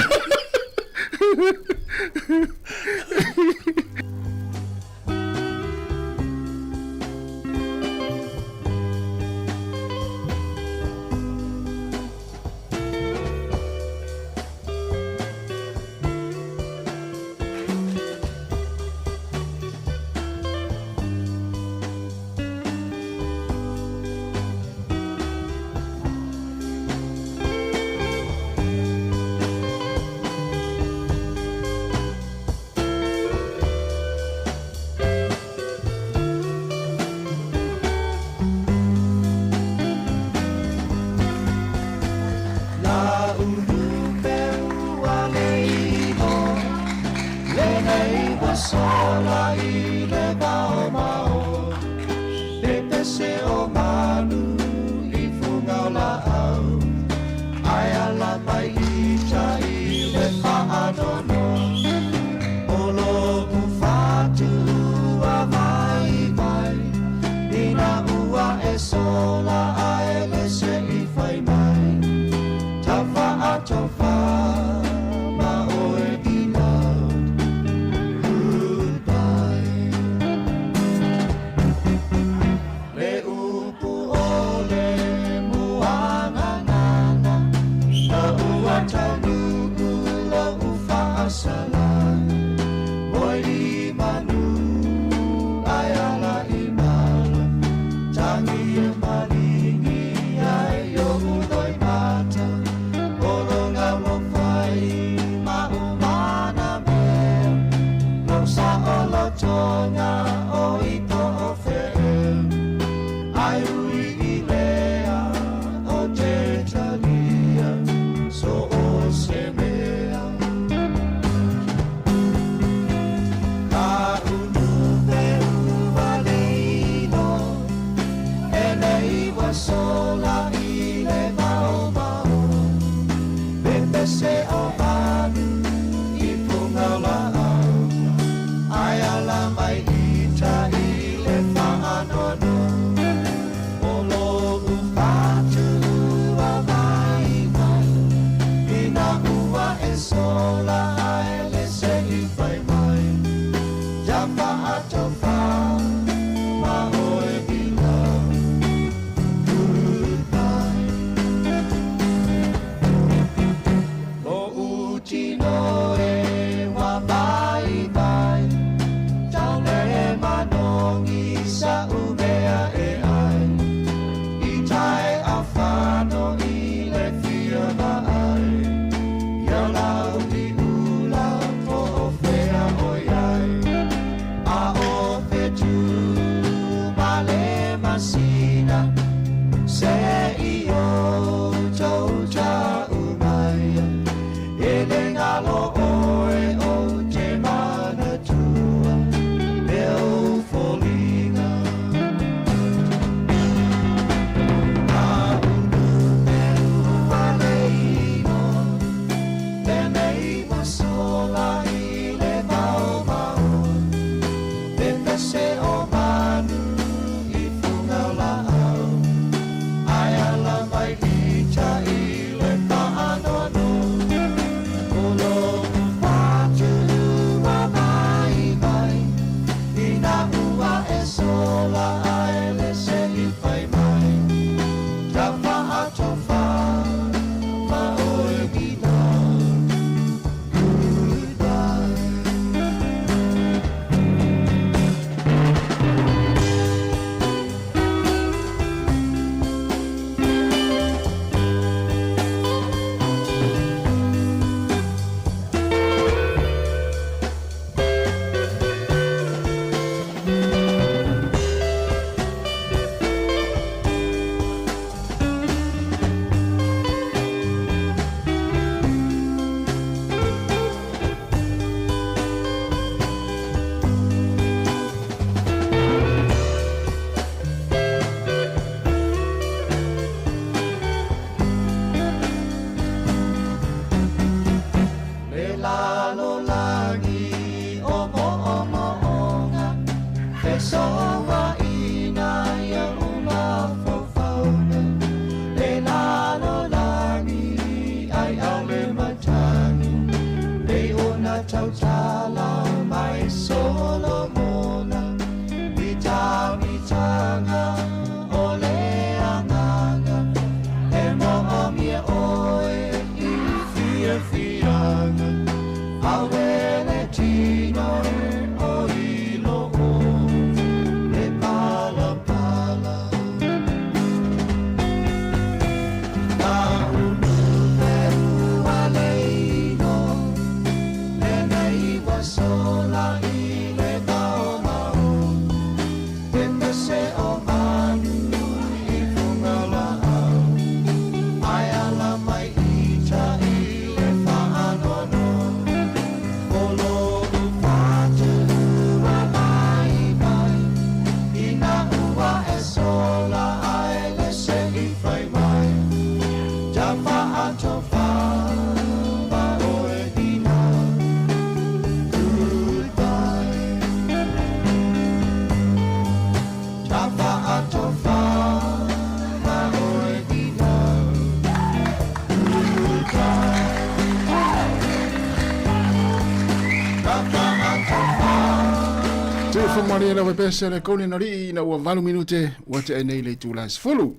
Tuufaamalie lau pese le koli na lii ina ua valu minute ua tea nei le itula e 10.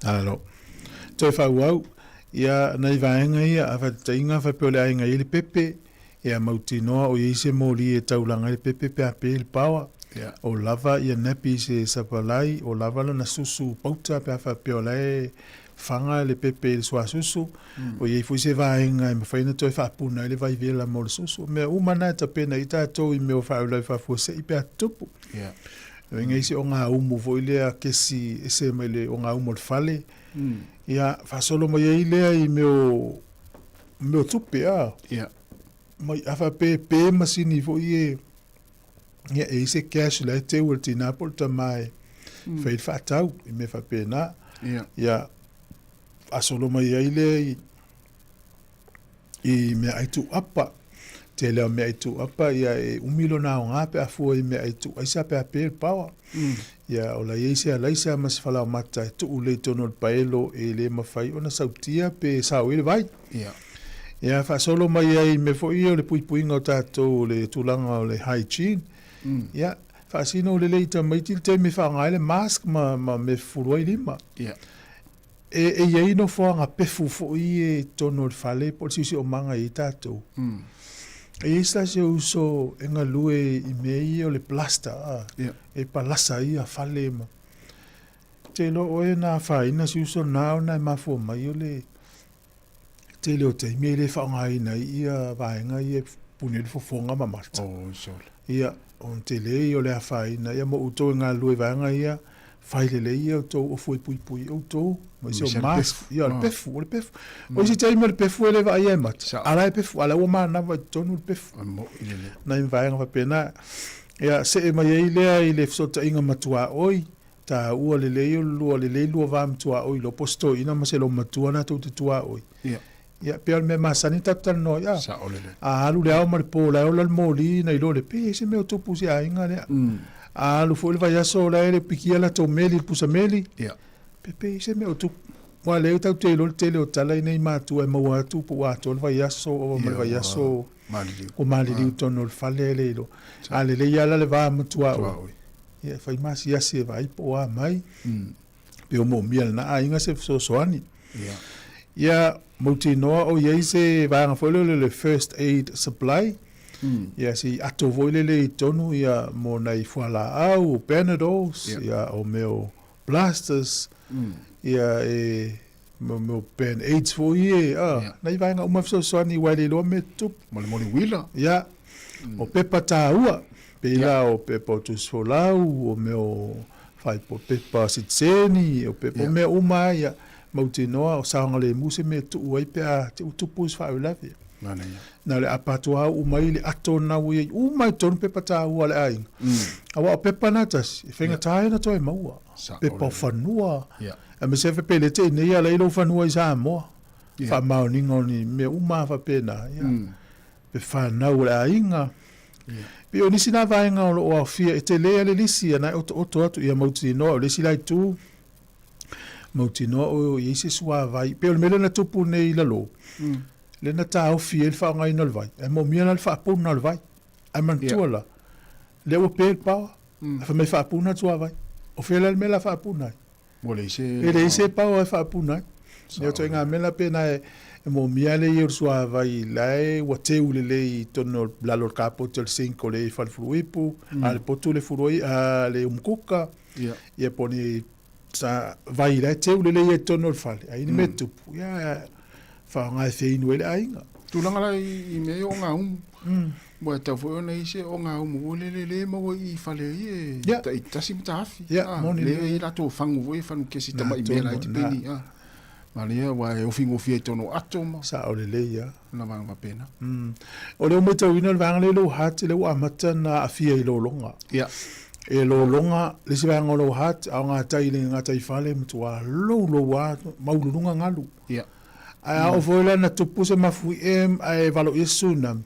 Alo. Toe faaauau, ia nai vaega ia a faataitaiga faapea o le aiga i ai le pepe, ia mautinoa o i ai se moli e taulaga ai le pepe pe a pe le paoa. O lava ia nappies e sapalai, o lava lana susu pauta pe a faapea o la e faga le pepe i le suasusu, o i ai foi se vaega e mafai ona toe faapuna ai le vaivela mo le susu. O mea uma na e tapena i ai tatou i mea o faalavelave faafuasei pe a tutupu. E i ai se ogaumu foi lea kesi ese mai le ogaumu o le fale. Ia, faasolo mai ai lea i mea o mea o tupe, a. Mai, a faapea e pe masini foi e, ia, e i ai se cash la e teu e le tinā po o le tamā e fai ai le faatau i mea faapena. Ia, faasolo mai ai lea i i meaai tuuapa. Tele o meaai tuuapa ia e umi lona aoga pe a fua i meaai tuuaisa pe a pe le paoa. Ia o la i ai se alaisa ma se falaomata e tuu lelei i totonu o le paelo e le mafai ona sautia pe sao ai le vai. Ia faasolo mai ai i mea foi ia o le puipuiga o tatou o le tulaga o le hygiene. Ia faasino lelei i tamaiti le taimi e faaaoga ai le mask ma ma mea e fufulu ai lima. E e i ai nofoaga pefu foi ia i totonu o le fale po o le siosiomaga e i ai tatou. E i ai se tasi o uso e galue i mea ia o le plaster, a, e palasa ai ia fale ma. Ou te iloa o oe na afaina si uso lena ona e mafua mai o le tele o taimi e le faaaogaina ai ia vaega ia e puni ai le fofoga ma mata.
Oh, sole.
Ia, ona tele ia o le afaina. Ia mo outou e galulue i vaega ia, fai lelei ia outou ofu e puipui i outou, aemaise o mask. Ia, o le pefu, o le pefu. O isi taimi o le pefu e le vaaia e mata, a la e pefu, a la ua manava i totonu le pefu. Nai vaega faapena. Ia, see mai ai lea i le fesootaiga ma tuaoi, taua lelei o le lua lelei lua va ma tuaoi iloa po o se toeaina ma se loomatua latou te tuaoi.
Ia.
Ia, pei o le mea masani tatou te talanoa ai, a,
Sao lelei.
a alu le ao ma le po, la e ola le moli na iloa le pe i ai se mea o tupu i se aiga lea. A alu foi le vaiaso la e le pikia latou meli i le pusa meli,
Ia.
pe pe i ai se mea o tupu. Aua o lea tatou te iloa le tele o tala i nei matua e maua atu po ua atoa le vaiaso, ova ma le
Ia, ua
vaiaso
maliliu.
ua maliliu i totonu o le fale e le iloa. A lelei lava la le va ma tuaoi.
Tuaoi.
Ia, e fai ma asiasi e vaai po o a mai. Pe o moomia e lena aiga se fesoasoani. Ia, mautinoa o i ai se vaega foi lele o le first aid supply. Ia, si ato foi lele i totonu ia mo nai fualaau, o Panadols, ia, o mea o plasters, ia, e mo mea o band aids foi e, a, nai vaega uma e fesoasoani aua e le iloa mea e tutupu.
Ma le moliuila.
Ia, o pepa taua, pei la o pepa o tusifolau, o mea o faaipoa pepa sitiseni, o pepa, o mea uma lava ia, mautinoa o saogalemu se mea e tuu ai pe a te i ua tupu se faalavelave. Na o le apatua uma ai le ato lena ua i ai uma i totonu pepa taua a le aiga. Aua o pepa na tasi, e faigata ai ona toe maua. Pepa o fanua, aemaise lava pe le te i nei ala ai lou fanua i Samoa. Faamaoniga o ni mea uma lava faapena, ia. Pe fanau o le aiga. Pei o nisi na vaega o lo o aofia, e tele lava le lisi, ia na e otooto atu, ia mautinoa, o le isi la itu, mautinoa o i ai se suavai. Pei o le mea lea na tupu nei i lalo, lea na taofi ai le faaaogaina o le vai, ae moomia la le faapuna o le vai. Ae manatua la, lea ua pe le power, ae fai mai faapuna le suavai. O fea la le mea o le a faapuna ai?
Ua leai se.
E leai se power e faapuna ai. Ia o ituaiga mea la pena e moomia le ia o le suavai la e ua teu lelei i totonu o lalo o le kapoti o le sink o le i fale fuluipu, a le potu le fulu ai, a le umukuka, ia po o ni sa vai la e teu lelei ai i totonu o le fale, a i ai ni mea e tupu, ia faaaoga e feinu ai le aiga.
Tulaga la i mea ia o gaumu. Ua e tatau foi ona i ai se ogaumu foi lele le maua i fale ai e taitasi mataafi. Lea e i ai latou fagu foi e fanu kesi tamai mea laiti pei ni a. Malia aua e ofi gofie ai totonu o ato ma.
Sao lelei lava.
Na vaega faapena.
O lea ua matauina le vaega lea i lou heart lea ua amata ona aafia i lologa. E lologa le isi vaega o lou heart a o gatai i le gataifale e matua loulou lava maualuluga galu. Ae a oo foi la ina tupu se mafuie ae valoia se tsunami,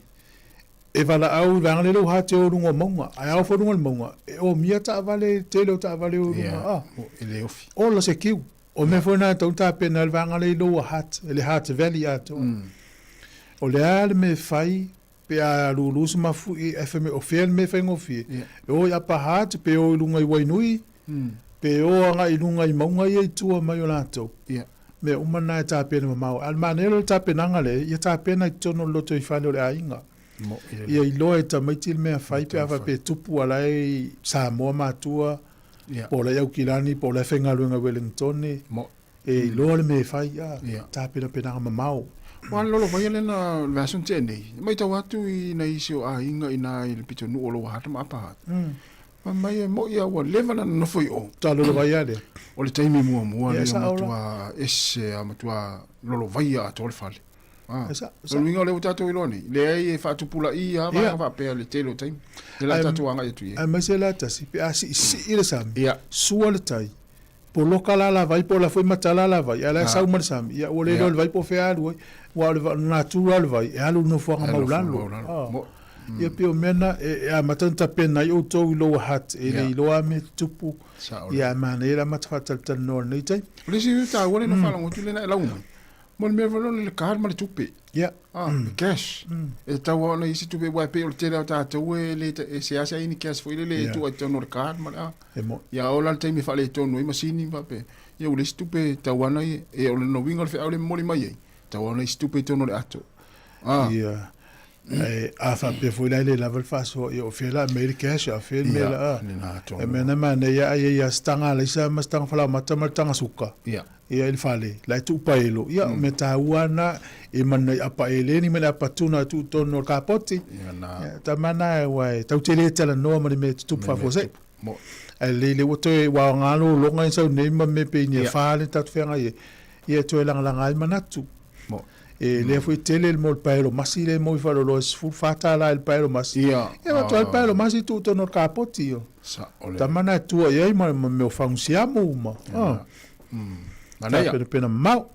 e valaau i vaega lea lou heart e o i luga o mauga. Ae a oo foi i luga o le mauga, e omia taavale, le tele o taavale e o i luga, a.
E le ofi.
Ola se kiu. O mea foi na e tatau ona tapena ai le vaega lea i lower Hutt, le Hutt Valley atoa. O le a le mea e fai? Pe a lulu se mafu'i ae fai mai o fea le mea e faigofie, e o i Upper Hutt, pe o i luga i Wainui, pe o agai i luga i mauga ia i tua mai o latou. Mea uma na e tapena mamao. A o le manaia loa o le tapenaga lea, ia tapena i totonu o le lotoifale o le aiga. Ia iloa e tamaiti le mea fai pe a faapea e tupu a la e i Samoa matua, po o la e i Aukilani, po o la e faigaluega i Wellingtone. E iloa le mea e fai, a, tapenapenaga mamao.
Ua lolovaia lena vaiaso na tea nei, e matau atu i nai isi o aiga i ina i le pitonuu o Lower Hutt ma Upper Hutt. Fai mai e moi lava ua leva ona nonofo i o.
Matua lolovaia lea.
O le taimi muamua lea matua ese lava, matua lolovaia atoa le fale. O le uiga o lea ua tatou iloa nei, leai e faatupulaia lava vaega faapea i le tele o taimi. Lea la tatou agai atu i ai.
Aemaise la tasi, pe a siisii le sami, sua le tai, Poloka la la vai po o la foi matala la vai, ae la e sau ma le sami, ia ua le iloa e le vai po o fea e alu ai. Aua o le natura o le vai, e alu i le nofoaga maulalo. Ia pei o mea na e amata ona tapena ai outou i Lower Hutt, e le iloa lava mea e tutupu, ia ae manaia le amata faatalatalanoa i lenei taimi.
O le isi mea taua lea na faalogo atu lea na e lau mai, mo le mea foi lea o le card ma le tupe.
Ia.
Ah, le cash. E tatau lava ona i ai se tupe, aua e pei o le tele lava o tatou e le, e seasea ai ni cash foi lele e tuu ai i totonu o le card ma le a.
E moni.
Ia oo la le taimi e faaletonu ai masini ma faapea, ia ua leai se tupe e tatau lava ona i ai, o lona uiga o le feau lea e momoli mai ai, e tatau lava ona i ai se tupe i totonu o le ato.
Ah. Ia. Ae a faapea foi la e le lava le faasoa, ia o fea la e aumai ai le cash, a o fea le mea la a. E mea na manaia a i ai lava se taga alaisa ma se taga falaoamata ma le taga suka.
Ia.
Ia i le fale, la e tuu paelo, ia o mea taua na, e mana i apa eleni ma le apa tuna e tuu i totonu o le kapoti.
Ia na.
Ia, tama na aua e tau te le talanoa ma le mea e tutupu faafuasei.
Mo.
Ae lelei lea ua toe, ua aoga lologa i sau nei ma mea pei ni afa le tatou feagai ai, ia e toe lagalaga ai manatu.
Mo.
E lea foi tele le mo le paelo masi lea e moi faaloloa e $14 i le paelo masi.
Ia.
Ia avatu ai le paelo masi tuu i totonu o le kapoti. Ia.
Sao lelei.
Tama na e tua i ai ma mea o fagu siamu ma.
Ia. Manaia.
Tapenapena mamao.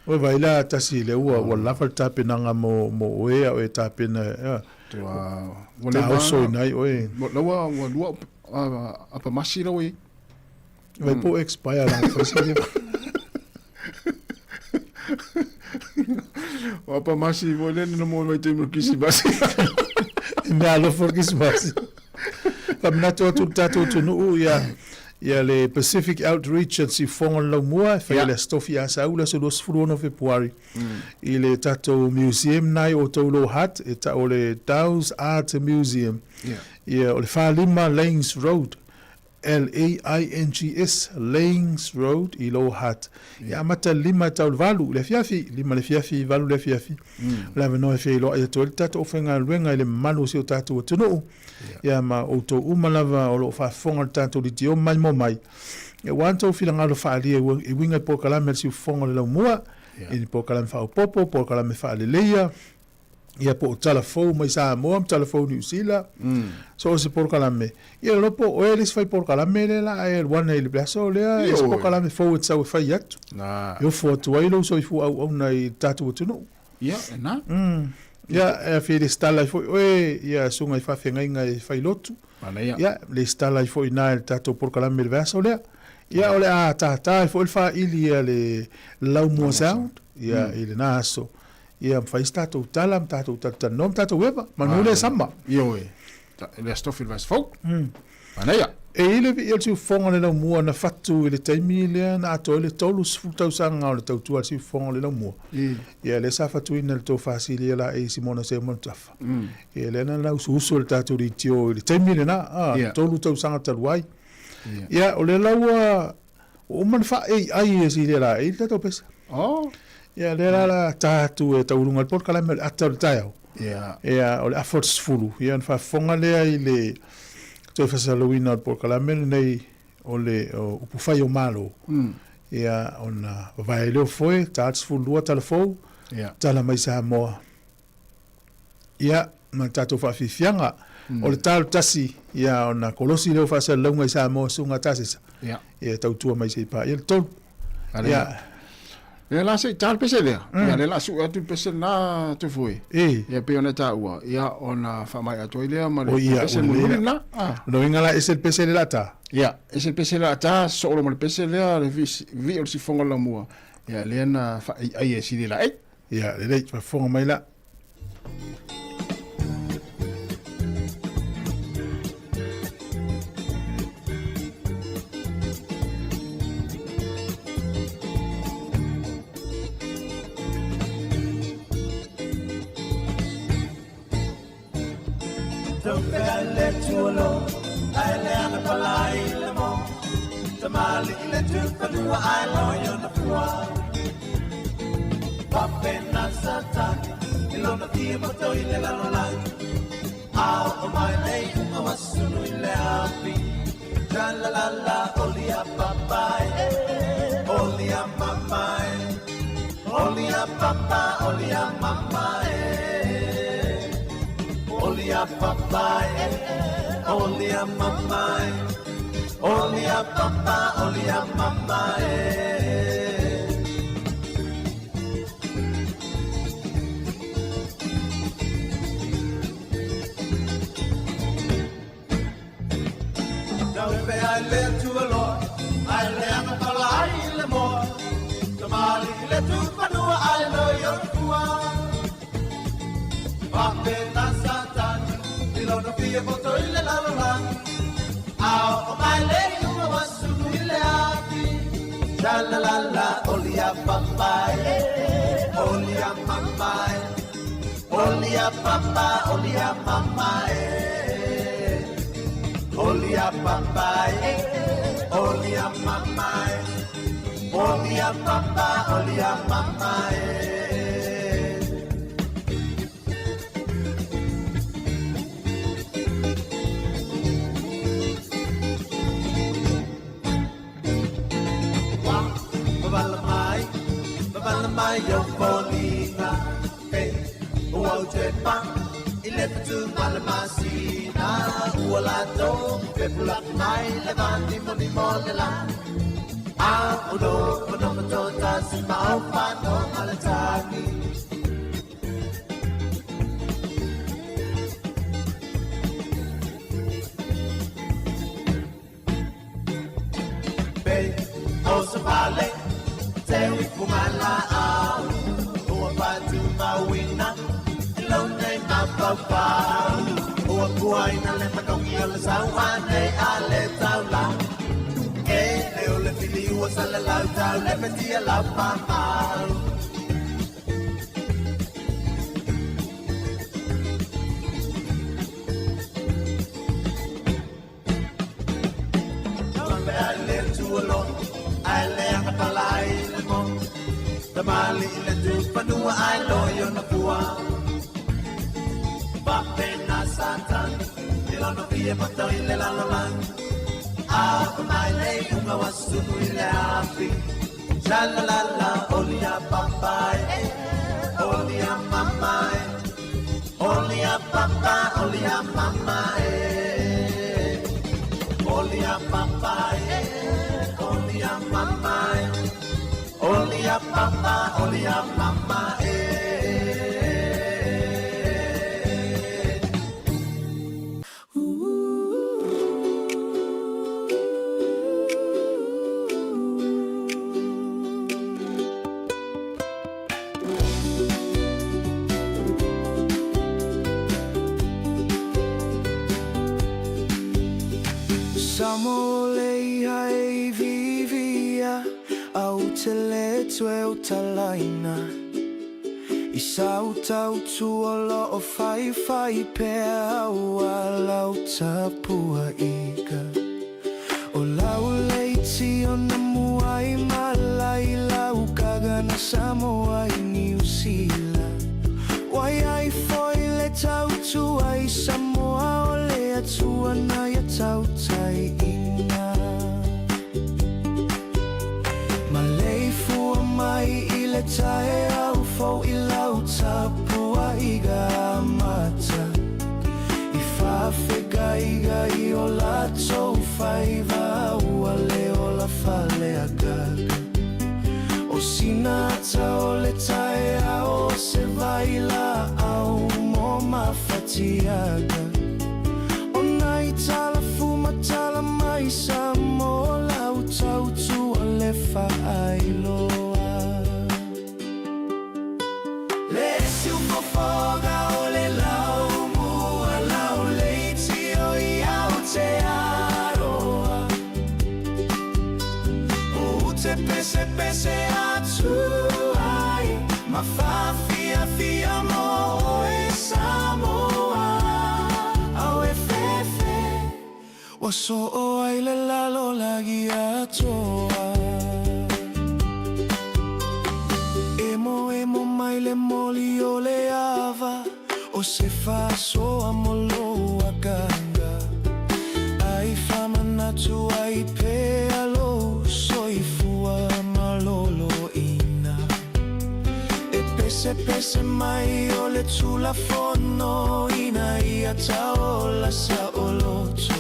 Oi vai la tasi lea ua ua lava le tapenaga mo mo oe a o e tapena
ia. Tua
ua leva. Taoso ina ai oe.
La ua ua lua apa masi la ua i ai.
Vai po expire la fai se leva.
O apa masi foi le na mo mai taimi o Kirisimasi.
E mea alofa o le Kirisimasi. Faamanatu atu i le tatou atunuu ia ia le Pacific Outreach at Siufogo le Laumua e faia le Aso Tofi Asaula le aso 26 o Fepuari i le tatou museum na i outou Lower Hutt e tau o le Dow's Art Museum. Ia o le 45 Laings Road LAINGS, Laings Road i Lower Hutt. E amata i le 5 e tau i le 8 i le afiafi, 5 i le afiafi, 8 i le afiafi. O le avanoa e feiloai atu ai le tatou aufaigaluega i le mamalu o si o tatou atunuu, ia ma outou uma lava o lo o faafofoga i le tatou litioma maimoa mai, aua ni tou finagalo faaalia e uiga i polokalame a le Siufofoga o le Laumua, i ni polokalame faaopoopo, polokalame faaleleia, ia po o tala fou mai Samoa ma tala fou Niu Sila, so o se polokalame. Ia lolo po o oe le isi fai polokalame lea la ae alu ana i le aso lea, e se polokalame fou e te sau e fai atu. E ofo atu ai lou soifua auauna i le tatou atunuu.
Ia, e na.
Ia, e fia lesitala ai foi oe, ia susuga i faafeagaiga e fai lotu. Ia, lesitala ai foi i ina i le tatou polokalame i le vaiaso lea. Ia, o le a tātā ai foi le faili a le Laumua Sound, ia, i lena aso. Ia ma fai se tatou tala ma tatou talatalanoa ma tatou eva. Manu le sama.
Ioe. Le Aso Tofi le vaiaso fou. Manaia.
E i ai le vii o le siufofoga o le laumua na fatu i le taimi lea na atoa ai le 30 tausaga o le tautua a le siufofoga o le laumua. Ia lea sa fatuina e le Tofa Silia Laei Simona Seumanu Tafa. Ia lea na lausuusu e le tatou leitio i le taimi lena, a, 3 tausaga talu ai. Ia o lea la ua Ua uma ona faa-AI e Silia Laei le tatou pese.
Oh.
Ia, lea la la ta atu e tauuluga i le polokalame o le ata o le taeao.
Ia.
Ia, o le afa o le 10, ia ona faafofoga lea i le toe faasalalauina o le polokalame lenei o le o upufai o Malo. Ia, ona vavae ai lea o foe, ta le 12 tala fou,
Ia.
tala mai Samoa. Ia, ma le tatou faafiafiaga. O le ta o le tasi, ia, ona kolosi lea o faasalalauga i Samoa, Susuga Tasesa.
Ia.
Ia, e tautua mai se i paia le tolu.
Ia. Ia la se i ta le pese lea. Ia, lea la sue atu le pese lena Tufue.
E.
Ia, pei ona taua, ia, ona faamaea atu ai lea ma le
ia,
pese mulimuli lena.
Ah. Lona uiga la, ese le pese lea la ta.
Ia, ese le pese lea la ta, soo loa ma le pese lea, le vii o le sifoga o le laumua. Ia, lea na faaaiai e Sili Laei.
Ia, lelei, faafofoga mai la.
Tau pe ai le tualo, ai le ana palai le mo. Tamali le tu whanua ai lo i ona fua. Pape na satani, i lona fia poto i le lalolagi. Ao o mai nei unga wasunu i le api. Tra la la la, oli a papai, oli a mamai. Oli a papa, oli a mama, eh. Oli a papai, oli a mamai. Oli a papa, oli a mama, eh. Tau pe ai le tualoa, ai le anga pala ai le moa. Tamali le tu whanua ai lo i ona fua. Pape na satani, i lona fia poto i le lalolagi. Ao o mai le unga wasunu i le api. Tra la la la, oli a papai, oli a mamai. Oli a papa, oli a mama, eh. Oli a papai, oli a mamai. Oli a papa, oli a mama, eh. Wa, babala mai, babala mai yo folina. Hey, ua u te pa, i le fatu male masina. Ua la tō, pe pula mai le vani mo ni mo le la. A o no, o no ma tō tasi ma o pa no male tani. Be, o sa pale, te ui pumala au. Ua patu mawina, i lo nei ma pau pau. Ua puaina le manongi o le sauane a le taula. E le o le fili ua sa le lau tau le petia lau mamau. Tau pe ai le tualo, ai le anga pala ai le mo. Tamali i le tu whanua ai lo i ona fua. Pape na satani, i lona fia poto i le lalolagi. A o mai le unga wasunu i le afi. Tra la la la, oli a papai, oli a mamai. Oli a papa, oli a mama, eh. Oli a papai, oli a mamai. Oli a papa, oli a mama, eh.
Samo le iha e vivia, au te le tue o talaina. I sau tau tuolo o whai whai pea au a lau tapua ika. O lau leiti o na muai malai lau kaga na Samoa i Niu Sila. Wai ai foi le tautua i Samoa o le atua na ia tautai ina. Ma leifua mai i le tae au fau i lau tapua i ga mata. I whawhega i ga i o latou whaiva ua le o la fale a gaga. O sina ata o le tae ao se vai la au mo mawhatiaga. O nai tala fuma tala mai sa mo lau tautua le whaailoa. Le siu fofoga o le lau mua lau leiti o i Aotearoa. O te pese pese atu ai, ma whawhia whia mo oe Samoa. Au Ua soo ai le lalolagi atoa. Emoemo mai le moli o le ava, O se faasoa mo lou agaga. Ai faamanatu ai pea lou soifua maloloina. E pesepese mai o le Tulafono ina ia taola saoloto.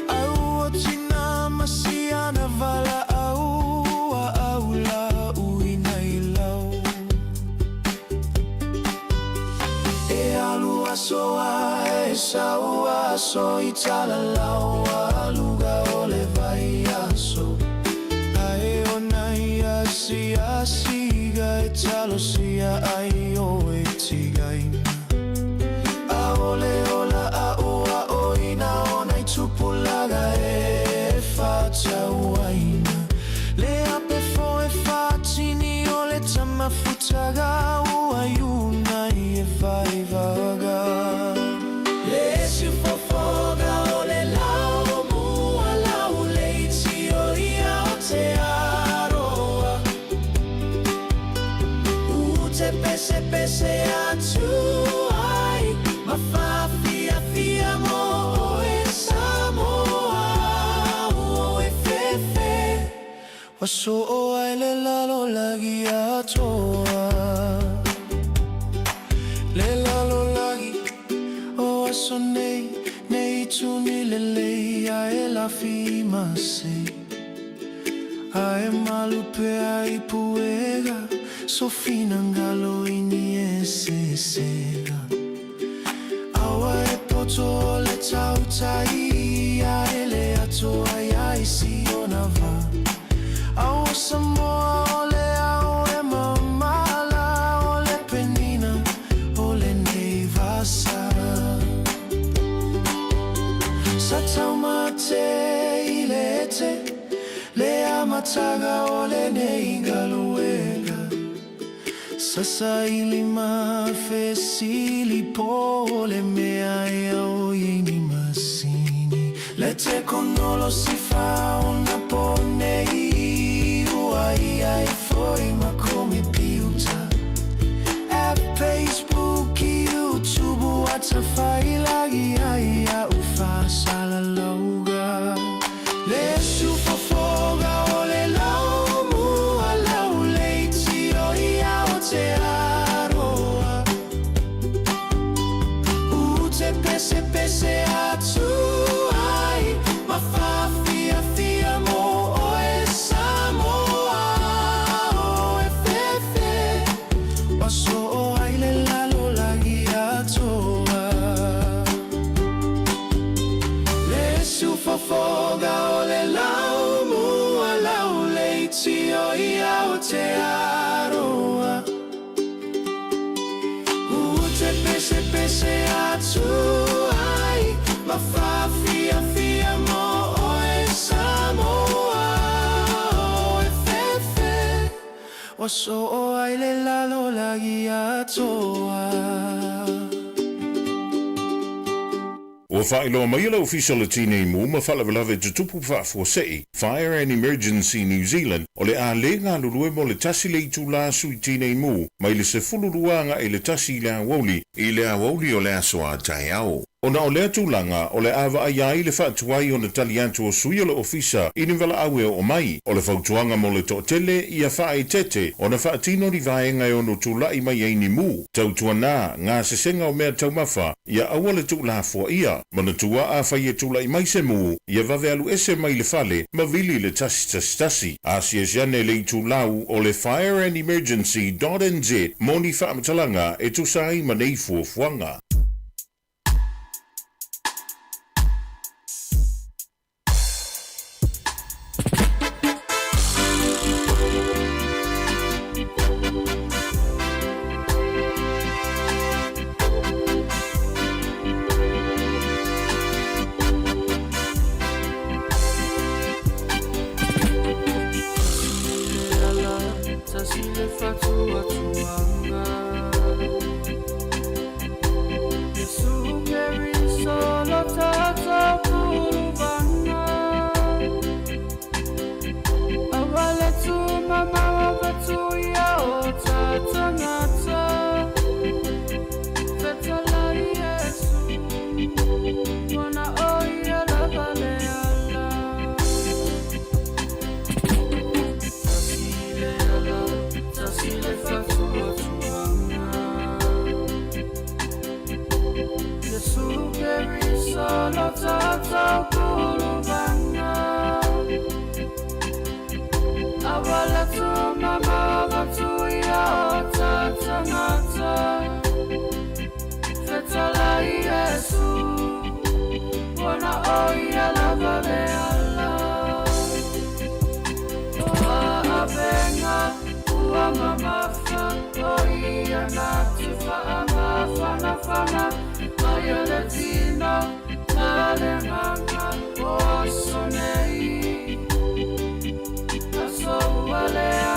A ua tina ma siana valaau a au la uina i lau. E alu aso a e sau aso i talalau a luga o le vaiaso. Ae ona ia asiasiga e talosia ai oe tigaina. Aole ola aʻoaʻoina o nai tupulaga e faatauaina. Le ape foe faatini o le tamafutaga ua iuna i e vaivaga. Le siufofoga o le lau mua lau le iti o ia o te aroa. U te pesepese atu ai ma faafiafia mo oe Samoa o e fefe. Ua soo ai le lalolagi atoa. Le lalolagi o aso nei, nei tuni lelei ae lafi masei. Ae malu pea i puega, so finagalo i ni eseesega. Aua e poto o le tautai a ele atoa ia i si ona va. A o Samoa o le ao e mamala o le penina o lenei vasa. Sa taumate i le ete le amataga o lenei galuega. Sa saili ma fesili po o le mea e ao i ni masini. Le tekonolosi faaonaponei ua ia i foi ma komepiuta. App, Facebook, YouTube, WhatsApp, failagi ai a'u faasalalauga. Le siufofoga o le lau mua lau le iti o ia o te aroa. U te pesepese atu ai ma faafiafia mo oe Samoa o e fefe. Ua soo ai le lalolagi atoa. Le siufofoga o le lau mua lau le iti o ia o te aroa. U te pesepese atu ai ma faafiafia mo oe Samoa o e fefe. Ua soo ai le lalolagi atoa.
Ua faailoa mai e le Ofisa o le Tinei Mu ma Faalavelave Tutupu Faafuasei, Fire and Emergency New Zealand, o le a le galulue mo le tasi le itulā sui tinei mu mai le 12 agai i le tasi i le aoauli i le aoauli o le aso a taeao. Ona o lea tulaga, o le a vaaia ai le faatuai ona tali atu o sui o le Ofisa i ni valaau e oo mai. O le fautuaga mo le toatele, ia faaeteete ona faatino ni vaega e ono tulai mai ai ni mu. Tautuana, gasesega o mea taumafa, ia aua le tuulafoaia. Manatua, afai e tulai mai se mu, ia vave alu ese mai le fale ma vili le 111. Asiasi ane le itulau o le fireandemergency dot nz mo ni faamatalaga e tusa ai ma nei fuafuaga.
O ia lava le ala. O aavenga ua mamafa, o ia na te faamafanafana mai o le tino ma le agaga o aso nei. Aso ua leaga.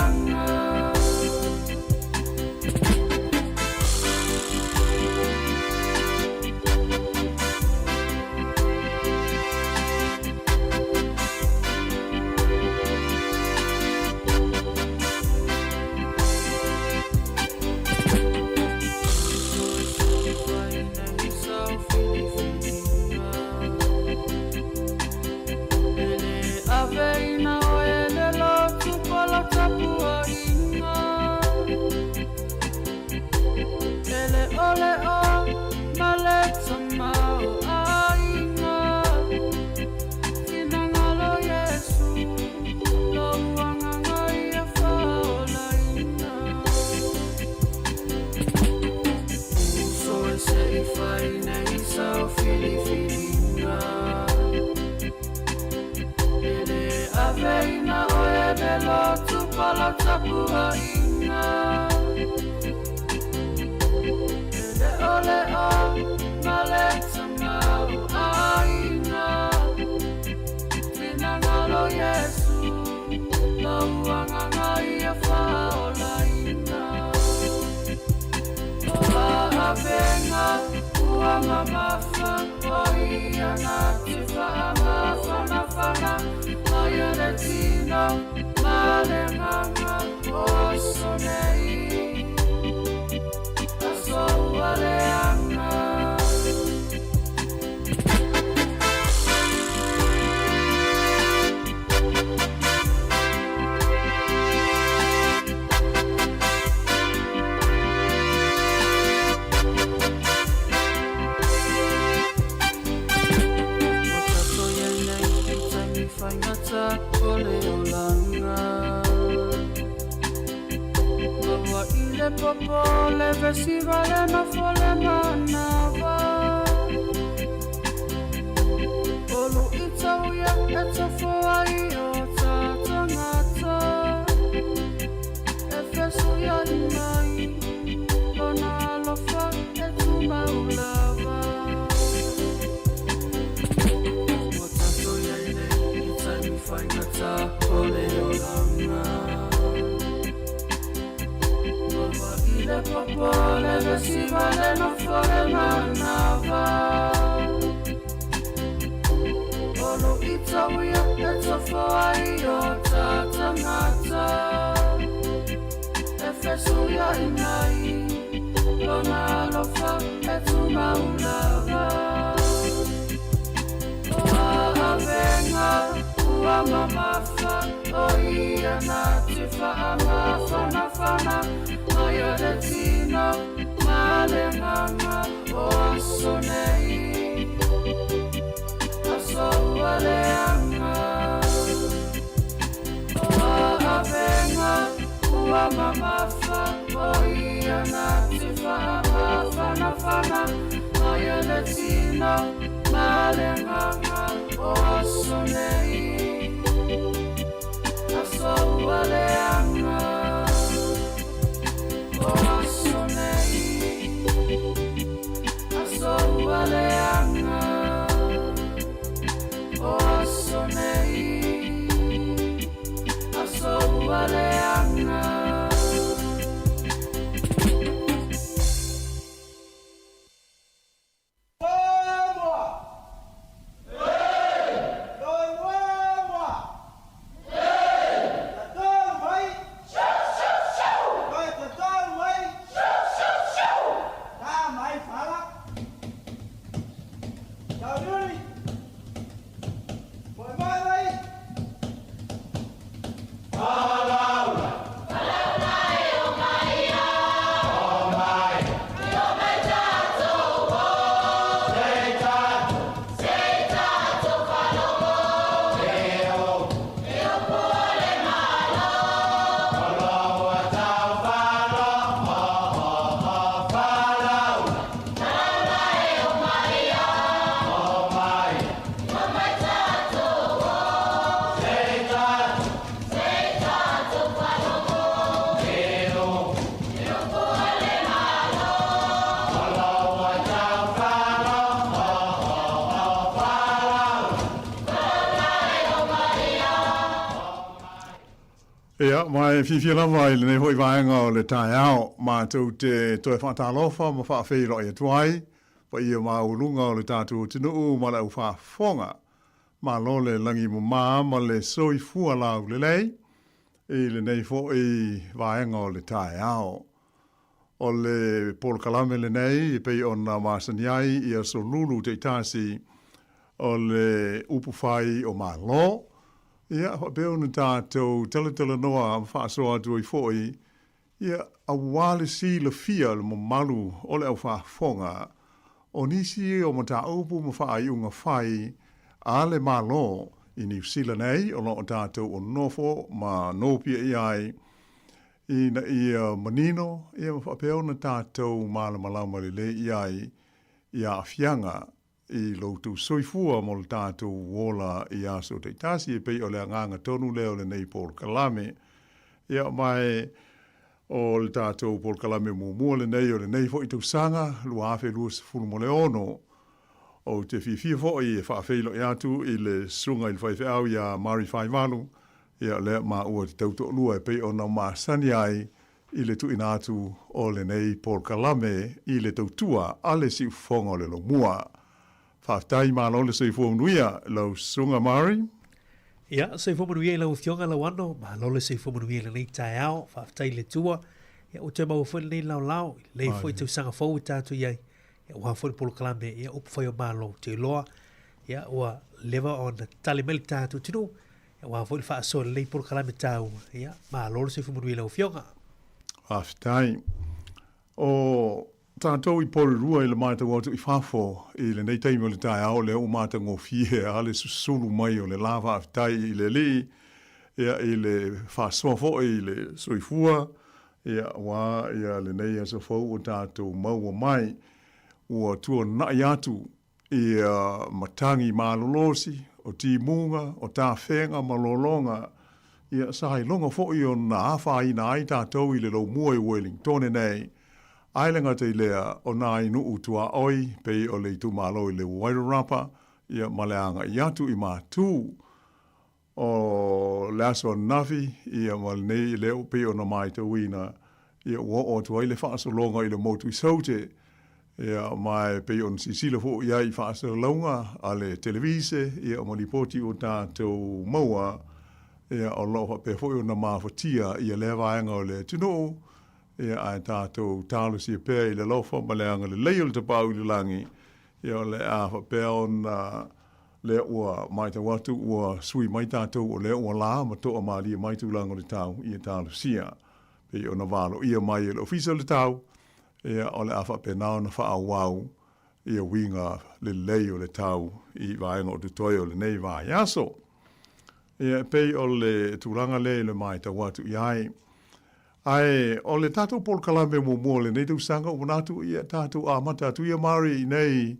Ia, ma e fiafia lava i lenei foi vaega o le taeao, matou te toe faatalofa ma faafeiloai atu ai, paia maualuga o le tatou atunuu ma le aufaafofoga. Malo le lagi mama ma le soifua laulelei i lenei foi vaega o le taeao. O le polokalame lenei e pei ona masani ai i aso lulu taitasi o le upu fai o Malo, ia faapea ona tatou talatalanoa ma faasoa atu ai foi, ia aua le silafia le mamalu o le aufaafofoga o nisi o mataupu ma faaiuga fai a le Malo i Niu Sila nei o lo o tatou o nofo ma nopiai ai ina ia manino ia ma faapea ona tatou malamalama lelei i ai i aafiaga i lo outou soifua mo le tatou ola i aso taitasi e pei o le agaga tonu lea o lenei polokalame. Ia ma e o le tatou polokalame muamua lenei o lenei foi tausaga 2026. Ou te fiafia foi e faafeiloai atu i le Susuga i le Faifeau ia Mari Faivalu, ia lea maua te tautoalua e pei ona masani ai i le tuuina atu o lenei polokalame i le tautua a le Siufofoga o le Laumua. Faafetai malo le soifua manuia lau Susuga Mari.
Ia, soifua manuia i lau Afioga Lauano, malo le soifua manuia i lenei taeao, faafetai i le Atua. Ia, ua toe maua foi lenei laolao, i lenei foi tausaga fou ua tatou i ai, ia, aua foi le polokalame, ia, upu fai o Malo, ou te iloa, ia, ua leva ona tali mai le tatou atunuu, ia, aua foi le faasoa i lenei polokalame taua, ia, malo le soifua manuia i lau Afioga.
Faafetai. O tatou i Porirua i le matau atu i fafo i lenei taimi o le taeao lea ua matagofie lava le susulu mai o le la faafetai i le Alii, ia, i le faasoa foi i le soifua, Ia, aua ia lenei aso fou ua tatou maua mai, ua tuanai atu ia matagi malolosi o timuga, o tafega ma lologa, ia sa iloga foi ona afaina ai tatou i le lomua i Uelingtone nei, ae le gata i lea, o nai nuu tuaoi pei o le itumalo i le Wairarapa, ia ma le agai atu i Matu. O le aso ananafi, ia ma lenei lea ua pei ona matauina, ia ua oo atu ai le faasologa i le motu i Saute, ia ma e pei ona silasila foi i ai i faasalalauga a le televise, ia ma lipoti ua tatou maua, ia o lo o faapea foi ona mafatia ia lea vaega o le atunuu, ia ae tatou talosia pea i le alofa ma le agalelei o le Tapaau i le Lagi, ia o le a faapea ona Lea ua matau atu ua sui mai tatou o lea ua la ma toa malie mai tulaga o le tau ia talosia. Pei ona valoia mai e le Ofisa o le Tau, ia o le a faapena ona faaauau ia uiga lelei o le tau i vaega o totoe o lenei vaiaso. Ia e pei o le tulaga lea i le matau atu i ai. Ae o le tatou polokalame muamua o lenei tausaga ua manatu ia tatou amata atu ia Mari nei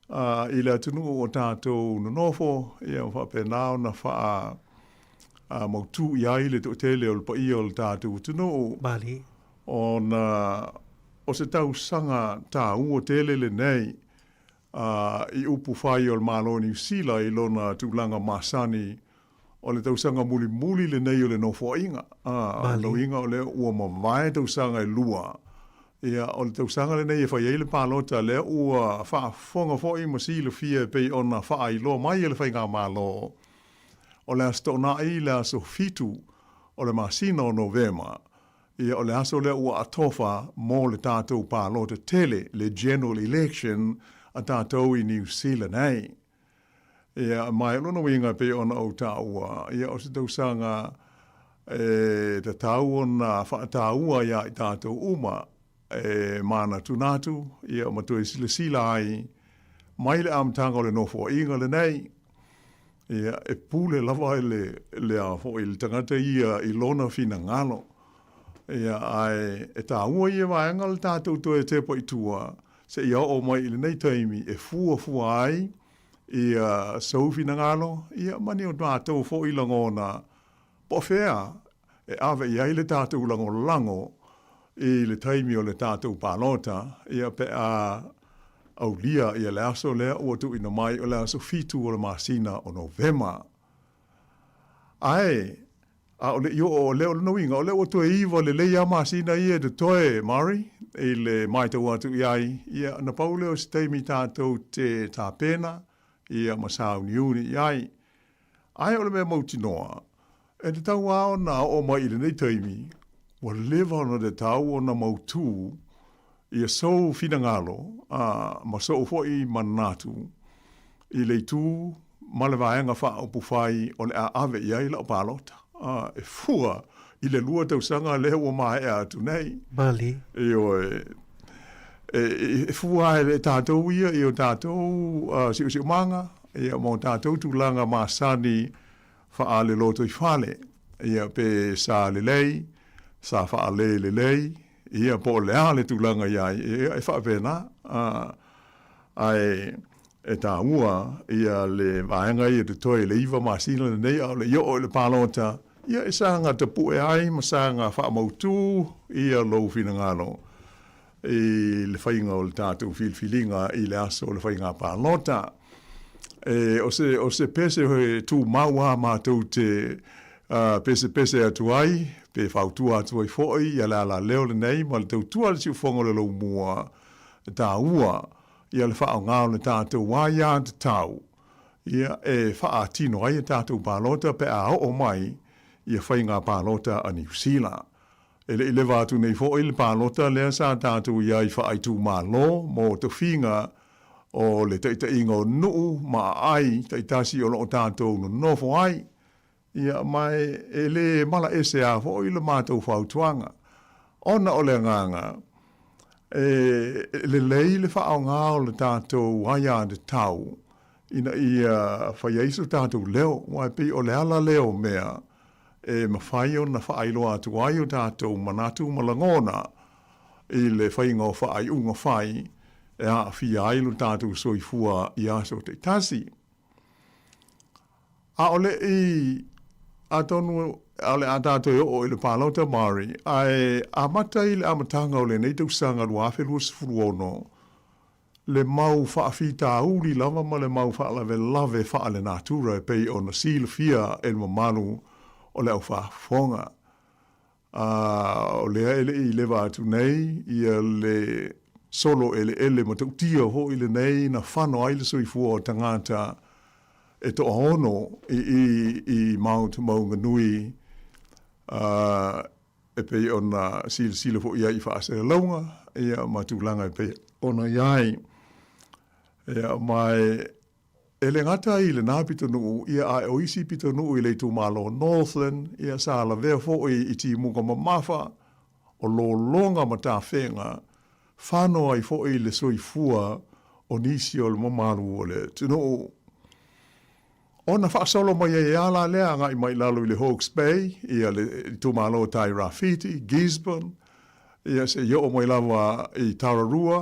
A i le atunuu o tatou nonofo, ia ua faapena ona faa mautū i ai le toatele o le paia o le tatou atunuu.
Malie.
Ona o se tausaga taua tele lenei a i upu fai o le Malo o Niu Sila i lona tulaga masani O le tausaga mulimuli lenei o le Nofoaiga. A, o lona uiga o lea ua mavae tausaga e lua. Ia, o le tausaga lenei e fai ai le palota, lea ua faafofoga foi ma silafia e pei ona faailoa mai e le Faigamalo, o le Aso Toonai le aso 7 o le masina o Novema. Ia, o le aso lea ua atofa mo le tatou palota tele, le General Election a tatou i Niu Sila nei. Ia, ma o lona uiga e pei ona ou taua, ia, o se tausaga e tatau ona faataua iā i tatou uma e manatunatu, ia, ma toe silasila ai mai le amataga o le Nofoaiga lenei, ia, e pule lava le, le a foi, le tagata ia i lona finagalo. Ia, ae e taua ia vaega o le tatou toe tepa i tua, seia oo mai i lenei taimi e fuafua ai ia sou finagalo, ia ma ni o tatou foi lagona, po o fea e ave i ai le tatou lagolago i le taimi o le tatou palota, ia pe a aulia ia le aso lea ua tuuina mai o le aso 7 o le masina o Novema. Ae. A o leʻi oo o lea o lona uiga, o lea ua toe iva lelei lava masina ia e totoe, Mari, i le maitau atu i ai, ia, na pau lea o se taimi tatou te tapena, ia, ma sauniuni i ai. Ae o le mea mautinoa, e tatau lava ona oo mai i lenei taimi, ua leva ona tatau ona mautū ia sou finagalo, a, ma sou foi manatu i le itu ma le Vaega Faaupufai o le a ave i ai lau palota, a, e fua i le lua tausaga lea ua maea atu nei.
Malie.
Ioe. E, e fua e tatou ia i o tatou uh, siusiumaga, ia ma o tatou tulaga masani faalelotoifale, ia pe sa lelei, sa faale lelei, ia po o le a le tulaga i ai, ia e faapena. Uh, ae e taua ia le vaega ia totoe i le iva masina lenei a o le i oo i le palota, ia e saga tapue ai ma saga faamautu ia lou finagalo i le faiga o le tatou filifiliga i le aso o le faiga palota. E, o se, o se pese e tumau lava matou te uh, pesepese atu ai, pe fautua atu ai foi ia le alaleo lenei ma le tautua a le siufofoga o le laumua e taua ia le faaaoga o le tatou aiatatau ia e faatino ai a tatou palota pe a oo mai ia faiga palota a Niu Sila. E le i leva atu nei foi le palota lea sa tatou i ai faaitumalo mo tofiga o le taitaiga o nuu ma aai taitasi o lo o tatou nonofo ai. Ia, ma e le mala ese lava foi le matou fautuaga, ona o le agaga, e lelei le faaaoga o le tatou aiatatau ina ia fai ai so tatou leo, aua e pei o le ala lea o mea e mafai ona faailoa atu ai o tatou manatu ma lagona i le faiga o faaiuga fai e aafia ai lo tatou soifua i aso taitasi. A o le i, atonu o le a tatou e oo i le palota Māori, ae amata i le amataga o lenei tausaga 2026, le mau faafitauli lava ma le mau faalavelave faalenatura e pei ona silafia e le mamalu o le aufaafofoga. A o lea e le i leva atu nei ia le solo eleele matautia foi lenei na fano ai le soifua o tagata e toaono i i i Mount Maunganui, a, e pei ona silasila foi i ai i faasalalauga ia ma tulaga e pei ona i ai. Ia, ma e le gata i lenā pitonuu, ia ae o isi pitonuu i le itumalo o Northland, ia sa lavea foi i timuga mamafa o lologa ma tafega, fano ai foi le soifua o nisi o le mamalu o le atunuu. Ona faasolo mai ai lava la lea agai mai i lalo i le Hawke's Bay, ia le itumalo o Tairāwhiti, Gisborne, ia seia oo mai lava i Tararua,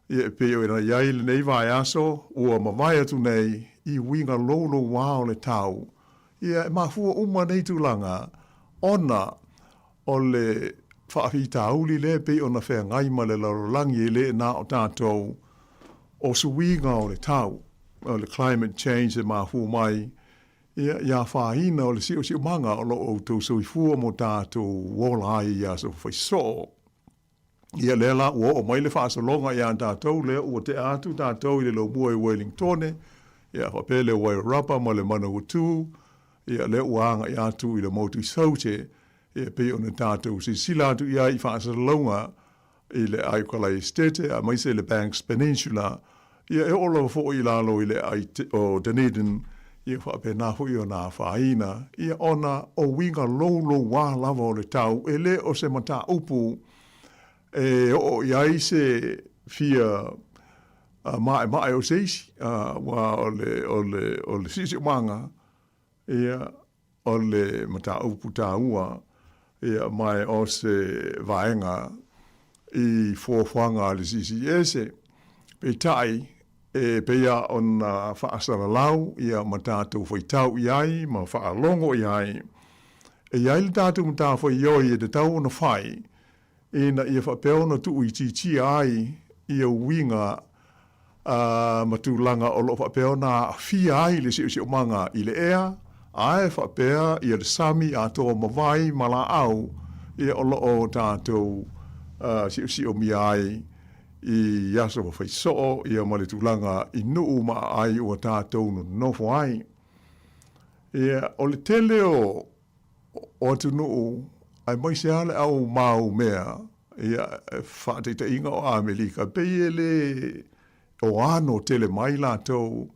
ia e pei ona i ai lenei vaiaso ua mavae atu nei i uiga loulouā o le tau. Ia e mafua uma nei tulaga ona o le faafitauli lea e pei ona feagai ma le lalolagi e le na o tatou o suiga o le tau, o le climate change e mafua mai ia i afaina o le siosiomaga o lo outou soifua mo tatou ola ai i aso faisoo. Ia lea la ua oo mai le faasologa ia tatou lea ua tea atu tatou i le laumua i Wellingtone, ia faapea le Wairarapa ma le Manawatu, ia lea ua agai atu i le motu i Saute, ia pei ona tatou silasila atu i ai i faasalalauga i le aai o Kalaesetete aemaise i le Banks Peninsula, ia e oo lava foi i lalo i le aai o Dunedin, ia faapena foi ona afaina, ia ona o uiga loulouā lava o le tau, e le o se mataupu e oo i ai se fia maemae o se isi, aua o le, o le, o le siosiomaga, ia, O le mataupu taua, ia, ma o se vaega i fuafuaga a le Silisiliese. Peitai, e pei lava ona faasalalau ia ma tatou faitau i ai ma faalogo i ai, e i ai le tatou matafaioi e tatau ona fai ina ia faapea ona tuuitiitia ai ia uiga ma tulaga o lo o faapea ona aafia ai le siosiomaga i le ea, Ae faapea ia le sami atoa ma vai ma laau ia o lo o tatou siosiomia ai i aso faisoo ia ma le tulaga i nuu ma aai ua tatou nonofo ai. Ia, o le tele o o atunuu aemaise lava le au mau mea, ia, faataitaiga o Amerika, pei e le o ano tele mai latou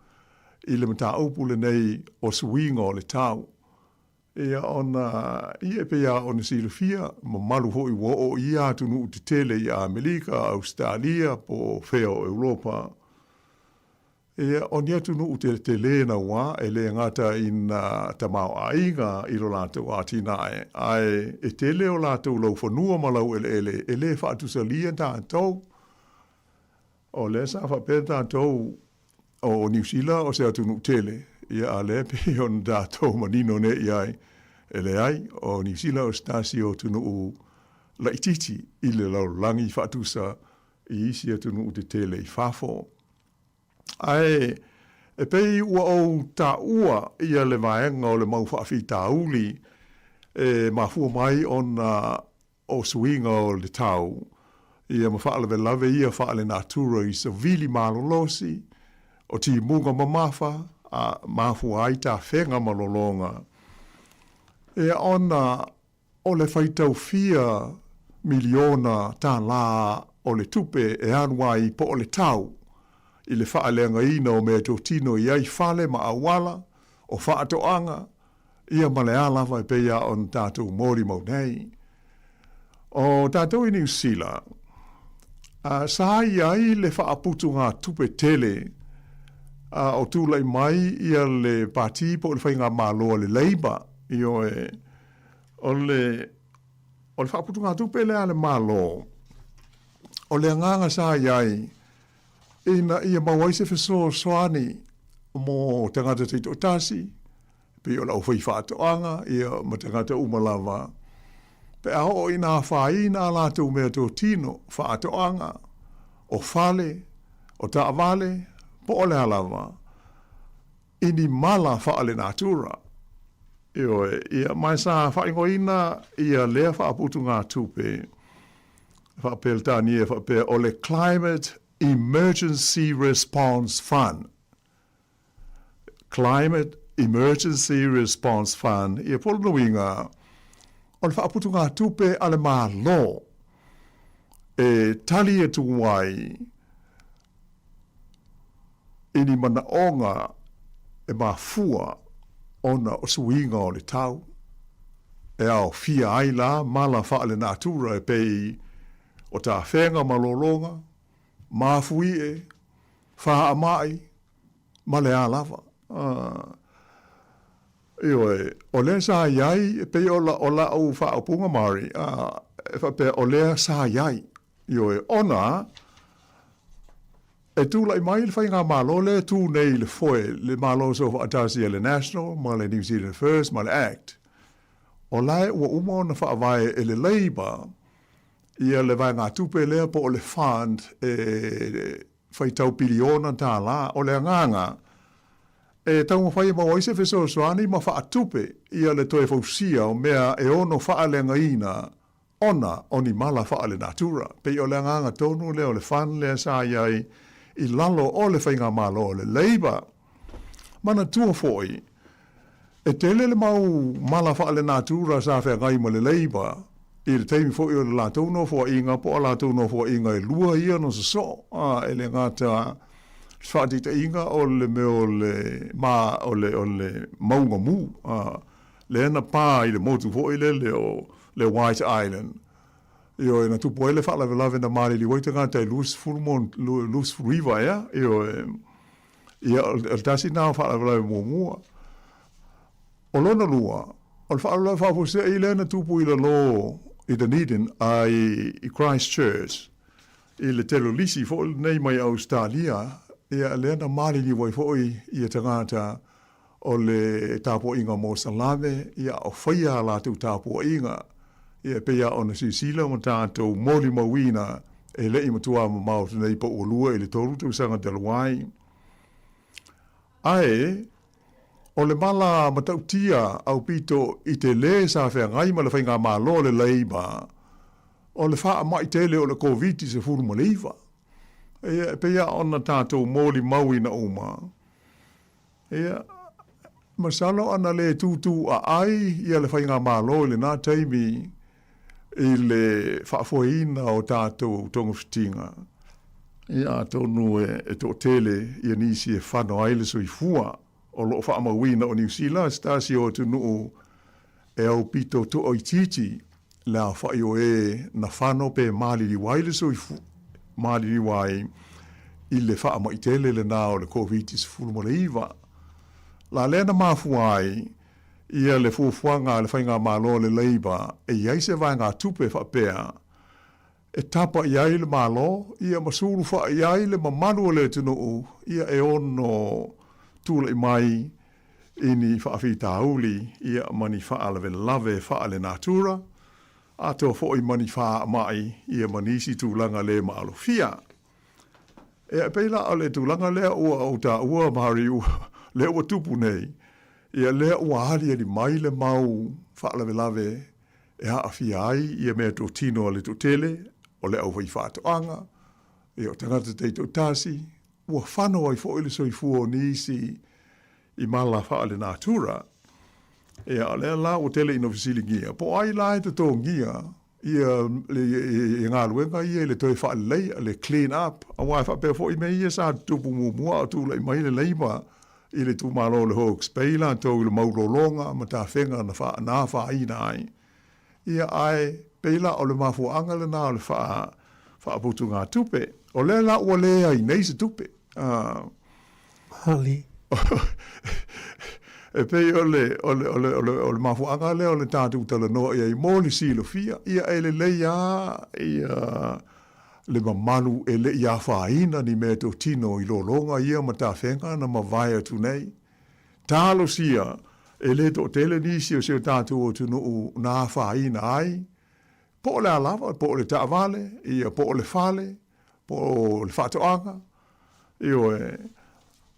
i le mataupu lenei o suiga o le tau. Ia ona, ia e pei lava ona silafia, mamalu foi ua oo i ia atunuu tetele i Amerika, Ausetalia po o fea o Europa. Ia, o ni atunuu teletele naua e le gata i na tamaoaiga i lo latou atinae, ae e tele o latou laufanua ma laueleele e le faatusalia tatou. O lea sa faapea tatou o Niu Sila o se atunuu tele, ia a lea pei ona tatou manino nei i ai, e leai, o Niu Sila o se tasi o atunuu laitiiti i le lalolagi faatusa i isi atunuu tetele i fafo. Ae e pei ua ou taua ia le vaega o le mau faafitauli e mafua mai ona o suiga o le tau, ia ma faalavelave ia faalenatura i savili malolosi, o timuga mamafa, a mafua ai tafega ma lologa. Ia ona o le faitau fia miliona tālā o le tupe e alu ai po o le tau i le faaleagaina o meatotino i ai fale ma auala, o faatoaga, ia ma le a lava e pei lava ona tatou molimau nei. O tatou i Niu Sila, sa i ai le faaputugatupe tele a o tulai mai ia le Pati po o le Faigamalo a le Labour, ioe, o le, o le faaputugatupe lea a le Malo, o le agaga sa i ai ina ia maua ai se fesoasoani mo tagata taitoatasi, pei o le aufaifaatoaga ia ma tagata uma lava, pe a oo ina afaina a latou meatotino, faatoaga, o fale, o taavale, po o le a lava, i ni mala faalenatura. Ioe, ia, ma sa faaigoaina ia lea faaputugatupe faa-Peretania faapea o le Climate Emergency Response Fund. Climate Emergency Response Fund, ia po o lona uiga, o le faaputugatupe a le Malo e tali atu ai i ni manaoga e mafua ona o suiga o le tau, e aofia ai la mala faalenatura e pei o tafega ma lologa, mafuie, faamai, ma le a lava. Ioe, o lea sa i ai, e pei o la, o la'u faaupuga Mari, e faapea o lea sa i ai. Ioe, ona e tulai mai le faigamalo lea e tū nei i le foe, le Malo Soofaatasi a le National ma le New Zealand First ma le Act, o la e ua uma ona faavae e le Labour ia le vaegatupe lea po o le fund e faitau piliona tālā. O le agaga, e taumafai e maua ai se fesoasoani ma faatupe ia le toe fausia o mea e ono faaleagaina ona o ni mala faalenatura. Pei o le agaga tonu lea o le fund lea sa i ai i lalo o le faigamalo a le Labour. Manatua foi, e tele le mau mala faalenatura sa feagai ma le Labour i le taimi foi o le latou nofoaiga po o a latou nofoaiga e lua ia na sosoo, a, e le gata se faataitaiga o le mea o le ma o le o le mauga mū, a, lea na pa i le motu foi lele o le White Island. Ioe, na tupu ai le faalavelave na maliliu ai tagata e 20 ma 29 ea, ioe. Ia, o le tasi lena o faalavelave muamua. O lona lua, o le faalavelave faafuasei lea na tupu i lalo i Dunedin a i Christchurch, i le telolisi foi lenei mai Ausetalia, ia lea na maliliu ai foi ia tagata o le tapuaiga mo Salame, ia a o faia a latou tapuaiga, ia e pei lava ona silasila ma tatou molimauina e le i matua mamao atu nei po ua lua i le tolu tausaga talu ai. Ae, O le mala matautia aupito i te lē sa feagai ma le faigamalo a le Labour, o le faama'i tele o le Koviti-19. Ia, e pei lava ona tatou molimauina uma, ia, masalo ana le tūtū aai ia le faigamalo i lena taimi i le faafoeina o tatou togafitiga, ia atonu e toatele ia nisi e fano ai le soifua. O lo o faamauina o Niu Sila se tasi o atunuu e aupito toaitiiti le aofai o e na fano pe maliliu ai le soifua, maliliu ai i le faamai tele lena o le Koviti-19. La lea na mafua ai ia le fuafuaga a le Faigamalo a le Labour e i ai se vaegatupe faapea e tapa i ai le Malo ia ma sulufa'i ai le mamalu o le atunuu ia e ono tula'i mai i ni faafitauli ia ma ni faalavelave faalenatura, atoa fo'i ma ni faama'i ia ma nisi tulaga le maalofia. Ia, e pei la o le tulaga lea ua ou taua, Mari, ua, lea ua tupu nei, ia lea ua aliali mai le mau faalavelave e aafia ai ia meatotino a le toatele, o le aufaifaatoaga, ia o tagata taitoatasi, ua fano ai foi le soifua o nisi i mala faalenatura. Ia, o lea la ua tele ina fesiligia, po o ai la e totogia ia le galuega ia i le toe faaleleia, le clean up, aua e faapea foi mea ia sa tutupu muamua a o tulai mai le Labour i le itumalo o le Hawke's Bay latou i le mau lologa ma tafega na faa, na afaina ai. Ia, ae pei la o le mafuaaga lena o le faa, faaputugatupe. O lea la ua leai nei se tupe.
Ali.
E pei o le, o le, o le, o le, o le mafuaaga lea o le tatou talanoa i ai mo le silafia, ia e lelei lava ia le mamalu e le i afaina ni meatotino i lologa ia ma tafega na mavae atu nei. Talosia, e le toatele nisi o si o tatou atunuu na afaina ai, po o le a lava, po o le taavale, ia po o le fale, po o le faatoaga, ioe,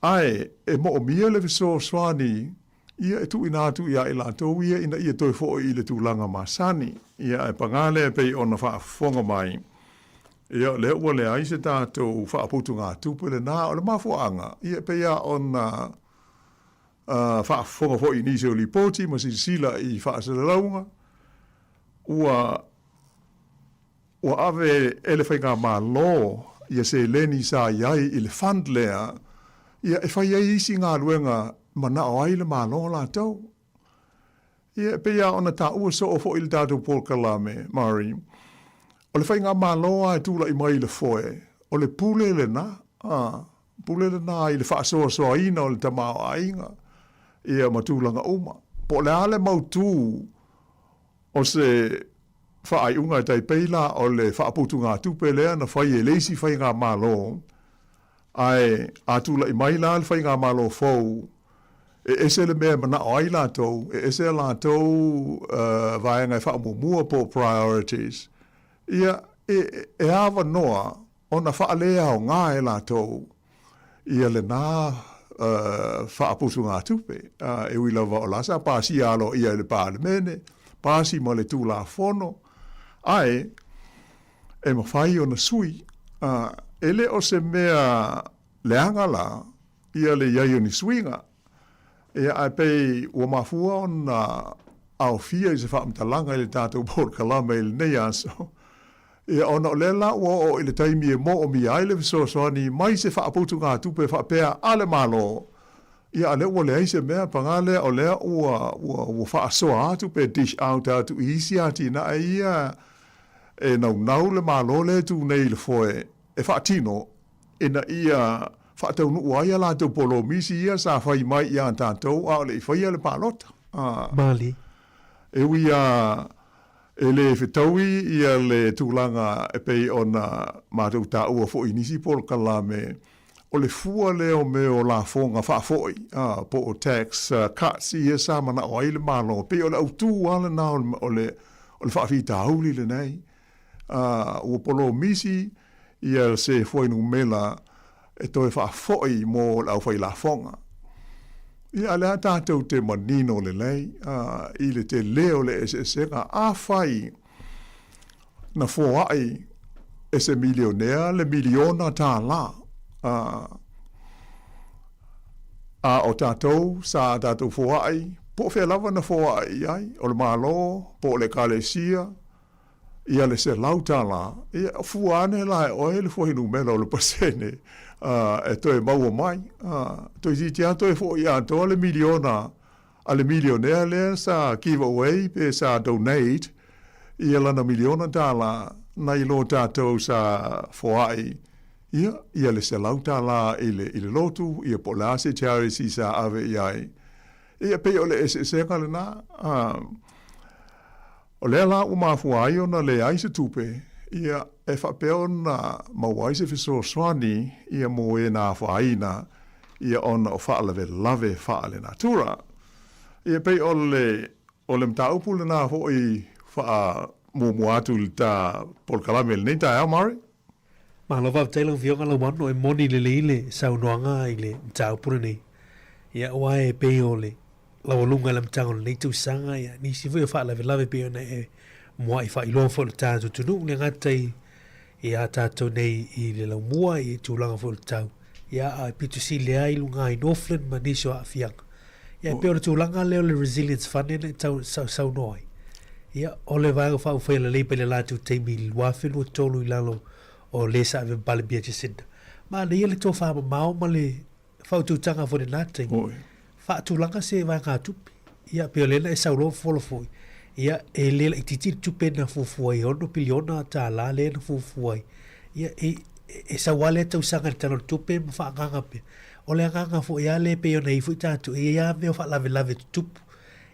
ae e moomia le fesoasoani ia e tuuina atu ia i latou ia ina ia toe foi i le tulaga masani. Ia, ae paga lea e pei ona faafofoga mai, ia, o lea ua leai se tatou faaputugatupe lena. O le mafuaaga, ia, e pei lava ona faafofoga foi i nisi o lipoti ma silasila i faasalalauga, ua Ua ave e le Faigamalo ia seleni sa i ai i le fund lea ia e fai ai isi galuega manao ai le Malo latou. Ia e pei lava ona taua soo foi i le tatou polokalame, Murray, o le Faigamalo lava e tulai mai i le foe, o le pule lena, a, pule lena i le faasoasoaina o le tamaoaiga, ia ma tulaga uma. Po o le a le mautu o se faaiuga e tai pei la o le faaputugatupe lea na fai e le isi faigamalo, ae a tulai mai la le faigamalo fou, e ese le mea e manao ai latou, e ese a latou vaega e faamuamua po o priorities, ia, e, e avanoa ona faaleaoga e latou ia lena faaputugatupe, e ui lava o la sa pasia aloaia e le Palemene, pasi ma le Tulafono, ae e mafai ona sui. E le o se mea leaga la ia le i ai o ni suiga. Ia, ae pei ua mafua ona aofia i se faamatalaga i le tatou polokalame i lenei aso, ia, ona o lea la ua oo i le taimi e moomia ai le fesoasoani mai se faaputugatupe faapea a le Malo, ia, a lea ua leai se mea, paga lea o lea ua, ua, ua faasoa atu pe dish out atu i isi atinae ia e naunau le Malo lea e tu nei i le foe e faatino ina ia faataunuu ai a latou polomisi ia sa fai mai ia tatou a o le i faia le palota.
Mali.
E ui lava e le fetaui ia le tulaga e pei ona matou taua foi i nisi polokalame, o le fua lea o mea o lafoga faafoi po o tax cuts ia sa manao ai le Malo, pei o le autu lava lena o le faafitauli lenei. Ua polomisi ia se fuainumera e toe faafoi mo le aufai lafoga. Ia, a o lea tatou te manino lelei i le tele o le eseesega. Afai na foai e se milionea le miliona tālā, a o tatou sa tatou foai, po o fea lava na foai i ai, o le Malo, po o le Ekalesia, ia le $100, ia, fua ane la e oe le fuainumera o le pasene e toe maua mai. Toeitiiti lava toe fo'i atoa le miliona a le milionea lea sa give away pe sa donate ia lana miliona tālā nai lo tatou sa foai ia, ia le $100 i le, i le lotu, ia po o le a se charity sa ave i ai. Ia, pei o le eseesega lena. O lea la ua mafua ai ona leai se tupe, ia, e faapea ona maua ai se fesoasoani, ia, mo e na afaina, ia, ona o faalavelave faalenatura. Ia, pei o le, o le mataupu lena foi faamuamua atu i le ta polokalame i lenei taeao, Murray.
Malo faafetai lau Afioga Lauano e moni lelei le saunoaga i le mataupu lenei. Ia aua e pei o le laualuga i le amataga o lenei tausaga, ia nisi foi o faalavelave pei ona e mua'i faailoa foi i le tatou atunuu, le gata i i a tatou nei i le laumua i tulaga foi o le tau, ia ae pito sili ai i luga i Northland ma nisi o aafiaga. Ia e pei o le tulaga lea o le Resilience Fund lea na e tau saunoa ai. Ia, o le Vaega Faaupufai a le Labour i le latou taimi i le 2023 i lalo o le sa ave ma Palemia Jacinda. Manaia le tofamamao ma le faautautaga foi i lena taimi. Faatulaga se vaegatupe. Ia, pei o lea na e saunoa ma fofola foi, ia, e le laitiiti le tupe na fuafua ai, e $6 piliona tala lea na fuafua ai. Ia, e, e sau lava lea tausaga i le Tala o le Tupe ma faaagaaga pea. O le agaga foi lava lea e pei ona i ai foi tatou, e i ai lava mea o faalavelave tutupu,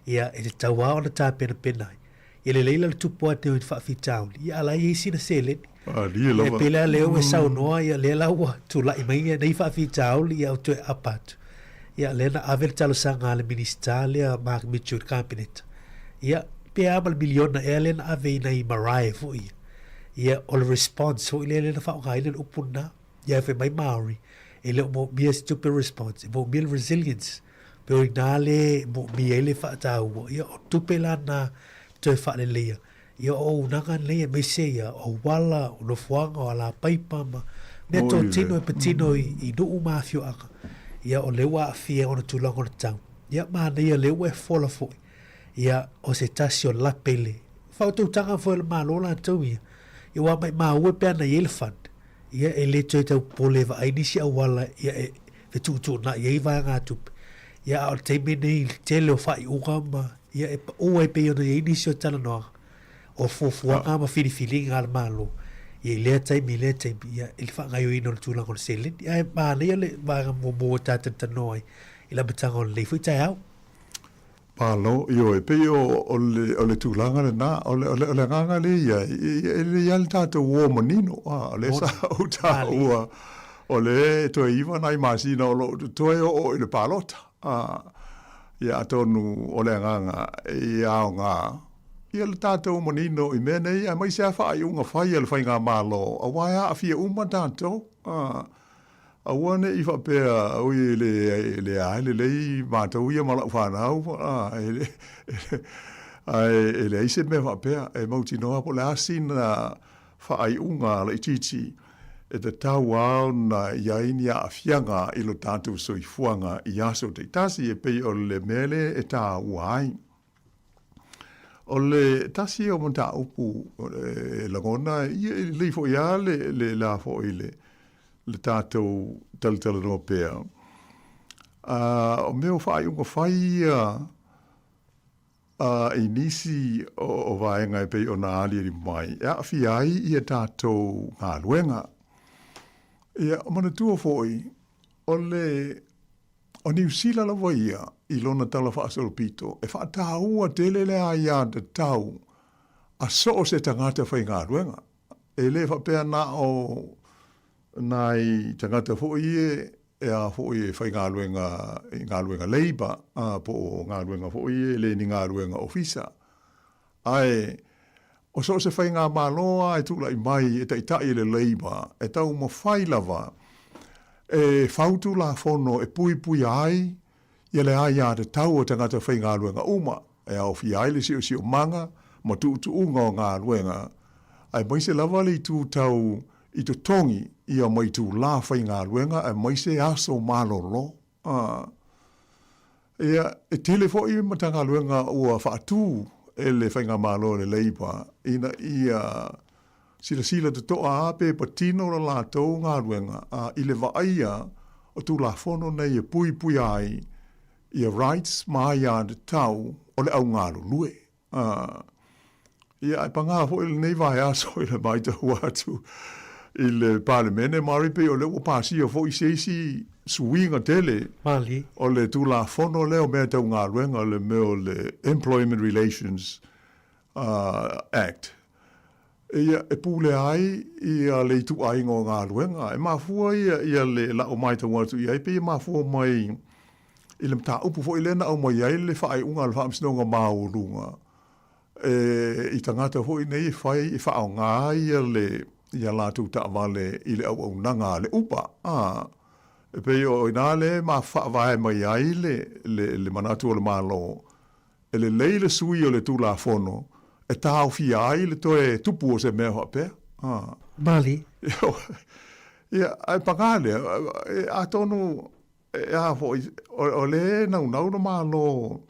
ia, e tatau lava ona tapenapena ai. Ia lelei la le tupu atu o ni faafitauli, ia a o la e i ai sina seleni.
Malie lava.
E pei la lea ua e saunoa, ia lea la ua tulai mai ia nei faafitauli, ia ua toe apa atu. Ia lea na ave le talosaga a le Minisita lea Mark Mitchell i le Kapeneta. Ia, pe a ma le miliona ea lea na ave i nai marae foi ia. Ia, o le response foi lea lea na faaaogaina le upu lena. Ia fai mai Māori, e le o moomia se tupe response, e moomia le resilience. Pei o i ina lea e moomia ai le faataua, ia o tupe la na toe faaleleia, ia o auaunaga nei aemaise ia o auala, o nofoaga, o alapaipa ma mea totino e patino i nuu ma afioaga, ia o lea ua aafia ona tulaga o le tau. Ia manaia lea ua e fola foi, ia o se tasi o lape i le faautautaga foi a le Malo latou ia, ia ua maimau e pe ana i ai le fund, Ia e le toe tau popole e vaai nisi auala ia e fetuutuunai ai vaegatupe. Ia a o le taimi lenei i le tele o faaiuga ma ia e pau ai pei ona i ai nisi o talanoaga o fuafuaga ma filifiliga a le Malo ia i lea taimi i lea taimi ia i le faagaoioiina o le tulaga o le seleni. Ae manaia le vaega muamua ua ta talatalanoa ai i le amataga o lenei foi taeao.
Malo, ioe, pei o, o le, o le tulaga lena, o le, o le, o le agaga lea i ai, e lelei lava le tatou uo manino, a, o lea sa ou taua, o lea e toe iva nai masina o lo o totoe oo i le palota, a, ia atonu o le agaga e aoga ia le tatou manino i mea nei, aemaise lava faaiuga fai a le Faigamalo, aua e aafia uma tatou, a. Aua ne i faapea, oi e le, e leai lelei matou ia ma lau fanau, a, e le, ae e leai se mea faapea, e mautinoa po o le a sina faaiuga laitiiti e tatau lava ona i ai ni aafiaga i lo tatou soifuaga i aso taitasi, e pei o le mea lea e taua ai. O le tasi o mataupu e lagona, ia e lelei foi lava le, le, la foi le, le tatou talatalanoa pea. O mea o faaiuga fai ia i nisi o, o vaega e pei ona aliali mai, e aafia ai ia tatou galuega. Ia, manatua foi, o le O Niu Sila lava ia, i lona tala faasolopito, e faataua tele le aiatatau a so o se tagata faigaluega. E le faapea na o nai tagata foi ia e a foi e faigaluega i galuega labour, po o galuega foi ia e le ni galuega ofisa. Ae o so o se faigamalo lava e tulai mai e taitai e le Labour, e taumafai lava e fau Tulafono e puipuia ai ia le aiatatau a tagata faigaluega uma e aofia ai le siosiomaga ma tuutuuga o galuega, aemaise lava le itu tau i totogi ia ma itulā faigaluega aemaise aso malolo. A. Ia, e tele foi Matagaluega ua faatu e le Faigamalo a le Labour ina ia silasila totoa a pe patino la latou galuega a i le vaaia o Tulafono nei e puipuia ai ia rights ma aiatatau o le au galulue. A, ia, ae pagā foi lenei vaiaso i le matau atu i le Palemene, Mari, pei o lea ua pasia foi se isi suiga tele
Mali.
o le Tulafono lea o mea tau galuega, le mea o le Employment Relations Act. Ia, e pulea ai ia le ituaiga o galuega. E mafua ia, ia le la'u matau atu i ai, pei e mafua mai i le mataupu foi lea na aumai ai le faaiuga a le Faamasinoga Maualuga e, i tagata foi nei e fai, e faaaoga ai ia le, ia latou taavale i le auaunaga a le Uber. A, e pei o i ina lea e faavae mai ai le, le, le manatu o le Malo, E lelei le sui o le Tulafono e taofia ai le toe tupu o se mea faapea. A.
Mali.
Ia, ae pagā lea, atonu, e a foi, o lea e naunau le Malo,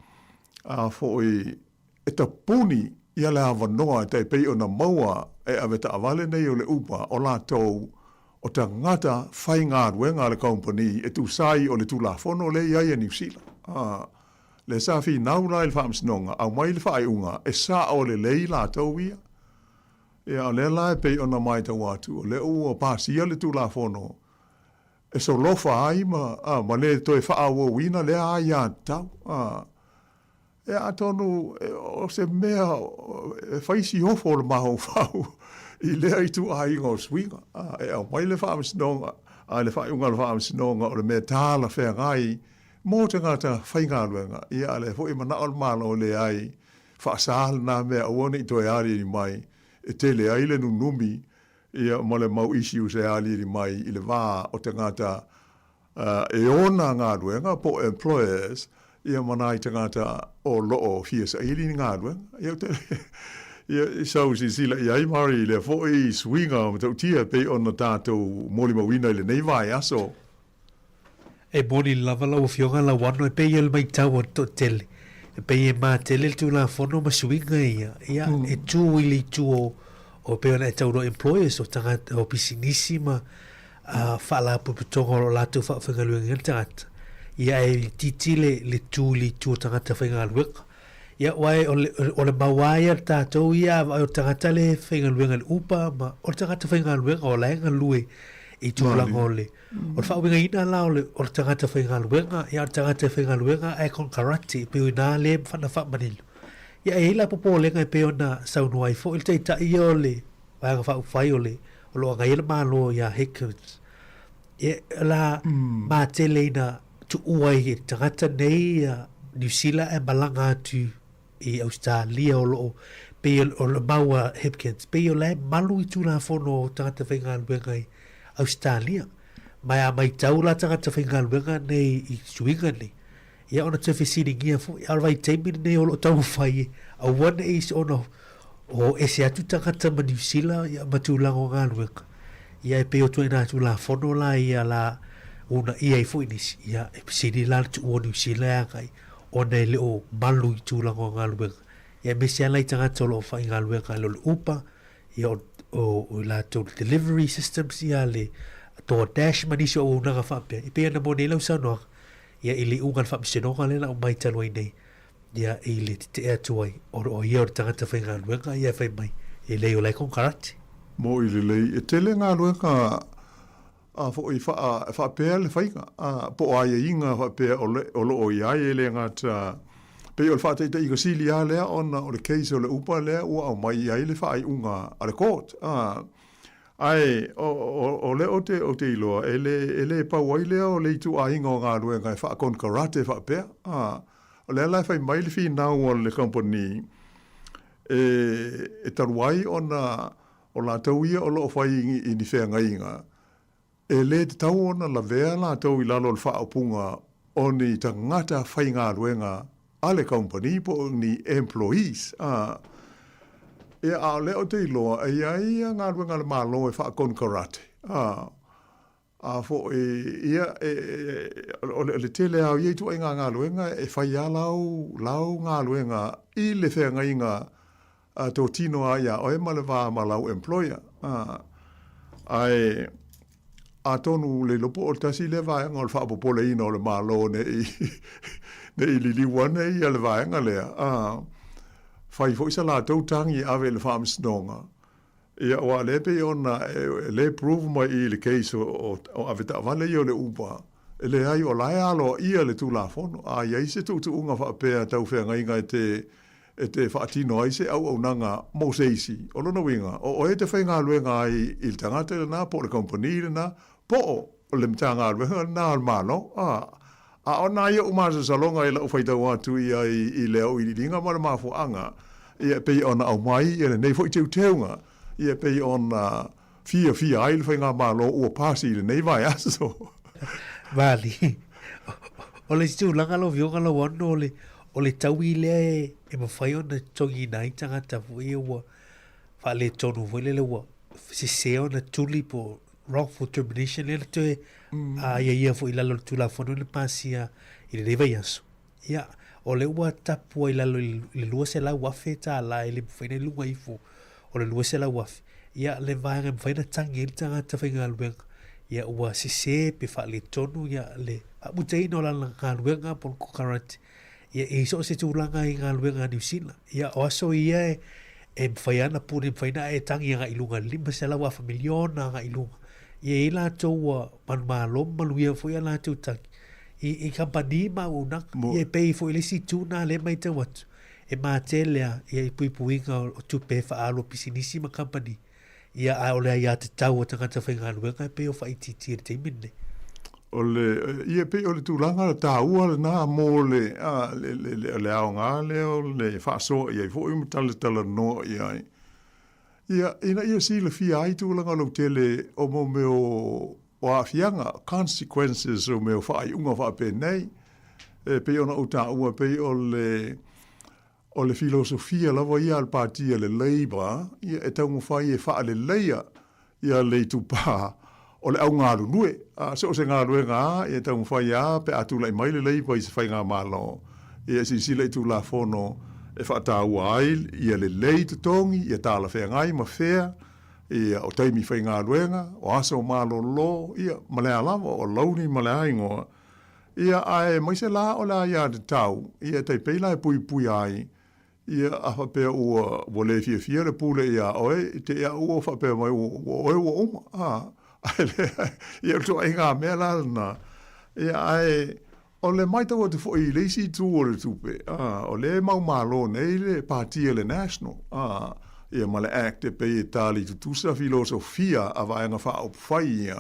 a foi, e tapuni ia le avanoa e tai pei ona maua e ave taavale nei o le Uber, o latou o tagata faigaluega a le kamupani e tusa ai o le Tulafono lea e i ai a Niu Sila. A. Lea sa finau la i le Faamasinoga, aumai le faaiuga e sao lelei latou ia. Ia, o lea la e pei ona matau atu, o lea ua pasia le Tulafono e solofa ai ma, a, ma le toe faaauauina lea aiatatau. A, ia, atonu o se mea e fai si ofo o le mafaufau i lea ituaiga o suiga. A, e aumai le Faamasinoga, a le faaiuga a le Faamasinoga o le mea talafeagai Mō tagata faigaluega, ia a lea foi e manao le Malo e leai, faasa lena mea aua ne i toe aliali mai e tele ai le nunumi ia ma le mau issues e aliali mai i le va o tagata e ona galuega po o employers ia ma nai tagata o lo o fia saili ni galuega. Ia ou te ia i sau silasila i ai Mari i lea foi suiga matautia e pei ona tatou molimauina i lenei vaiaso.
E moni lava lau Afioga Lauano, e pei o le matau a le toatele, e pei e matele le Tulafono ma suiga ia, ia e tu i le itu o, o pei ona e tau loa employers, o tagata, o pisinisi ma uh, faalapotopotoga o lo o latou faafaigaluegaina tagata, ia e itiiti le, le tu i le itu o tagata faigaluega. Ia, aua o le, o le mau lava ia a tatou ia, a vaai o le tagata lea e faigaluega i le Uber ma, o le tagata faigaluega o la e galue i tulaga o le, O le faauigaina la o le, o le tagata faigaluega, ia o le tagata e faigaluega ae konekarate, e pei o inā lea e na faamanino. Ia e i ai la popolega e pei ona saunoa ai foi le taitai ia o le Vaega Faaupufai o le, o lo o agaia le Malo ia Hipkins. Ia, o le a matele ina tuua ai e le tagata nei ia Niu Sila ae malaga atu i Ausetalia o lo o pei o le mau a Hipkins, pei o la e malu i Tulafono o tagata faigaluega i Ausetalia. Ma a maitau la tagata faigaluega nei i suiga nei, ia ona toe fesiligia foi, a o le vaitaimi lenei o lo o taumafai e aua ne i ona o ese atu tagata ma Niu Sila ia ma tulaga o galuega, ia e pei o ituaiga Tulafono la ia la uunaia ai foi nisi, ia e sili la le tuua o Niu Sila e agai ona e le o malu i tulaga o galuega, ia aemaise lava nai tagata o lo o faigaluega i lalo o le Uber, ia o, o, o i latou le delivery systems, ia le DoorDash ma nisi o auaunaga faapea. E pei ona moni ai lau saunoaga, ia i le iuga o le faamasinoga lea na aumai talu ai nei, ia i le tetee atu ai, o, o ia o le tagata faigaluega, ia e fai mai, e leai o la e konekarate.
Moʻi lelei, e tele galuega A foi faa, faapea le faiga, a, po o aiaiga faapea o le, o lo o i ai, e le gata, pei o le faataitaiga sili lava lea ona o le case o le Uber lea ua aumai i ai le faaiuga a le court, a. Ae, o, o, o lea ou te, ou te iloa, e le, e le pau ai lea o le ituaiga o galuega e faakonekarate faapea, a. O lea la e fai mai le finau a le kamupani, e, e talu ai ona O latou ia o lo o fai i ni feagaiga, e le tatau ona lavea latou i lalo o le faaupuga o ni tagata faigaluega a le kamupani po o ni employees, a, ia, a o lea ou te iloa e i ai ia galuega a le Malo e faakonekarate, a, a foi, ia, e, e, o le, o le tele lava o ia ituaiga galuega e fai lava lau, lau galuega i le feagaiga a totino lava iā oe ma le va ma lau employer, a, ae, atonu le iloa po o le tasi lea vaega o le faapopoleina o le Malo ne i, ne i liliu ane ia le vaega lea, a, fai foi sa latou tagi e ave i le Faamasinoga, ia, aua o lea e pei ona e le prove mai i i le case o, o, o avetaavale ia o le Uber, e leai o la e aloaia le Tulafono. A i ai se tuutuuga faapea tau feagaiga e te, e te faatino ai se auaunaga mo se isi. O lona uiga, o oe e te faigaluega ai i le tagata lena po o le kamupani lena, po o le Matagaluega lena a le Malo. A, a o nai oʻu masalosaloga i lau faitau atu i ai i le auiliiliga ma le mafuaaga, ia e pei ona aumai ia lenei foi teuteuga, ia e pei ona fiafia ai le Faigamalo ua pasi i lenei vaiaso.
Vali, o le isi tulaga lau Afioga Lauano, o le, o le taui lea e, e mafai ona totogiina ai tagata foi ia ua faaletonu foi lele ua sese ona tuli po o wrongful termination lea na toe mm. aiaia foi i lalo o le Tulafono na pasia i lenei vaiaso. Ia, o lea ua tapu ai i lalo i le $200,000 e le mafai ona i luga ifo o le $200,000. Ia, le vaega e mafai ona tagi ai le tagata faigaluega, ia ua sese pe faaletonu ia le faamutaina o lana galuega po o le kokarati, ia i so o se tulaga i galuega a Niu Sila. Ia, o aso ia e, e mafai lava ona pune, e mafai ona e tagi agai i luga i le 500 afa miliona agai i luga. Ia e i ai latou ua manumalo ma manuia foi a latou tagi i, i kamupani ma auaunaga. Ia e pei foi i le isi itu lena lea e matau atu, e matele lava ia i puipuiga o tupe e faaalu a pisinisi ma kamupani. Ia, a o le aiatatau a tagata faigaluega e pei o faaitiitia i le taimi lenei.
O le, ia e pei o le tulaga taua lena mo le, a, le, le, le, le aoga lea o le faasoa i ai foi ma talatalanoa i ai. Ia, ina ia silafia ai tulaga lautele o mo mea o, o aafiaga, consequences o mea o faaiuga faapenei, e pei ona ou taua, e pei o le, o le filosofia lava ia a le Pati a le Labour, ia e taumafai e faaleleia ia le itupa o le augalulue. A so o se galuega lava, ia e taumafai lava pe a tulai mai le Labour i se faigamalo, ia e silasila i Tulafono e faataua ai ia lelei totogi, ia talafeagai ma fea, ia o taimi faigaluega, o aso malolo, ia ma le a lava, o alauni ma le a igoa. Ia, ae aemaise la o le aiatatau, ia e tai pei la e puipuia ai, ia a faapea ua, ua le fiafia le pule iā oe, i te i a ua faapea mai ua, ua oe ua uma, a, ae leai, ia o le ituaiga mea la lena. Ia, ae o le matau atu foi i le isi itu o le tupe, a, o lea e maumalo nei le Pati a le National, a, ia ma le Act e pei e tali tutusa filosofia a Vaega Faaupufai ia,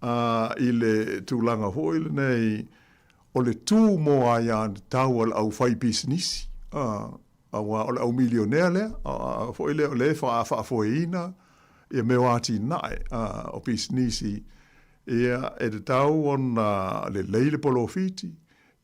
ā, i le tulaga foi lenei o le tū mō aiatatau a le aufaipisinisi, ā, aua o le au milionea lea, ā, foi lea o lea e faafoeina ia mea o atinae, ā, o pisinisi, ia, e tatau ona lelei le polofiti,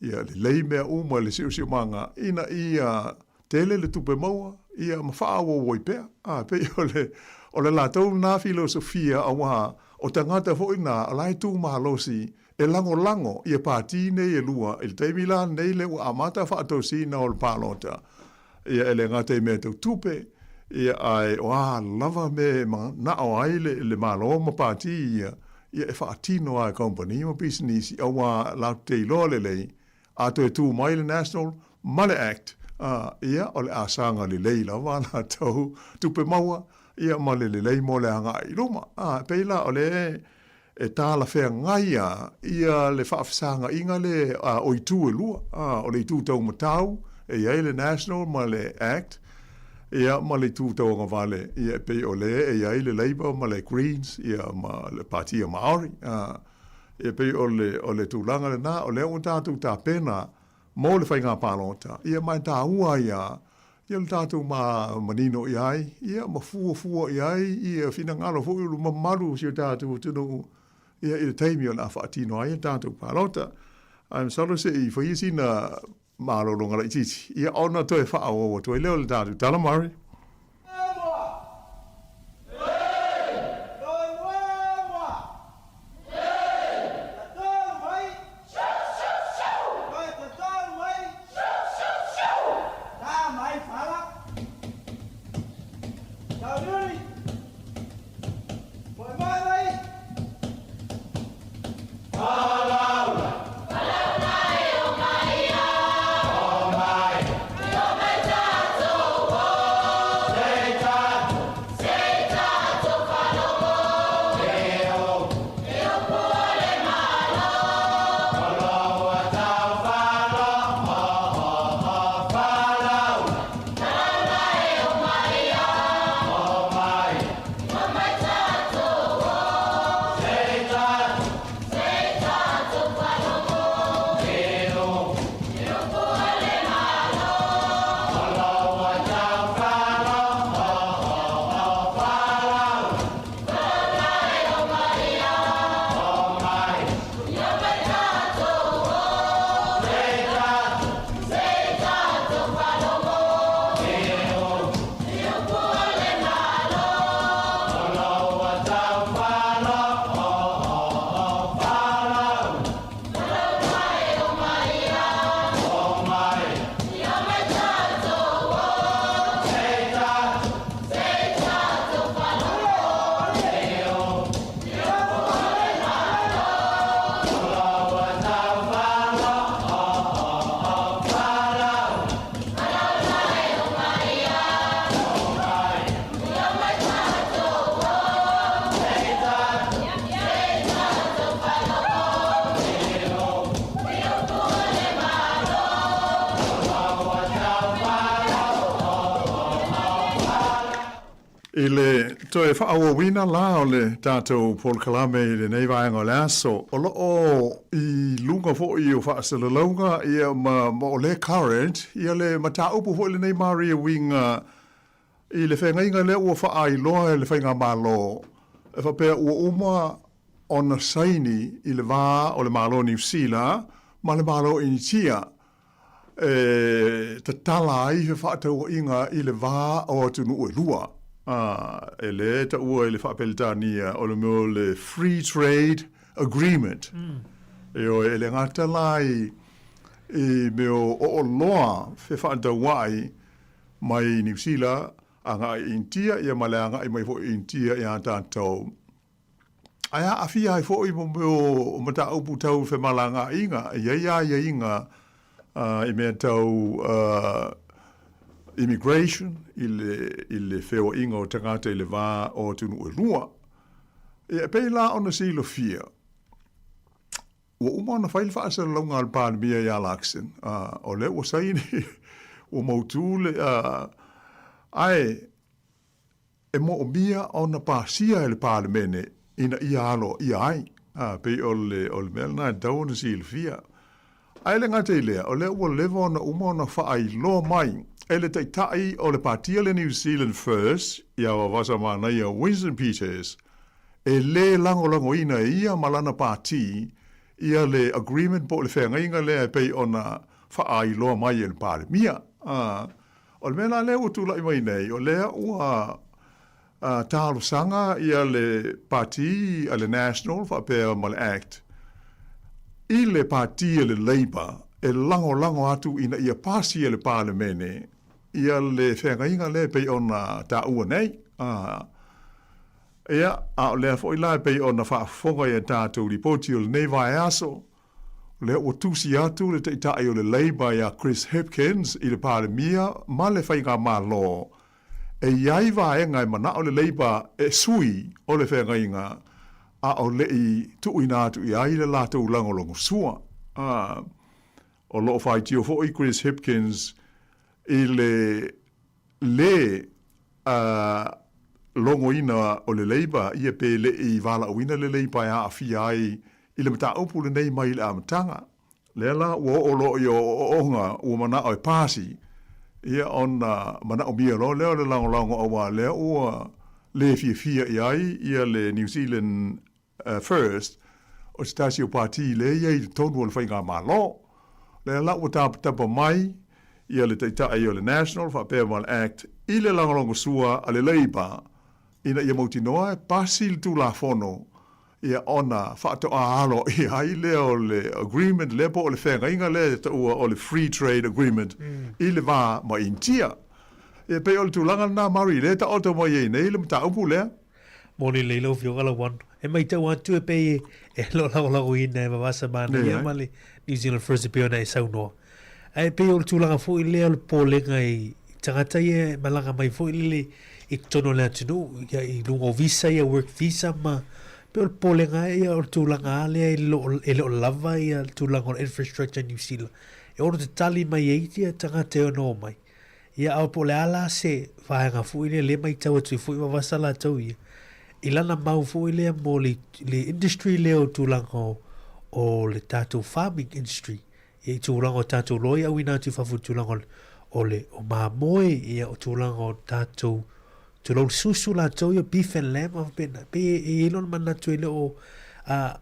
Ia lelei mea uma i le siosiomaga ina ia tele le tupe maua, ia ma faaauau ai pea. A, pei o le, o le latou lena filosofia auā o tagata foi na o la e tu malosi e lagolago ia pati nei e lua i le taimi la lenei lea ua amata faatosina o le palota. Ia e le gata i mea tau tupe, ia ae o a lava mea e manao ai le, le Malo ma pati ia, ia e faatino lava e kamupani ma pisinisi auā latou te iloa lelei, a toe tū mai le National ma le Act, ā, ia o le a saga lelei lava a latou tupe maua, ia ma le lelei mo le agai i luma. Ā, e pei la o le e talafeagai a ia le faafesagaiga le a o itu e lua, a o le itu taumatau e i ai le National ma le Act, ia ma le itu tauagavale, ia e pei o le e i ai le Labour ma le Greens, ia ma le Patia Maori, a e pei o le o le tulaga lena, o lea ua tatou tapena mo le faiga palota, ia ma e taua ai a ia lo tatou manino i ai, ia ma fuafua i ai ia finagalo foi o le mamalu o si o tatou atunuu ia i le taimi o le a faatino ai a tatou palota. Ae masalo se i faia sina malologa laitiiti, ia ona toe faaauau atu ai lea o le tatou tala Murray. I le toe faaauauina la o le tatou polokalame i lenei vaega o le aso, o lo o i luga foi o faasalalauga ia ma, ma o lea current ia le mataupu foi lenei Maria uiga i le feagaiga lea ua faailoa e le Faigamalo e faapea ua uma ona saini i le va o le Malo o Niu Sila ma le Malo o Initia e tatala ai fefaatauaiga i le va o atunuu e lua. A, e lē taua i le Faa-Peretania o le mea o le Free Trade Agreement. Ioe, e le gata la i, i mea o oloa fefaatauai mai Niu Sila agai i Initia, ia ma le agai mai foi i Initia iā tatou. Ae aafia ai foi mo mea o mataupu tau femalagaaiga, e i ai aiaiga i mea tau immigration i le, i le feoaiga o tagata i le va o atunuu e lua. Ia, e pei la ona silafia, ua uma ona fai le faasalalauga a le Palemia ia Luxon, o lea ua saini, ua mautu le, ae e moomia ona pasia e le Palemene ina ia aloaia ai. A, pei o le, o le mea lena e tatau ona silafia. Ae le gata i lea, o lea ua leva ona uma ona faailoa mai e le Taitai o le Patia le New Zealand First, ia Vavasa Manaia Winston Peters, e lē lagolagoina e ia ma lana pati ia le agreement po o le feagaiga lea e pei ona faailoa mai e le Palemia. A, O le mea la lea ua tulai mai nei, o lea ua talosaga ia le Pati a le National faapea ma le Act i le Pati a le Labour e lagolago atu ina ia pasi e le Palemene ia le feagaiga lea e pei ona taua nei. Ia, a o lea foi la e pei ona faafofoga i a tatou lipoti o lenei vaiaso, O lea ua tusi atu le Taitai o le Labour ia Chris Hipkins i le Palemia ma le Faigamalo e i ai vaega e manao le Labour e sui o le feagaiga a o le i tuuina atu i ai le latou lagolagosua. O lo o faitio foi Chris Hipkins i le lē logoina o le Labour ia pe le i valaauina le Labour e aafia ai i le mataupu lenei mai le amataga. Lea la ua oo loa i ooooga ua manao e pasi, ia ona manaomia loa lea o le lagolago auā lea ua le fiafia i ai ia le New Zealand First. O se tasi o pati lea e i ai i totonu o le Faigamalo. Lea la ua tapatapa mai ia le Taitai o le National faapea ma le Act i le lagolagosua a le Labour ina ia mautinoa e pasi le Tulafono ia ona faatoa alo ai lea o le agreement lea po o le feagaiga lea e taua o le Free Trade Agreement i le va ma Initia. Ia pei o le tulaga lena Murray lea e taoto mai ai nei le mataupu lea.
Moni lelei lau Afioga Lauano. E matau atu e pei e le o lagolagoina e Vavasa Manaia ma le New Zealand First e pei ona e saunoa. Ae pei o le tulaga foi lea o le popolega i tagata ia e malaga mai foi lele i totonu o le atunuu ia i luga o visa ia work visa ma pei o le popolega ia o le tulaga lava lea e le o e le o lava ia le tulaga o le infrastructure i Niu Sila e ono tatali mai ai ia tagata e ono omai. Ia a po o le a la se vaega foi lea lea matau atu ai foi vavasa latou ia i lana mau foi lea mo le le industry lea o tulaga o o le tatou farming industry ia i tulaga o tatou loa ia auina atu i fafo i tulaga o le o le o mamoe ia o tulaga o tatou tulou le susu latou ia beef and lamb ma faapena pei e i ai lona manatu e le o a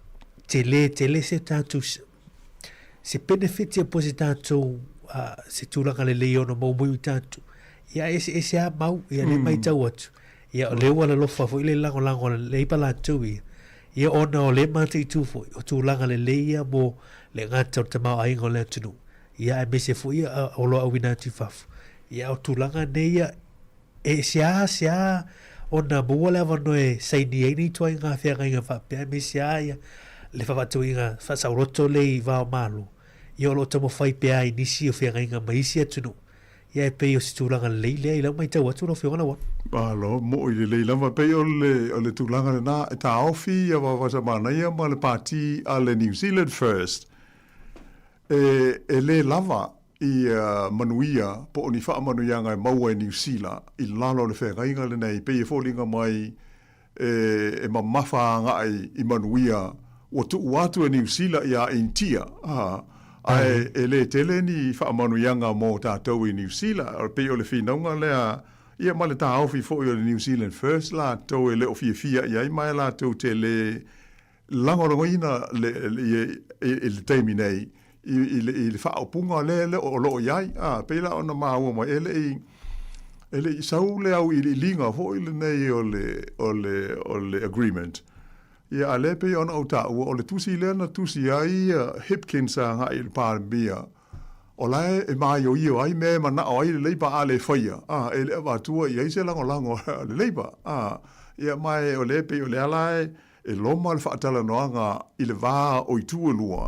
tele tele se tatou se benefit ia po o se tatou se tulaga lelei e ono maua mai i tatou. Ia e eseese lava mau, ia lea e matau atu, ia o lea ua alolofa foi le lagolago a le Leipa latou ia, ia ona o lea e mataitu foi, o tulaga lelei ia mo le gata o le tamaoaiga o le atunuu, ia aemaise foi ia oloa auina atu i fafo. Ia a o tulaga nei ia, E seāseā ona maua le avanoa e saini ai nei ituaiga feagaiga faapea aemaise lava ia le faavaatuiga faasaoloto lea i va o Malo, ia o lo o taumafai pea ai nisi o feagaiga mai isi atunuu. Ia e pei o se tulaga lelei lea i lau matau atu lau Afioga Lauano.
Malo, moʻi lelei lava. E pei o le, o le tulaga lena, e taofi ia Vaovasa Manaia ma le Pati a le New Zealand First. E, e le lava i manuia po o ni faamanuiaga e maua e Niu Sila i lalo o le feagaiga lenei, pei e foliga mai e, e mamafa agai i manuia ua tuu atu e Niu Sila iā Initia, a, ae e le tele ni faamanuiaga mo tatou i Niu Sila. Pei o le finauga lea, ia ma le taofi foi o le New Zealand First latou e le o fiafia i ai ma e latou te le lagolagoina le, le, i le taimi nei i, i, i le faaupuga lea le o lo o i ai. A, pei la ona maua mai, e le i, e le i sau le auiliiliga foi lenei o le, o le, o le agreement. Ia, a lea pei ona ou taua, o le tusi lea na tusi ai Hipkins agai i le Palemia, o la e maioio ai mea e manao ai le Labour a le faia, a, e le avatua i ai se lagolago a le Labour. A, ia, ma e o lea pei o lea la e, E loma le faatalanoaga i le va o itu e lua,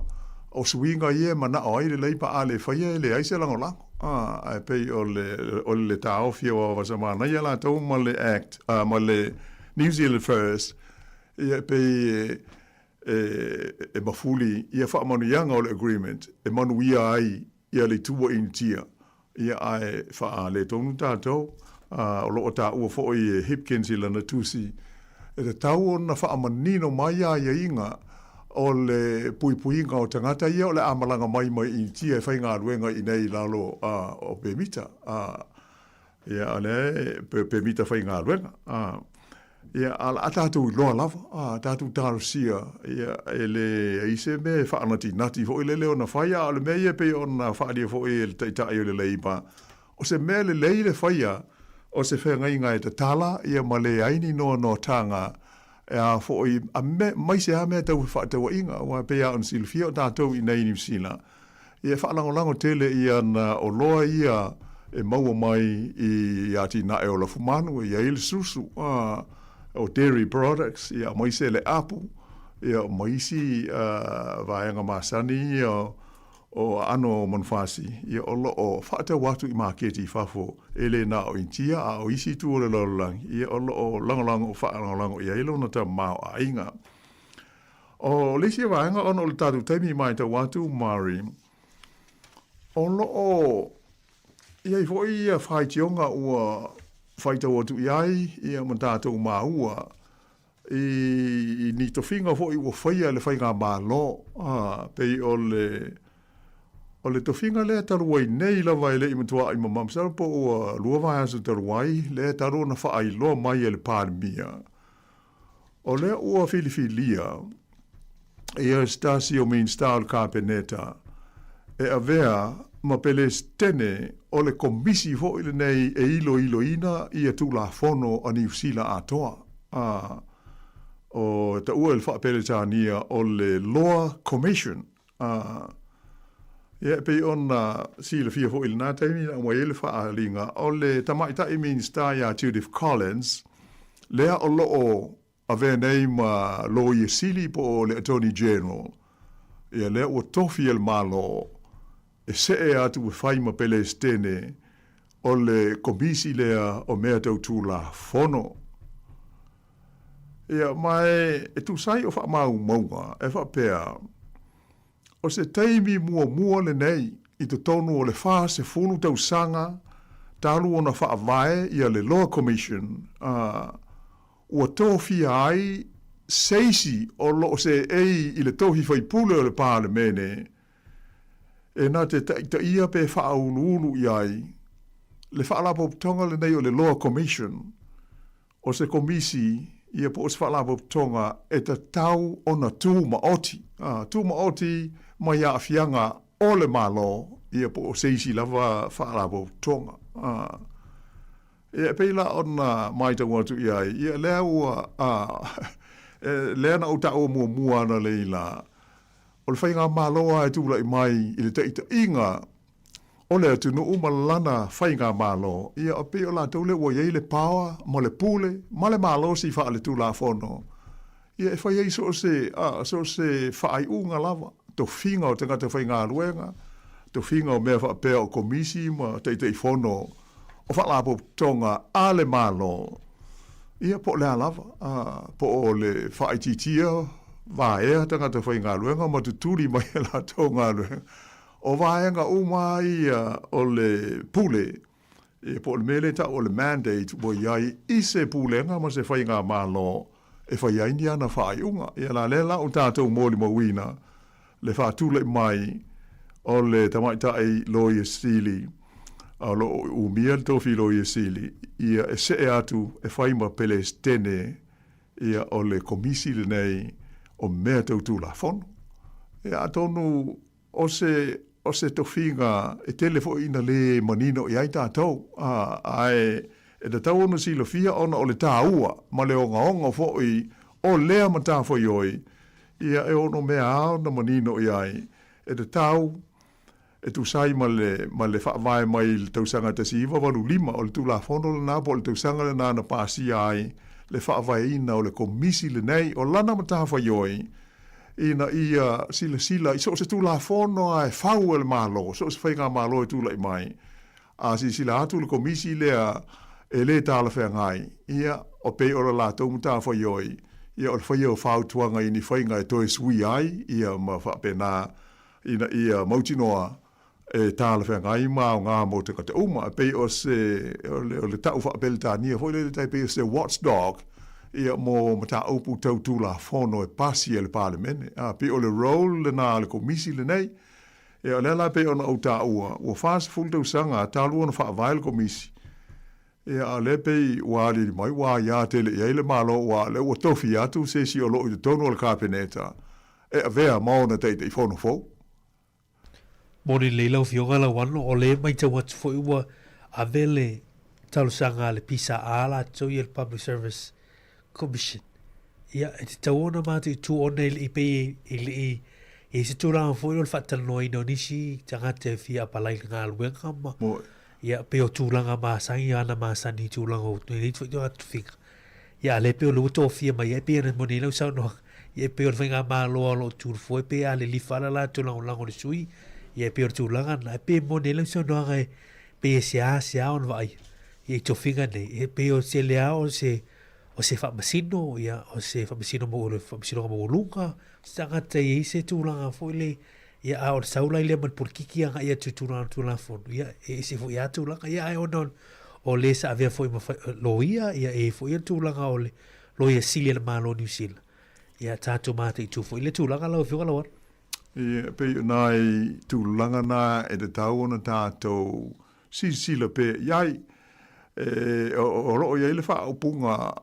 o suiga ia e manao ai le Leipa a le faia e leai se lagolago. A, ae pei o le, o le taofi o Vasamanaia latou ma le Act, a, ma le New Zealand First, ia e pei e, e, e mafuli ia faamanuiaga o le agreement e manuia ai ia le itu ua initia, ia ae faaletonu tatou. A, o lo o taua foi e Hipkins i lana tusi, e tatau ona faamanino mai aiaiga o le puipuiga o tagata ia o le a malaga mai mai Initia e faigaluega i inei i lalo o pemita. A, ia, o lea e pemita faigaluega. A, Ia, a o le a tatou iloa lava, a tatou talosia, ia, e leai se mea e faanatinati foi lele ona fai, a o le mea ia e pei ona faaalia foi e le Taitai o le Leipa, o se mea lelei le faia o se feagaiga e tatala, ia, ma leai ni noanoataga e a foi, a me, maise lava mea tau fefaatauaiga, aua e pei lava ona silafia o tatou i inei i Niu Sila, Ia e faalagolago tele i ana oloa ia e maua mai i atinae o lafumanu e i ai le susu, a, o dairy products, ia aemaise le apu, ia ma isi vaega masani ia o aano o manufasi, ia o lo o faatau atu i maketi i fafo, e le na o Initia a o isi itu o le lalolagi, ia o lo o lagolago faalagolago i ai lona tamaoaiga. O le isi vaega ona o le tatou taimi mai tau atu Mari, o lo o i ai foi ia faitioga ua faitau atu i ai ia ma tatou maua i, i ni tofiga foi ua faia e le faigamalo, a, pei o le o le tofiga lea talu ai nei lava e le i matua'i mamao, masalo po ua lua vaiaso talu ai, lea talu ona faailoa mai e le Palemia. O lea ua filifilia Ia se tasi o Minisita o le Kapeneta e avea ma Pelesitene o le Komisi foi lenei e iloiloina ia Tulafono a Niu Sila atoa, a o e taua i le faa-Peretania o le Law Commission. A ia e pei ona silafia foi i lena taimi na aumai ai le faaaliga o le Tamaitai Minisita ia Judith Collins, lea o lo o avea nei ma Loia Sili po o le Attorney General, ia lea ua tofi e le Malo e see atu e fai ma Pelesitene o le Komisi lea o Mea Tau Tulafono. Ia, ma e tusa ai o faamaumauga e faapea, o se taimi muamua lenei i totonu o le 40 tausaga talu ona faavae ia le Law Commission, a, ua tofia ai se isi o lo o seei i le tofi faipule o le Palemene e na te taitaia pe faauluulu i ai le Faalapotopotoga lenei o le Law Commission, o se komisi ia po o se faalapotopotoga e tatau ona tumaoti, a, tumaoti mai aafiaga o le Malo ia po o se isi lava faalapotopotoga. A. Ia, e pei la ona matau atu i ai, ia, lea ua, a, lea na ou taua muamua analeila, o le faigamalo lava e tulai mai i le taitaiga o le atunuu ma lana faigamalo, ia, e pei o latou lea ua i ai le power ma le pule ma le malosi faaletulafono, ia, e fai ai so o se, a, so o se faaiuga lava, tofiga o tagata faigaluega, tofiga o mea faapea o komisi ma Taitaifono o faalapotopotoga a le Malo, ia, po o le a lava, a, po o le faaitiitia vaea tagata faigaluega ma tutuli mai e latou galuega. O vaega uma lava ia o le pule, ia po o le mea lea e tau o le mandate ua i ai i se pulega ma se faigamalo e fai ai ni ana faaiuga. Ia la lea la ua tatou molimauina le faatulai mai o le tamaitai Loia Sili, o lo o umia le tofi Loia Sili, ia e see atu e fai ma Pelesitene ia o le Komisi lenei o Mea Tau Tulafono. Ia atonu O se, o se tofiga e tele foi ina lē manino i ai tatou, a, ae e tatau ona silafia ona o le tāua ma le ogaoga foi o lea matafaioi, ia e ono mea lava ona manino i ai, e tatau e tusa ai ma le, ma le faavae mai i le tausaga 1985, o le Tulafono lena po o le tausaga lena na pasia ai le faavaeina o le Komisi lenei, o lana matafaioi, ina ia silasila i so o se Tulafono lava e fau e le Malo, so o se faigamalo e tulai mai, a silasila atu le Komisi lea e le talafeagai, ia, e pei o le latou matafaioi, ia, o le faia o fautuaga i ni faiga e toe suia ai, ia, ma faapena ina ia mautinoa e talafeagai ma aoga mo tagata uma. E pei o se, o le, o le ta'u faa-Peretania foi lele tai pei o se watchdog, ia, mo mataupu tau Tulafono e pasi e le Palemene. A, pei o le role lena a le Komisi lenei. Ia, o lea la e pei ona ou taua, ua 40 tausaga talu ona faavae le Komisi, ia, a o lea e pei ua aliali mai ua aia tele i ai le Malo, aua o lea ua tofi atu se isi o lo o i totonu o le Kapeneta e avea ma ona Taitaifono fou.
Moni lelei lau Afioga Lauano, o lea e matau atu foi ua ave le talosaga a le PSA latou ia le Public Service Commission. Ia, e tatau ona matou itu ona e le i pei e le i i ai se tulaga foi o le faatalanoaina o nisi tagata e fia apalai i le galuega ma ia pei o tulaga masani ana masani i tulaga o lenei foi tofiga. Ia, a lea pei o lea ua tofia mai ai, pei ona moni ai lau saunoaga, ia e pei o le faigamalo lava o lo o tu i le foe, pei a lilifa lava le latou lagolago i le sui, ia e pei o le tulaga lena. E pei e moni ai lau saunoaga e pei e seasea ona vaaia ia i tofiga nei, e pei o se lea o se o se faamasino, ia, o se faamasino mo le faamasinoga maualuga, se tagata e i ai se tulaga foi lea Ia, a o le sau la lea ma le polokiki agai atu i tulaga o le Tulafono, ia, e ese foi lava tulaga. Ia, ae ona o le sa avea foi ma loia, ia, e i ai foi le tulaga o le Loia Sili a le Malo o Niu Sila. Ia, tatou mataitu foi lea tulaga lau Afioga Lauano.
Ia, e pei o nai tulaga na e tatau ona tatou silasila pea i ai. E, o lo o i ai le faaupuga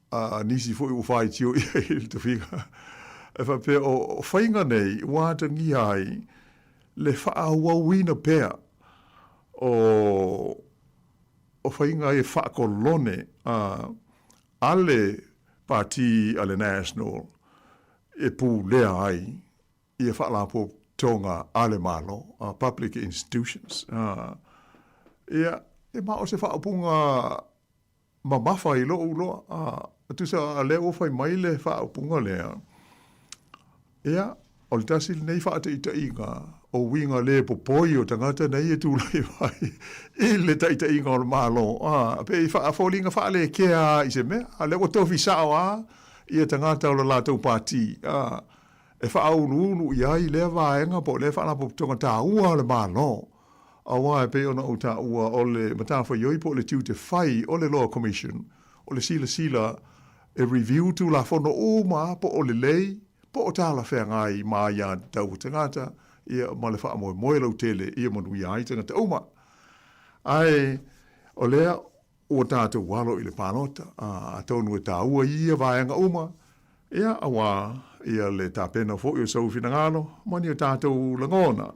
a nisi foi ua faitio i ai i le tofiga. E faapea o faiga nei ua atagia ai le faaauauina pea o o faiga e faakolone a a le Pati a le National e pulea ai ia faalapotopotoga a le Malo, public institutions. Ia, e ma o se faaupuga mamafa i lou iloa, a, tusa lea ua fai mai le faaupuga lea, ia, o le tasi lenei faataitaiga o uiga le popoi o tagata nei e tulai mai i le taitaiga o le Malo, a, pei faafoliga faalekea lava i se mea, a lea ua tofi sao lava ia tagata o le latou pati, a, e faauluulu i ai lea vaega po o lea faalapotopotoga taua a le Malo, aua e pei ona ou taua o le matafaioi po o le tiute fai o le Law Commission o le silasila e review Tulafono uma lava po o lelei po o talafeagai ma aiatatau a tagata ia ma le faamoemoe lautele ia manuia ai tagata uma. Ae o lea Ua tatou alo i le palota, a, atonu e taua ia vaega uma, ia, auā, ia le tapena foi o sou finagalo ma ni o tatou lagona,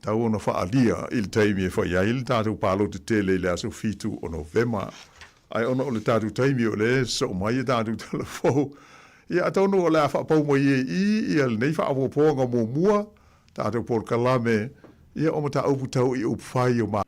tau ona faaalia i le taimi e fai ai le tatou palota tele i le aso 7 o Novema. Ae ona o le tatou taimi o lea e sosoo mai a tatou tala fou, ia, atonu o le a faapau mai ai i i ia lenei faaopoopoga muamua, tatou polokalame, ia, o mataupu tau i upufai o Malo.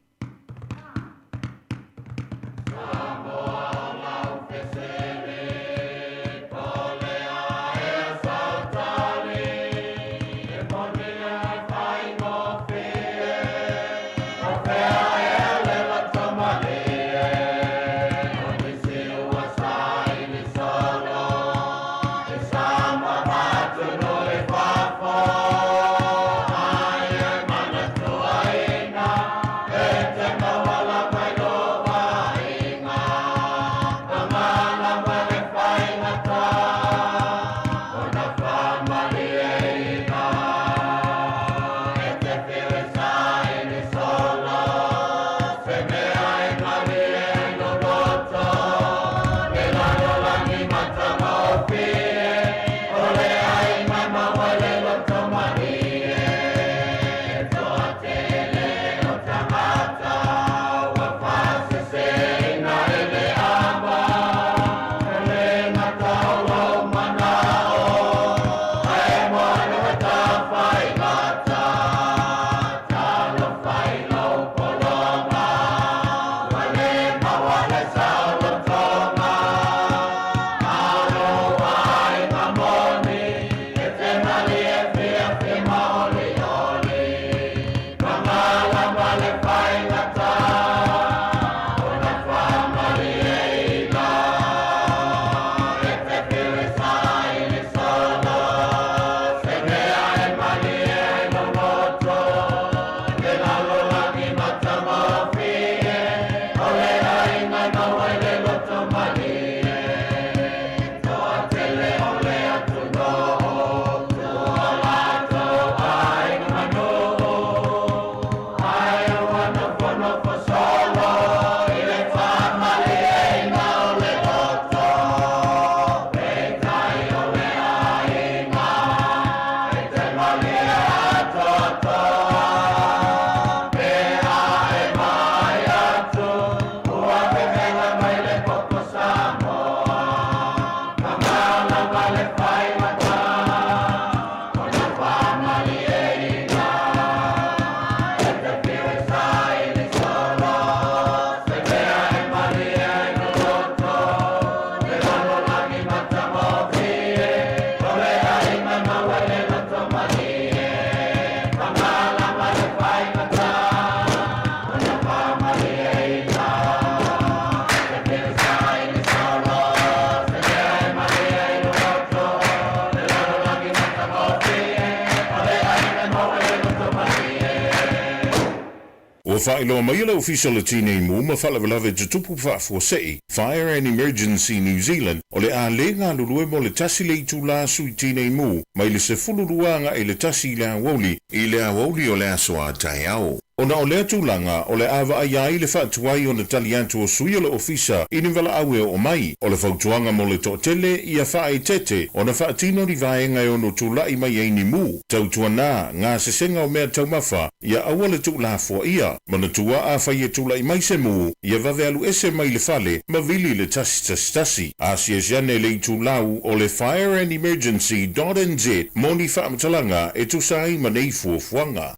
Ua faailoa mai le Ofisa o le Tinei Mu ma Faalavelave Tutupu Faafuasei, Fire and Emergency New Zealand, o le a le galulue mo le tasi le itulā sui tinei mu mai le 12 agai i le tasi i le aoauli i le aoauli o le aso a taeao. Ona o lea tulaga, o le a vaaia ai le faatuai ona tali atu o sui o le Ofisa i ni valaau e oo mai. O le fautuaga mo le toatele, ia faaeteete ona faatino ni vaega e ono tulai mai ai ni mu. Tautuana, gasesega o mea taumafa, ia aua le tuulafoaia. Manatua afai e tulai mai se mu, ia vave alu ese mai le fale ma vili i le 111. Asiasi ane i le itulau o le fireandemergency dot nz mo ni faamatalaga e tusa ai ma nei fuafuaga.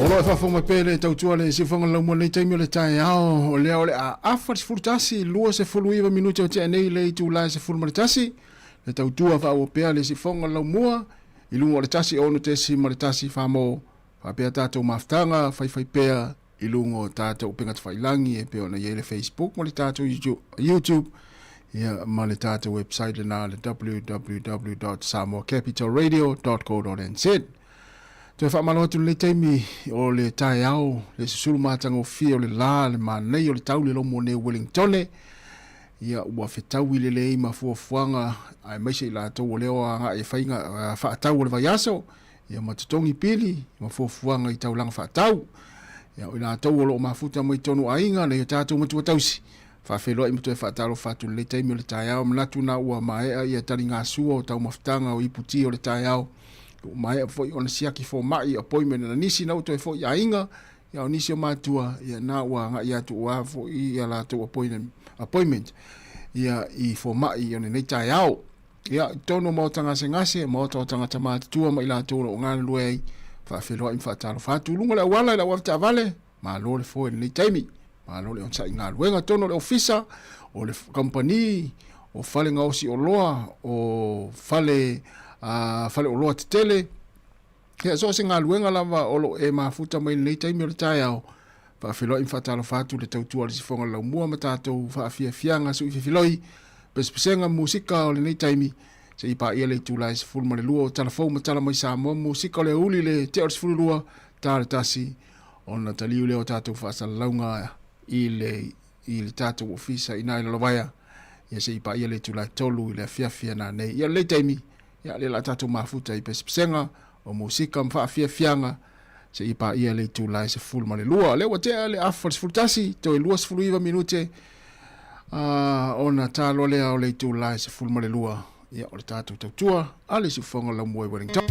O lo o e faafofoga mai pea le tautua le siufofoga le laumua i lenei taimi o le taeao, o lea o le a afa le 11, 29 minute o tea nei le itula e 11, le tautua faaauau pea le siufofoga le laumua i luga o le 1 6 1 4 mo faapea tatou mafutaga faifai pea i luga o tatou upega tafailagi e pei ona i ai le Facebook ma le tatou YouTube ia ma le tatou website lena le www.samoacapitalradio.co.nz. Toe faamalo atu lenei taimi o le taeao, le susulu matagofie o le la, le manaia o le tau le lomo nei Wellingtone. Ia ua fetaui lelei ma fuafuaga aemaise i latou o lea o agai e faiga faatau o le vaiaso. Ia ma totogi pili ma fuafuaga i taulaga faatau. Ia, o i latou o lo o mafuta mai totonu o aiga, nai o tatou matua tausi, faafeiloai ma toe faatalofa atu i lenei taimi o le taeao. Manatu na ua maea ia taligasua o taumafataga o iputi o le taeao, ua maea foi ona siaki fomai, appointment na nisi na ua toe foi i aiga, ia o nisi o matua, ia na ua agai atu ua foi ia latou appointment ia i fomai o lenei taeao. Ia, i totonu o maota gasegase, maota o tagata matutua ma i latou o lo o galulue ai, faafeiloai ma faatalofa atu. I luga o le auala i lau avetaavale, malo le foe i lenei taimi. Malo le onosai i galuega i totonu o le ofisa, o le kamupani, o fale gaosi oloa, o fale, uh, fale oloa tetele. Ia, so o se galuega lava o lo o e mafuta mai i lenei taimi o le taeao, Faafeiloai ma faatalofa atu le tautua a le Sifoga le Laumua ma tatou faafiafiaga suififiloi, pesepesega ma musika o lenei taimi, seia paia le itula e 12 o tala fou ma tala mai Samoa ma musika o le aoauli le tea o le 12 ta le tasi ona taliu lea o tatou faasalalauga i le i le tatou ofisa i na i Lalovaea ia seia paia le itula e 3 i le afiafi a nanei. Ia lenei taimi, ia lea la tatou mafuta i pesepesega o musika ma faafiafiaga seia paia le itula e 12. O lea ua tea le afa o le 11, toe 29 minute ona ta loa lea o le itula e 12, ia o le tatou tautua a le siufofoga laumua i Wellington.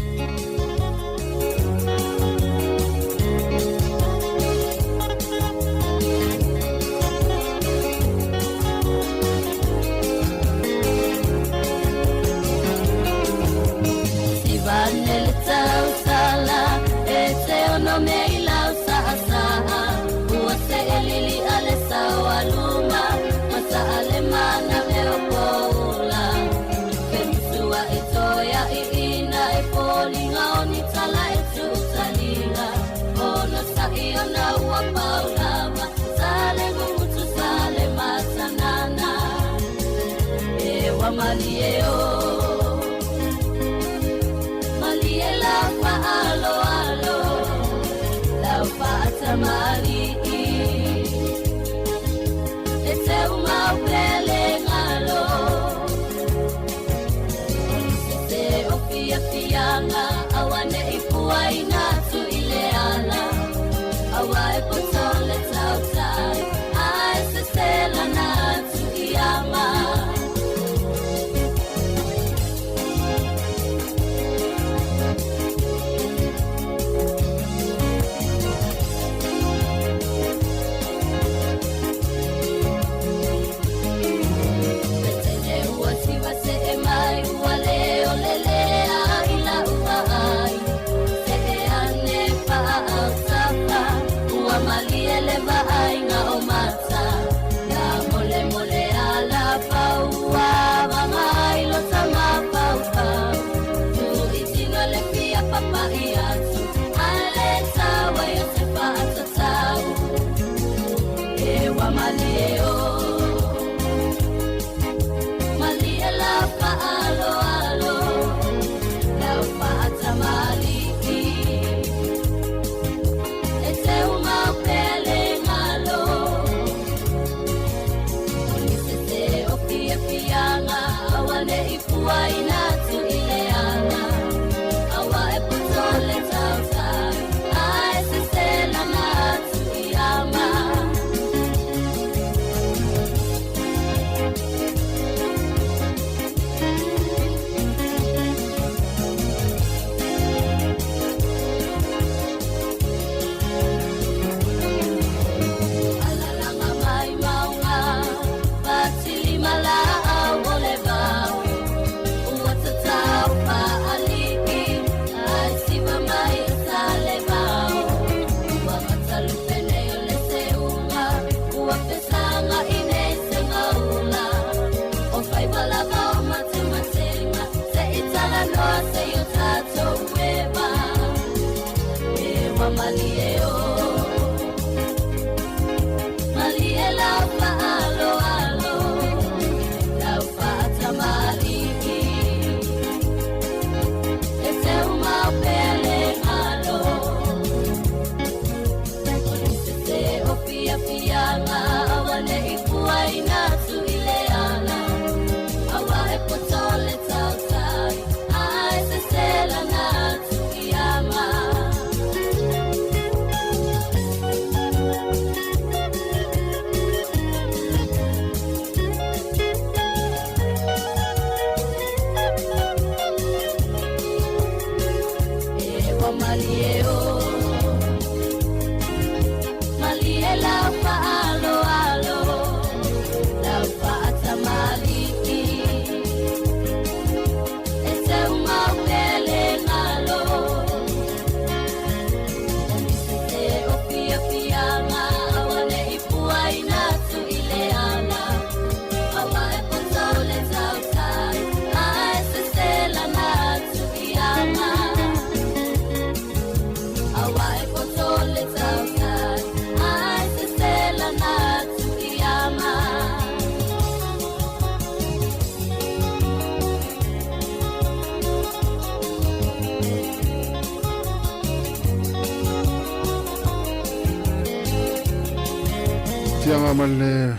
Fiaga ma le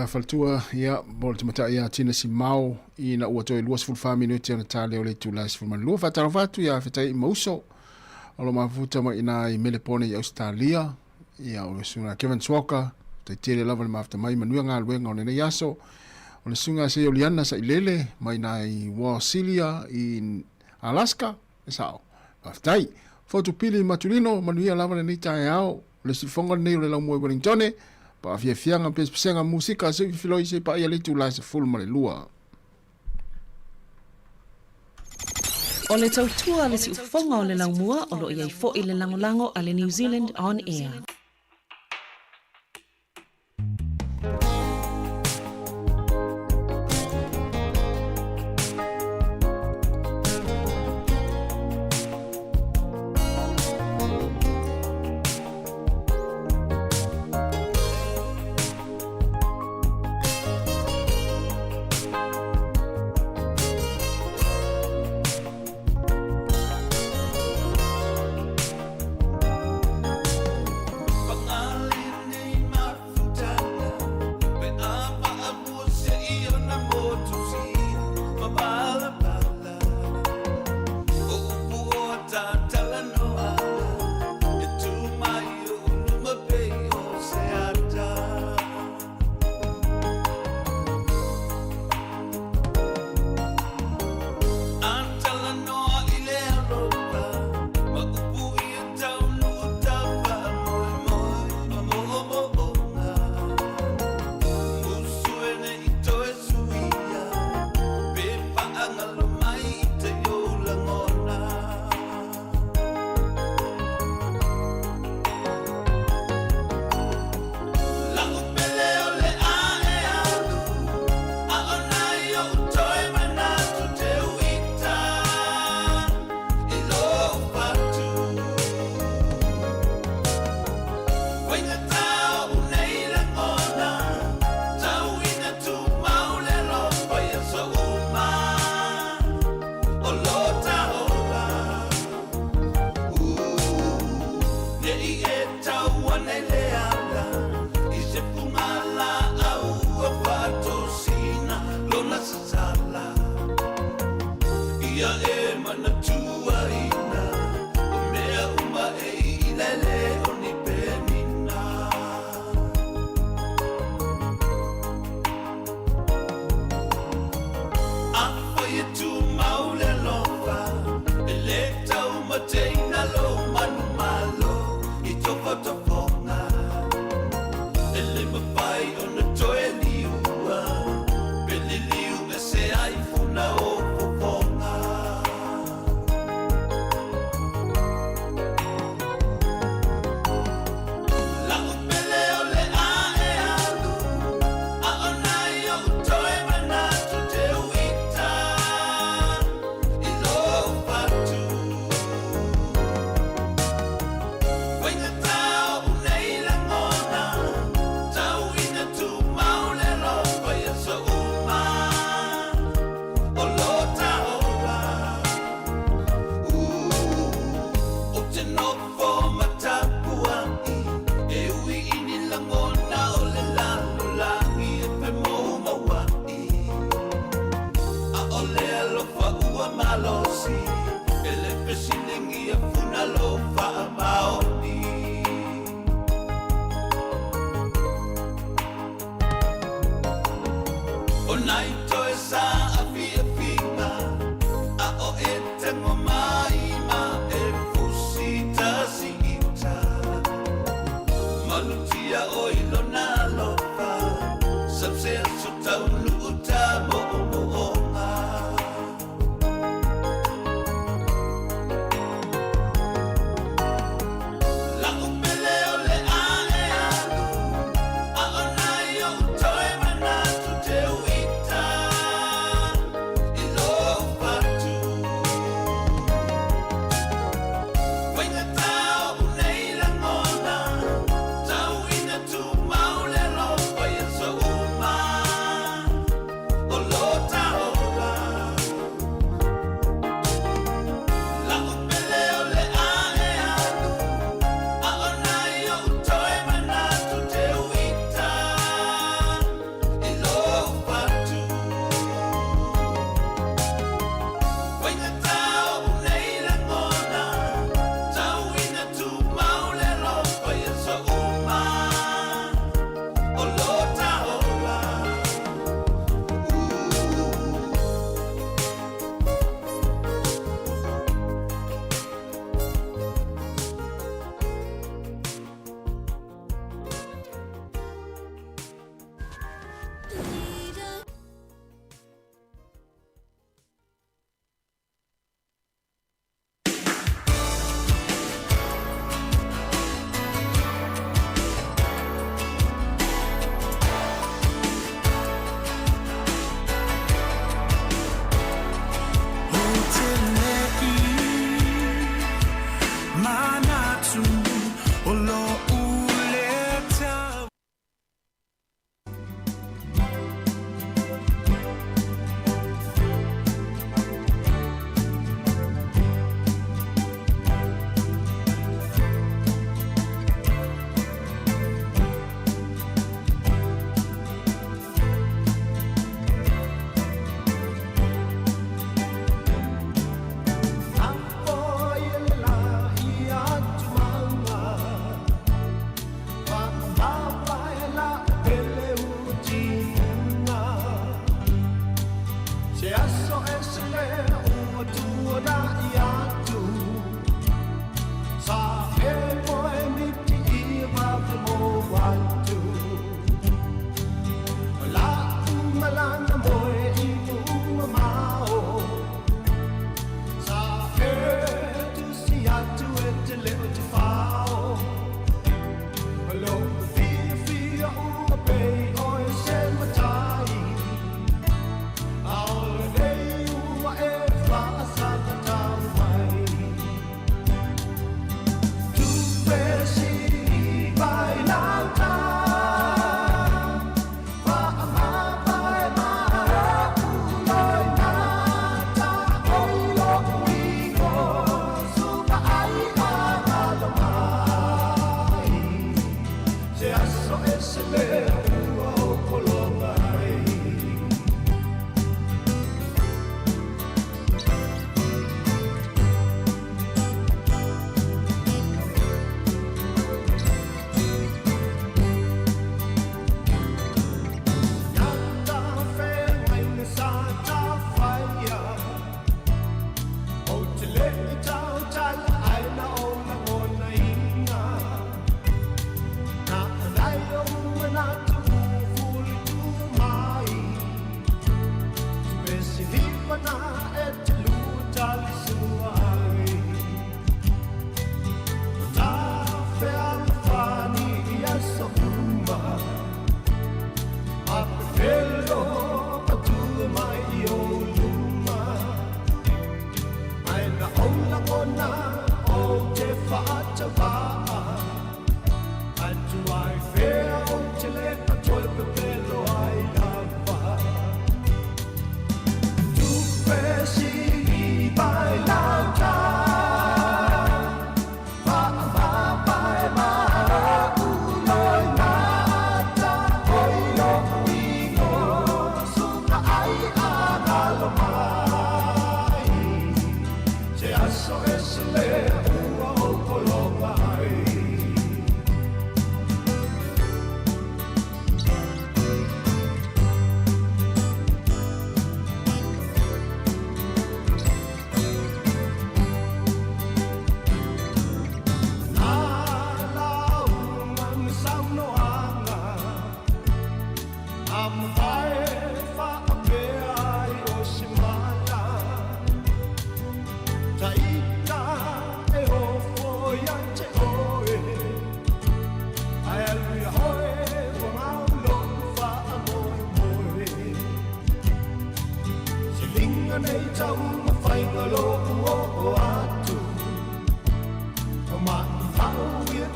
faletua, ia, mo le tamatai ia Tina Simao ina ua toe 24 minute ona ta lea o le itula e 12. Faatalofa atu ia Fetai ma Uso o lo mafuta mai ina i Melepone i Ausetalia. Ia, o le susuga Kevin Swalker, tai tele lava le mafuta mai manuia galuega o lenei aso. O le susuga Seioliana Sailele mai ina i Wasilia i Alaska, e sao. Faafetai. Fotu Pili Matulino, manuia lava lenei taeao. O le sifoga lenei o le laumua i Wellingtone, paafiafiaga pesepesega musika se i filoi se i paia le itula e 12.
O le tautua a le siufofoga o le laumua o lo o i ai foi le lagolago a le New Zealand On Air.
nai toe saafiafiga a o e tago mai ma e fusi tasiita malutia o i lona alofa sau se aso taunuu ta moomooga. La'u pele o le a e alu a o nai o'u toe manatu teuita i lou fatu Faigata o'u nei lagona tau ina tumau.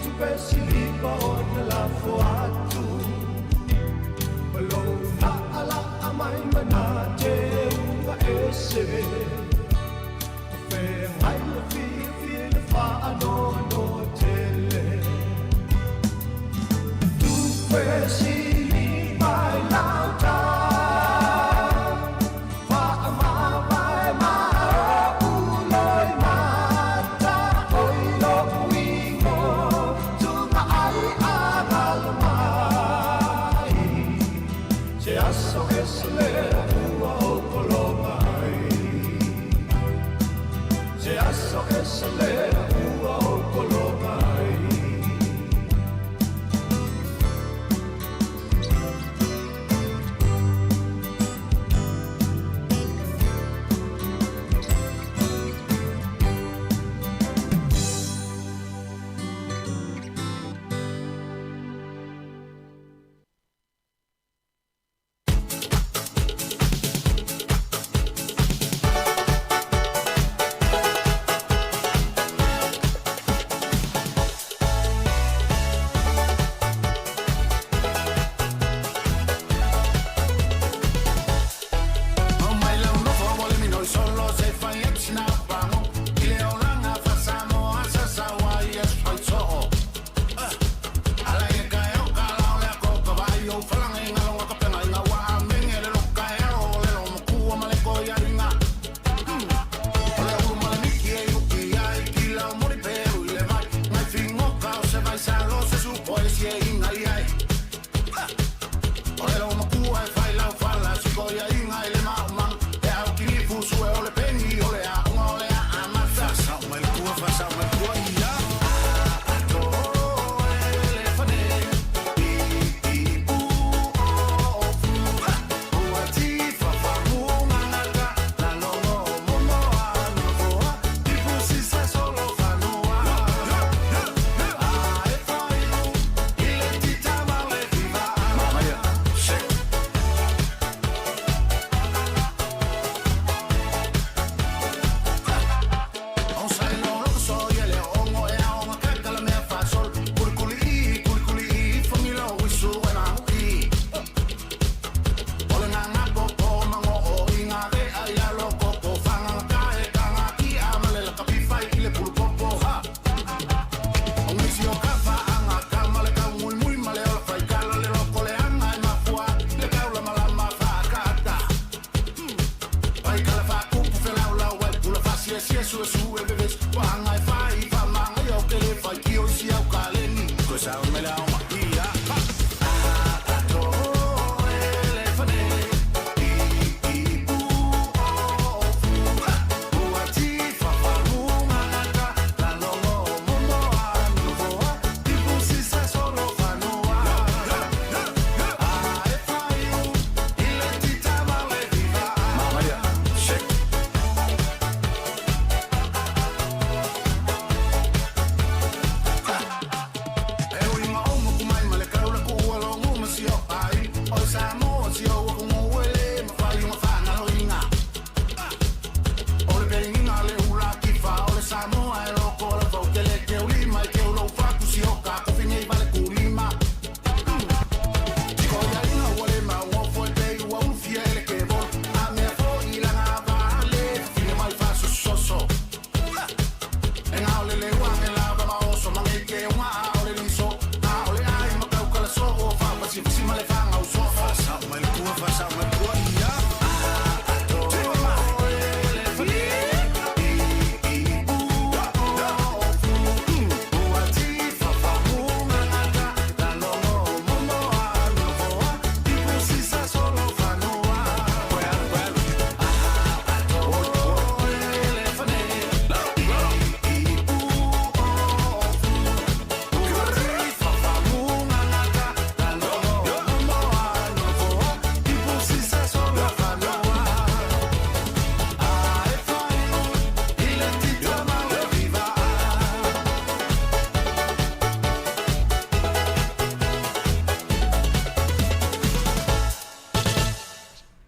Tupe silipa ona lafo atu Ma lou la'ala'a mai ma na teuga ese O feagai le fiafia i le faanoanoa tele Tupe silipa i lauta Faamavae ma o'u loimata Oi lo'u igo tuga ai agalo mai Se aso ese lea ua ou pologa ai Se aso ese lea ua ou pologa ai. Aumai lau nofo mo le minoi solo se fai atu sina pago i le olaga faa-Samoa sasau ai Iesu faitoo. Ala ia kaeo ka lao le ako ka vai o falanga i ngalonga ka penga i ngā wā menge le loka e aro le lo makua ma le koi aringa. O le ulu ma le miki e uki ai ki lau mori peru i le vai ngai fingoka o se vai salo se supo e si e inga i ai. O le lo makua e fai lau fala si koi a inga i le maumang e au kini fusu e o le pengi o le a unga o le a amata. Fasau mai le kua, fasau mai le kua ia. Ato e le fane i i u o fu. Ua tifa famunga ngata la longo momo a nofoa i pusisa solo fanua. A e faiu i le tita ma le viva. Mamaia, shake. On sai lo lo so ye le ongo e aonga ka la mea fa sol. Kuli kuli i, kuli kuli i, fangi lo wisu e na hui. O le nganga popo mango o i ngā re a ia lo koko. Whanga ka e ka ngā ki a ma le la kapi whai i le pulu popo ha. O ngisi o ka wha anga ka ma le ka mui mui ma le ola whai kala le loko le anga e mafua. Le kaula ma la ma wha kata. Pai kala wha kupu fe lau lau wai pula wha sie sie su e su e veves. Wahanga e whai wha manga i au ke le whai ki o si au ka leni. Koe sa o mele au ma ia. Ha! Ato e le fane i i u o fu. Ua tifa famunga ngata la longo momo a nofoa i pusisa solo fanua. A e faiu i le tita ma le viva. Mamaia, shake. E ui ma o moku mai ma le kaula ku ua longu ma si o ai. O Samoa si o waku ngu ele ma whai unga whangalo inga. O le peringinga le ula ki wha o le Samoa e loko la vau ke le ke ulima i ke ulo whaku si o ka kofi ngei vale kulima. Tiko ia inga ua le mau ngofo e pei ua ulufia ele ke vol. A mea fo i langa vale, fine mai whasu soso. E ngā ole le uange lava ma oso mange ke unga a ole liso. A ole ai ma kau kala so o wha pasi pasi ma le whanga u so. Fasau mai le kua, fasau mai le kua ia. Ato e le fane i i u o fu. Ua tifa famunga ngata la longo momo a nofoa i pusisa solo fanua. Ato e le fane i i u o fu. Ua tifa famunga ngata la longo momo a nofoa i pusisa solo fanua. A e faiu i le tita ma le viva.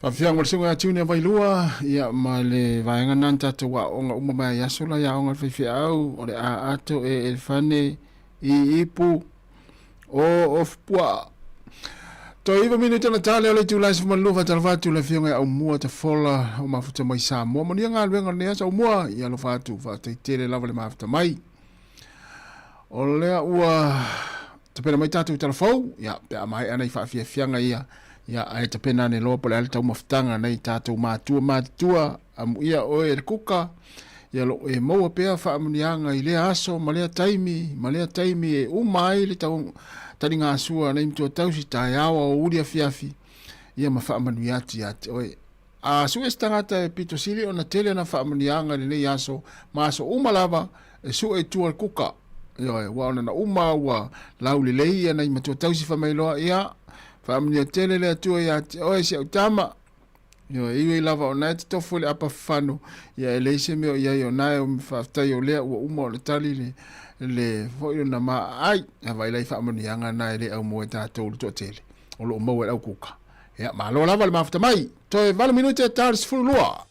Faafiaga ma le suga ia Tune Vailua, ia ma le vaega na na tatou aoga uma mai ai aso la i aoga a le faifeau, o le a ato e elefane i ipu o Ofupuaa. Toe 9 minute na tale o le itula e 12 faatalofa atu le afioga ia Aumua Tafola o mafuta mai Samoa. Manuia galuega o lenei aso Aumua, ia alofa atu, faafetai tele lava le mafuta mai. O lea ua tapena mai tatou tala fou, ia pe a maea nei faafiafiaga ia, ia ae tapena ane loa po o le a le taumafataga nei tatou matua matutua, amuia oe e le kuka, ia lo o e maua pea faamanuiaga i lea aso ma lea taimi ma lea taimi e uma ai le tau taligasua nei matua tausi taeao aoauli afiafi, ia ma faamanuia atu ia te oe. A sue se tagata e pito sili ona tele ana faamanuiaga i lenei aso ma aso uma lava e sue i tua le kuka. Ioe, ua ona na uma ua laulelei ia nai matua tausi fai mai loa, ia, faamanuia tele le Atua ia te oe si au tama. Ioe, e ui lava o na e totofo i le apa fafano, ia e leai se mea o i ai o na e faafetai o lea ua uma ona tali le, le foi ona maai. A vaai la i faamanuiaga na e le aumoe e tatou le toatele o lo o maua e le au kuka. Ia, malo lava le mafuta mai. Toe 8 minute e ta le 12.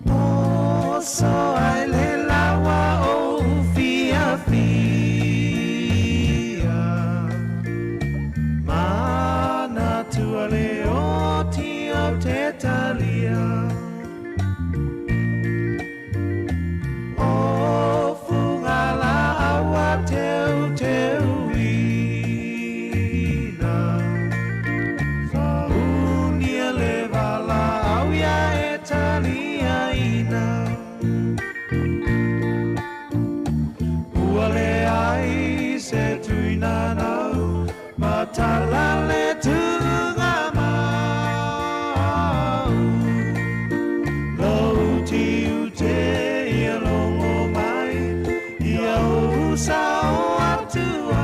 Oso ai le lawa o fiafia Manatua le oti o te talia O funga la awa teu teuina Unia le vala au ia e taliaina Ua leai se tuina nau Matala le tuga mau Lou tiute ia logo mai Ia ou sao atu ai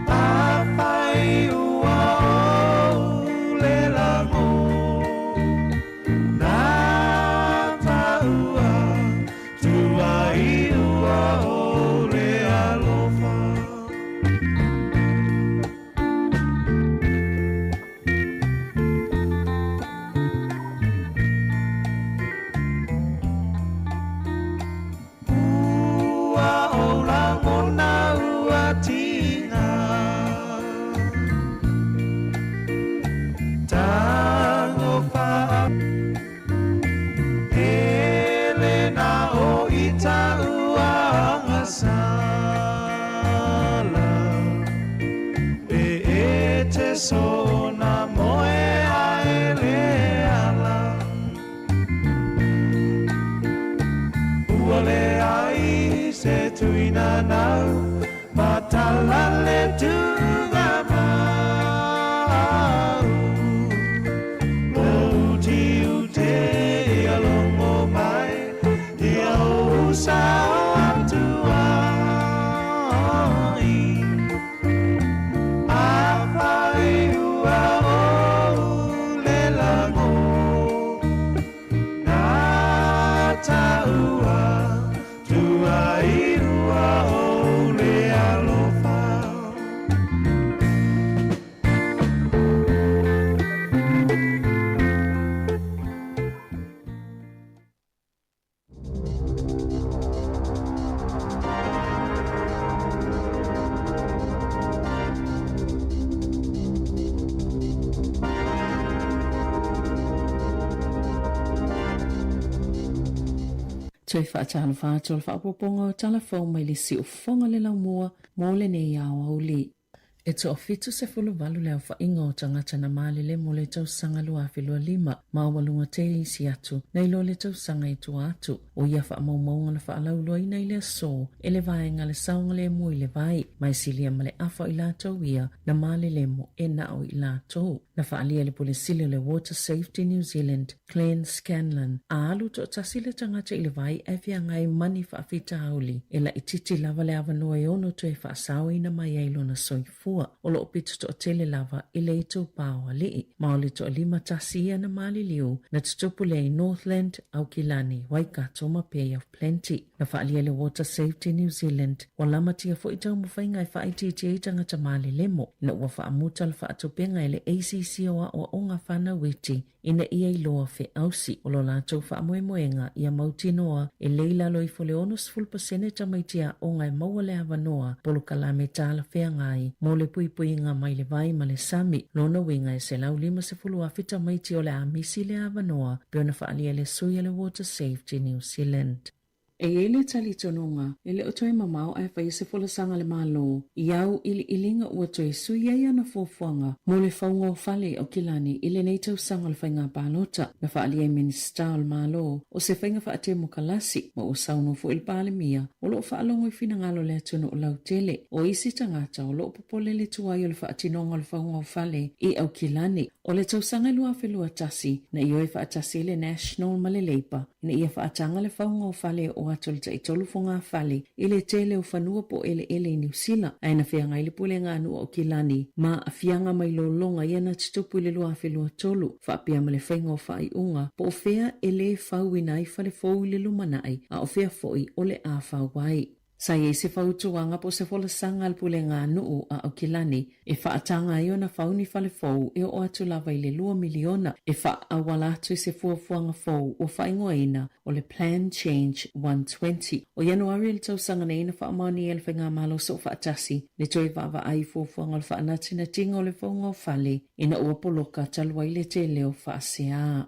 Afai ua ou le lago Na taua tuai ua ou le alofa. Ua ou lagona ua tiga Tango wha Hele na o ita ua angasala E e te sona moe ae le ala Ua leai se tuina nau Matala le tuga mau Lou tiute ia logo mai Ia ou sao atu ai Afai ua ou le lago Na taua tuai ua ou le alofa.
Toe faatalofa atu o le faaopoopoga o tala fou mai le siufofoga le laumua mo lenei aoauli. E toa-78 le aofaiga o tagata na malele mo le tausaga 2025, maualuga tele isi atu nai lo le tausaga i tua atu. O ia faamaumauga na faalauiloaina i le aso e le vaega le saogalemu i le vai, ma e silia ma le afa o i latou ia na malelemo e na o i latou. Na faaalia e le Pule Sili o le Water Safety New Zealand, Glenn Scanlon, a alu toatasi le tagata i le vai ae feagai ma ni faafitauli, e laitiiti lava le avanoa e ono toe faasaoina mai ai lona soifua. O lo o pito toatele lava i le itupa o alii, ma o le toalima tasi ia na maliliu na tutupu lea i Northland, Aukilani, Waikato ma Bay of Plenty. Na faaalia e le Water Safety New Zealand, ua lamatia foi taumafaiga e faaitiitia ai tagata malelemo, ina ua faamuta le faatupega e le ACC o Aoaoga Fanau Iti ina ia iloa feausi. O lo latou faamoemoega ia mautinoa e le i lalo ifo le 60% tamaiti aoga e maua le avanoa polokalame talafeagai mo le puipuiga mai le vai ma le sami. Lona uiga e 150,000 tamaiti o le a misi le avanoa pei ona faaalia e le sui a le Water Safety New Zealand. E i ai le talitonuga, e le o toe mamao ae faia se folasaga a le Malo i au iliiliga ua toe sui ai ana fuafuaga mo le fauga o fale o Kilani i lenei tausaga o le faiga palota na faaalia ai Minisita o le Malo o se faiga faatemokalasi ma ua saunoa foi le Palemia o lo o faalogo i finagalo o le atunuu lautele o isi tagata o lo o popole le tuai o le faatinoga o le fauga o fale i Aukilani. O le tausaga e 2021, na ioe faatasi ai le National ma le Labour. ina ia faataga le fauga o fale e oo atu i le taitolu fogafale i le tele o fanua po o eleele i Niu Sila, ae na feagai le Pulega a Nuu o Aukilani ma aafiaga mai lologa ia na tutupu i le 2023, faapea ma le faiga o faaiuga po o fea e lē fauina ai fale fou i le lumanai a o fea foi o le a fau ai. Sa i ai se fautuaga po o se folasaga a le Pulega a Nuu a Aukilani e faataga ai ona fau ni fale fou e oo atu lava i le $2 miliona e faaauala atu i se fuafuaga fou ua faaigoaina o le Plan Change 120. O Ianuari o le tausaga nei na faamaonia e le Faigamalo Soofaatasi le toe vaavaai i fuafuaga o le faanatinatiga o le fauga o fale ina ua poloka talu ai le tele o faasea.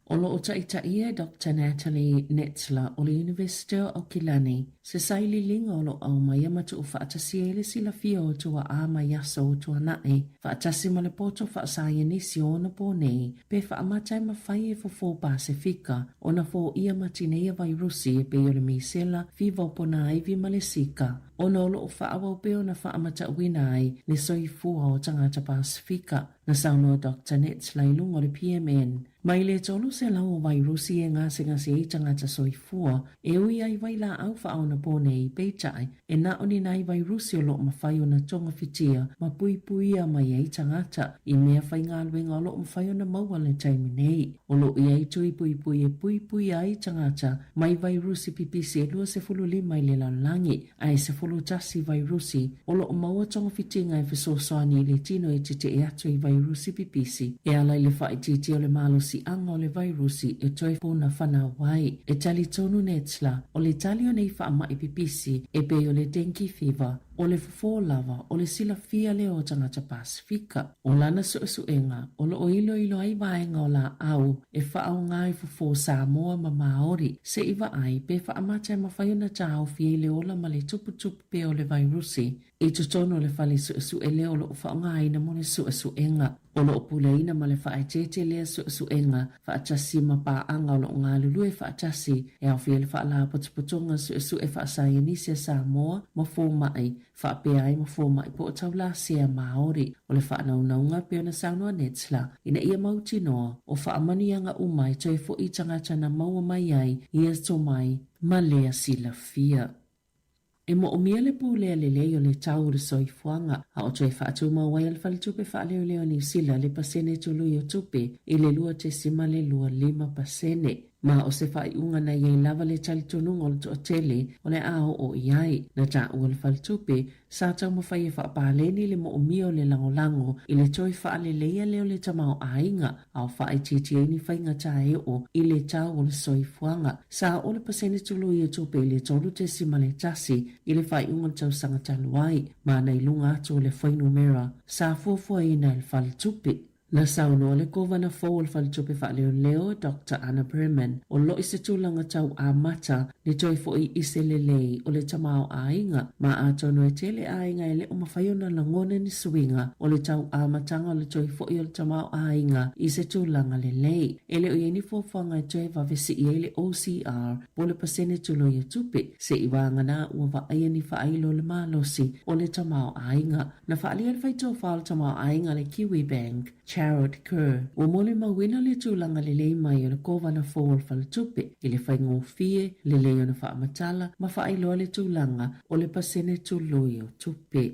O lo o taitaia e Doctor Natalie Netzler o le Iunivesite o Aukilani se sailiiliga o lo o aumaia ma tuufaatasia ai le silafia o tuaʻā mai aso o tuanai faatasi ma le poto faasaienisi o ona pō nei pe faamata e mafai e fofo Pasefika ona foia ma tineia vairusi e pei o le misela, fiva o ponaivi ma le sika ona o lo o faaauau pea ona faamatauina ai le soifua o tagata Pasefika. Na saunoa Doctor Netzler i luga o le PMN, mai le 300 o vairusi e gasegase ai tagata soifua, e ui ai vailaau faaonapō nei, peitai, e na o ni nai vairusi o lo o mafai ona togafitia ma puipuia mai ai tagata i mea faigaluega o lo o mafai ona maua le taimi nei. O lo o i ai tui puipui e puipuia ai tagata mai vairusi pipisi e 25 i le lalolagi, Ae 11 vairusi o lo o maua togafitiga e fesoasoani i le tino e tetee atu i vairusi pipisi e ala i le faaitiitia o le malosiaga o le vairusi e toe pona fanau ai. E talitonu Netzler, o le tali o nei faamai pipisi e pei o le dengue fever, o le fofo lava o le silafia lea o tagata Pasefika. O lana suesuega, o lo o iloilo ai vaega o laau e faaaoga i fofo Samoa ma Māori, se i vaai pe faamata e mafai ona taofi ai le ola ma le tuputupu pea o le vairusi i totonu o le fale suesue lea o lo o faaaogaina mo le suesuega. O lo o puleaina ma le faaeteete lea suesuega faatasi ma paaga o lo o galulue faatasi e aofia le Faalapotopotoga Suesue Faasaienisi a Samoa ma Fomai faapea ai ma fomai po o taulasea Māori. O le faanaunauga pei ona saunoa Netzler, ina ia mautinoa, o faamanuiaga uma e toe foʻi i tagata na maua mai ai ia tomai ma lea silafia. E moomia le pulea lelei o le tau o le soifuaga, a o toe faatumau ai e le Faletupe Faaleoleo o Niu Sila le pasene tului o tupe i le 2.25%. Ma o se faaiuga na i ai lava le talitonuga o le toatele o le a oo i ai. Na taua le faletupe, sa taumafai e faapaleni le moomia o le lagolago i le toe faaleleia lea o le tamaoaiga, a o faaitiitia ai ni faigata e oo i le tau o le soifuaga. Sa oo le pasene tului o tupe i le 3.1 i le faaiuga o le tausaga talu ai, ma na i luga atu o le fuainumera sa fuafuaina e le faletupe. Na saunoa le Kovana fou o le Faletupe Faaleoleo, Doctor Anna Berman, o lo i se tulaga tau amata le toe foʻi i se lelei o le tamaoaiga, ma atonu e tele aiga e le o mafai ona lagona ni suiga o le tau amataga o le toe foʻi o le tamaoaiga i se tulaga lelei. E le o i ai ni fuafuaga e toe vavesii ai le OCR po o le pasene tului o tupe, seʻi vagana ua vaaia ni faailo o le malosi o le tamaoaiga. Na faaalia e le faitofa o le tamaoaiga a le Kiwibank, Jarrod Kerr, ua molimauina le tulaga lelei mai o le kovana fou o le faletupe i le faigofie lelei ona faamatala ma faailoa le tulaga o le pasene tului o tupe.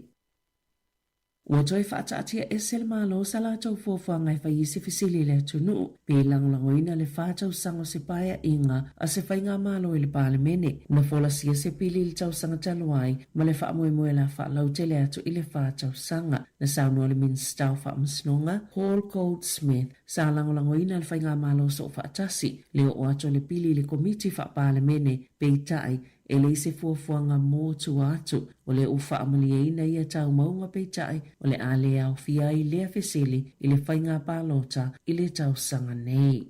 Ua toe faataatia ese le Malo sa latou fuafuaga e fai i se fesili i le atunuu pe lagolagoina le fa tausaga o se paeaiga a se faigamalo i le Palemene. Na folasia se pili i le tausaga talu ai ma le faamoemoe la faalautele atu i le fa tausaga. Na saunoa le Minisita o Faamasinoga, Paul Goldsmith, sa lagolagoina le faigamalo soofaatasi le oo atu o le pili i le Komiti Faa-Palemene, peitai, e leai se fuafuaga mo tua atu. O lea ua faamalieina ia taumauga peitai, o le a le aofia ai lea fesili i le faiga palota i le tausaga nei.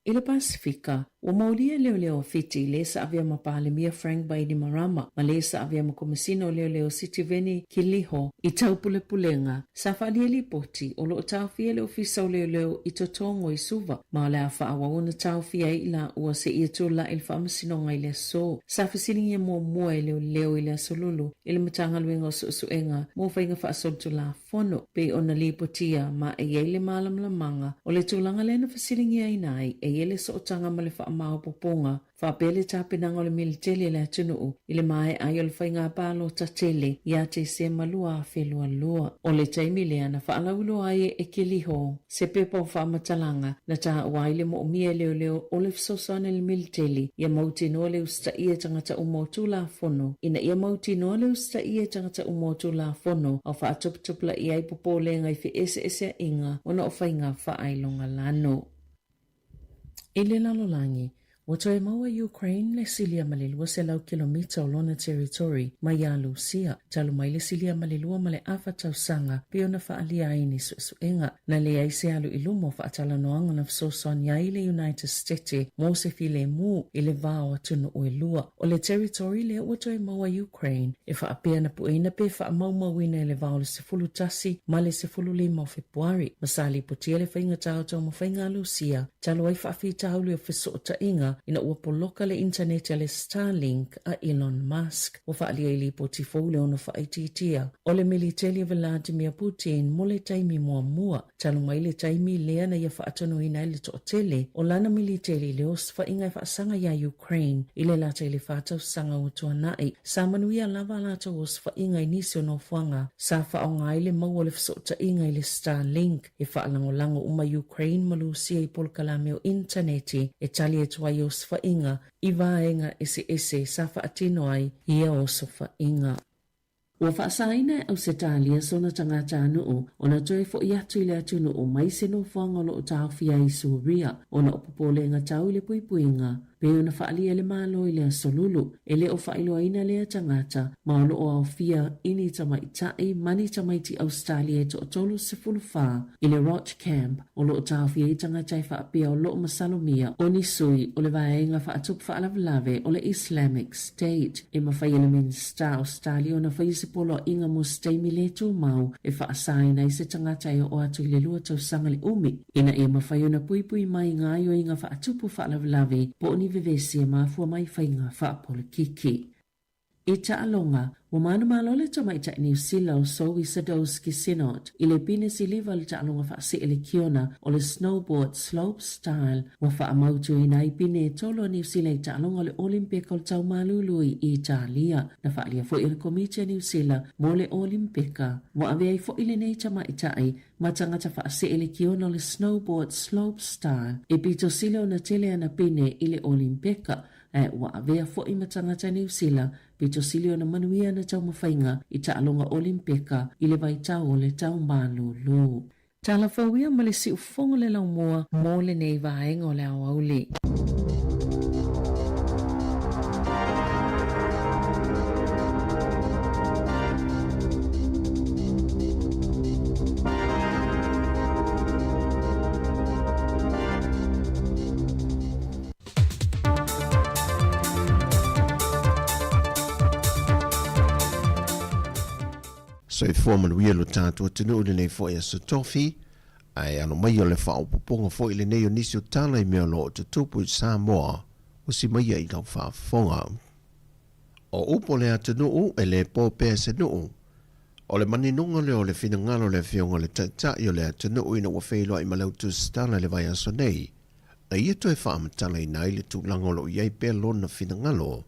I le Pasefika, Ua molia e leoleo a Fiti, lē sa avea ma Palemia Frank Bainimarama ma lē sa avea ma Komesina o Leoleo Sitiveni Kiliho i taupulepulega sa faaalia lipoti o lo o taofia le Ofisa o Leoleo i Totogo i Suva ma o le a faaauau ona taofia ai i laua seia tula'i i le Faamasinoga i le aso. Sa fesiligia muamua e leoleo i le Aso Lulu i le Matagaluega o Suesuega mo Faiga Faasolitulafono Fono, pei ona lipotia ma e i ai le mālamalamaga o le tulaga lea na fesiligiaina ai e ia le sootaga ma le faamaopoopoga faapea le tapenaga o le militeli a le atunuu i le maea ai o le faiga palota tele ia Tesema 2022. O le taimi lea na faalauiloa ai e Keliho se pepa o faamatalaga na taua ai le moomia e leoleo o le fesoasoani a le militeli ia mautinoa le usitaia e tagata uma o Tulafono ina ia mautinoa le usitaia e tagata uma o Tulafono ao faatuputupulaia ai popolega i feeseeseaiga ona o faiga faailogalano. I le lalolagi, ua toe maua e Ukraine le silia ma le 200 kilomita o lona territory mai iā Lusia, talu mai le silia ma le lua ma le afa tausaga pei ona faaalia ai ni suesuega. Na leai se alu i luma o faatalanoaga na fesoasoani ai le United Stete mo se filemu i le va o atunuu e lua. O le territory lea ua toe maua e Ukraine e faapea na pueina pe faamaumauina i le va o le 11 ma le 15 o Fepuari, ma sa lipotia le faigata o taumafaiga a Lusia talu ai faafitauli o fesootaiga ina ua poloka le initaneti a le Starlink a Elon Musk. Ua faaalia i lipoti fou le ono faaitiitia o le militeli a Vladimir Putin mo le taimi muamua talu mai le taimi lea na ia faatonuina ai le toatele o lana militeli i le osofaiga e faasaga iā Ukraine i le lata i le fa tausaga ua tuanai. Sa manuia lava a latou osofaiga i nisi o nofoaga sa faaaoga ai le maua o le fesootaiga i le Starlink e faalagolago uma Ukraine ma Lusia i polokalame o initaneti e tali atu ai i osofaiga i vaega eseese sa faatino ai ia osofaiga. Ua faasaina e Ausetalia sona tagatanuu ona toe fo'i atu i le atunuu mai se nofoaga o lo o taofia ai i Suria ona o popolega tau i le puipuiga pei ona faaalia e le Malo i le Aso Lulu. E le o faailoaina lea tagata ma o lo o aofia i ni tamaitai ma ni tamaiti Ausetalia e toatolu 14 i le Roch Camp o lo o taofia ai tagata e faapea o lo o masalomia o ni sui o le vaega faatupu faalavelave o le Islamic State. E mafai e le Minisita o Ausetalia ona faia se poloaiga mo se taimi le tumau e faasaina ai se tagata e oo atu i le lua tausaga le umi ina ia mafai ona puipui mai i gaoioiga faatupu faalavelave po o ni vevesi e mafua mai i faiga faapolokiki. I taaloga, ua manumalo le tamaitai Niu Sila o Zoe Sadowski-Synnott i le pine siliva i le taaloga faasee lekiona o le snowboard slopestyle. Ua faamautuina ai pine e tolu a Niu Sila i taaloga o le Olimpeka o le Tau Malulu i Italia. Na faaalia foi e le Komiti a Niu Sila mo le Olimpeka. Ua avea ai foi lenei tamaitai ma tagata faasee lekiona o le snowboard slopestyle e pito sili ona tele ana pine i le Olimpeka. Ae ua avea foi ma tagata Niu Sila pito sili ona manuia ana taumafaiga i taaloga Olimpeka i le vaitau o le tau malūlū. Tala fou ia ma le siufofoga o le laumua mo lenei vaega o le aoauli.
Soifua manuia lo tatou atunuu i lenei foi aso tofi, ae alo mai o le faaopoopoga foi lenei o nisi o tala i mea o lo o tutupu i Samoa ua si maia i lau faafofoga. O upu o le atunuu e le po pea se nuu. O le maninoga lea o le finagalo o le Afioga i le Taitai o le atunuu ina ua feiloai ma le au tusitala i le vaiaso nei, na ia toe faamatalaina ai le tulaga o lo o i ai pea lona finagalo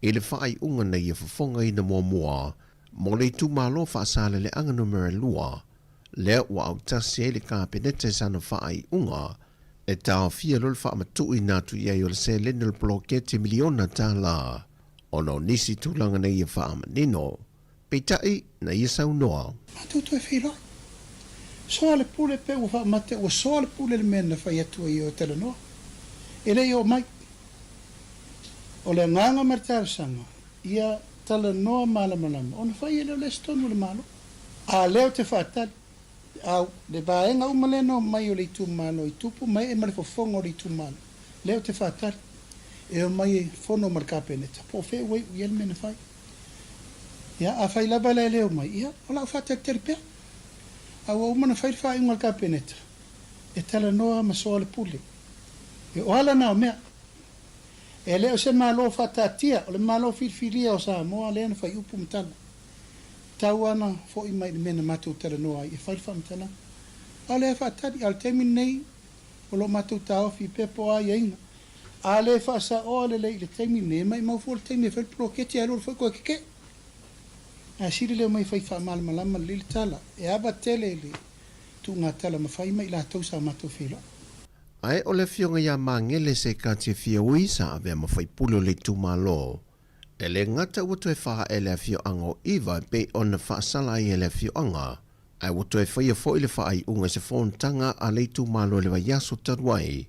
i le faaiuga na ia fofogaina muamua mo le itumalo Faasaleleaga Numera 2, lea ua autasi ai le Kapeneta i sana faaiuga e taofia loa le faamatuuina atu i ai o le seleni o le poloketi miliona tala ona o nisi tulaga na ia faamanino. Peitai, na ia saunoa.
Matou toe feiloai. Soa le pule pe ua faamate ua soa le pule le mea na fai atu ai e talanoa. E le i oo mai. O le agaga ma le talosaga, ia talanoa malamalama ona fai e lea o le isi tonu o le Malo. A lea ou te faatali, a le vaega uma lea na omai o le itumalo i tupu ma ee ma le fofoga o le itumalo, lea ou te faatali. E omai e fono ma le Kapeneta, po o fea ua iu i ai le mea na fai. Ia, afai lava la e le omai, ia, o le a ou faatalitali pea. A ua uma ona fai le faaiuga a le Kapeneta, e talanoa ma soa le pule. Ia, o ala na o mea. E le o se Malo faataatia, o le Malo filifilia o Samoa lea na fai upu ma tala. Tau lava na foi mai i le mea na matou talanoa ai e fai le faamatalaga. A o lea e faatali, a o le taimi lenei, o lo o matou taofi pea po o a aiaiga. A le faasaoa lelei i le taimi lenei, e maimau fua le taimi e fai le poloketi ae alu alu foi toe keke'e. Ae sili le omai e fai faamalamalama lelei le tala. E ava tele le tuugatala ma fai ma i latou sa matou feiloai.
Ae o le afioga ia Magele Sekati Fiaui sa avea ma faipule o le itumalo. E le gata ua toe faaee le afioaga o Iva e pei ona faasala ai e le afioaga, ae ua toe faia foi le faaiuga i se fonotaga a le itumalo i le vaiaso talu ai,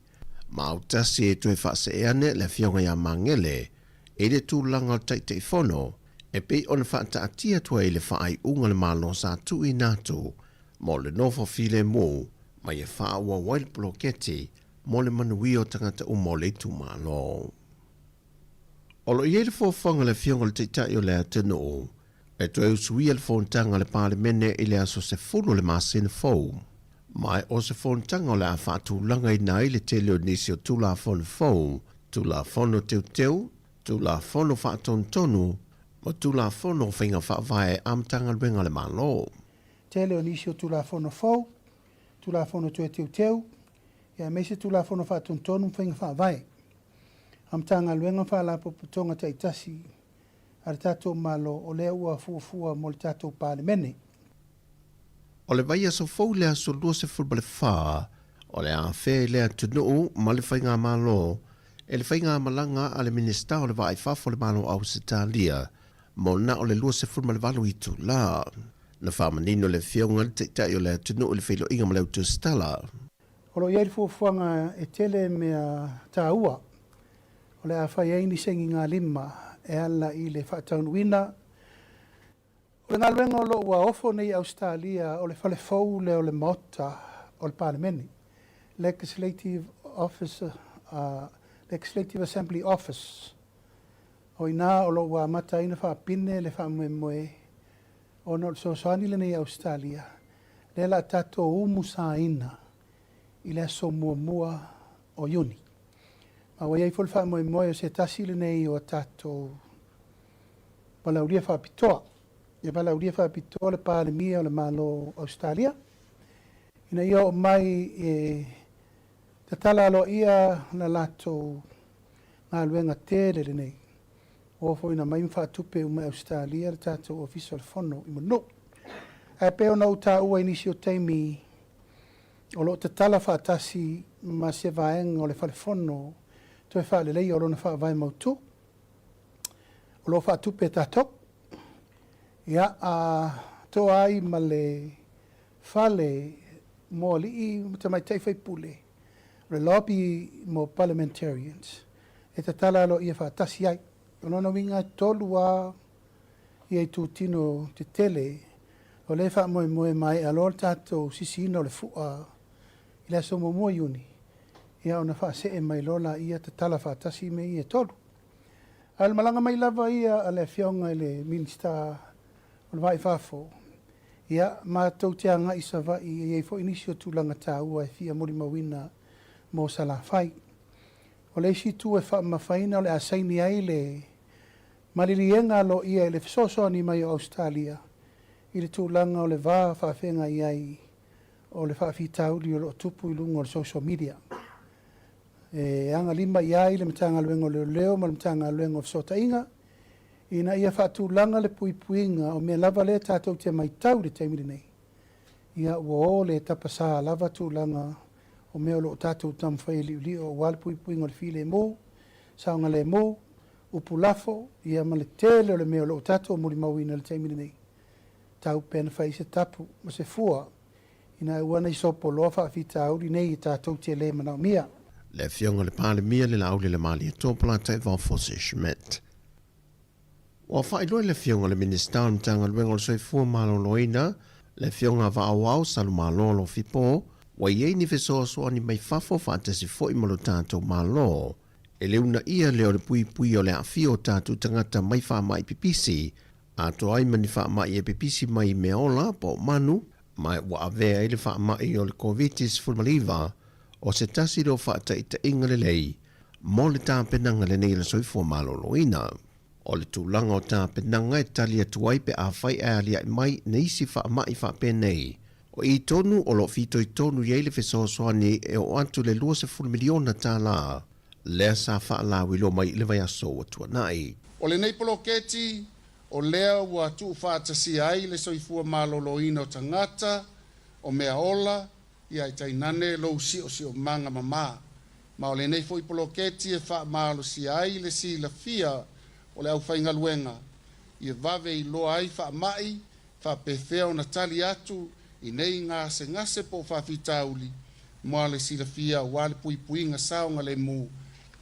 ma autasi e toe faasee ane le afioga ia Magele i le tulaga o le Taitaifono e pei ona faataatia atu ai le faaiuga a le Malo sa tuuina atu mo le nofo filemu ma ia faaauau ai le poloketi mo le manuia o tagata uma o le itumalo. O lo o i ai le fuafuaga a le Afioga i le Taitai o le atunuu e toe usuia le fonotaga a le Palemene i le aso 10 o le masina fou. Ma o se fonotaga o le a faatulagaina ai le tele o nisi o Tulafono fou, Tulafono Teuteu, Tulafono Faatonutonu ma Tulafono o Faiga Faavae a Matagaluega a le Malo.
Tele o nisi o Tulafono fou, Tulafono toe teuteu, aemaise Tulafono Faatonutonu ma Faiga Faavae a Matagaluega ma Faalapotopotoga taitasi a le tatou Malo o lea ua fuafua mo le tatou Palemene.
O le vaiaso fou le aso 24 o le a afea i le atunuu ma le faigamalo e le faigamalaga a le Minisita o le Vaa i Fafo o le Malo o Ausetalia mo na o le 28 itula. Na faamanino le Afioga i le Taitai o le atunuu i le feiloaiga ma le Autusitala.
O lo o i ai le fuafuaga e tele mea taua o le a fai ai ni sainigalima e ala i le faataunuuina o le galuega o lo o ua ofo nei i Ausetalia o le fale fou lea o le Maota o le Palemene, Legislative Office, Legislative Assembly Office. O i ina o lo o ua amata ai ona faapine le faamoemoe ona o le fesoasoani lenei a Ausetalia lea o le a tatou umusaina i le aso muamua o Iuni. Ma ua i ai foi le faamoemoe o se tasi lenei o a tatou valaaulia faapitoa. E valaaulia faapitoa le Palemia o le Malo o Ausetalia ina ia oo mai e tatala aloaia la latou galuega tele lenei. Ua oo foi ina aumai ma faatupe uma e Ausetalia le tatou Ofisa o le Fono i Manuu. Ae pei ona ou taua i nisi o taimi, o lo o tatala faatasi ma se vaega o le Fale Fono toe faaleleia o lona faavae mautu. O lo o faatupe e tatou. Ia, a toa ai ma le fale mo alii ma tamaitai faipule, o le lobby mo parliamentarians, e tatala aloaia faatasi ai. O lona uiga e tolu lava ia itutino tetele o lea e faamoemoe maea loa le tatou sisiina o le fua i le aso muamua o Iuni, ia ona faasee mai loa laia tatala faatasi mea ia e tolu. A o le malaga mai lava ia a le Afioga i le Minisita o le Va i Fafo, ia, matou te agai i Savaii e i ai foi nisi o tulaga taua e fia molimauina mo Salafai. O le isi itu e faamamafaina o le a saini ai le maliliega aloaia i le fesoasoani mai o Ausetalia i le tulaga o le va faafeagai ai o le faafitauli o lo o tupu i luga o le social media. E agalima i ai le Matagaluega o Leoleo ma le Matagaluega o Fesootaiga ina ia faatulaga le puipuiga o mea lava lea tatou te matau i le taimi lenei. Ia ua o le tapasā lava tulaga o mea o lo o tatou taumafai e liolio aua le puipuiga o le filemu, saogalemu, upu lafo, ia ma le tele o le mea o lo o tatou molimauina i le taimi lenei. Tau pea na fai se tapu ma se fua ina ua nei sopoloa faafitauli nei e tatou te le manaomia.
Le Afioga i le Palemia le Laulelemalie Topolataivao Fosi Schmidt. Ua faailoa e le Afioga i le Minisita o le Matagaluega o le Soifua Maloloina, le Afioga a Vaaoao Salumalo Alofipo, ua i ai ni fesoasoani mai fafo faatasi foi ma lo tatou Malo. E le uunaia lea o le puipuia o le aafia o tatou tagata mai faamai pipisi, atoa ai ma ni faamai e pipisi mai i meaola po o manu, ma ua avea ai le faamai o le Koviti-19 o se tasi lea o faataitaiga lelei mo le tapenaga lenei a le soifua maloloina. O le tulaga o tapenaga e tali atu ai pe afai ae aliae mai nisi faamai faapenei, o i tonu o lo o fitoitonu i ai le fesoasoani e oo atu i le $20 miliona tala lea sa faalauiloa mai i le vaiaso ua tuanai.
O lenei poloketi, o lea ua tuufaatasia ai le soifua maloloina o tagata, o mea ola, ia e tainane lou siosiomaga mamā. Ma o lenei foi poloketi e faamalosia ai le silafia o le aufaigaluega ia vave iloa ai faamai faapefea ona tali atu i nei gasegase po o faafitauli mo le silafia aua le puipuiga saogalemu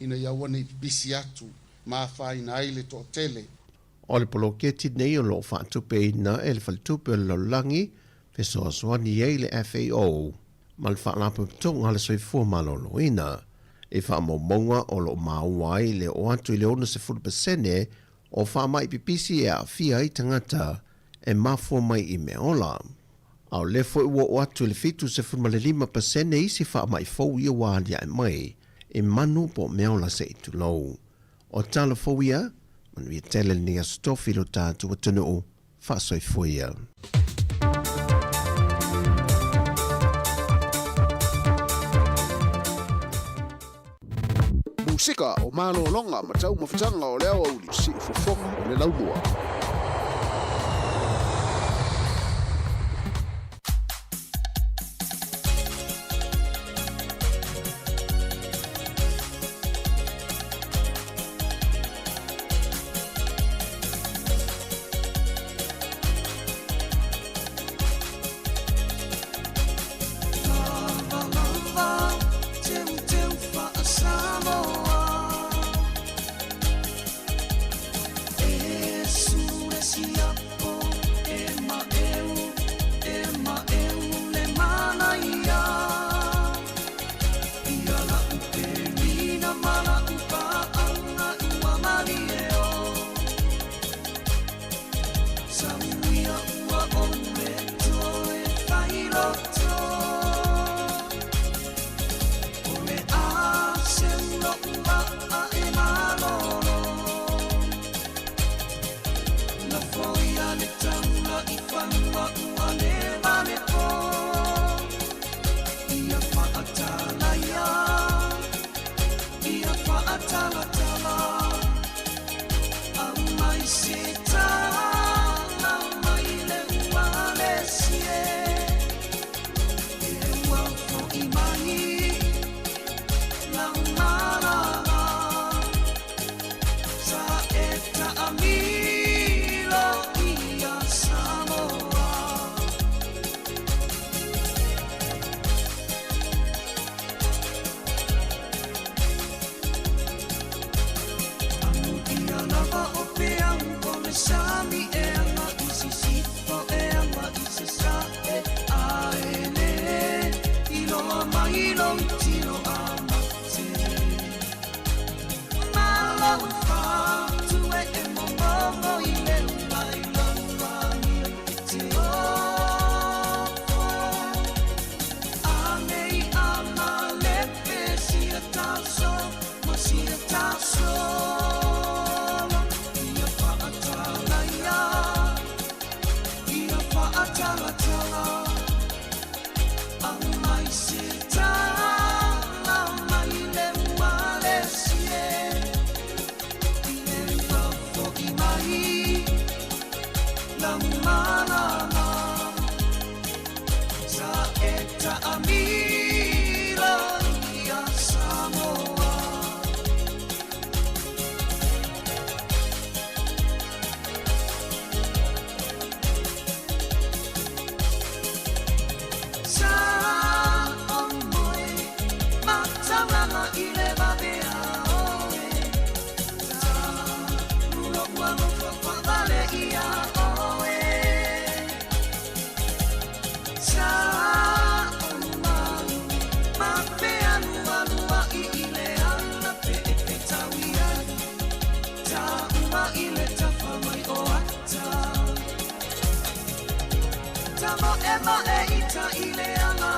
ina ia aua ne i pipisi atu ma afaina ai le toatele.
O le poloketi nei o lo o faatupeina e le Faletupe o le Lalolagi, fesoasoani ai le FAO ma le Faalapotopotoga a le Soifua Maloloina. I faamaumauga o lo o maua ai le oo atu i le 60% o faamai pipisi e aafia ai tagata e mafua mai i meaola. A o lea foi ua oo atu i le 75% isi faamai fou ia ua aliae mai i manu po o meaola se i tulou. O tala fou ia, manuia tele lenei Aso Tofi i lo tatou atunuu. Faasoifua ia.
Musika o malologa ma taumafataga o le aoauli, siufofoga o le laumua.
Tamoemoe i ta i le ala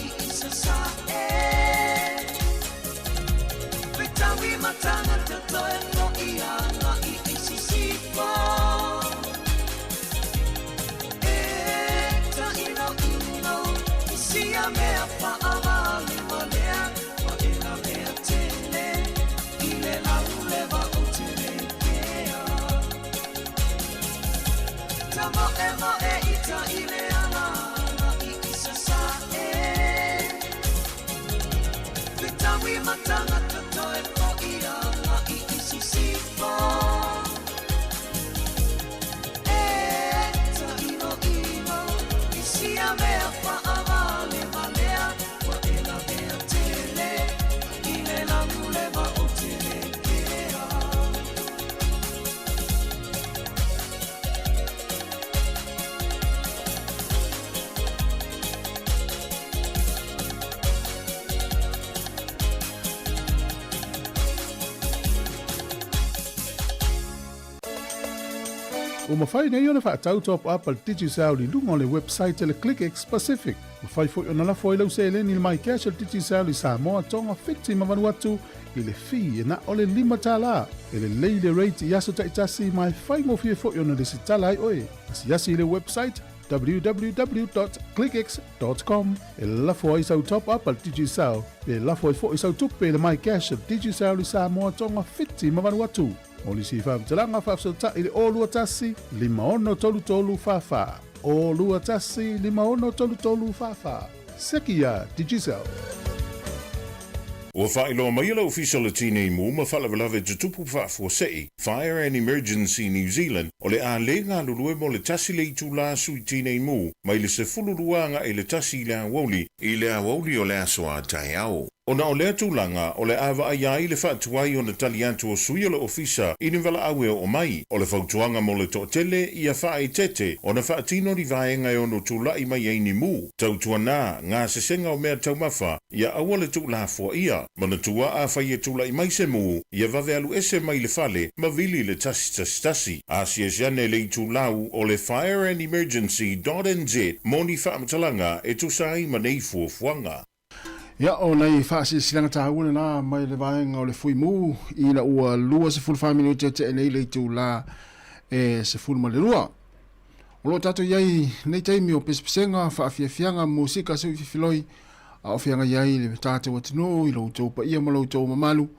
i i sasae. Fetaui ma tagata toe fo'i agai i sisifo. E taʻinoʻino i sia mea faʻawalevalea ua e lavea tele i le laulewa o Telekea. Tamoemoe i ta i le ala i i sasae. Fetaui ma tagata toe fo'i agai i sisifo. E taʻinoʻino i sia mea faʻawalevalea ua e lavea tele i le laulewa o Telekea.
Ua mafai nei ona faatau top up a le Digicel i luga o le website a le ClickX Pacific. Mafai foi ona lafo ai lau seleni i le MyCash a le Digicel i Samoa, Tonga, Fiti ma Vanuatu i le fee e na o le $5. E lelei le rate i aso taitasi ma e faigofie foi ona lesitala ai oe. Asiasi i le website www.clickx.com e lafo ai sau top up a le Digicel pe lafo ai foi sau tupe i le MyCash a le Digicel i Samoa, Tonga, Fiti ma Vanuatu. Mo nisi faamatalaga faafesootai i le 021 5633 44. 021 5633 44. Seki iā Digicel.
Ua faailoa mai e le Ofisa o le Tinei Mu ma Faalavelave Tutupu Faafuasei, Fire and Emergency New Zealand, o le a le galulue mo le tasi le itulā sui tinei mu mai le 12 agai i le tasi i le aoauli i le aoauli o le aso a taeao. Ona o lea tulaga, o le a vaaia ai le faatuai ona tali atu o sui o le Ofisa i ni valaau e oo mai. O le fautuaga mo le toatele, ia faaeteete ona faatino ni vaega e ono tula'i mai ai ni mu. Tautuana, gasesega o mea taumafa, ia aua le tuulafoaia. Manatua afai e tula'i mai se mu, ia vave alu ese mai le fale ma vili le 111. Asiasi ane i le itulau o le fireandemergency dot nz mo ni faamatalaga e tusa ai ma nei fuafuaga.
Ia, o nai faasilasilaga taua lena mai le vaega o le Fuimu ina ua 24 minute e tea nei le itula e 12. O lo o tatou i ai i lenei taimi o pesepesega, faafiafiaga, musika, sui fifiloi, a o feagai ai le tatou atunuu i lo outou paia ma lo outou mamalu,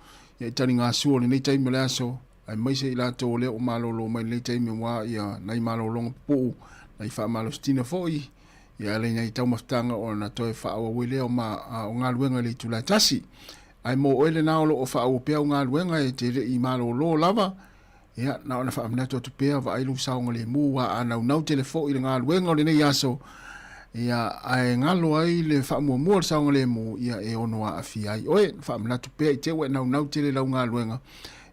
ia i taligasua o lenei taimi o le aso, aemaise i latou o lea ua malolo mai i lenei taimi aua ia nai malologa pupuu, nai faamalositina foi, ia ala i nai taumafataga ona toe faaauau ai lea o, ma, o galuega i le itula e tasi. Ae mo oe lena o lo o faaauau pea au galuega e te le i malolo lava, ia, na ona faamanatu atu pea, vaai lou saogalemu, aua a naunau tele foi i le galuega o lenei aso, ia, ae galo ai le faamuamua o le saogalemu, ia, e ono aafia ai oe. Faamanatu pea i te ua e naunau tele i lau galuega,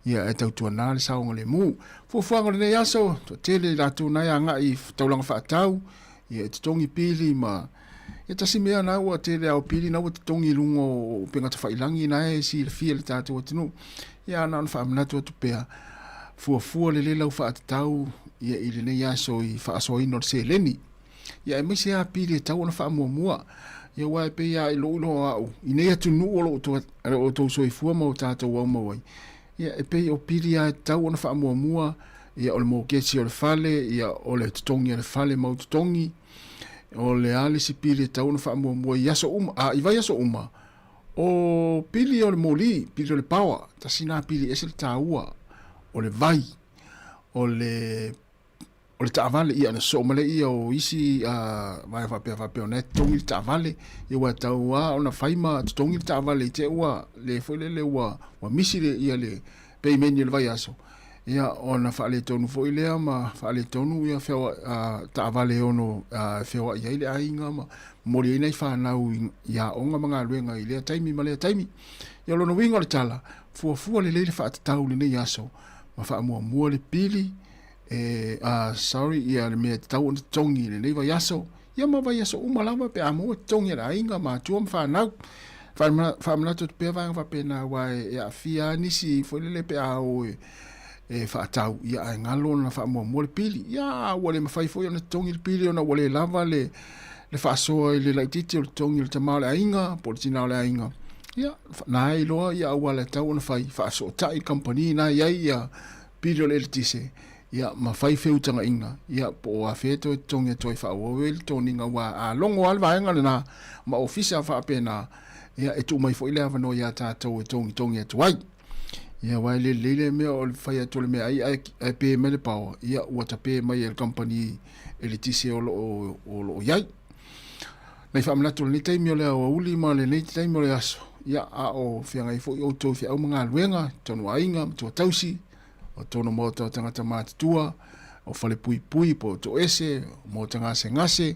ia, e tautuana le saogalemu. Fuafuaga o lenei aso, toatele i latou na e agai i taulaga faatau, Ia e totogi pili ma ia tasi mea na ua tele ao pili na ua totogi i luga o upega tafailangi na e silafia e le tatou atunuu. Ia na ona faamanatu atu pea fuafua lelei lau faatatau ia i lenei aso i faasoaina o le seleni. Ia aemaise lava pili e tatau ona faamuamua. Ia aua e pei lava i lou iloa au i nei atunuu o lo o outou soifua ma o tatou aumau ai, Ia, e pei o pili lava e tatau ona faamuamua, ia, o le moketi o le fale, ia, o le totogi a le fale mau totogi, o le a le isi pili e tatau ona faamuamua i aso uma, a, i vaiaso uma, o pili o le moli, pili o le power, tasi lena pili e ese le taua, o le vai, o le o le taavale, ia ona sosoo mai lea o isi vaega faapea faapea o na e totogi le taavale, ia ua tatau lava ona fai ma totogi le taavale i te i ua le foi lele ua ua misi le ia le payment i le vaiaso, ia ona faaletonu foi lea ma faaletonu ia taavale e ono feoai ai le aiga ma momoli ai nai fanau i aoga ma galuega i lea taimi ma lea taimi. Ia o lona uiga o le tala, fuafua lelei le faatatau i lenei aso ma faamuamua le pili e, uh, sorry, ia le mea e tatau ona totogi i lenei vaiaso, ia ma vaiaso uma lava pe a maua totogi a le aiga, matua ma fanau. Faamanatu atu pea vaega faapena aua e, e aafia lava nisi foi lele pe a o e, e faatau, ia ae galo ona faamuamua le pili. Ia ua le mafai foi ona totogi le pili ona ua le lava le, le faasoa i le laitiiti o le totogi o le tama o le aiga po o le tina o le aiga. Ia, na e iloa ia auala e tatau ona fai, faasootai le kamupani na i ai ia pili o le eletise, ia ma fai feutagaiga, ia po o afea e toe totogi atu ai faaauau ai le toniga aua a logo lava le vaega lena ma ofisa faapena, ia e tuu mai foi le avanoa ia tatou e togitogi atu ai. Ia aua e le lelei lea mea o le fai atu o le meaai ae, ae pe mai le paoa, ia ua tape mai e le kamupani eletise o lo o, o lo o i ai. Nai faamanatu o lenei taimi o le aoauli ma lenei taimi o le aso, ia a o feagai foi outou i feau ma galuega, totonu o aiga, matua tausi, o totonu o maota o tagata matutua, o falepuipui po o toese, o maota gasegase,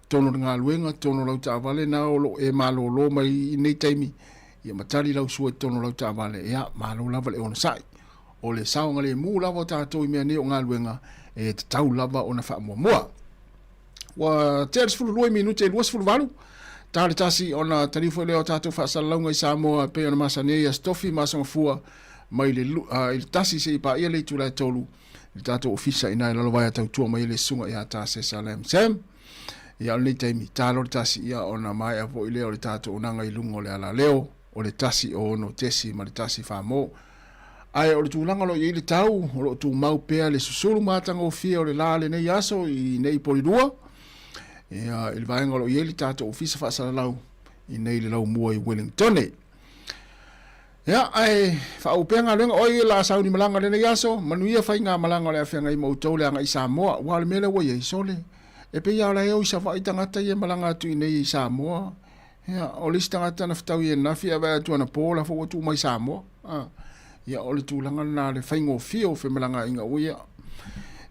totonu o le galuega, totonu o lau taavale na o lo o e malolo mai i nei taimi, ia ma tali lau sua i totonu o lau taavale, ia malo lava le onosai. O le saogalemu lava o tatou i mea nei o galuega, e tatau lava ona faamuamua. Ua tea le 12 minute e 28, ta le tasi ona taliu foi lea o tatou faasalalauga i Samoa e pei ona masani ai Aso Tofi ma Aso Gafua mai le, i le tasi seia paia le itula e tolu i le tatou ofisa i ina i Lalovaea tautua mai ai le susuga ia Tasesa Lam Sam. Ia o lenei taimi, ta loa le tasi, ia ona maea foi lea o le tatou onaga i luga o le alaleo, o le tasi o ono tesi ma le tasi famo. Ae o le tulaga o lo o i ai le tau, o lo o tumau pea le susulu matagofie o le la lenei aso i nei Polilua, ia, i le vaega o lo o i ai le tatou ofisa faasalalau i nei le Laumua i Wellingtone. Ia, ae faauu pea galuega. Oi, la sauni malaga lenei aso, manuia faigamalaga o le a feagai ma outou le agai i Samoa. Aua o le mea lea ua i ai, sole, e pei lava o la e o i Savaii tagata ia e malaga atu i nei i Samoa. Ia, o le isi tagata na fetaui ananafi ae vaai atu anapo o la foi ua tuu mai i Samoa. A, ia, o le tulaga lena le faigofie o femalagaaiga ua ia.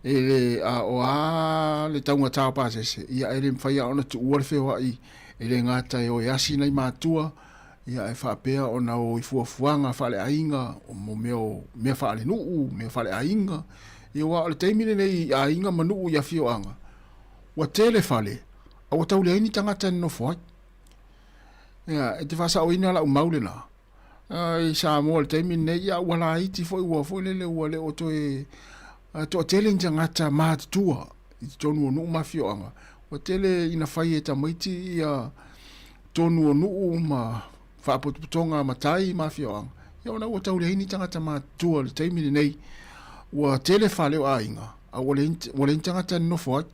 E le, a o a le taugata o pasese, ia e le mafai lava ona tuua le feoai e le gata e o e asi nai matua, ia ae faapea ona o i fuafuaga faaleaiga mo mea o mea faalenuu, mea faaleaiga. Ia aua o le taimi lenei i aiga ma nuu i afioaga, ua tele fale, a ua tau leai ni tagata e nonofo ai. Ia, e te faasaoina lau mau lena. I Samoa i le taimi lenei, ia ua laiti foi, ua foi lele ua le o toe toatele ni tagata matutua i totonu o nuu ma afioaga. Ua tele ina fai e tamaiti ia tonu o nuu ma faapotopotoga a matai ma afioaga, ia ona ua tau leai ni tagata matutua i le taimi lenei. Ua tele fale o aiga, a ua leai, ua leai ni tagata e nonofo ai.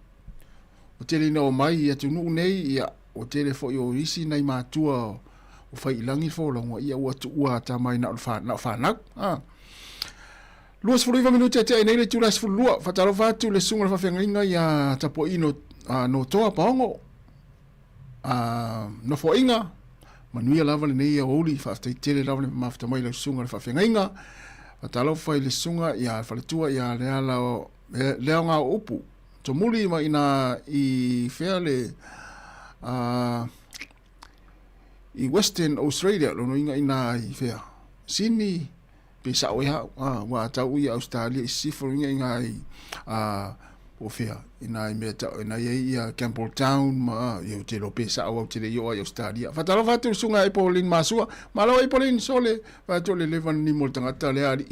Ua tele ina omai i atunuu nei, ia, ua tele foi o isi nai matua ua fai i lagi le folauga, ia ua tuua ata mai na o, na o fanau. Ah. 29 minute e tea nei le itula e 12. Faatalofa atu le susuga i le faafeagaiga ia Tapuaino uh, Notoa Paongo. Uh, nofoaiga, manuia lava lenei aoauli, faafetai tele lava le mafuta mai lau susuga i le faafeagaiga. Faatalofa i le susuga ia Faletua ia Leala Leaoga o Upu. Tomuli ma ina i fea le uh, i Western Australia, lono inga ina i fea. Sydney, Pe sao e hau, a, ua tau ui Australia i sisifo inga inga i, a, o fea, ina i mea tau, ina i ia Campbelltown ma, ia o te lo pe sao au te le i o ai Australia. Whatalofa atu le sunga e Pauline Masua, malo e Pauline, sole, wha le leva ni mo le tangata le ali.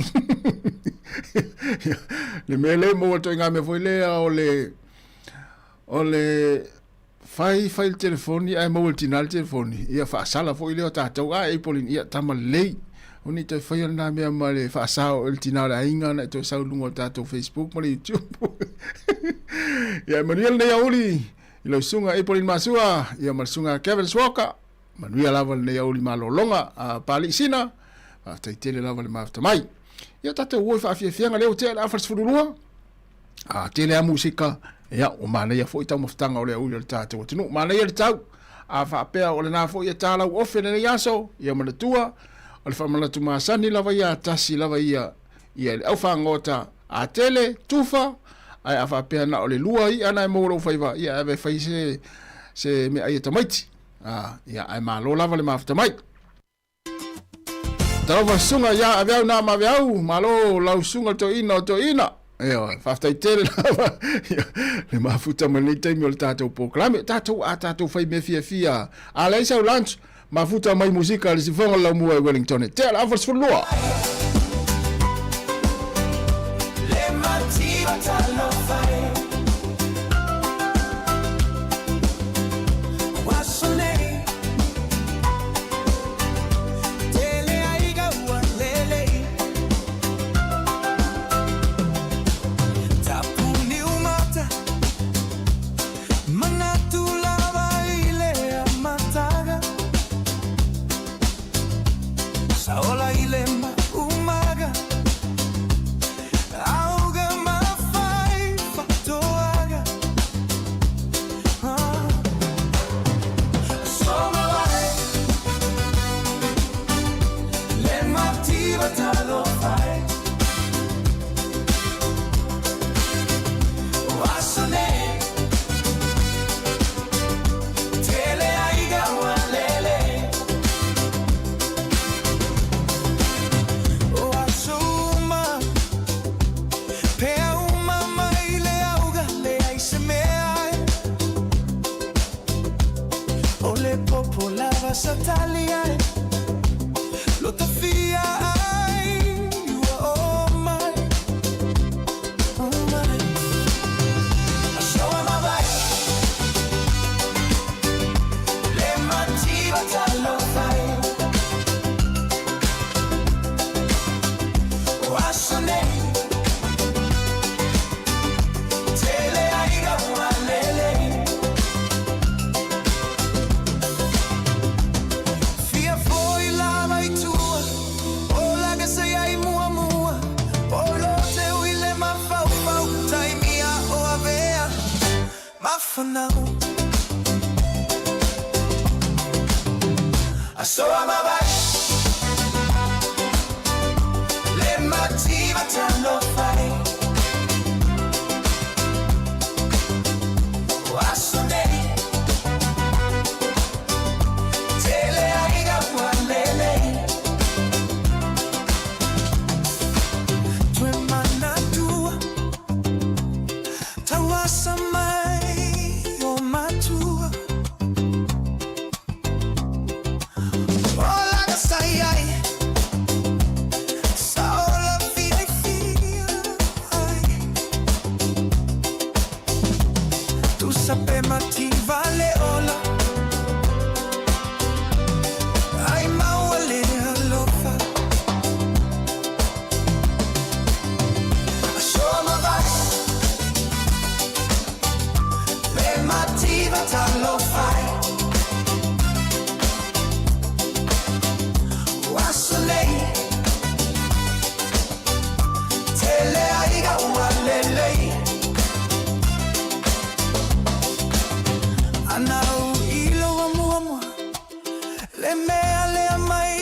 Le mea le mo to inga mea foi lea o le, o le, Fai, fai le telefoni ae maua e le tina le telefoni. Ia faasala foi lea o tatou. A, Apolline, ia tama lelei. O nei toe faia lena mea ma le faasao e le tina o le aiga na e toe sau i luga o le tatou Facebook ma le YouTube. Ia, e manuia lenei aoauli i lau susuga Apolline Masua, ia ma le susuga Kevin Swalker. Manuia lava lenei aoauli malologa a Papalii Sina. Faafetai tele lava le mafuta mai. Ia tatou o i faafiafiaga lea ua tea le afa le 12. A tele a musika, ia, ua manaia foi taumafataga o le aoauli o le tatou atunuu. Manaia le tau, a faapea o lena foi e tā lau ofe lenei aso, ia manatua, o le faamanatu masani lava ia, tasi lava ia, ia le aufagota, a tele, tufa, ae a faapea na o le lua i'a na e maua lou faiva, ia ave e fai se, se meaai a tamaiti. A, ia, ae malo lava le mafuta mai. Talofa susuga ia Aveau na ma Aveau, malo lau susuga le toeaina o toeaina. Ioe, faafetai tele lava le mafuta mai lenei taimi o le tatou polokalame. Tatou a tatou fai mea fiafia. A leai sau lunch, mafuta mai musika le sifoga o le laumua i Wellington. Tea le afa 12.
Po lava sa tali ai Lo tafia ai Ua o mai O mai Asoa mavae Le mativa talofa e O aso nei Tele aiga ua lelei Fia foi lava i tua O laga sa iai muamua O lo te ui le mafaufau Taimia o avea mafanau Asoa mavae Le mativa talofa e O aso nei Tele aiga ua lelei Toe manatua Tauasa mai o matua O laga sa iai Sa ola fiafia ai Tusa pe mativa le ola Ai maua le alofa Asoa mavae Le mativa talofa e O aso nei Tele aiga ua lelei Ana u ilo wa muamua Le mea lea mai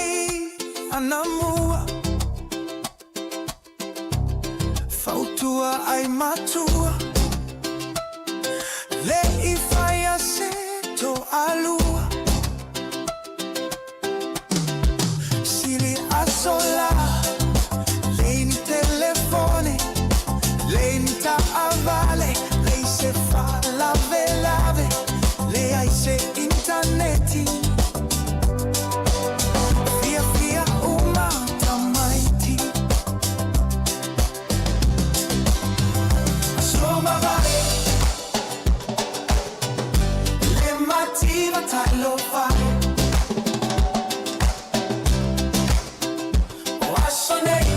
ana mua Fautua ai matua Le i whaia se to alua Sili aso la Lei ni telefone Lei ni taavale Lei se faalavelave Leai se intaneti Fiafia uma tamaiti Aso mavae Le mativa talofa e O aso nei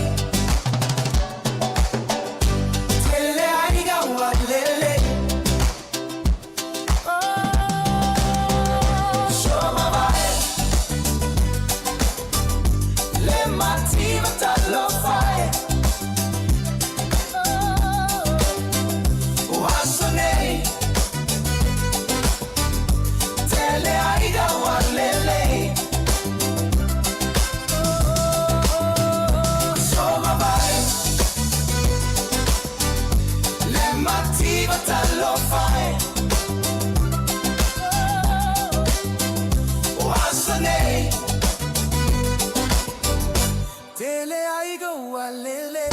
Tele aiga ua lelei Aso mavae Le mativa talofa e O aso nei Tele aiga ua lelei Aso mavae Le mativa talofa e O aso nei Tele aiga ua lelei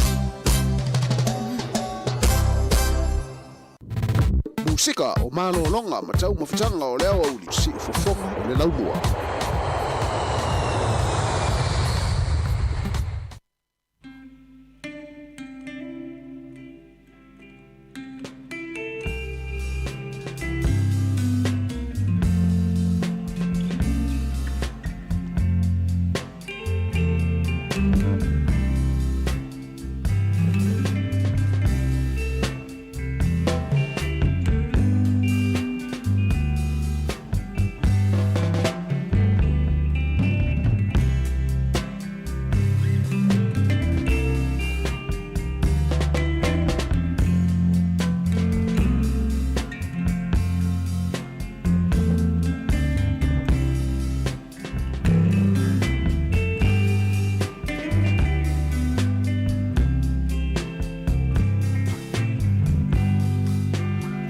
Musika o malologa ma taumafataga o le aoauli siufofoga o le laumua.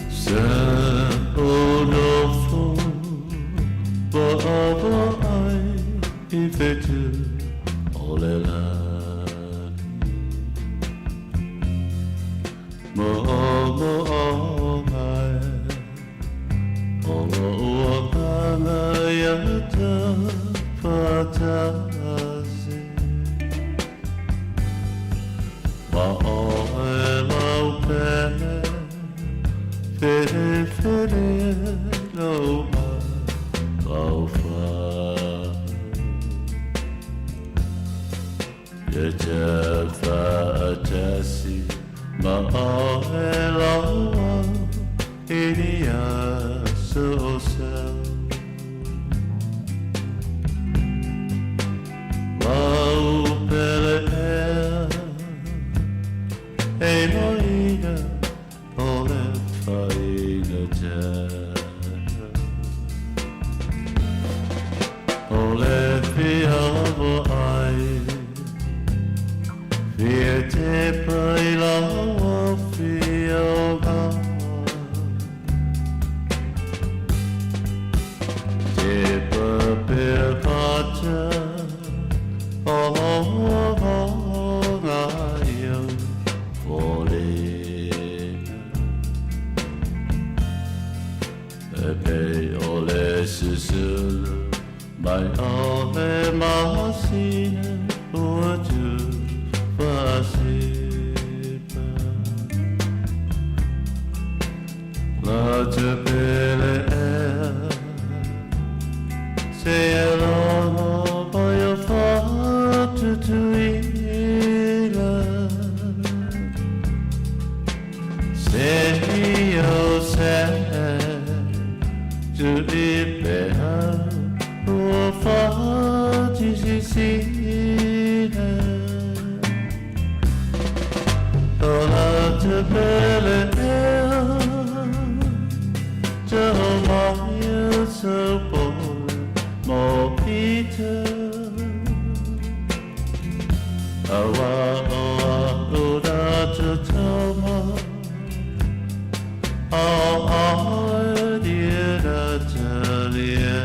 Sa o nofo paʻapaʻai i whetū o le lani Moʻomoʻo mai o loʻu agaga iā
lou mafaufau. Ia te faatasi ma oe laua i ni aso o sau. Lau pele ea e loina o le faigata. O le fia vaai, fia tepa i lau afioga. Tepa pea pata o avoga i au foliga. E pei o le susulu mai o le masina ua tufaasipa. La te pele ea, se e logo mai o fatutuila. Se i o se tu i pea ua fatisisina. O la te pele ea, te o mai o so pole mo ita. Awa o a o da te toma, o a di da te lie.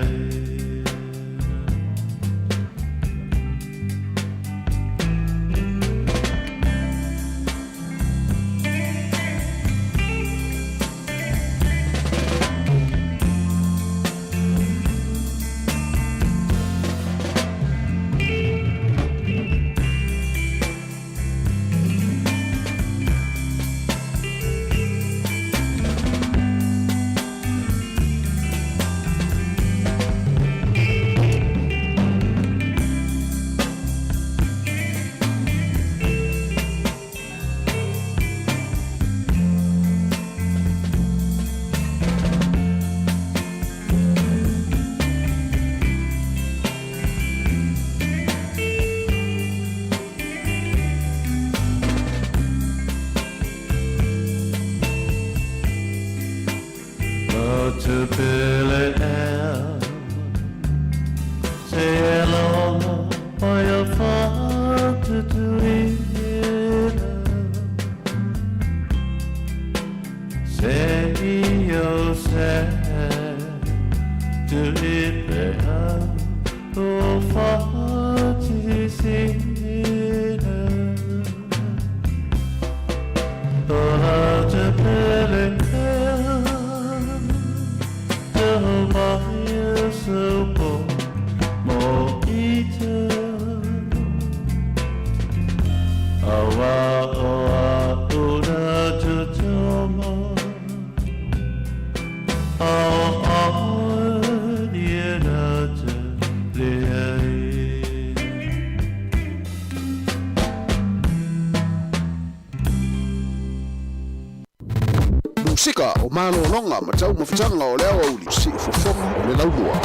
La te pele ea, se e logo mai o fatutuila. Se i o se tu i pea o fatisisina. O la te pele ea, te o mai o so po mo ita. Awa o a una te toma, ao ao di na te lie.
Musika o malologa ma taumafataga o le aoauli siufofoga o le laumua.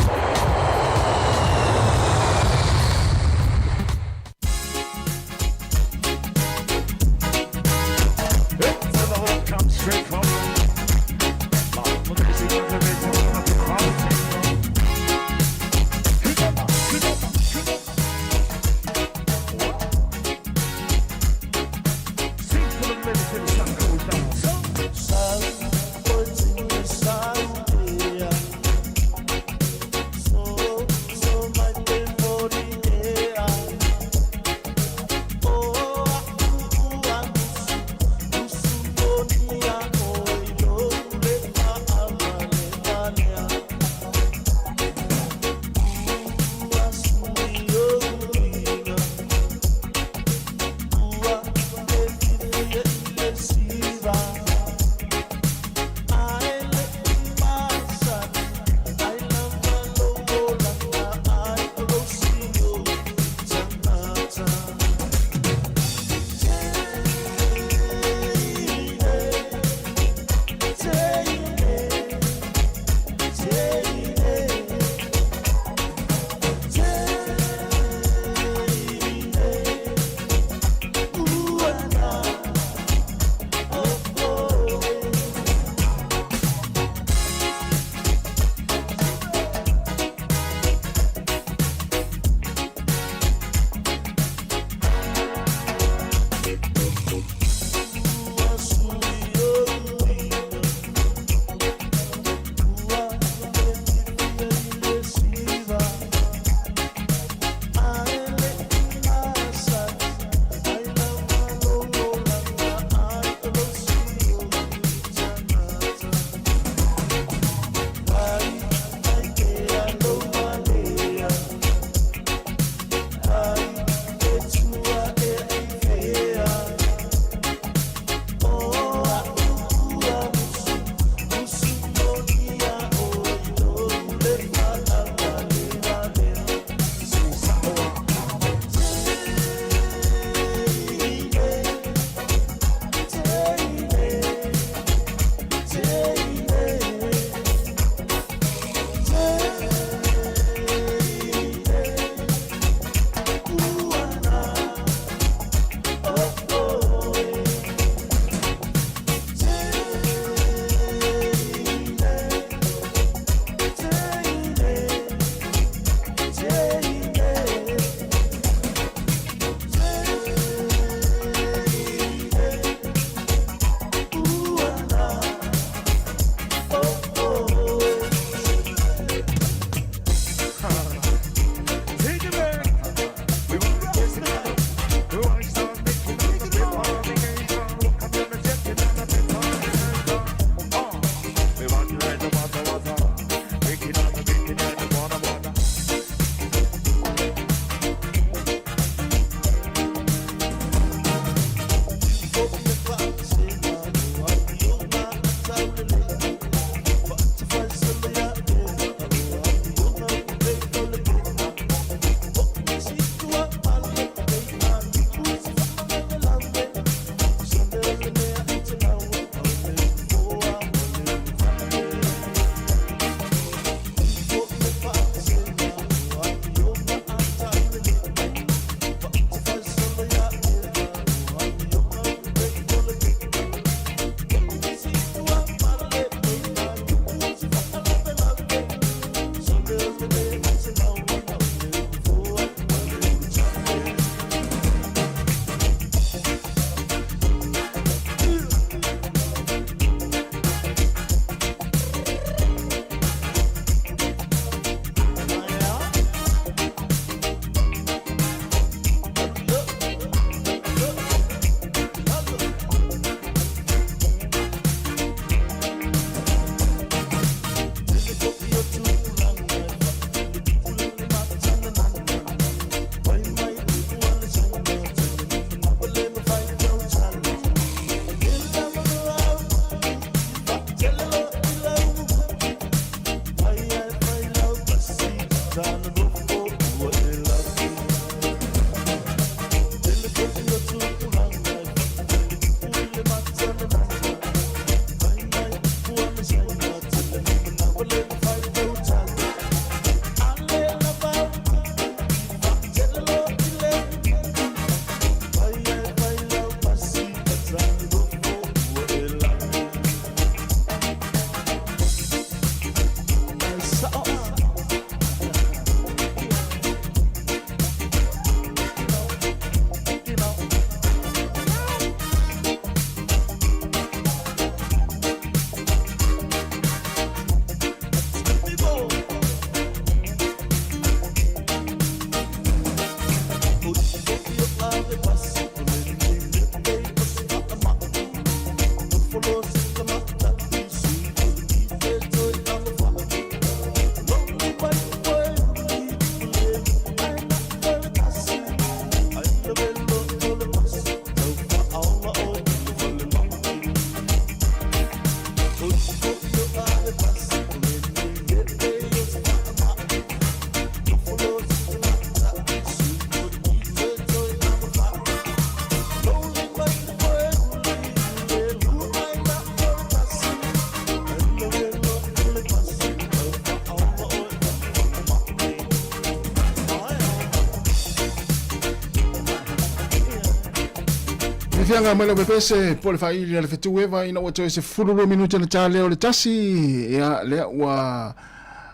Fiafiaga mai lau pepese po o le faaili a le fetu eva ina ua toe 12 minute ona ta lea o le tasi. Ia, lea ua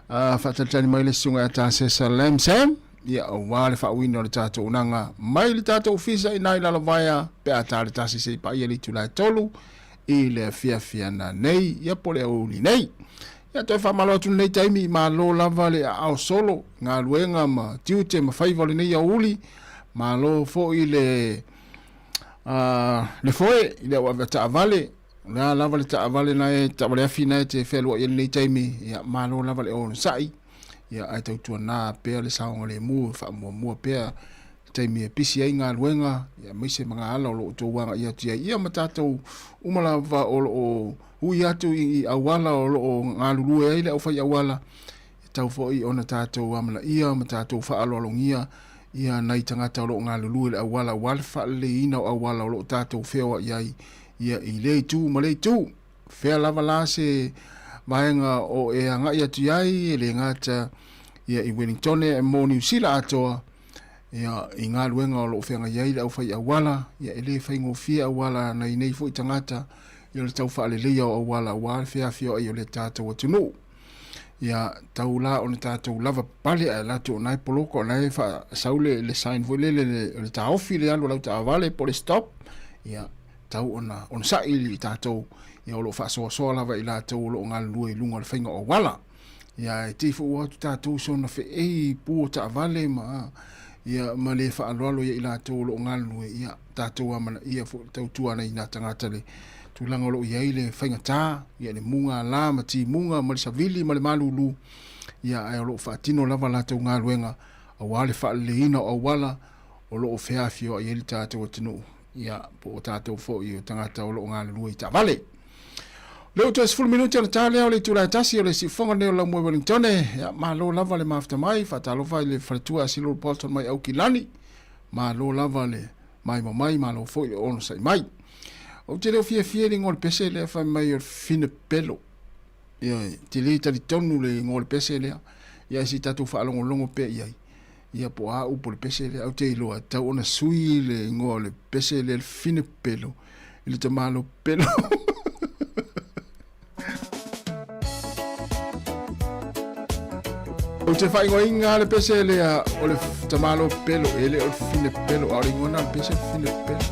faatalitali mai le susuga ia Tasesa Lam Sam, ia aua le faauiina o le tatou unaga mai le tatou ofisa i nai Lalovaea pe a ta le tasi seia paia le itula e tolu i le afiafi ana nei, ia po o le aoauli nei. Ia toe faamalo atu lenei taimi, malo lava le aao solo, galuega ma tiute ma faiva o lenei aoauli, malo foi le le foe i le au ave taavale, o le a lava le taavale na e, taavale afi na e te fealuai ai lenei taimi, ia malo lava le onosai, ia ae tautuana pea le saogalemu e faamuamua pea taimi e pisi ai galuega, ia aemaise ma ga ala o lo o outou agai atu i ai, ia ma tatou uma lava o lo o ui atu i auala o lo o galulue ai le aufai auala, e tatau foi ona tatou amanaia ma tatou faaaloalogia ia nai tagata o lo o galulue i le auala aua le faaleleiina o auala o lo o tatou feoai ai ia i lea itu ma lea itu. Fea lava la se vaega o e agai atu i ai, e le gata ia i Wellingtone ae mo Niu Sila atoa, ia, i galuega o lo o feagai ai le aufai auala, ia, e le faigofie auala a nai nei foi tagata, ia, o le tau faaleleia o auala aua le feafioai o le tatou atunuu. Ia, tau la ona tatou lava papale ae latou o na e poloka, o na e faasau le, le sign foi lele le, le taofi le alu a lau taavale po o le stop, ia, tau ona onosai i tatou, ia, o lo o faasoasoa lava i latou o lo o galulue i luga o le faiga o auala. Ia, e te i foi ua o atu tatou i soona feei i pu o taavale ma, ia, ma le faaaloalo ia i latou o lo o galulue, ia, tatou amanaia foi le tautua a nai tagata le tulaga o lo o i ai le faigata, ia, le mugala ma timuga ma le savili ma le malulu, ia, ae o lo o faatino lava latou galuega aua le faaleleiina o auala o lo o feafioai ai le tatou atunuu, ia, po o tatou foi o tagata o lo o galulue i taavale. Lea ua toe 10 minute ona ta lea o le itula e tasi o le siufofoga lenei o Laumua i Wellingtone. Ia, malo lava le mafuta mai, faatalofa i le faletua ia Silulu Bolton mai Aukilani. Malo lava le maimoa mai, malo foi le onosai mai. Ou te le o fiafia i le igoa o le pese lea fai mai o le Finepelo. Ioe, te le talitonu le igoa o le pese lea. Ia, ae se i tatou faalogologo pea i ai. Ia po o a upu o le pese lea, ou te iloa, e tatau ona sui le igoa o le pese lea, le Finepelo, i le tamalo pelo. Ou te faaigoaina le pese lea o le tamalo pelo, e le o le Finepelo, a o le igoa na o le pese o le Finepelo.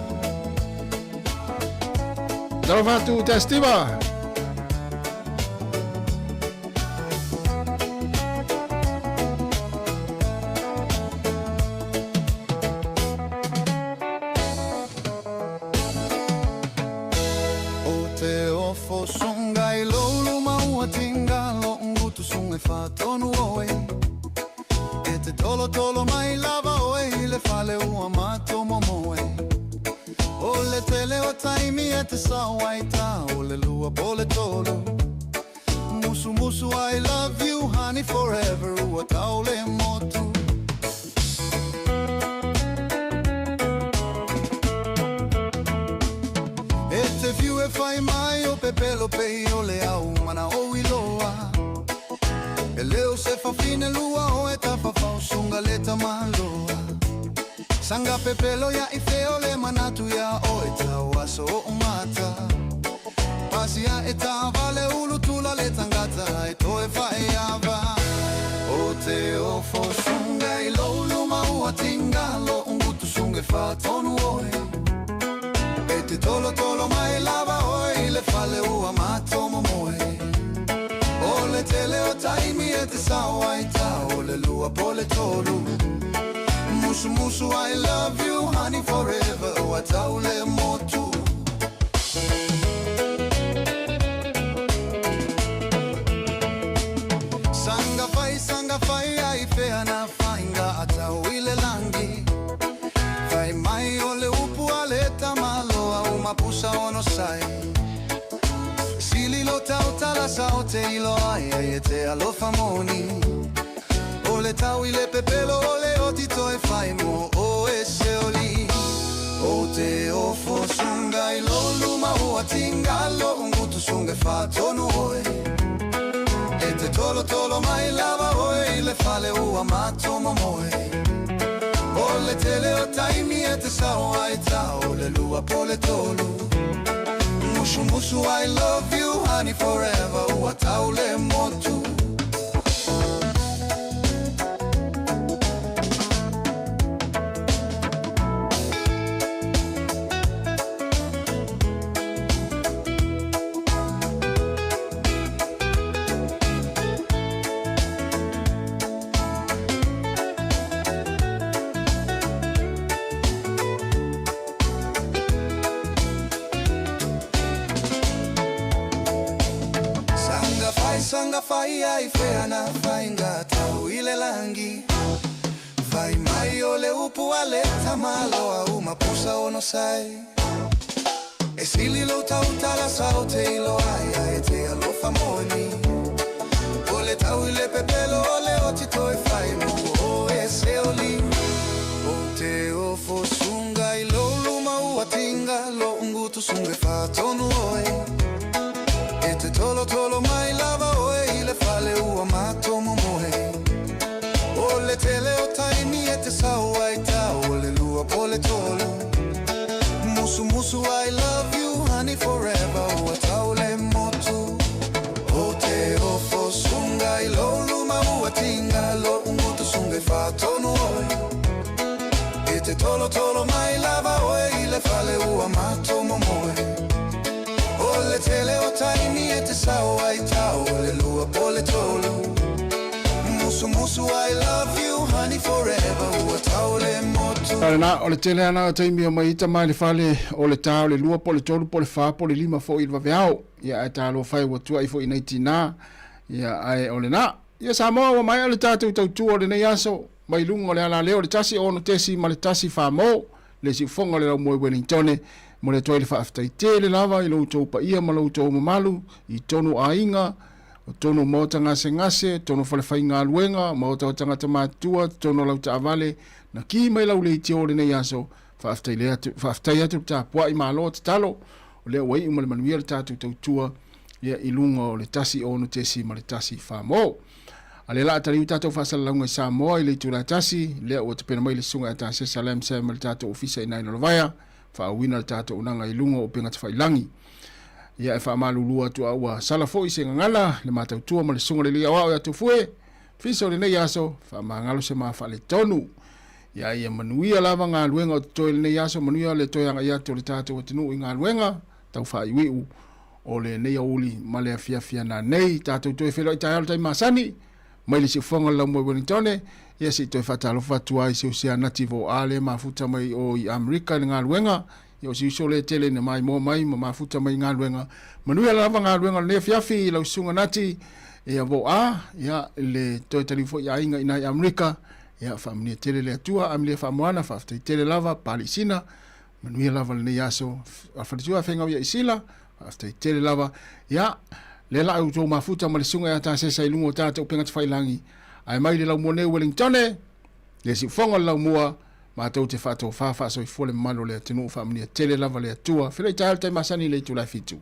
Talofa atu, Testiva!
O te ofo sunga i lou luma ua tinga lo ngutu sunga i whatonu oe E te tolo tolo mai lava oe i le fale ua mato momoe O le tele o taimi e te sao ai ta o le lua po le tolu Musu musu I love you honey forever ua tau le motu. E te whiu e whai mai o pepelo pei o le au mana o iloa. E leo se fafine lua o e tafafao sunga le tamaloa. Sanga pepelo ia i feo le manatu ia o e tau aso o mata. Pasia e taavale ulu tula le tangata e toe whaeava. O te ofo sunga i lou luma ua tinga lo ungutu sunga e whatonu oe. E te tolo tolo mai lava oe i le fale ua matomo moe. O le tele o taimi e te sao ai ta o le lua po le tolu. Musu musu I love you honey forever ua tau le motu. Sanga fai sanga fai ai fea na fainga atau i le langi. Fai mai o le upu a le tamaloa o mapusa ono sai. Sili lo tau tala sa o te iloa ai ai e te alofa moni. O le tau i le pepelo o le oti toe fai mo o e se oli. O te ofo sunga i lo luma ua tinga lo ungutu sunga e whatonu oe. E te tolo tolo mai lava oe i le fale ua matomo moe. O le. O le tele o taimi e te sao ai tau le lua po le tolu. Musumusu I love you honey forever ua tau le motu. Sanga fai, sanga fai ai fea na fainga tau i le langi. Fai mai o le upu a le tamaloa uma pusa ono sai. E sili lo tau tala sao te ilo ai ai te alofa moni. O le tau i le pepelo o le oti toi fai mo o e se oli. O te ofo sunga i lo luma ua tinga lo ungutu sunga e whatonu oe. E te tolo tolo mai lava oe i le fale ua matomo moe. O le tele o taimi e te sao ai tau o le lua po le tolu. Musu musu I love you honey forever ua tau le motu. O te ofo sunga i lo luma ua tinga lo ungutu sunga i whatonu oe. E te tolo tolo mai lava oe i le fale ua matomo moe. O le tele o taimi e te sao ai tau o le lua po le tolu. Musu musu I love you honey forever ua tau le motu.
O lena, o le tele lava na o taimi e omai ai tama i le fale o le ta o le lua po o le tolu po o le fa po o le lima foi i le vaveao. Ia ae talofa e ua tuai foi i nai tinā. Ia ae o lena. Ia Samoa ua maea le tatou tautua o lenei aso mai luga o le alaleo o le 1 6.1 famo le siufoga o le laumua i Wellingtone. Momoli atu ai le faafetai tele lava i lo outou paia ma lo outou mamalu i tonu aiga, o tonu maota gasegase, tonu fale faigaluega, maota o tagata matutua, totonu o lau taavale, na ki mai lau leitio o lenei aso. Faafetai le atu, faafetai atu le tapuai malo tatalo, o lea ua iu ma le manuia le tatou tautua ia i luga o le 1 6.1 famo. A lea la a taliu tatou faasalalauga i Samoa i le itula e 1, lea ua tapena mai le susuga ia Tasesa Lam Sam ma le tatou ofisa i Nainalovaea, faaauina le tatou unaga i luga o upega tafailangi. Ia e faamalulu atu a ua sala foi se gagana le matautua ma le susuga le alii aoao ia Tufue, fiso lenei aso, faamagalo se ma faaletonu. Ia ia manuia lava galuega o totoe lenei aso, manuia le toe agai atu o le tatou atunuu i galuega tau faaiuiu o lenei aoauli ma le afiafi ana nei. Tatou toe feiloai taeao le taimi masani mai le siufofoga o le laumua i Wellingtone. Ia se i toe faatalofa atu ai i se usi a Nati Voa lea e mafuta mai o i Amerika i le galuega. Ia o si uso lea e tele ina maimoa mai ma mafuta mai i galuega. Manuia lava galuega o lenei afiafi i lau susuga Nati ia Voa, ia le toe taliu foi i aiga i ina i Amerika. Ia faamanuia tele le Atua, Amelia Faamoana, faafetai tele lava, Pali Sina, manuia lava lenei aso. Faletua Fegau ia Isila, faafetai tele lava. Ia, lea la outou mafuta ma le susuga ia Tasesa i luga o tatou upega tafailangi. Ae mai le laumua nei Wellingtone, le siufofoga o le laumua, matou te faatofa faasoifua le mamalu o le atunuu, faamanuia tele lava le Atua. Feiloai taeao le tai masani i le itula e 7.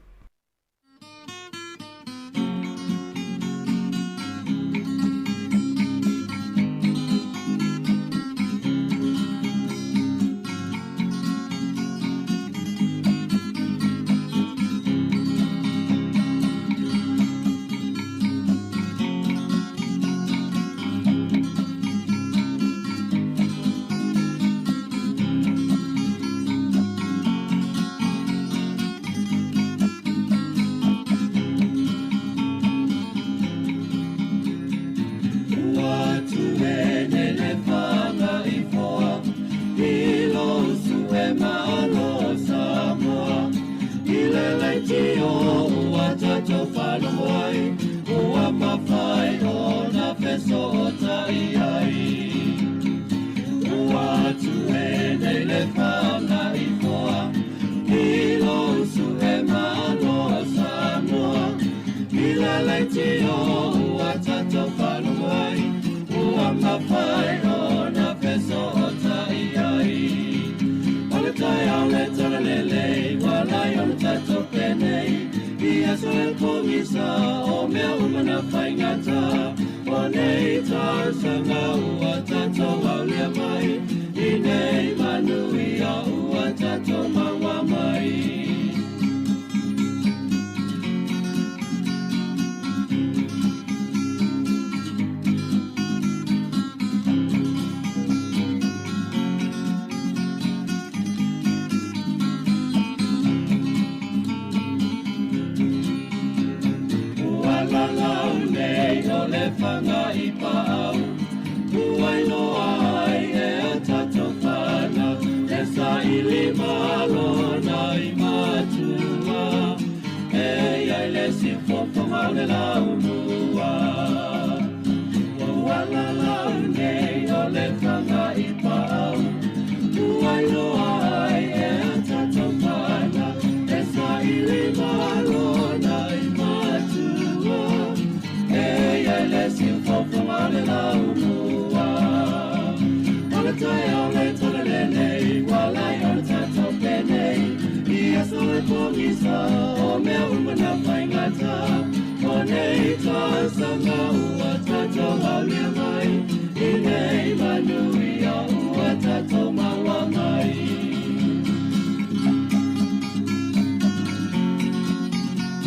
i paau Ua iloa ai e a tatou fanau Le saili malo nai matua E iai le siufofoga o le lau.